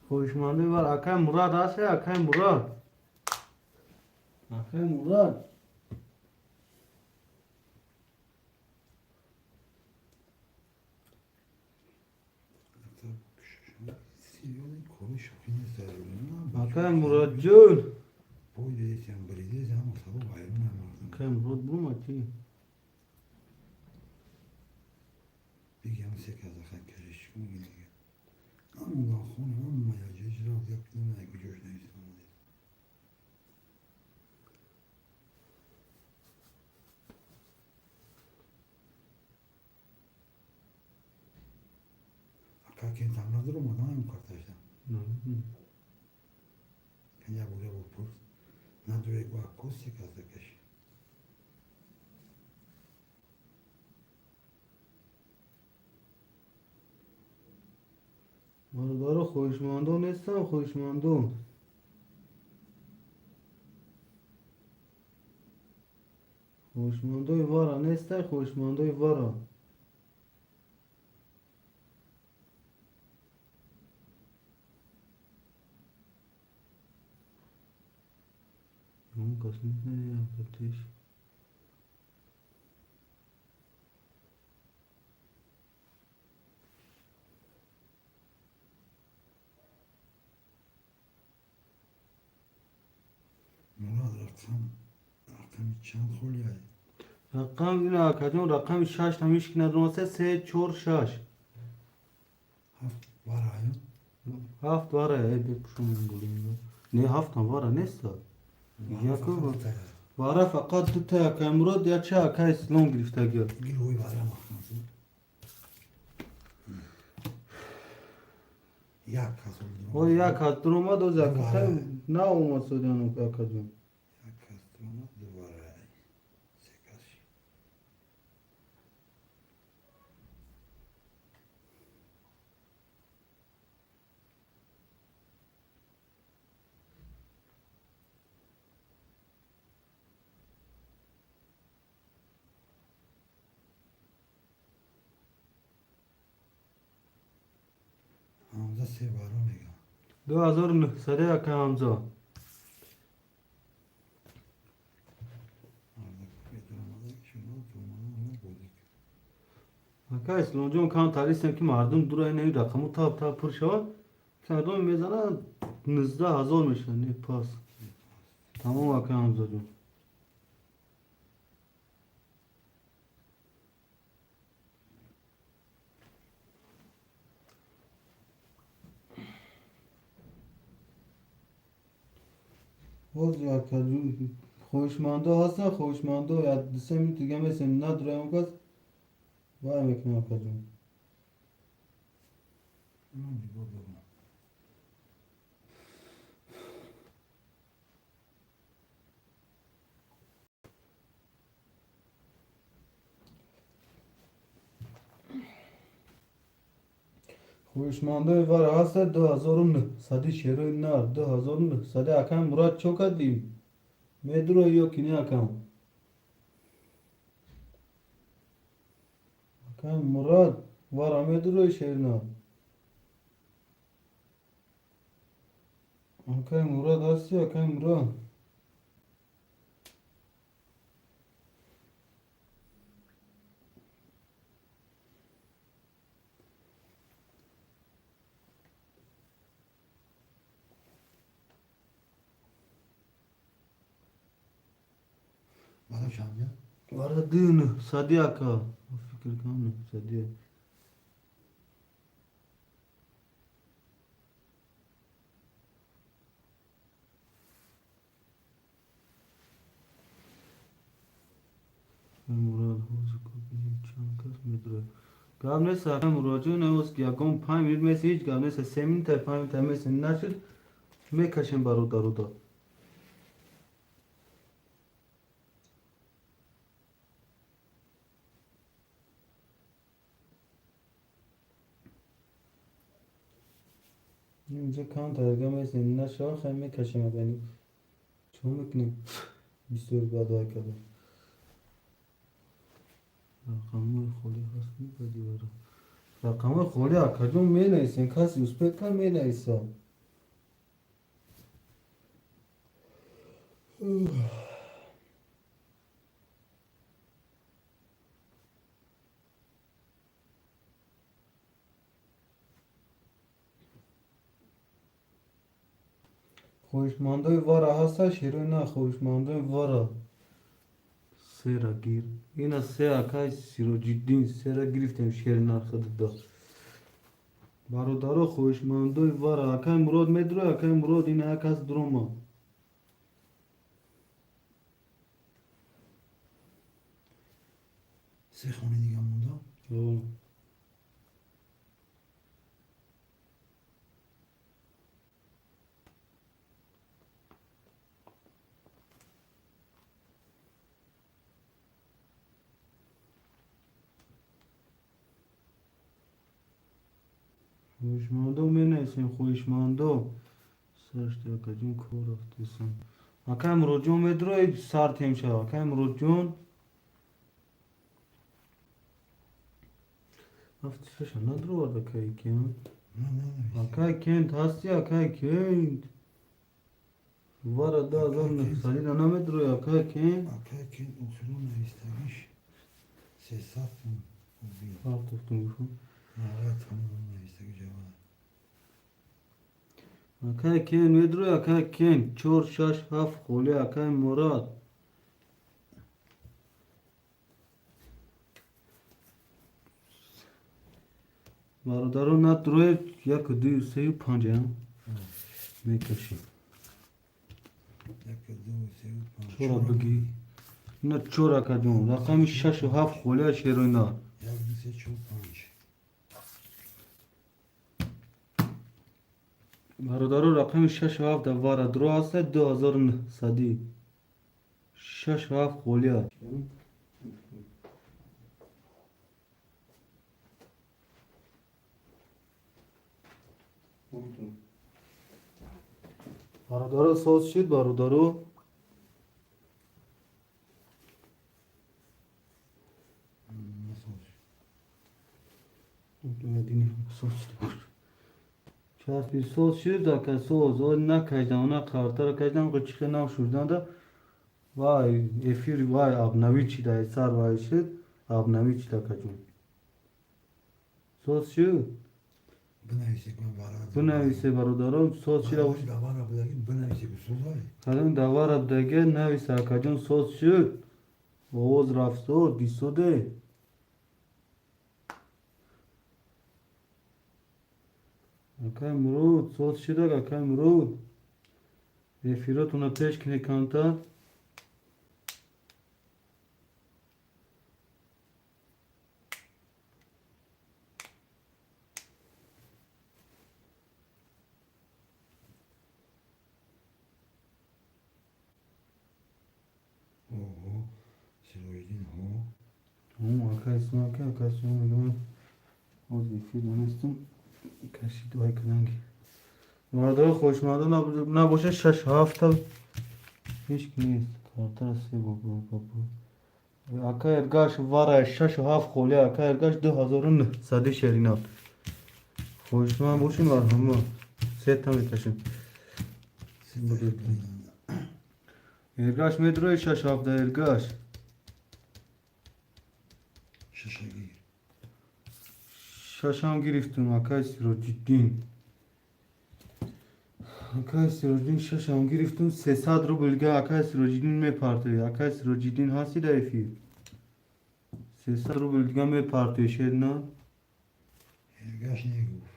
Хоҳишмандои вар акай Мурад ҳаст, акай Мурад. Акай Мурад. Акай Мурадҷон. Акай Мурод бума чи? Бигам се каза хай кажеш кун дига. Аммо хона аммо я ҷаҷра як намай куҷош навистам. Ака кен там надорум, одам карташда. Як бор, як бор пурс. Надуре гу акко се кас дакаши. Бародаро, хоҳишмандон нестам, хоҳишмандон. Хоҳишмандои вара нестай, хоҳишмандои вара. Ягон кас нест, Мурад, рақами чанд холиай? Рақам ина, акаҷон, рақами шаш тамишки надонаста, се, чор, шаш. Ҳафт вараю? Ҳафт вара бепушум. Не, ҳафтам вара неста. Вара фақат дута, акай Мурод, яча акай Ислом гирифтагият. Гирӯи вара махкам. Як кас. О, як кас дуромад, оз наомад содиан, акаҷон. Як кас дуромад, ду вара, се кас. Ҳамза се вара мега. 2900, ака Ҳамза. Ака Исломҷон, кам таристем, ки мардум дура ин рақаму тап тап пур шавад, кардом мезанад, 19 000 мешавад. Не, пас тамом, ака Ҳамзаҷон. Ҳозир, акаҷон, хоҳишмандо ҳастанд, хоҳишмандо, як 2-3 минут дига месем, надураем, кас вай мекунам, акаҷон. Ман нигоҳ дорам. Хоҳишмандои вара ҳаста, 2900, шерои нар, 2900. Акам Мурад, чо кардӣ, медуро ё ки не? Акам Мурад, вара медурои, шери нар? Акай Мурад ҳасти, акай Мурад? Вара чанд? Вара 2900, ака, фикр кунам, нӯҳсади. Мурад, ҳозир бинем, чанд кас медурад. Гап нест, ака Муроҷон, оз ягон 5 минут меси, ҳеҷ гап нест, 3 минута, 5 минута месем, нашуд, мекашем бародаруда. Инҷа камтар месем, нашава, хай мекашем, агани чо мекунем, бисёр бад вай кардам. Рақамҳои холӣ ҳаст бадивара? Рақамҳои холӣ, акаҷон, менависем, каси успеть кар, менависа. Хоҳишмандои вара ҳаста, шерои на, хоҳишмандои вара? Сера гир, ина се, акай Сироҷиддин, сера гирифтем, шери нарха дуда. Бародаро, хоҳишмандои вара, акай Мурод медура? Акай Мурод, ина як кас дурома. Се хони дига монда. Хоҳишмандо менависем, хоҳишмандо. Сарашта акаҷон кор рафтесам. Акай Муродҷон медрои сар тем шава. Акай Муродҷон. Ҳафти шаша надровард акай Кент. Акай Кент ҳасти, акай Кент. Вара 2900 да намедрои акай Кент. Акай Кент охирон навистагиш 300 сум. Ҳафтофтум гуфтам. Акай Кен медрои, акай Кен. 4 6 7 холи акай Мурод. Бародарон надроед 1 2 3 5 мекашем. 1 2 3 5. Чора бигӣ. На чор акаҷон. Рақами 6 7 холия шероина. 1 2 3 4 5. Бародаро рақами 6 7 дар вара дро ҳаста 2900. 6 7 холия. Бародаро соз шуд, бародаро. Часпи соз шуд, ака соз. О накаждам, на қартара каждам, чихе нав шуданда. Вай, эфир вай обновить шида, сар вай шуд, обновить шида каҷон. Соз шуд. Бинависе бародарон, соз шуда. Кадом давара будаги нависе акаҷон соз шуд. Овоз рафтод, бисоде. Акай Мурод, соз шудак, акай Мурод. Эфиротона пеш кунед камтар. Акай Исмоил, акай Исмоил мегӯям. Ҳозир эфир донистам. Кашид вай кунанги. Бародаро хоҳишмандо набошад 6 7 та ҳеч ки нест. Картара се бо. Акай Эргаш вара 6 7 холи, акай Эргаш 2900 шерина. Хоҳишманд бошем марҳама. Се та мекашем. Эргаш медрои 6 7 да Эргаш. Шашам гирифтум акай Сироҷиддин. Акай Сироҷиддин шашам гирифтум 300 рубл га акай Сироҷиддин мепартои. Акай Сироҷиддин ҳасти дар эфир? 300 рубл дига мепартои шерина. Эргаш негуфт.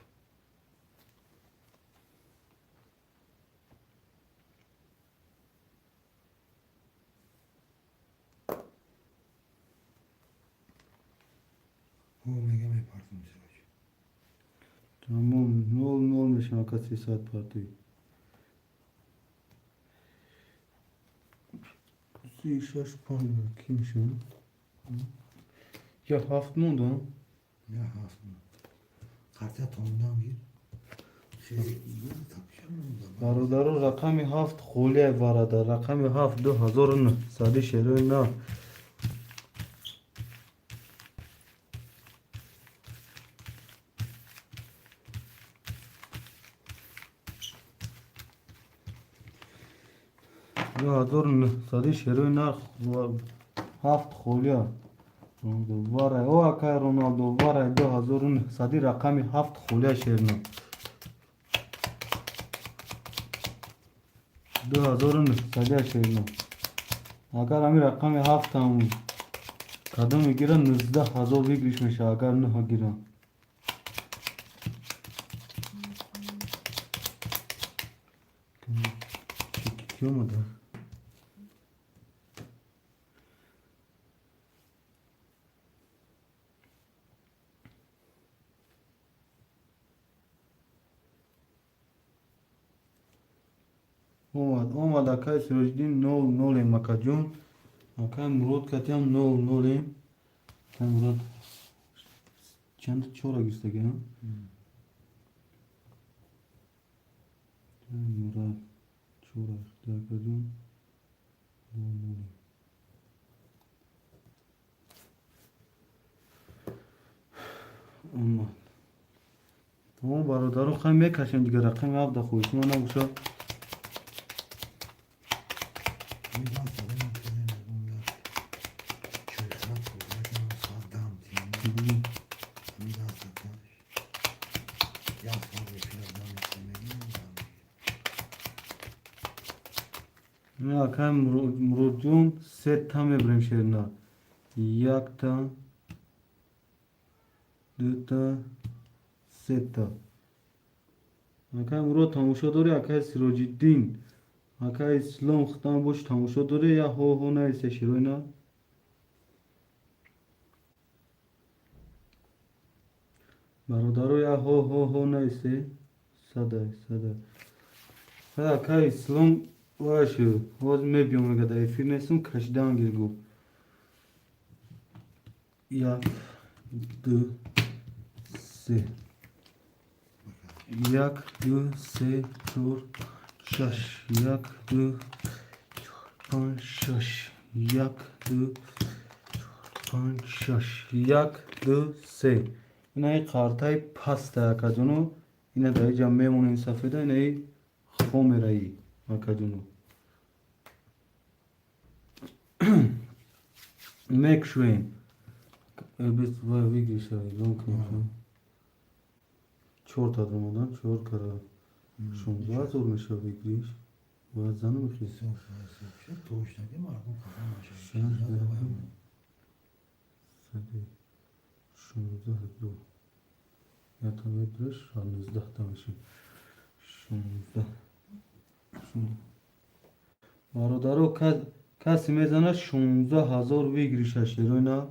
Мега мепартум Сироҷ. Тамом 0-0 мешавам ака 300 партои. 3 6 5 ки мешавам? Я 7 мондам. Я 7 монд. Қарта тондам гир. Бародаро рақами 7 холия варада. Рақами 7 2900 шерои на. 2900 шерои нарх 7 холия. Варай, о акай Роналдо, варай 2900 рақами 7 холия шерина. 2900 шерина. Агар ҳамин рақами 7 ҳам кадом мегирад 19000 выигрыш мешавад, агар 9 гирам. Ки омада? Омад акай Сироҷиддин 0-0 акаҷон. Акай Мурод катиам 0-0. Акай Мурод чанд чора гирифтаги? Мурад чор акаҷон. Ду омад. Тамом, бародаро, хай мекашем дигар рақами ҳафта, хоҳишма набошад. Ман садам кардем, мегӯм, як чойхат хӯрда, соат дам тим. Ҳамин даста каш. Як соат эфира дам мегирем, дам. Акай Муродҷон, сета мебарем шерина. Якта, дута, сета. Акай Мурод, тамошо дорӣ? Акай Сироҷиддин, акай Ислом, худам бош, тамошо дорӣ? Я ҳо ҳо наисе, широина. Бародаро, я ҳо ҳо ҳо наисе. Садай, садай. Хай, акай Ислом вашу, ҳозир мебиём, мега, дар эфир нестум, кашидан гир гуфт. Як, ду, се. Як, ду, се, чор, шаш. Як, ду, чор, панҷ, шаш. Як, ду, чор, панҷ, шаш. Як, ду, се. Инаи қартаи паста, акаҷоно. Ина дар иҷа мемонем сафеда, инаи хомераи, акаҷоно. Мекшӯем. Бис вай выигрыша эълон кунем. Чорта даромадан, чор кара 16 000 мешавад выигрыш. Бояд зану мехи. Точно, ки мардум хафа нашавад. Шаш, сади 16 ду. Якта мебираш, 19-та мешавад. 16. Бародаро, касе мезанад, 16 000 выигрыша, шероина.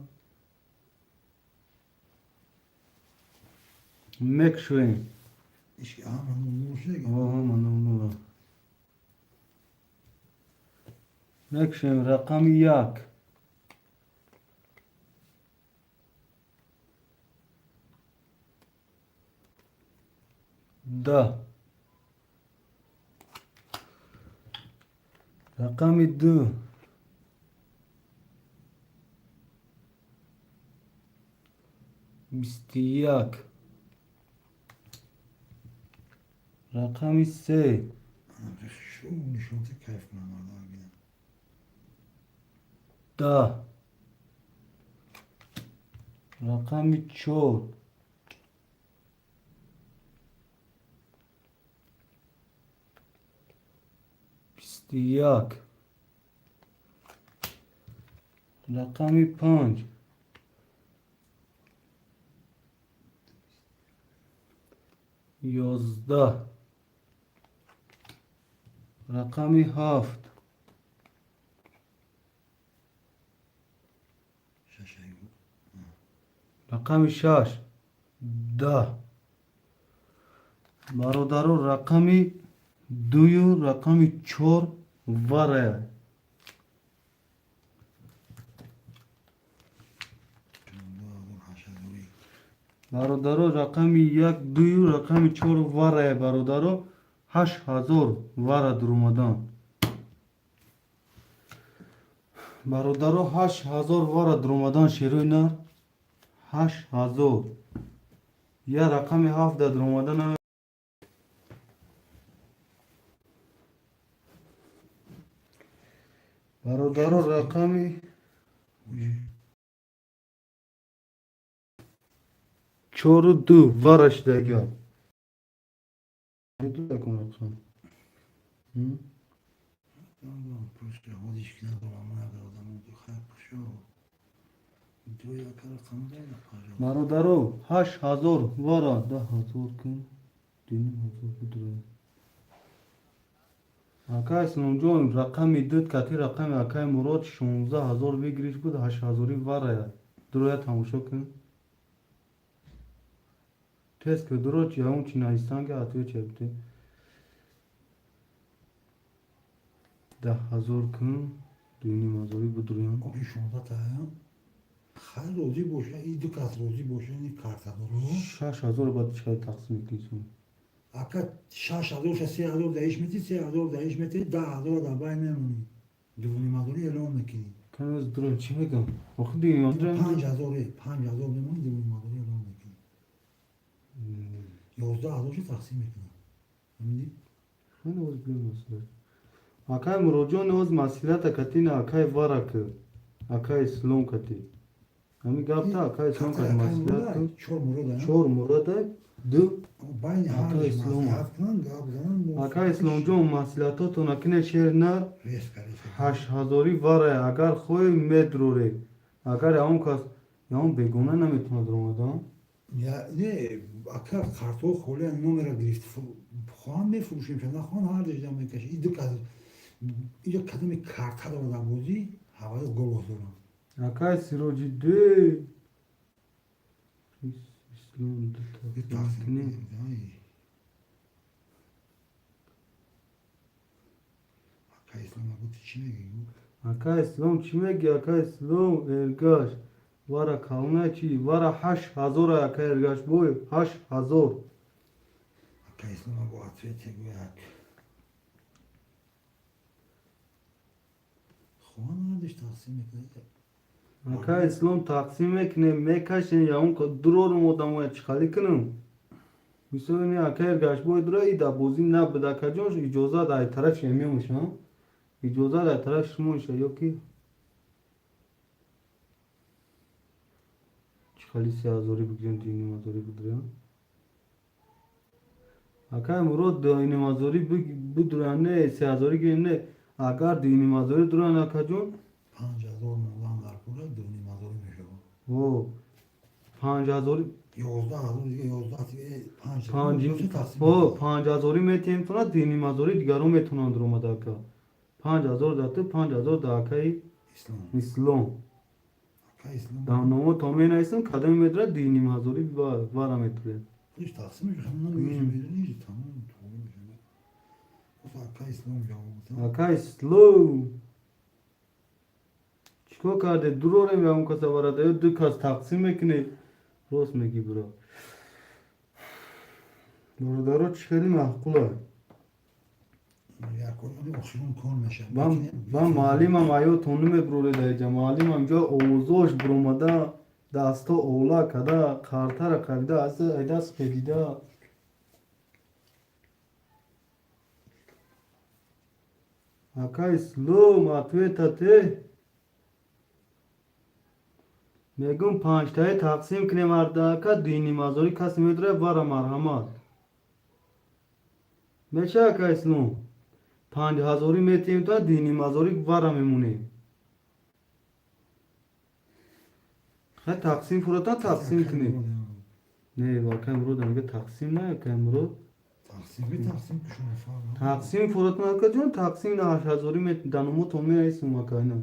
Мекшӯем. Ишки ҳама нул шуда. Ҳама нул нула. Мекшӯем рақами як. 10. Рақами ду. 21. Рақами се. Шу нишонта кайф кунам мардам бинам. 10. Рақами чор. 21. Рақами панҷ. 11. Рақами ҳафт. Шашайгу. Рақами шаш. 10. Бародаро, рақами дую рақами чор варая. Бародаро, рақами як, дую рақами чор варая, бародаро, 8000 вара дуромадан. Бародаро, 8000 вара дуромадан, шерои нар. 8000. Я рақами ҳафт да дуромадан. Бародаро, рақами чору ду вара шидагиам. Ду рақам. Просто ҳозиш ки надорам, надорам, хай пушо. Ду як рақам дора, пожалуйста. Бародаро, 8000 вара, 10 000 кун, 2500 будра. Акай Исломҷон, рақами ду кати рақами акай Мурод 16 000 выигрыш буд, ҳаштҳазорӣ варая. Дуроя тамошо кун. Тез ки дуро чи ҳамон чи наистан ки отвечай бите. 10 000 кун, 2500-ӣ будроям. Охи 16 та. Хай розӣ боша, и ду кас розӣ боша, ини картадоро. 6000 баъд чӣ қадар тақсим мекунӣ сум? Ака, 6000 3000 даиш мети, 3000 даиш мети, 10 000 дар байн мемонӣ, 2,5 ҳазорӣ эълон мекунӣ. Каноз дурам, чӣ мегам? Охи 2,5 ҳазорӣ. 5000, 5000 мемонӣ, 2,5 ҳазорӣ эълон мекунӣ, 11 000 тақсим мекунам, фаҳмидӣ? Хеле оз бим масъала. Акай Муроҷон, оз маслиҳата катина акай вара ки. Акай Ислом кати. Ҳами гапта акай Ислом кати маслиҳат ки. Чор мурода. Чор мурода, ду байни Акай ҳар Ислом. маслиҳат кунанд, гап зананд. Акай Исломҷон, маслиҳатотон акине шер нар. Резко, резко. 8000-ӣ вара, агар хоҳӣ медроре. Агар ягон кас, ягон бегона наметавонад омада. Не, ака, картҳо холия, номера гирифт, хоҳанд мефурӯшем, нахоҳанд ҳар дежда мекаши. И ду кас иҷо кадоми карта дорад дар бозӣ, ҳаваи голос доранд. Акай Сироҷиддин. Ислом ду тақсим кунем. Ака Ислом, агу ту чӣ мегӣ? Ака Ислом, чӣ мегӣ, ака Ислом? Эргаш вара кална чи? Вара 8000, ака Эргаш бой, 8000. Ака Ислом, агу ответе гӯяк. Хоҳанд ҳардеш тақсим мекунад. Ака Ислом, тақсим мекунем, мекашем, ягон дурорум одамоя чӣ халӣ кунам? Мисоли ака Эргашбой дура и дар бозӣ набуд, акаҷон, иҷозат ай тарафи эмиёмуша, иҷозат ай тарафи шумоша ё ки чӣ хали 3000-ӣ бигирем, 2,5 ҳазорӣ бидурем? Акай Мурод, 2,5 ҳазорӣ бидурам, не, 3000-ӣ гирем, не, агар 2,5 ҳазорӣ дуран, акаҷон. 5000 мондан дар кора, 2,5 ҳазорӣ мешавад. О, 5000-ӣ. 11 000 дига, 11 панҷ. О, 5000-ӣ метиҳем туна, 2,5 ҳазорӣ дигарон метавонанд дуромада, ака. 5000 дар ту, 5000 дар акаи Ислом. Ислом. Ака Ислом. Дар номо то менависам, кадоме медурад, 2,5 ҳазорӣ вара метуред. Худиш тақсим мешавад, намедонӣ, тамом, тоғри мешавад. Ака Ислом ҷавоб. Ака Ислом, чӣ кор карде? Дурорем ягон каса варада ё ду кас тақсим мекунед? Рост мегӣ, бро. Бародаро, чӣ хеле маъқула. Ва муаллимам аётон намебуроред аиҷа, муаллимам ҷо овозош буромада, дасто ола када, қартара қабида, ай даст қедида. Ака Ислом, ответате. Мегум, панҷтаи тақсим кунем, ардака 2,5 ҳазорӣ касе медурад, вара марҳамат меша. Ака Ислом, 5000-ӣ метиҳем то 2,5 ҳазорӣ вара мемонем. Хай, тақсим фуротан, тақсим кунем. Не, акай Мурод мега тақсим на, акай Мурод. Тақсим фуротан, акаҷон, тақсим на, 8000-ӣ даномотон менависум, ака, ина.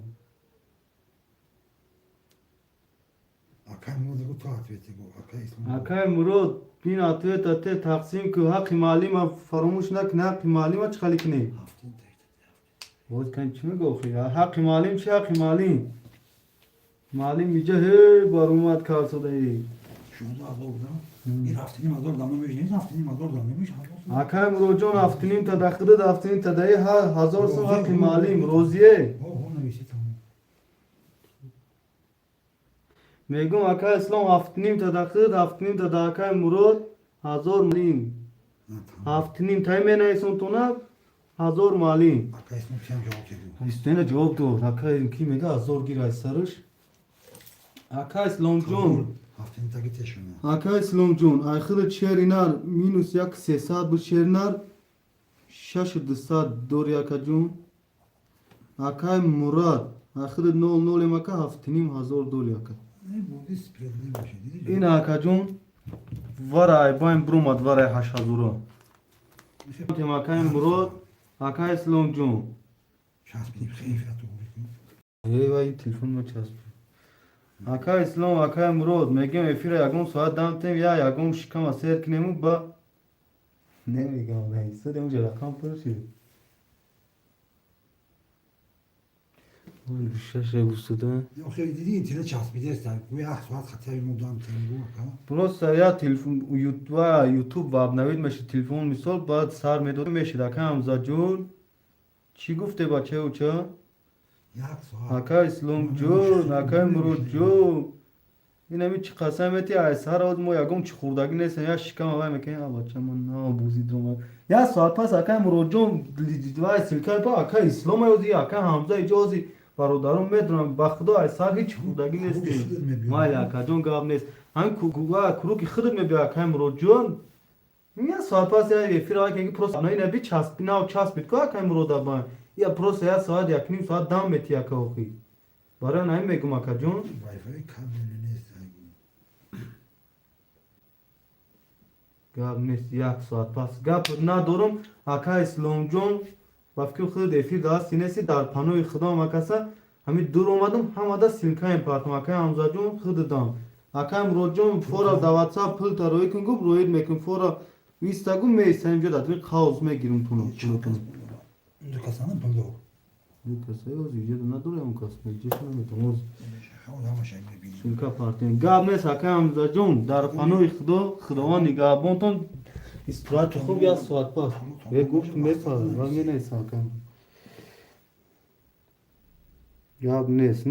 Акай Мурод, бин, ответа те, тақсим ку, ҳаққи муаллима фаромӯш накунӣ. Ҳаққи муаллима чӣ хали кунем? Боз кан чӣ мега охи? Ҳаққи муаллим чи? Ҳаққи муаллим, муаллим иҷа ҳе баромад карсодаи. Акай Муроҷон, 7,5 та дахидад, 7,5 та даи, 1000 сом ҳаққи муаллим, розие? Мегум, акай Ислом, 7,5 та дахидад, 7,5 та да акай Мурод, 1000 муаллим, 7,5 тай менависум тона, 1000 муаллим. Истена ҷавоб дод. Акай ки мега, 1000 гир ай сараш. Акай Исломҷон, акай Исломҷон, айхири черинар минус як сесад буд, шеринар 6200 дори, акаҷон. Акай Мурад, айхири нол нолем, ака, 7500 дори, ака. Ин, акаҷон, вара айбайн бромад, варай 8000-о. Акай Мурод, акай Исломҷон, эй, телефон ма часпид. Акай Ислом, акай Мурод, мегем, эфира ягон соат дамтем, я ягон шикама сер кунему, ба немегам, истодем, уҷа рақам пур шуд. Шаша густуда. Охир диди, интернет часпидест, гӯя як соат хатари мо дам тенгу ака. Просто я телефон ва ютуб ва обновить мешид телефон, мисол, баъд сар медод, мешид. Ака Ҳамзаҷон, чӣ гуфте, бачаюча? Як соат. Ака Исломҷон, акай Муродҷон, инами чӣ қасам мети, ай сар оз мо ягон чӣ хӯрдагӣ нестем, я шикама вай мекунем, а бача ман набозид омад. Як соат пас, акай Муродҷон, вай ссылка па ака Ислом ози, ака Ҳамза иҷо ози, бародарон медонам, ба худо, ай сар ҳеҷ хӯрдагӣ нестем. Майли, акаҷон, гап нест, ҳамин куруки худат мебиё. Акай Муродҷон, як соат пас я эфир ай ки просто ина бичаспи, нав часпид ку, акай Муродаба, я просто як соат, якним соат дам мети, ака. Охи, барои ҳамин мегум, акаҷон. Вайфай кабели нест. Гап нест, як соат пас гап надорум. Ака Исломҷон, ба фикри худат эфир дасти нести, дар паноҳи худом. Акаса ҳамин дур омадам, ҳамада ссылка ем партам. Акай Ҳамзаҷон, худатам, акай Муродҷон, фора дар Ватсап пул тароӣ кун, гуфт, роид мекун, фора вистагу меистам инҷо, дар қавз мегирум туно. Ду касана пул дор. Ду каса оз иҷо надорам, кас меҷиш наметам оз. Ҳамаша мебинем. Ссылка партем, гап нест. Акай Ҳамзаҷон, дар паноҳи худо, худованд нигаҳбонтон, истироҳати хуб. Як соат пас е гуфт, мепарам ва менависам, акай, гап нест.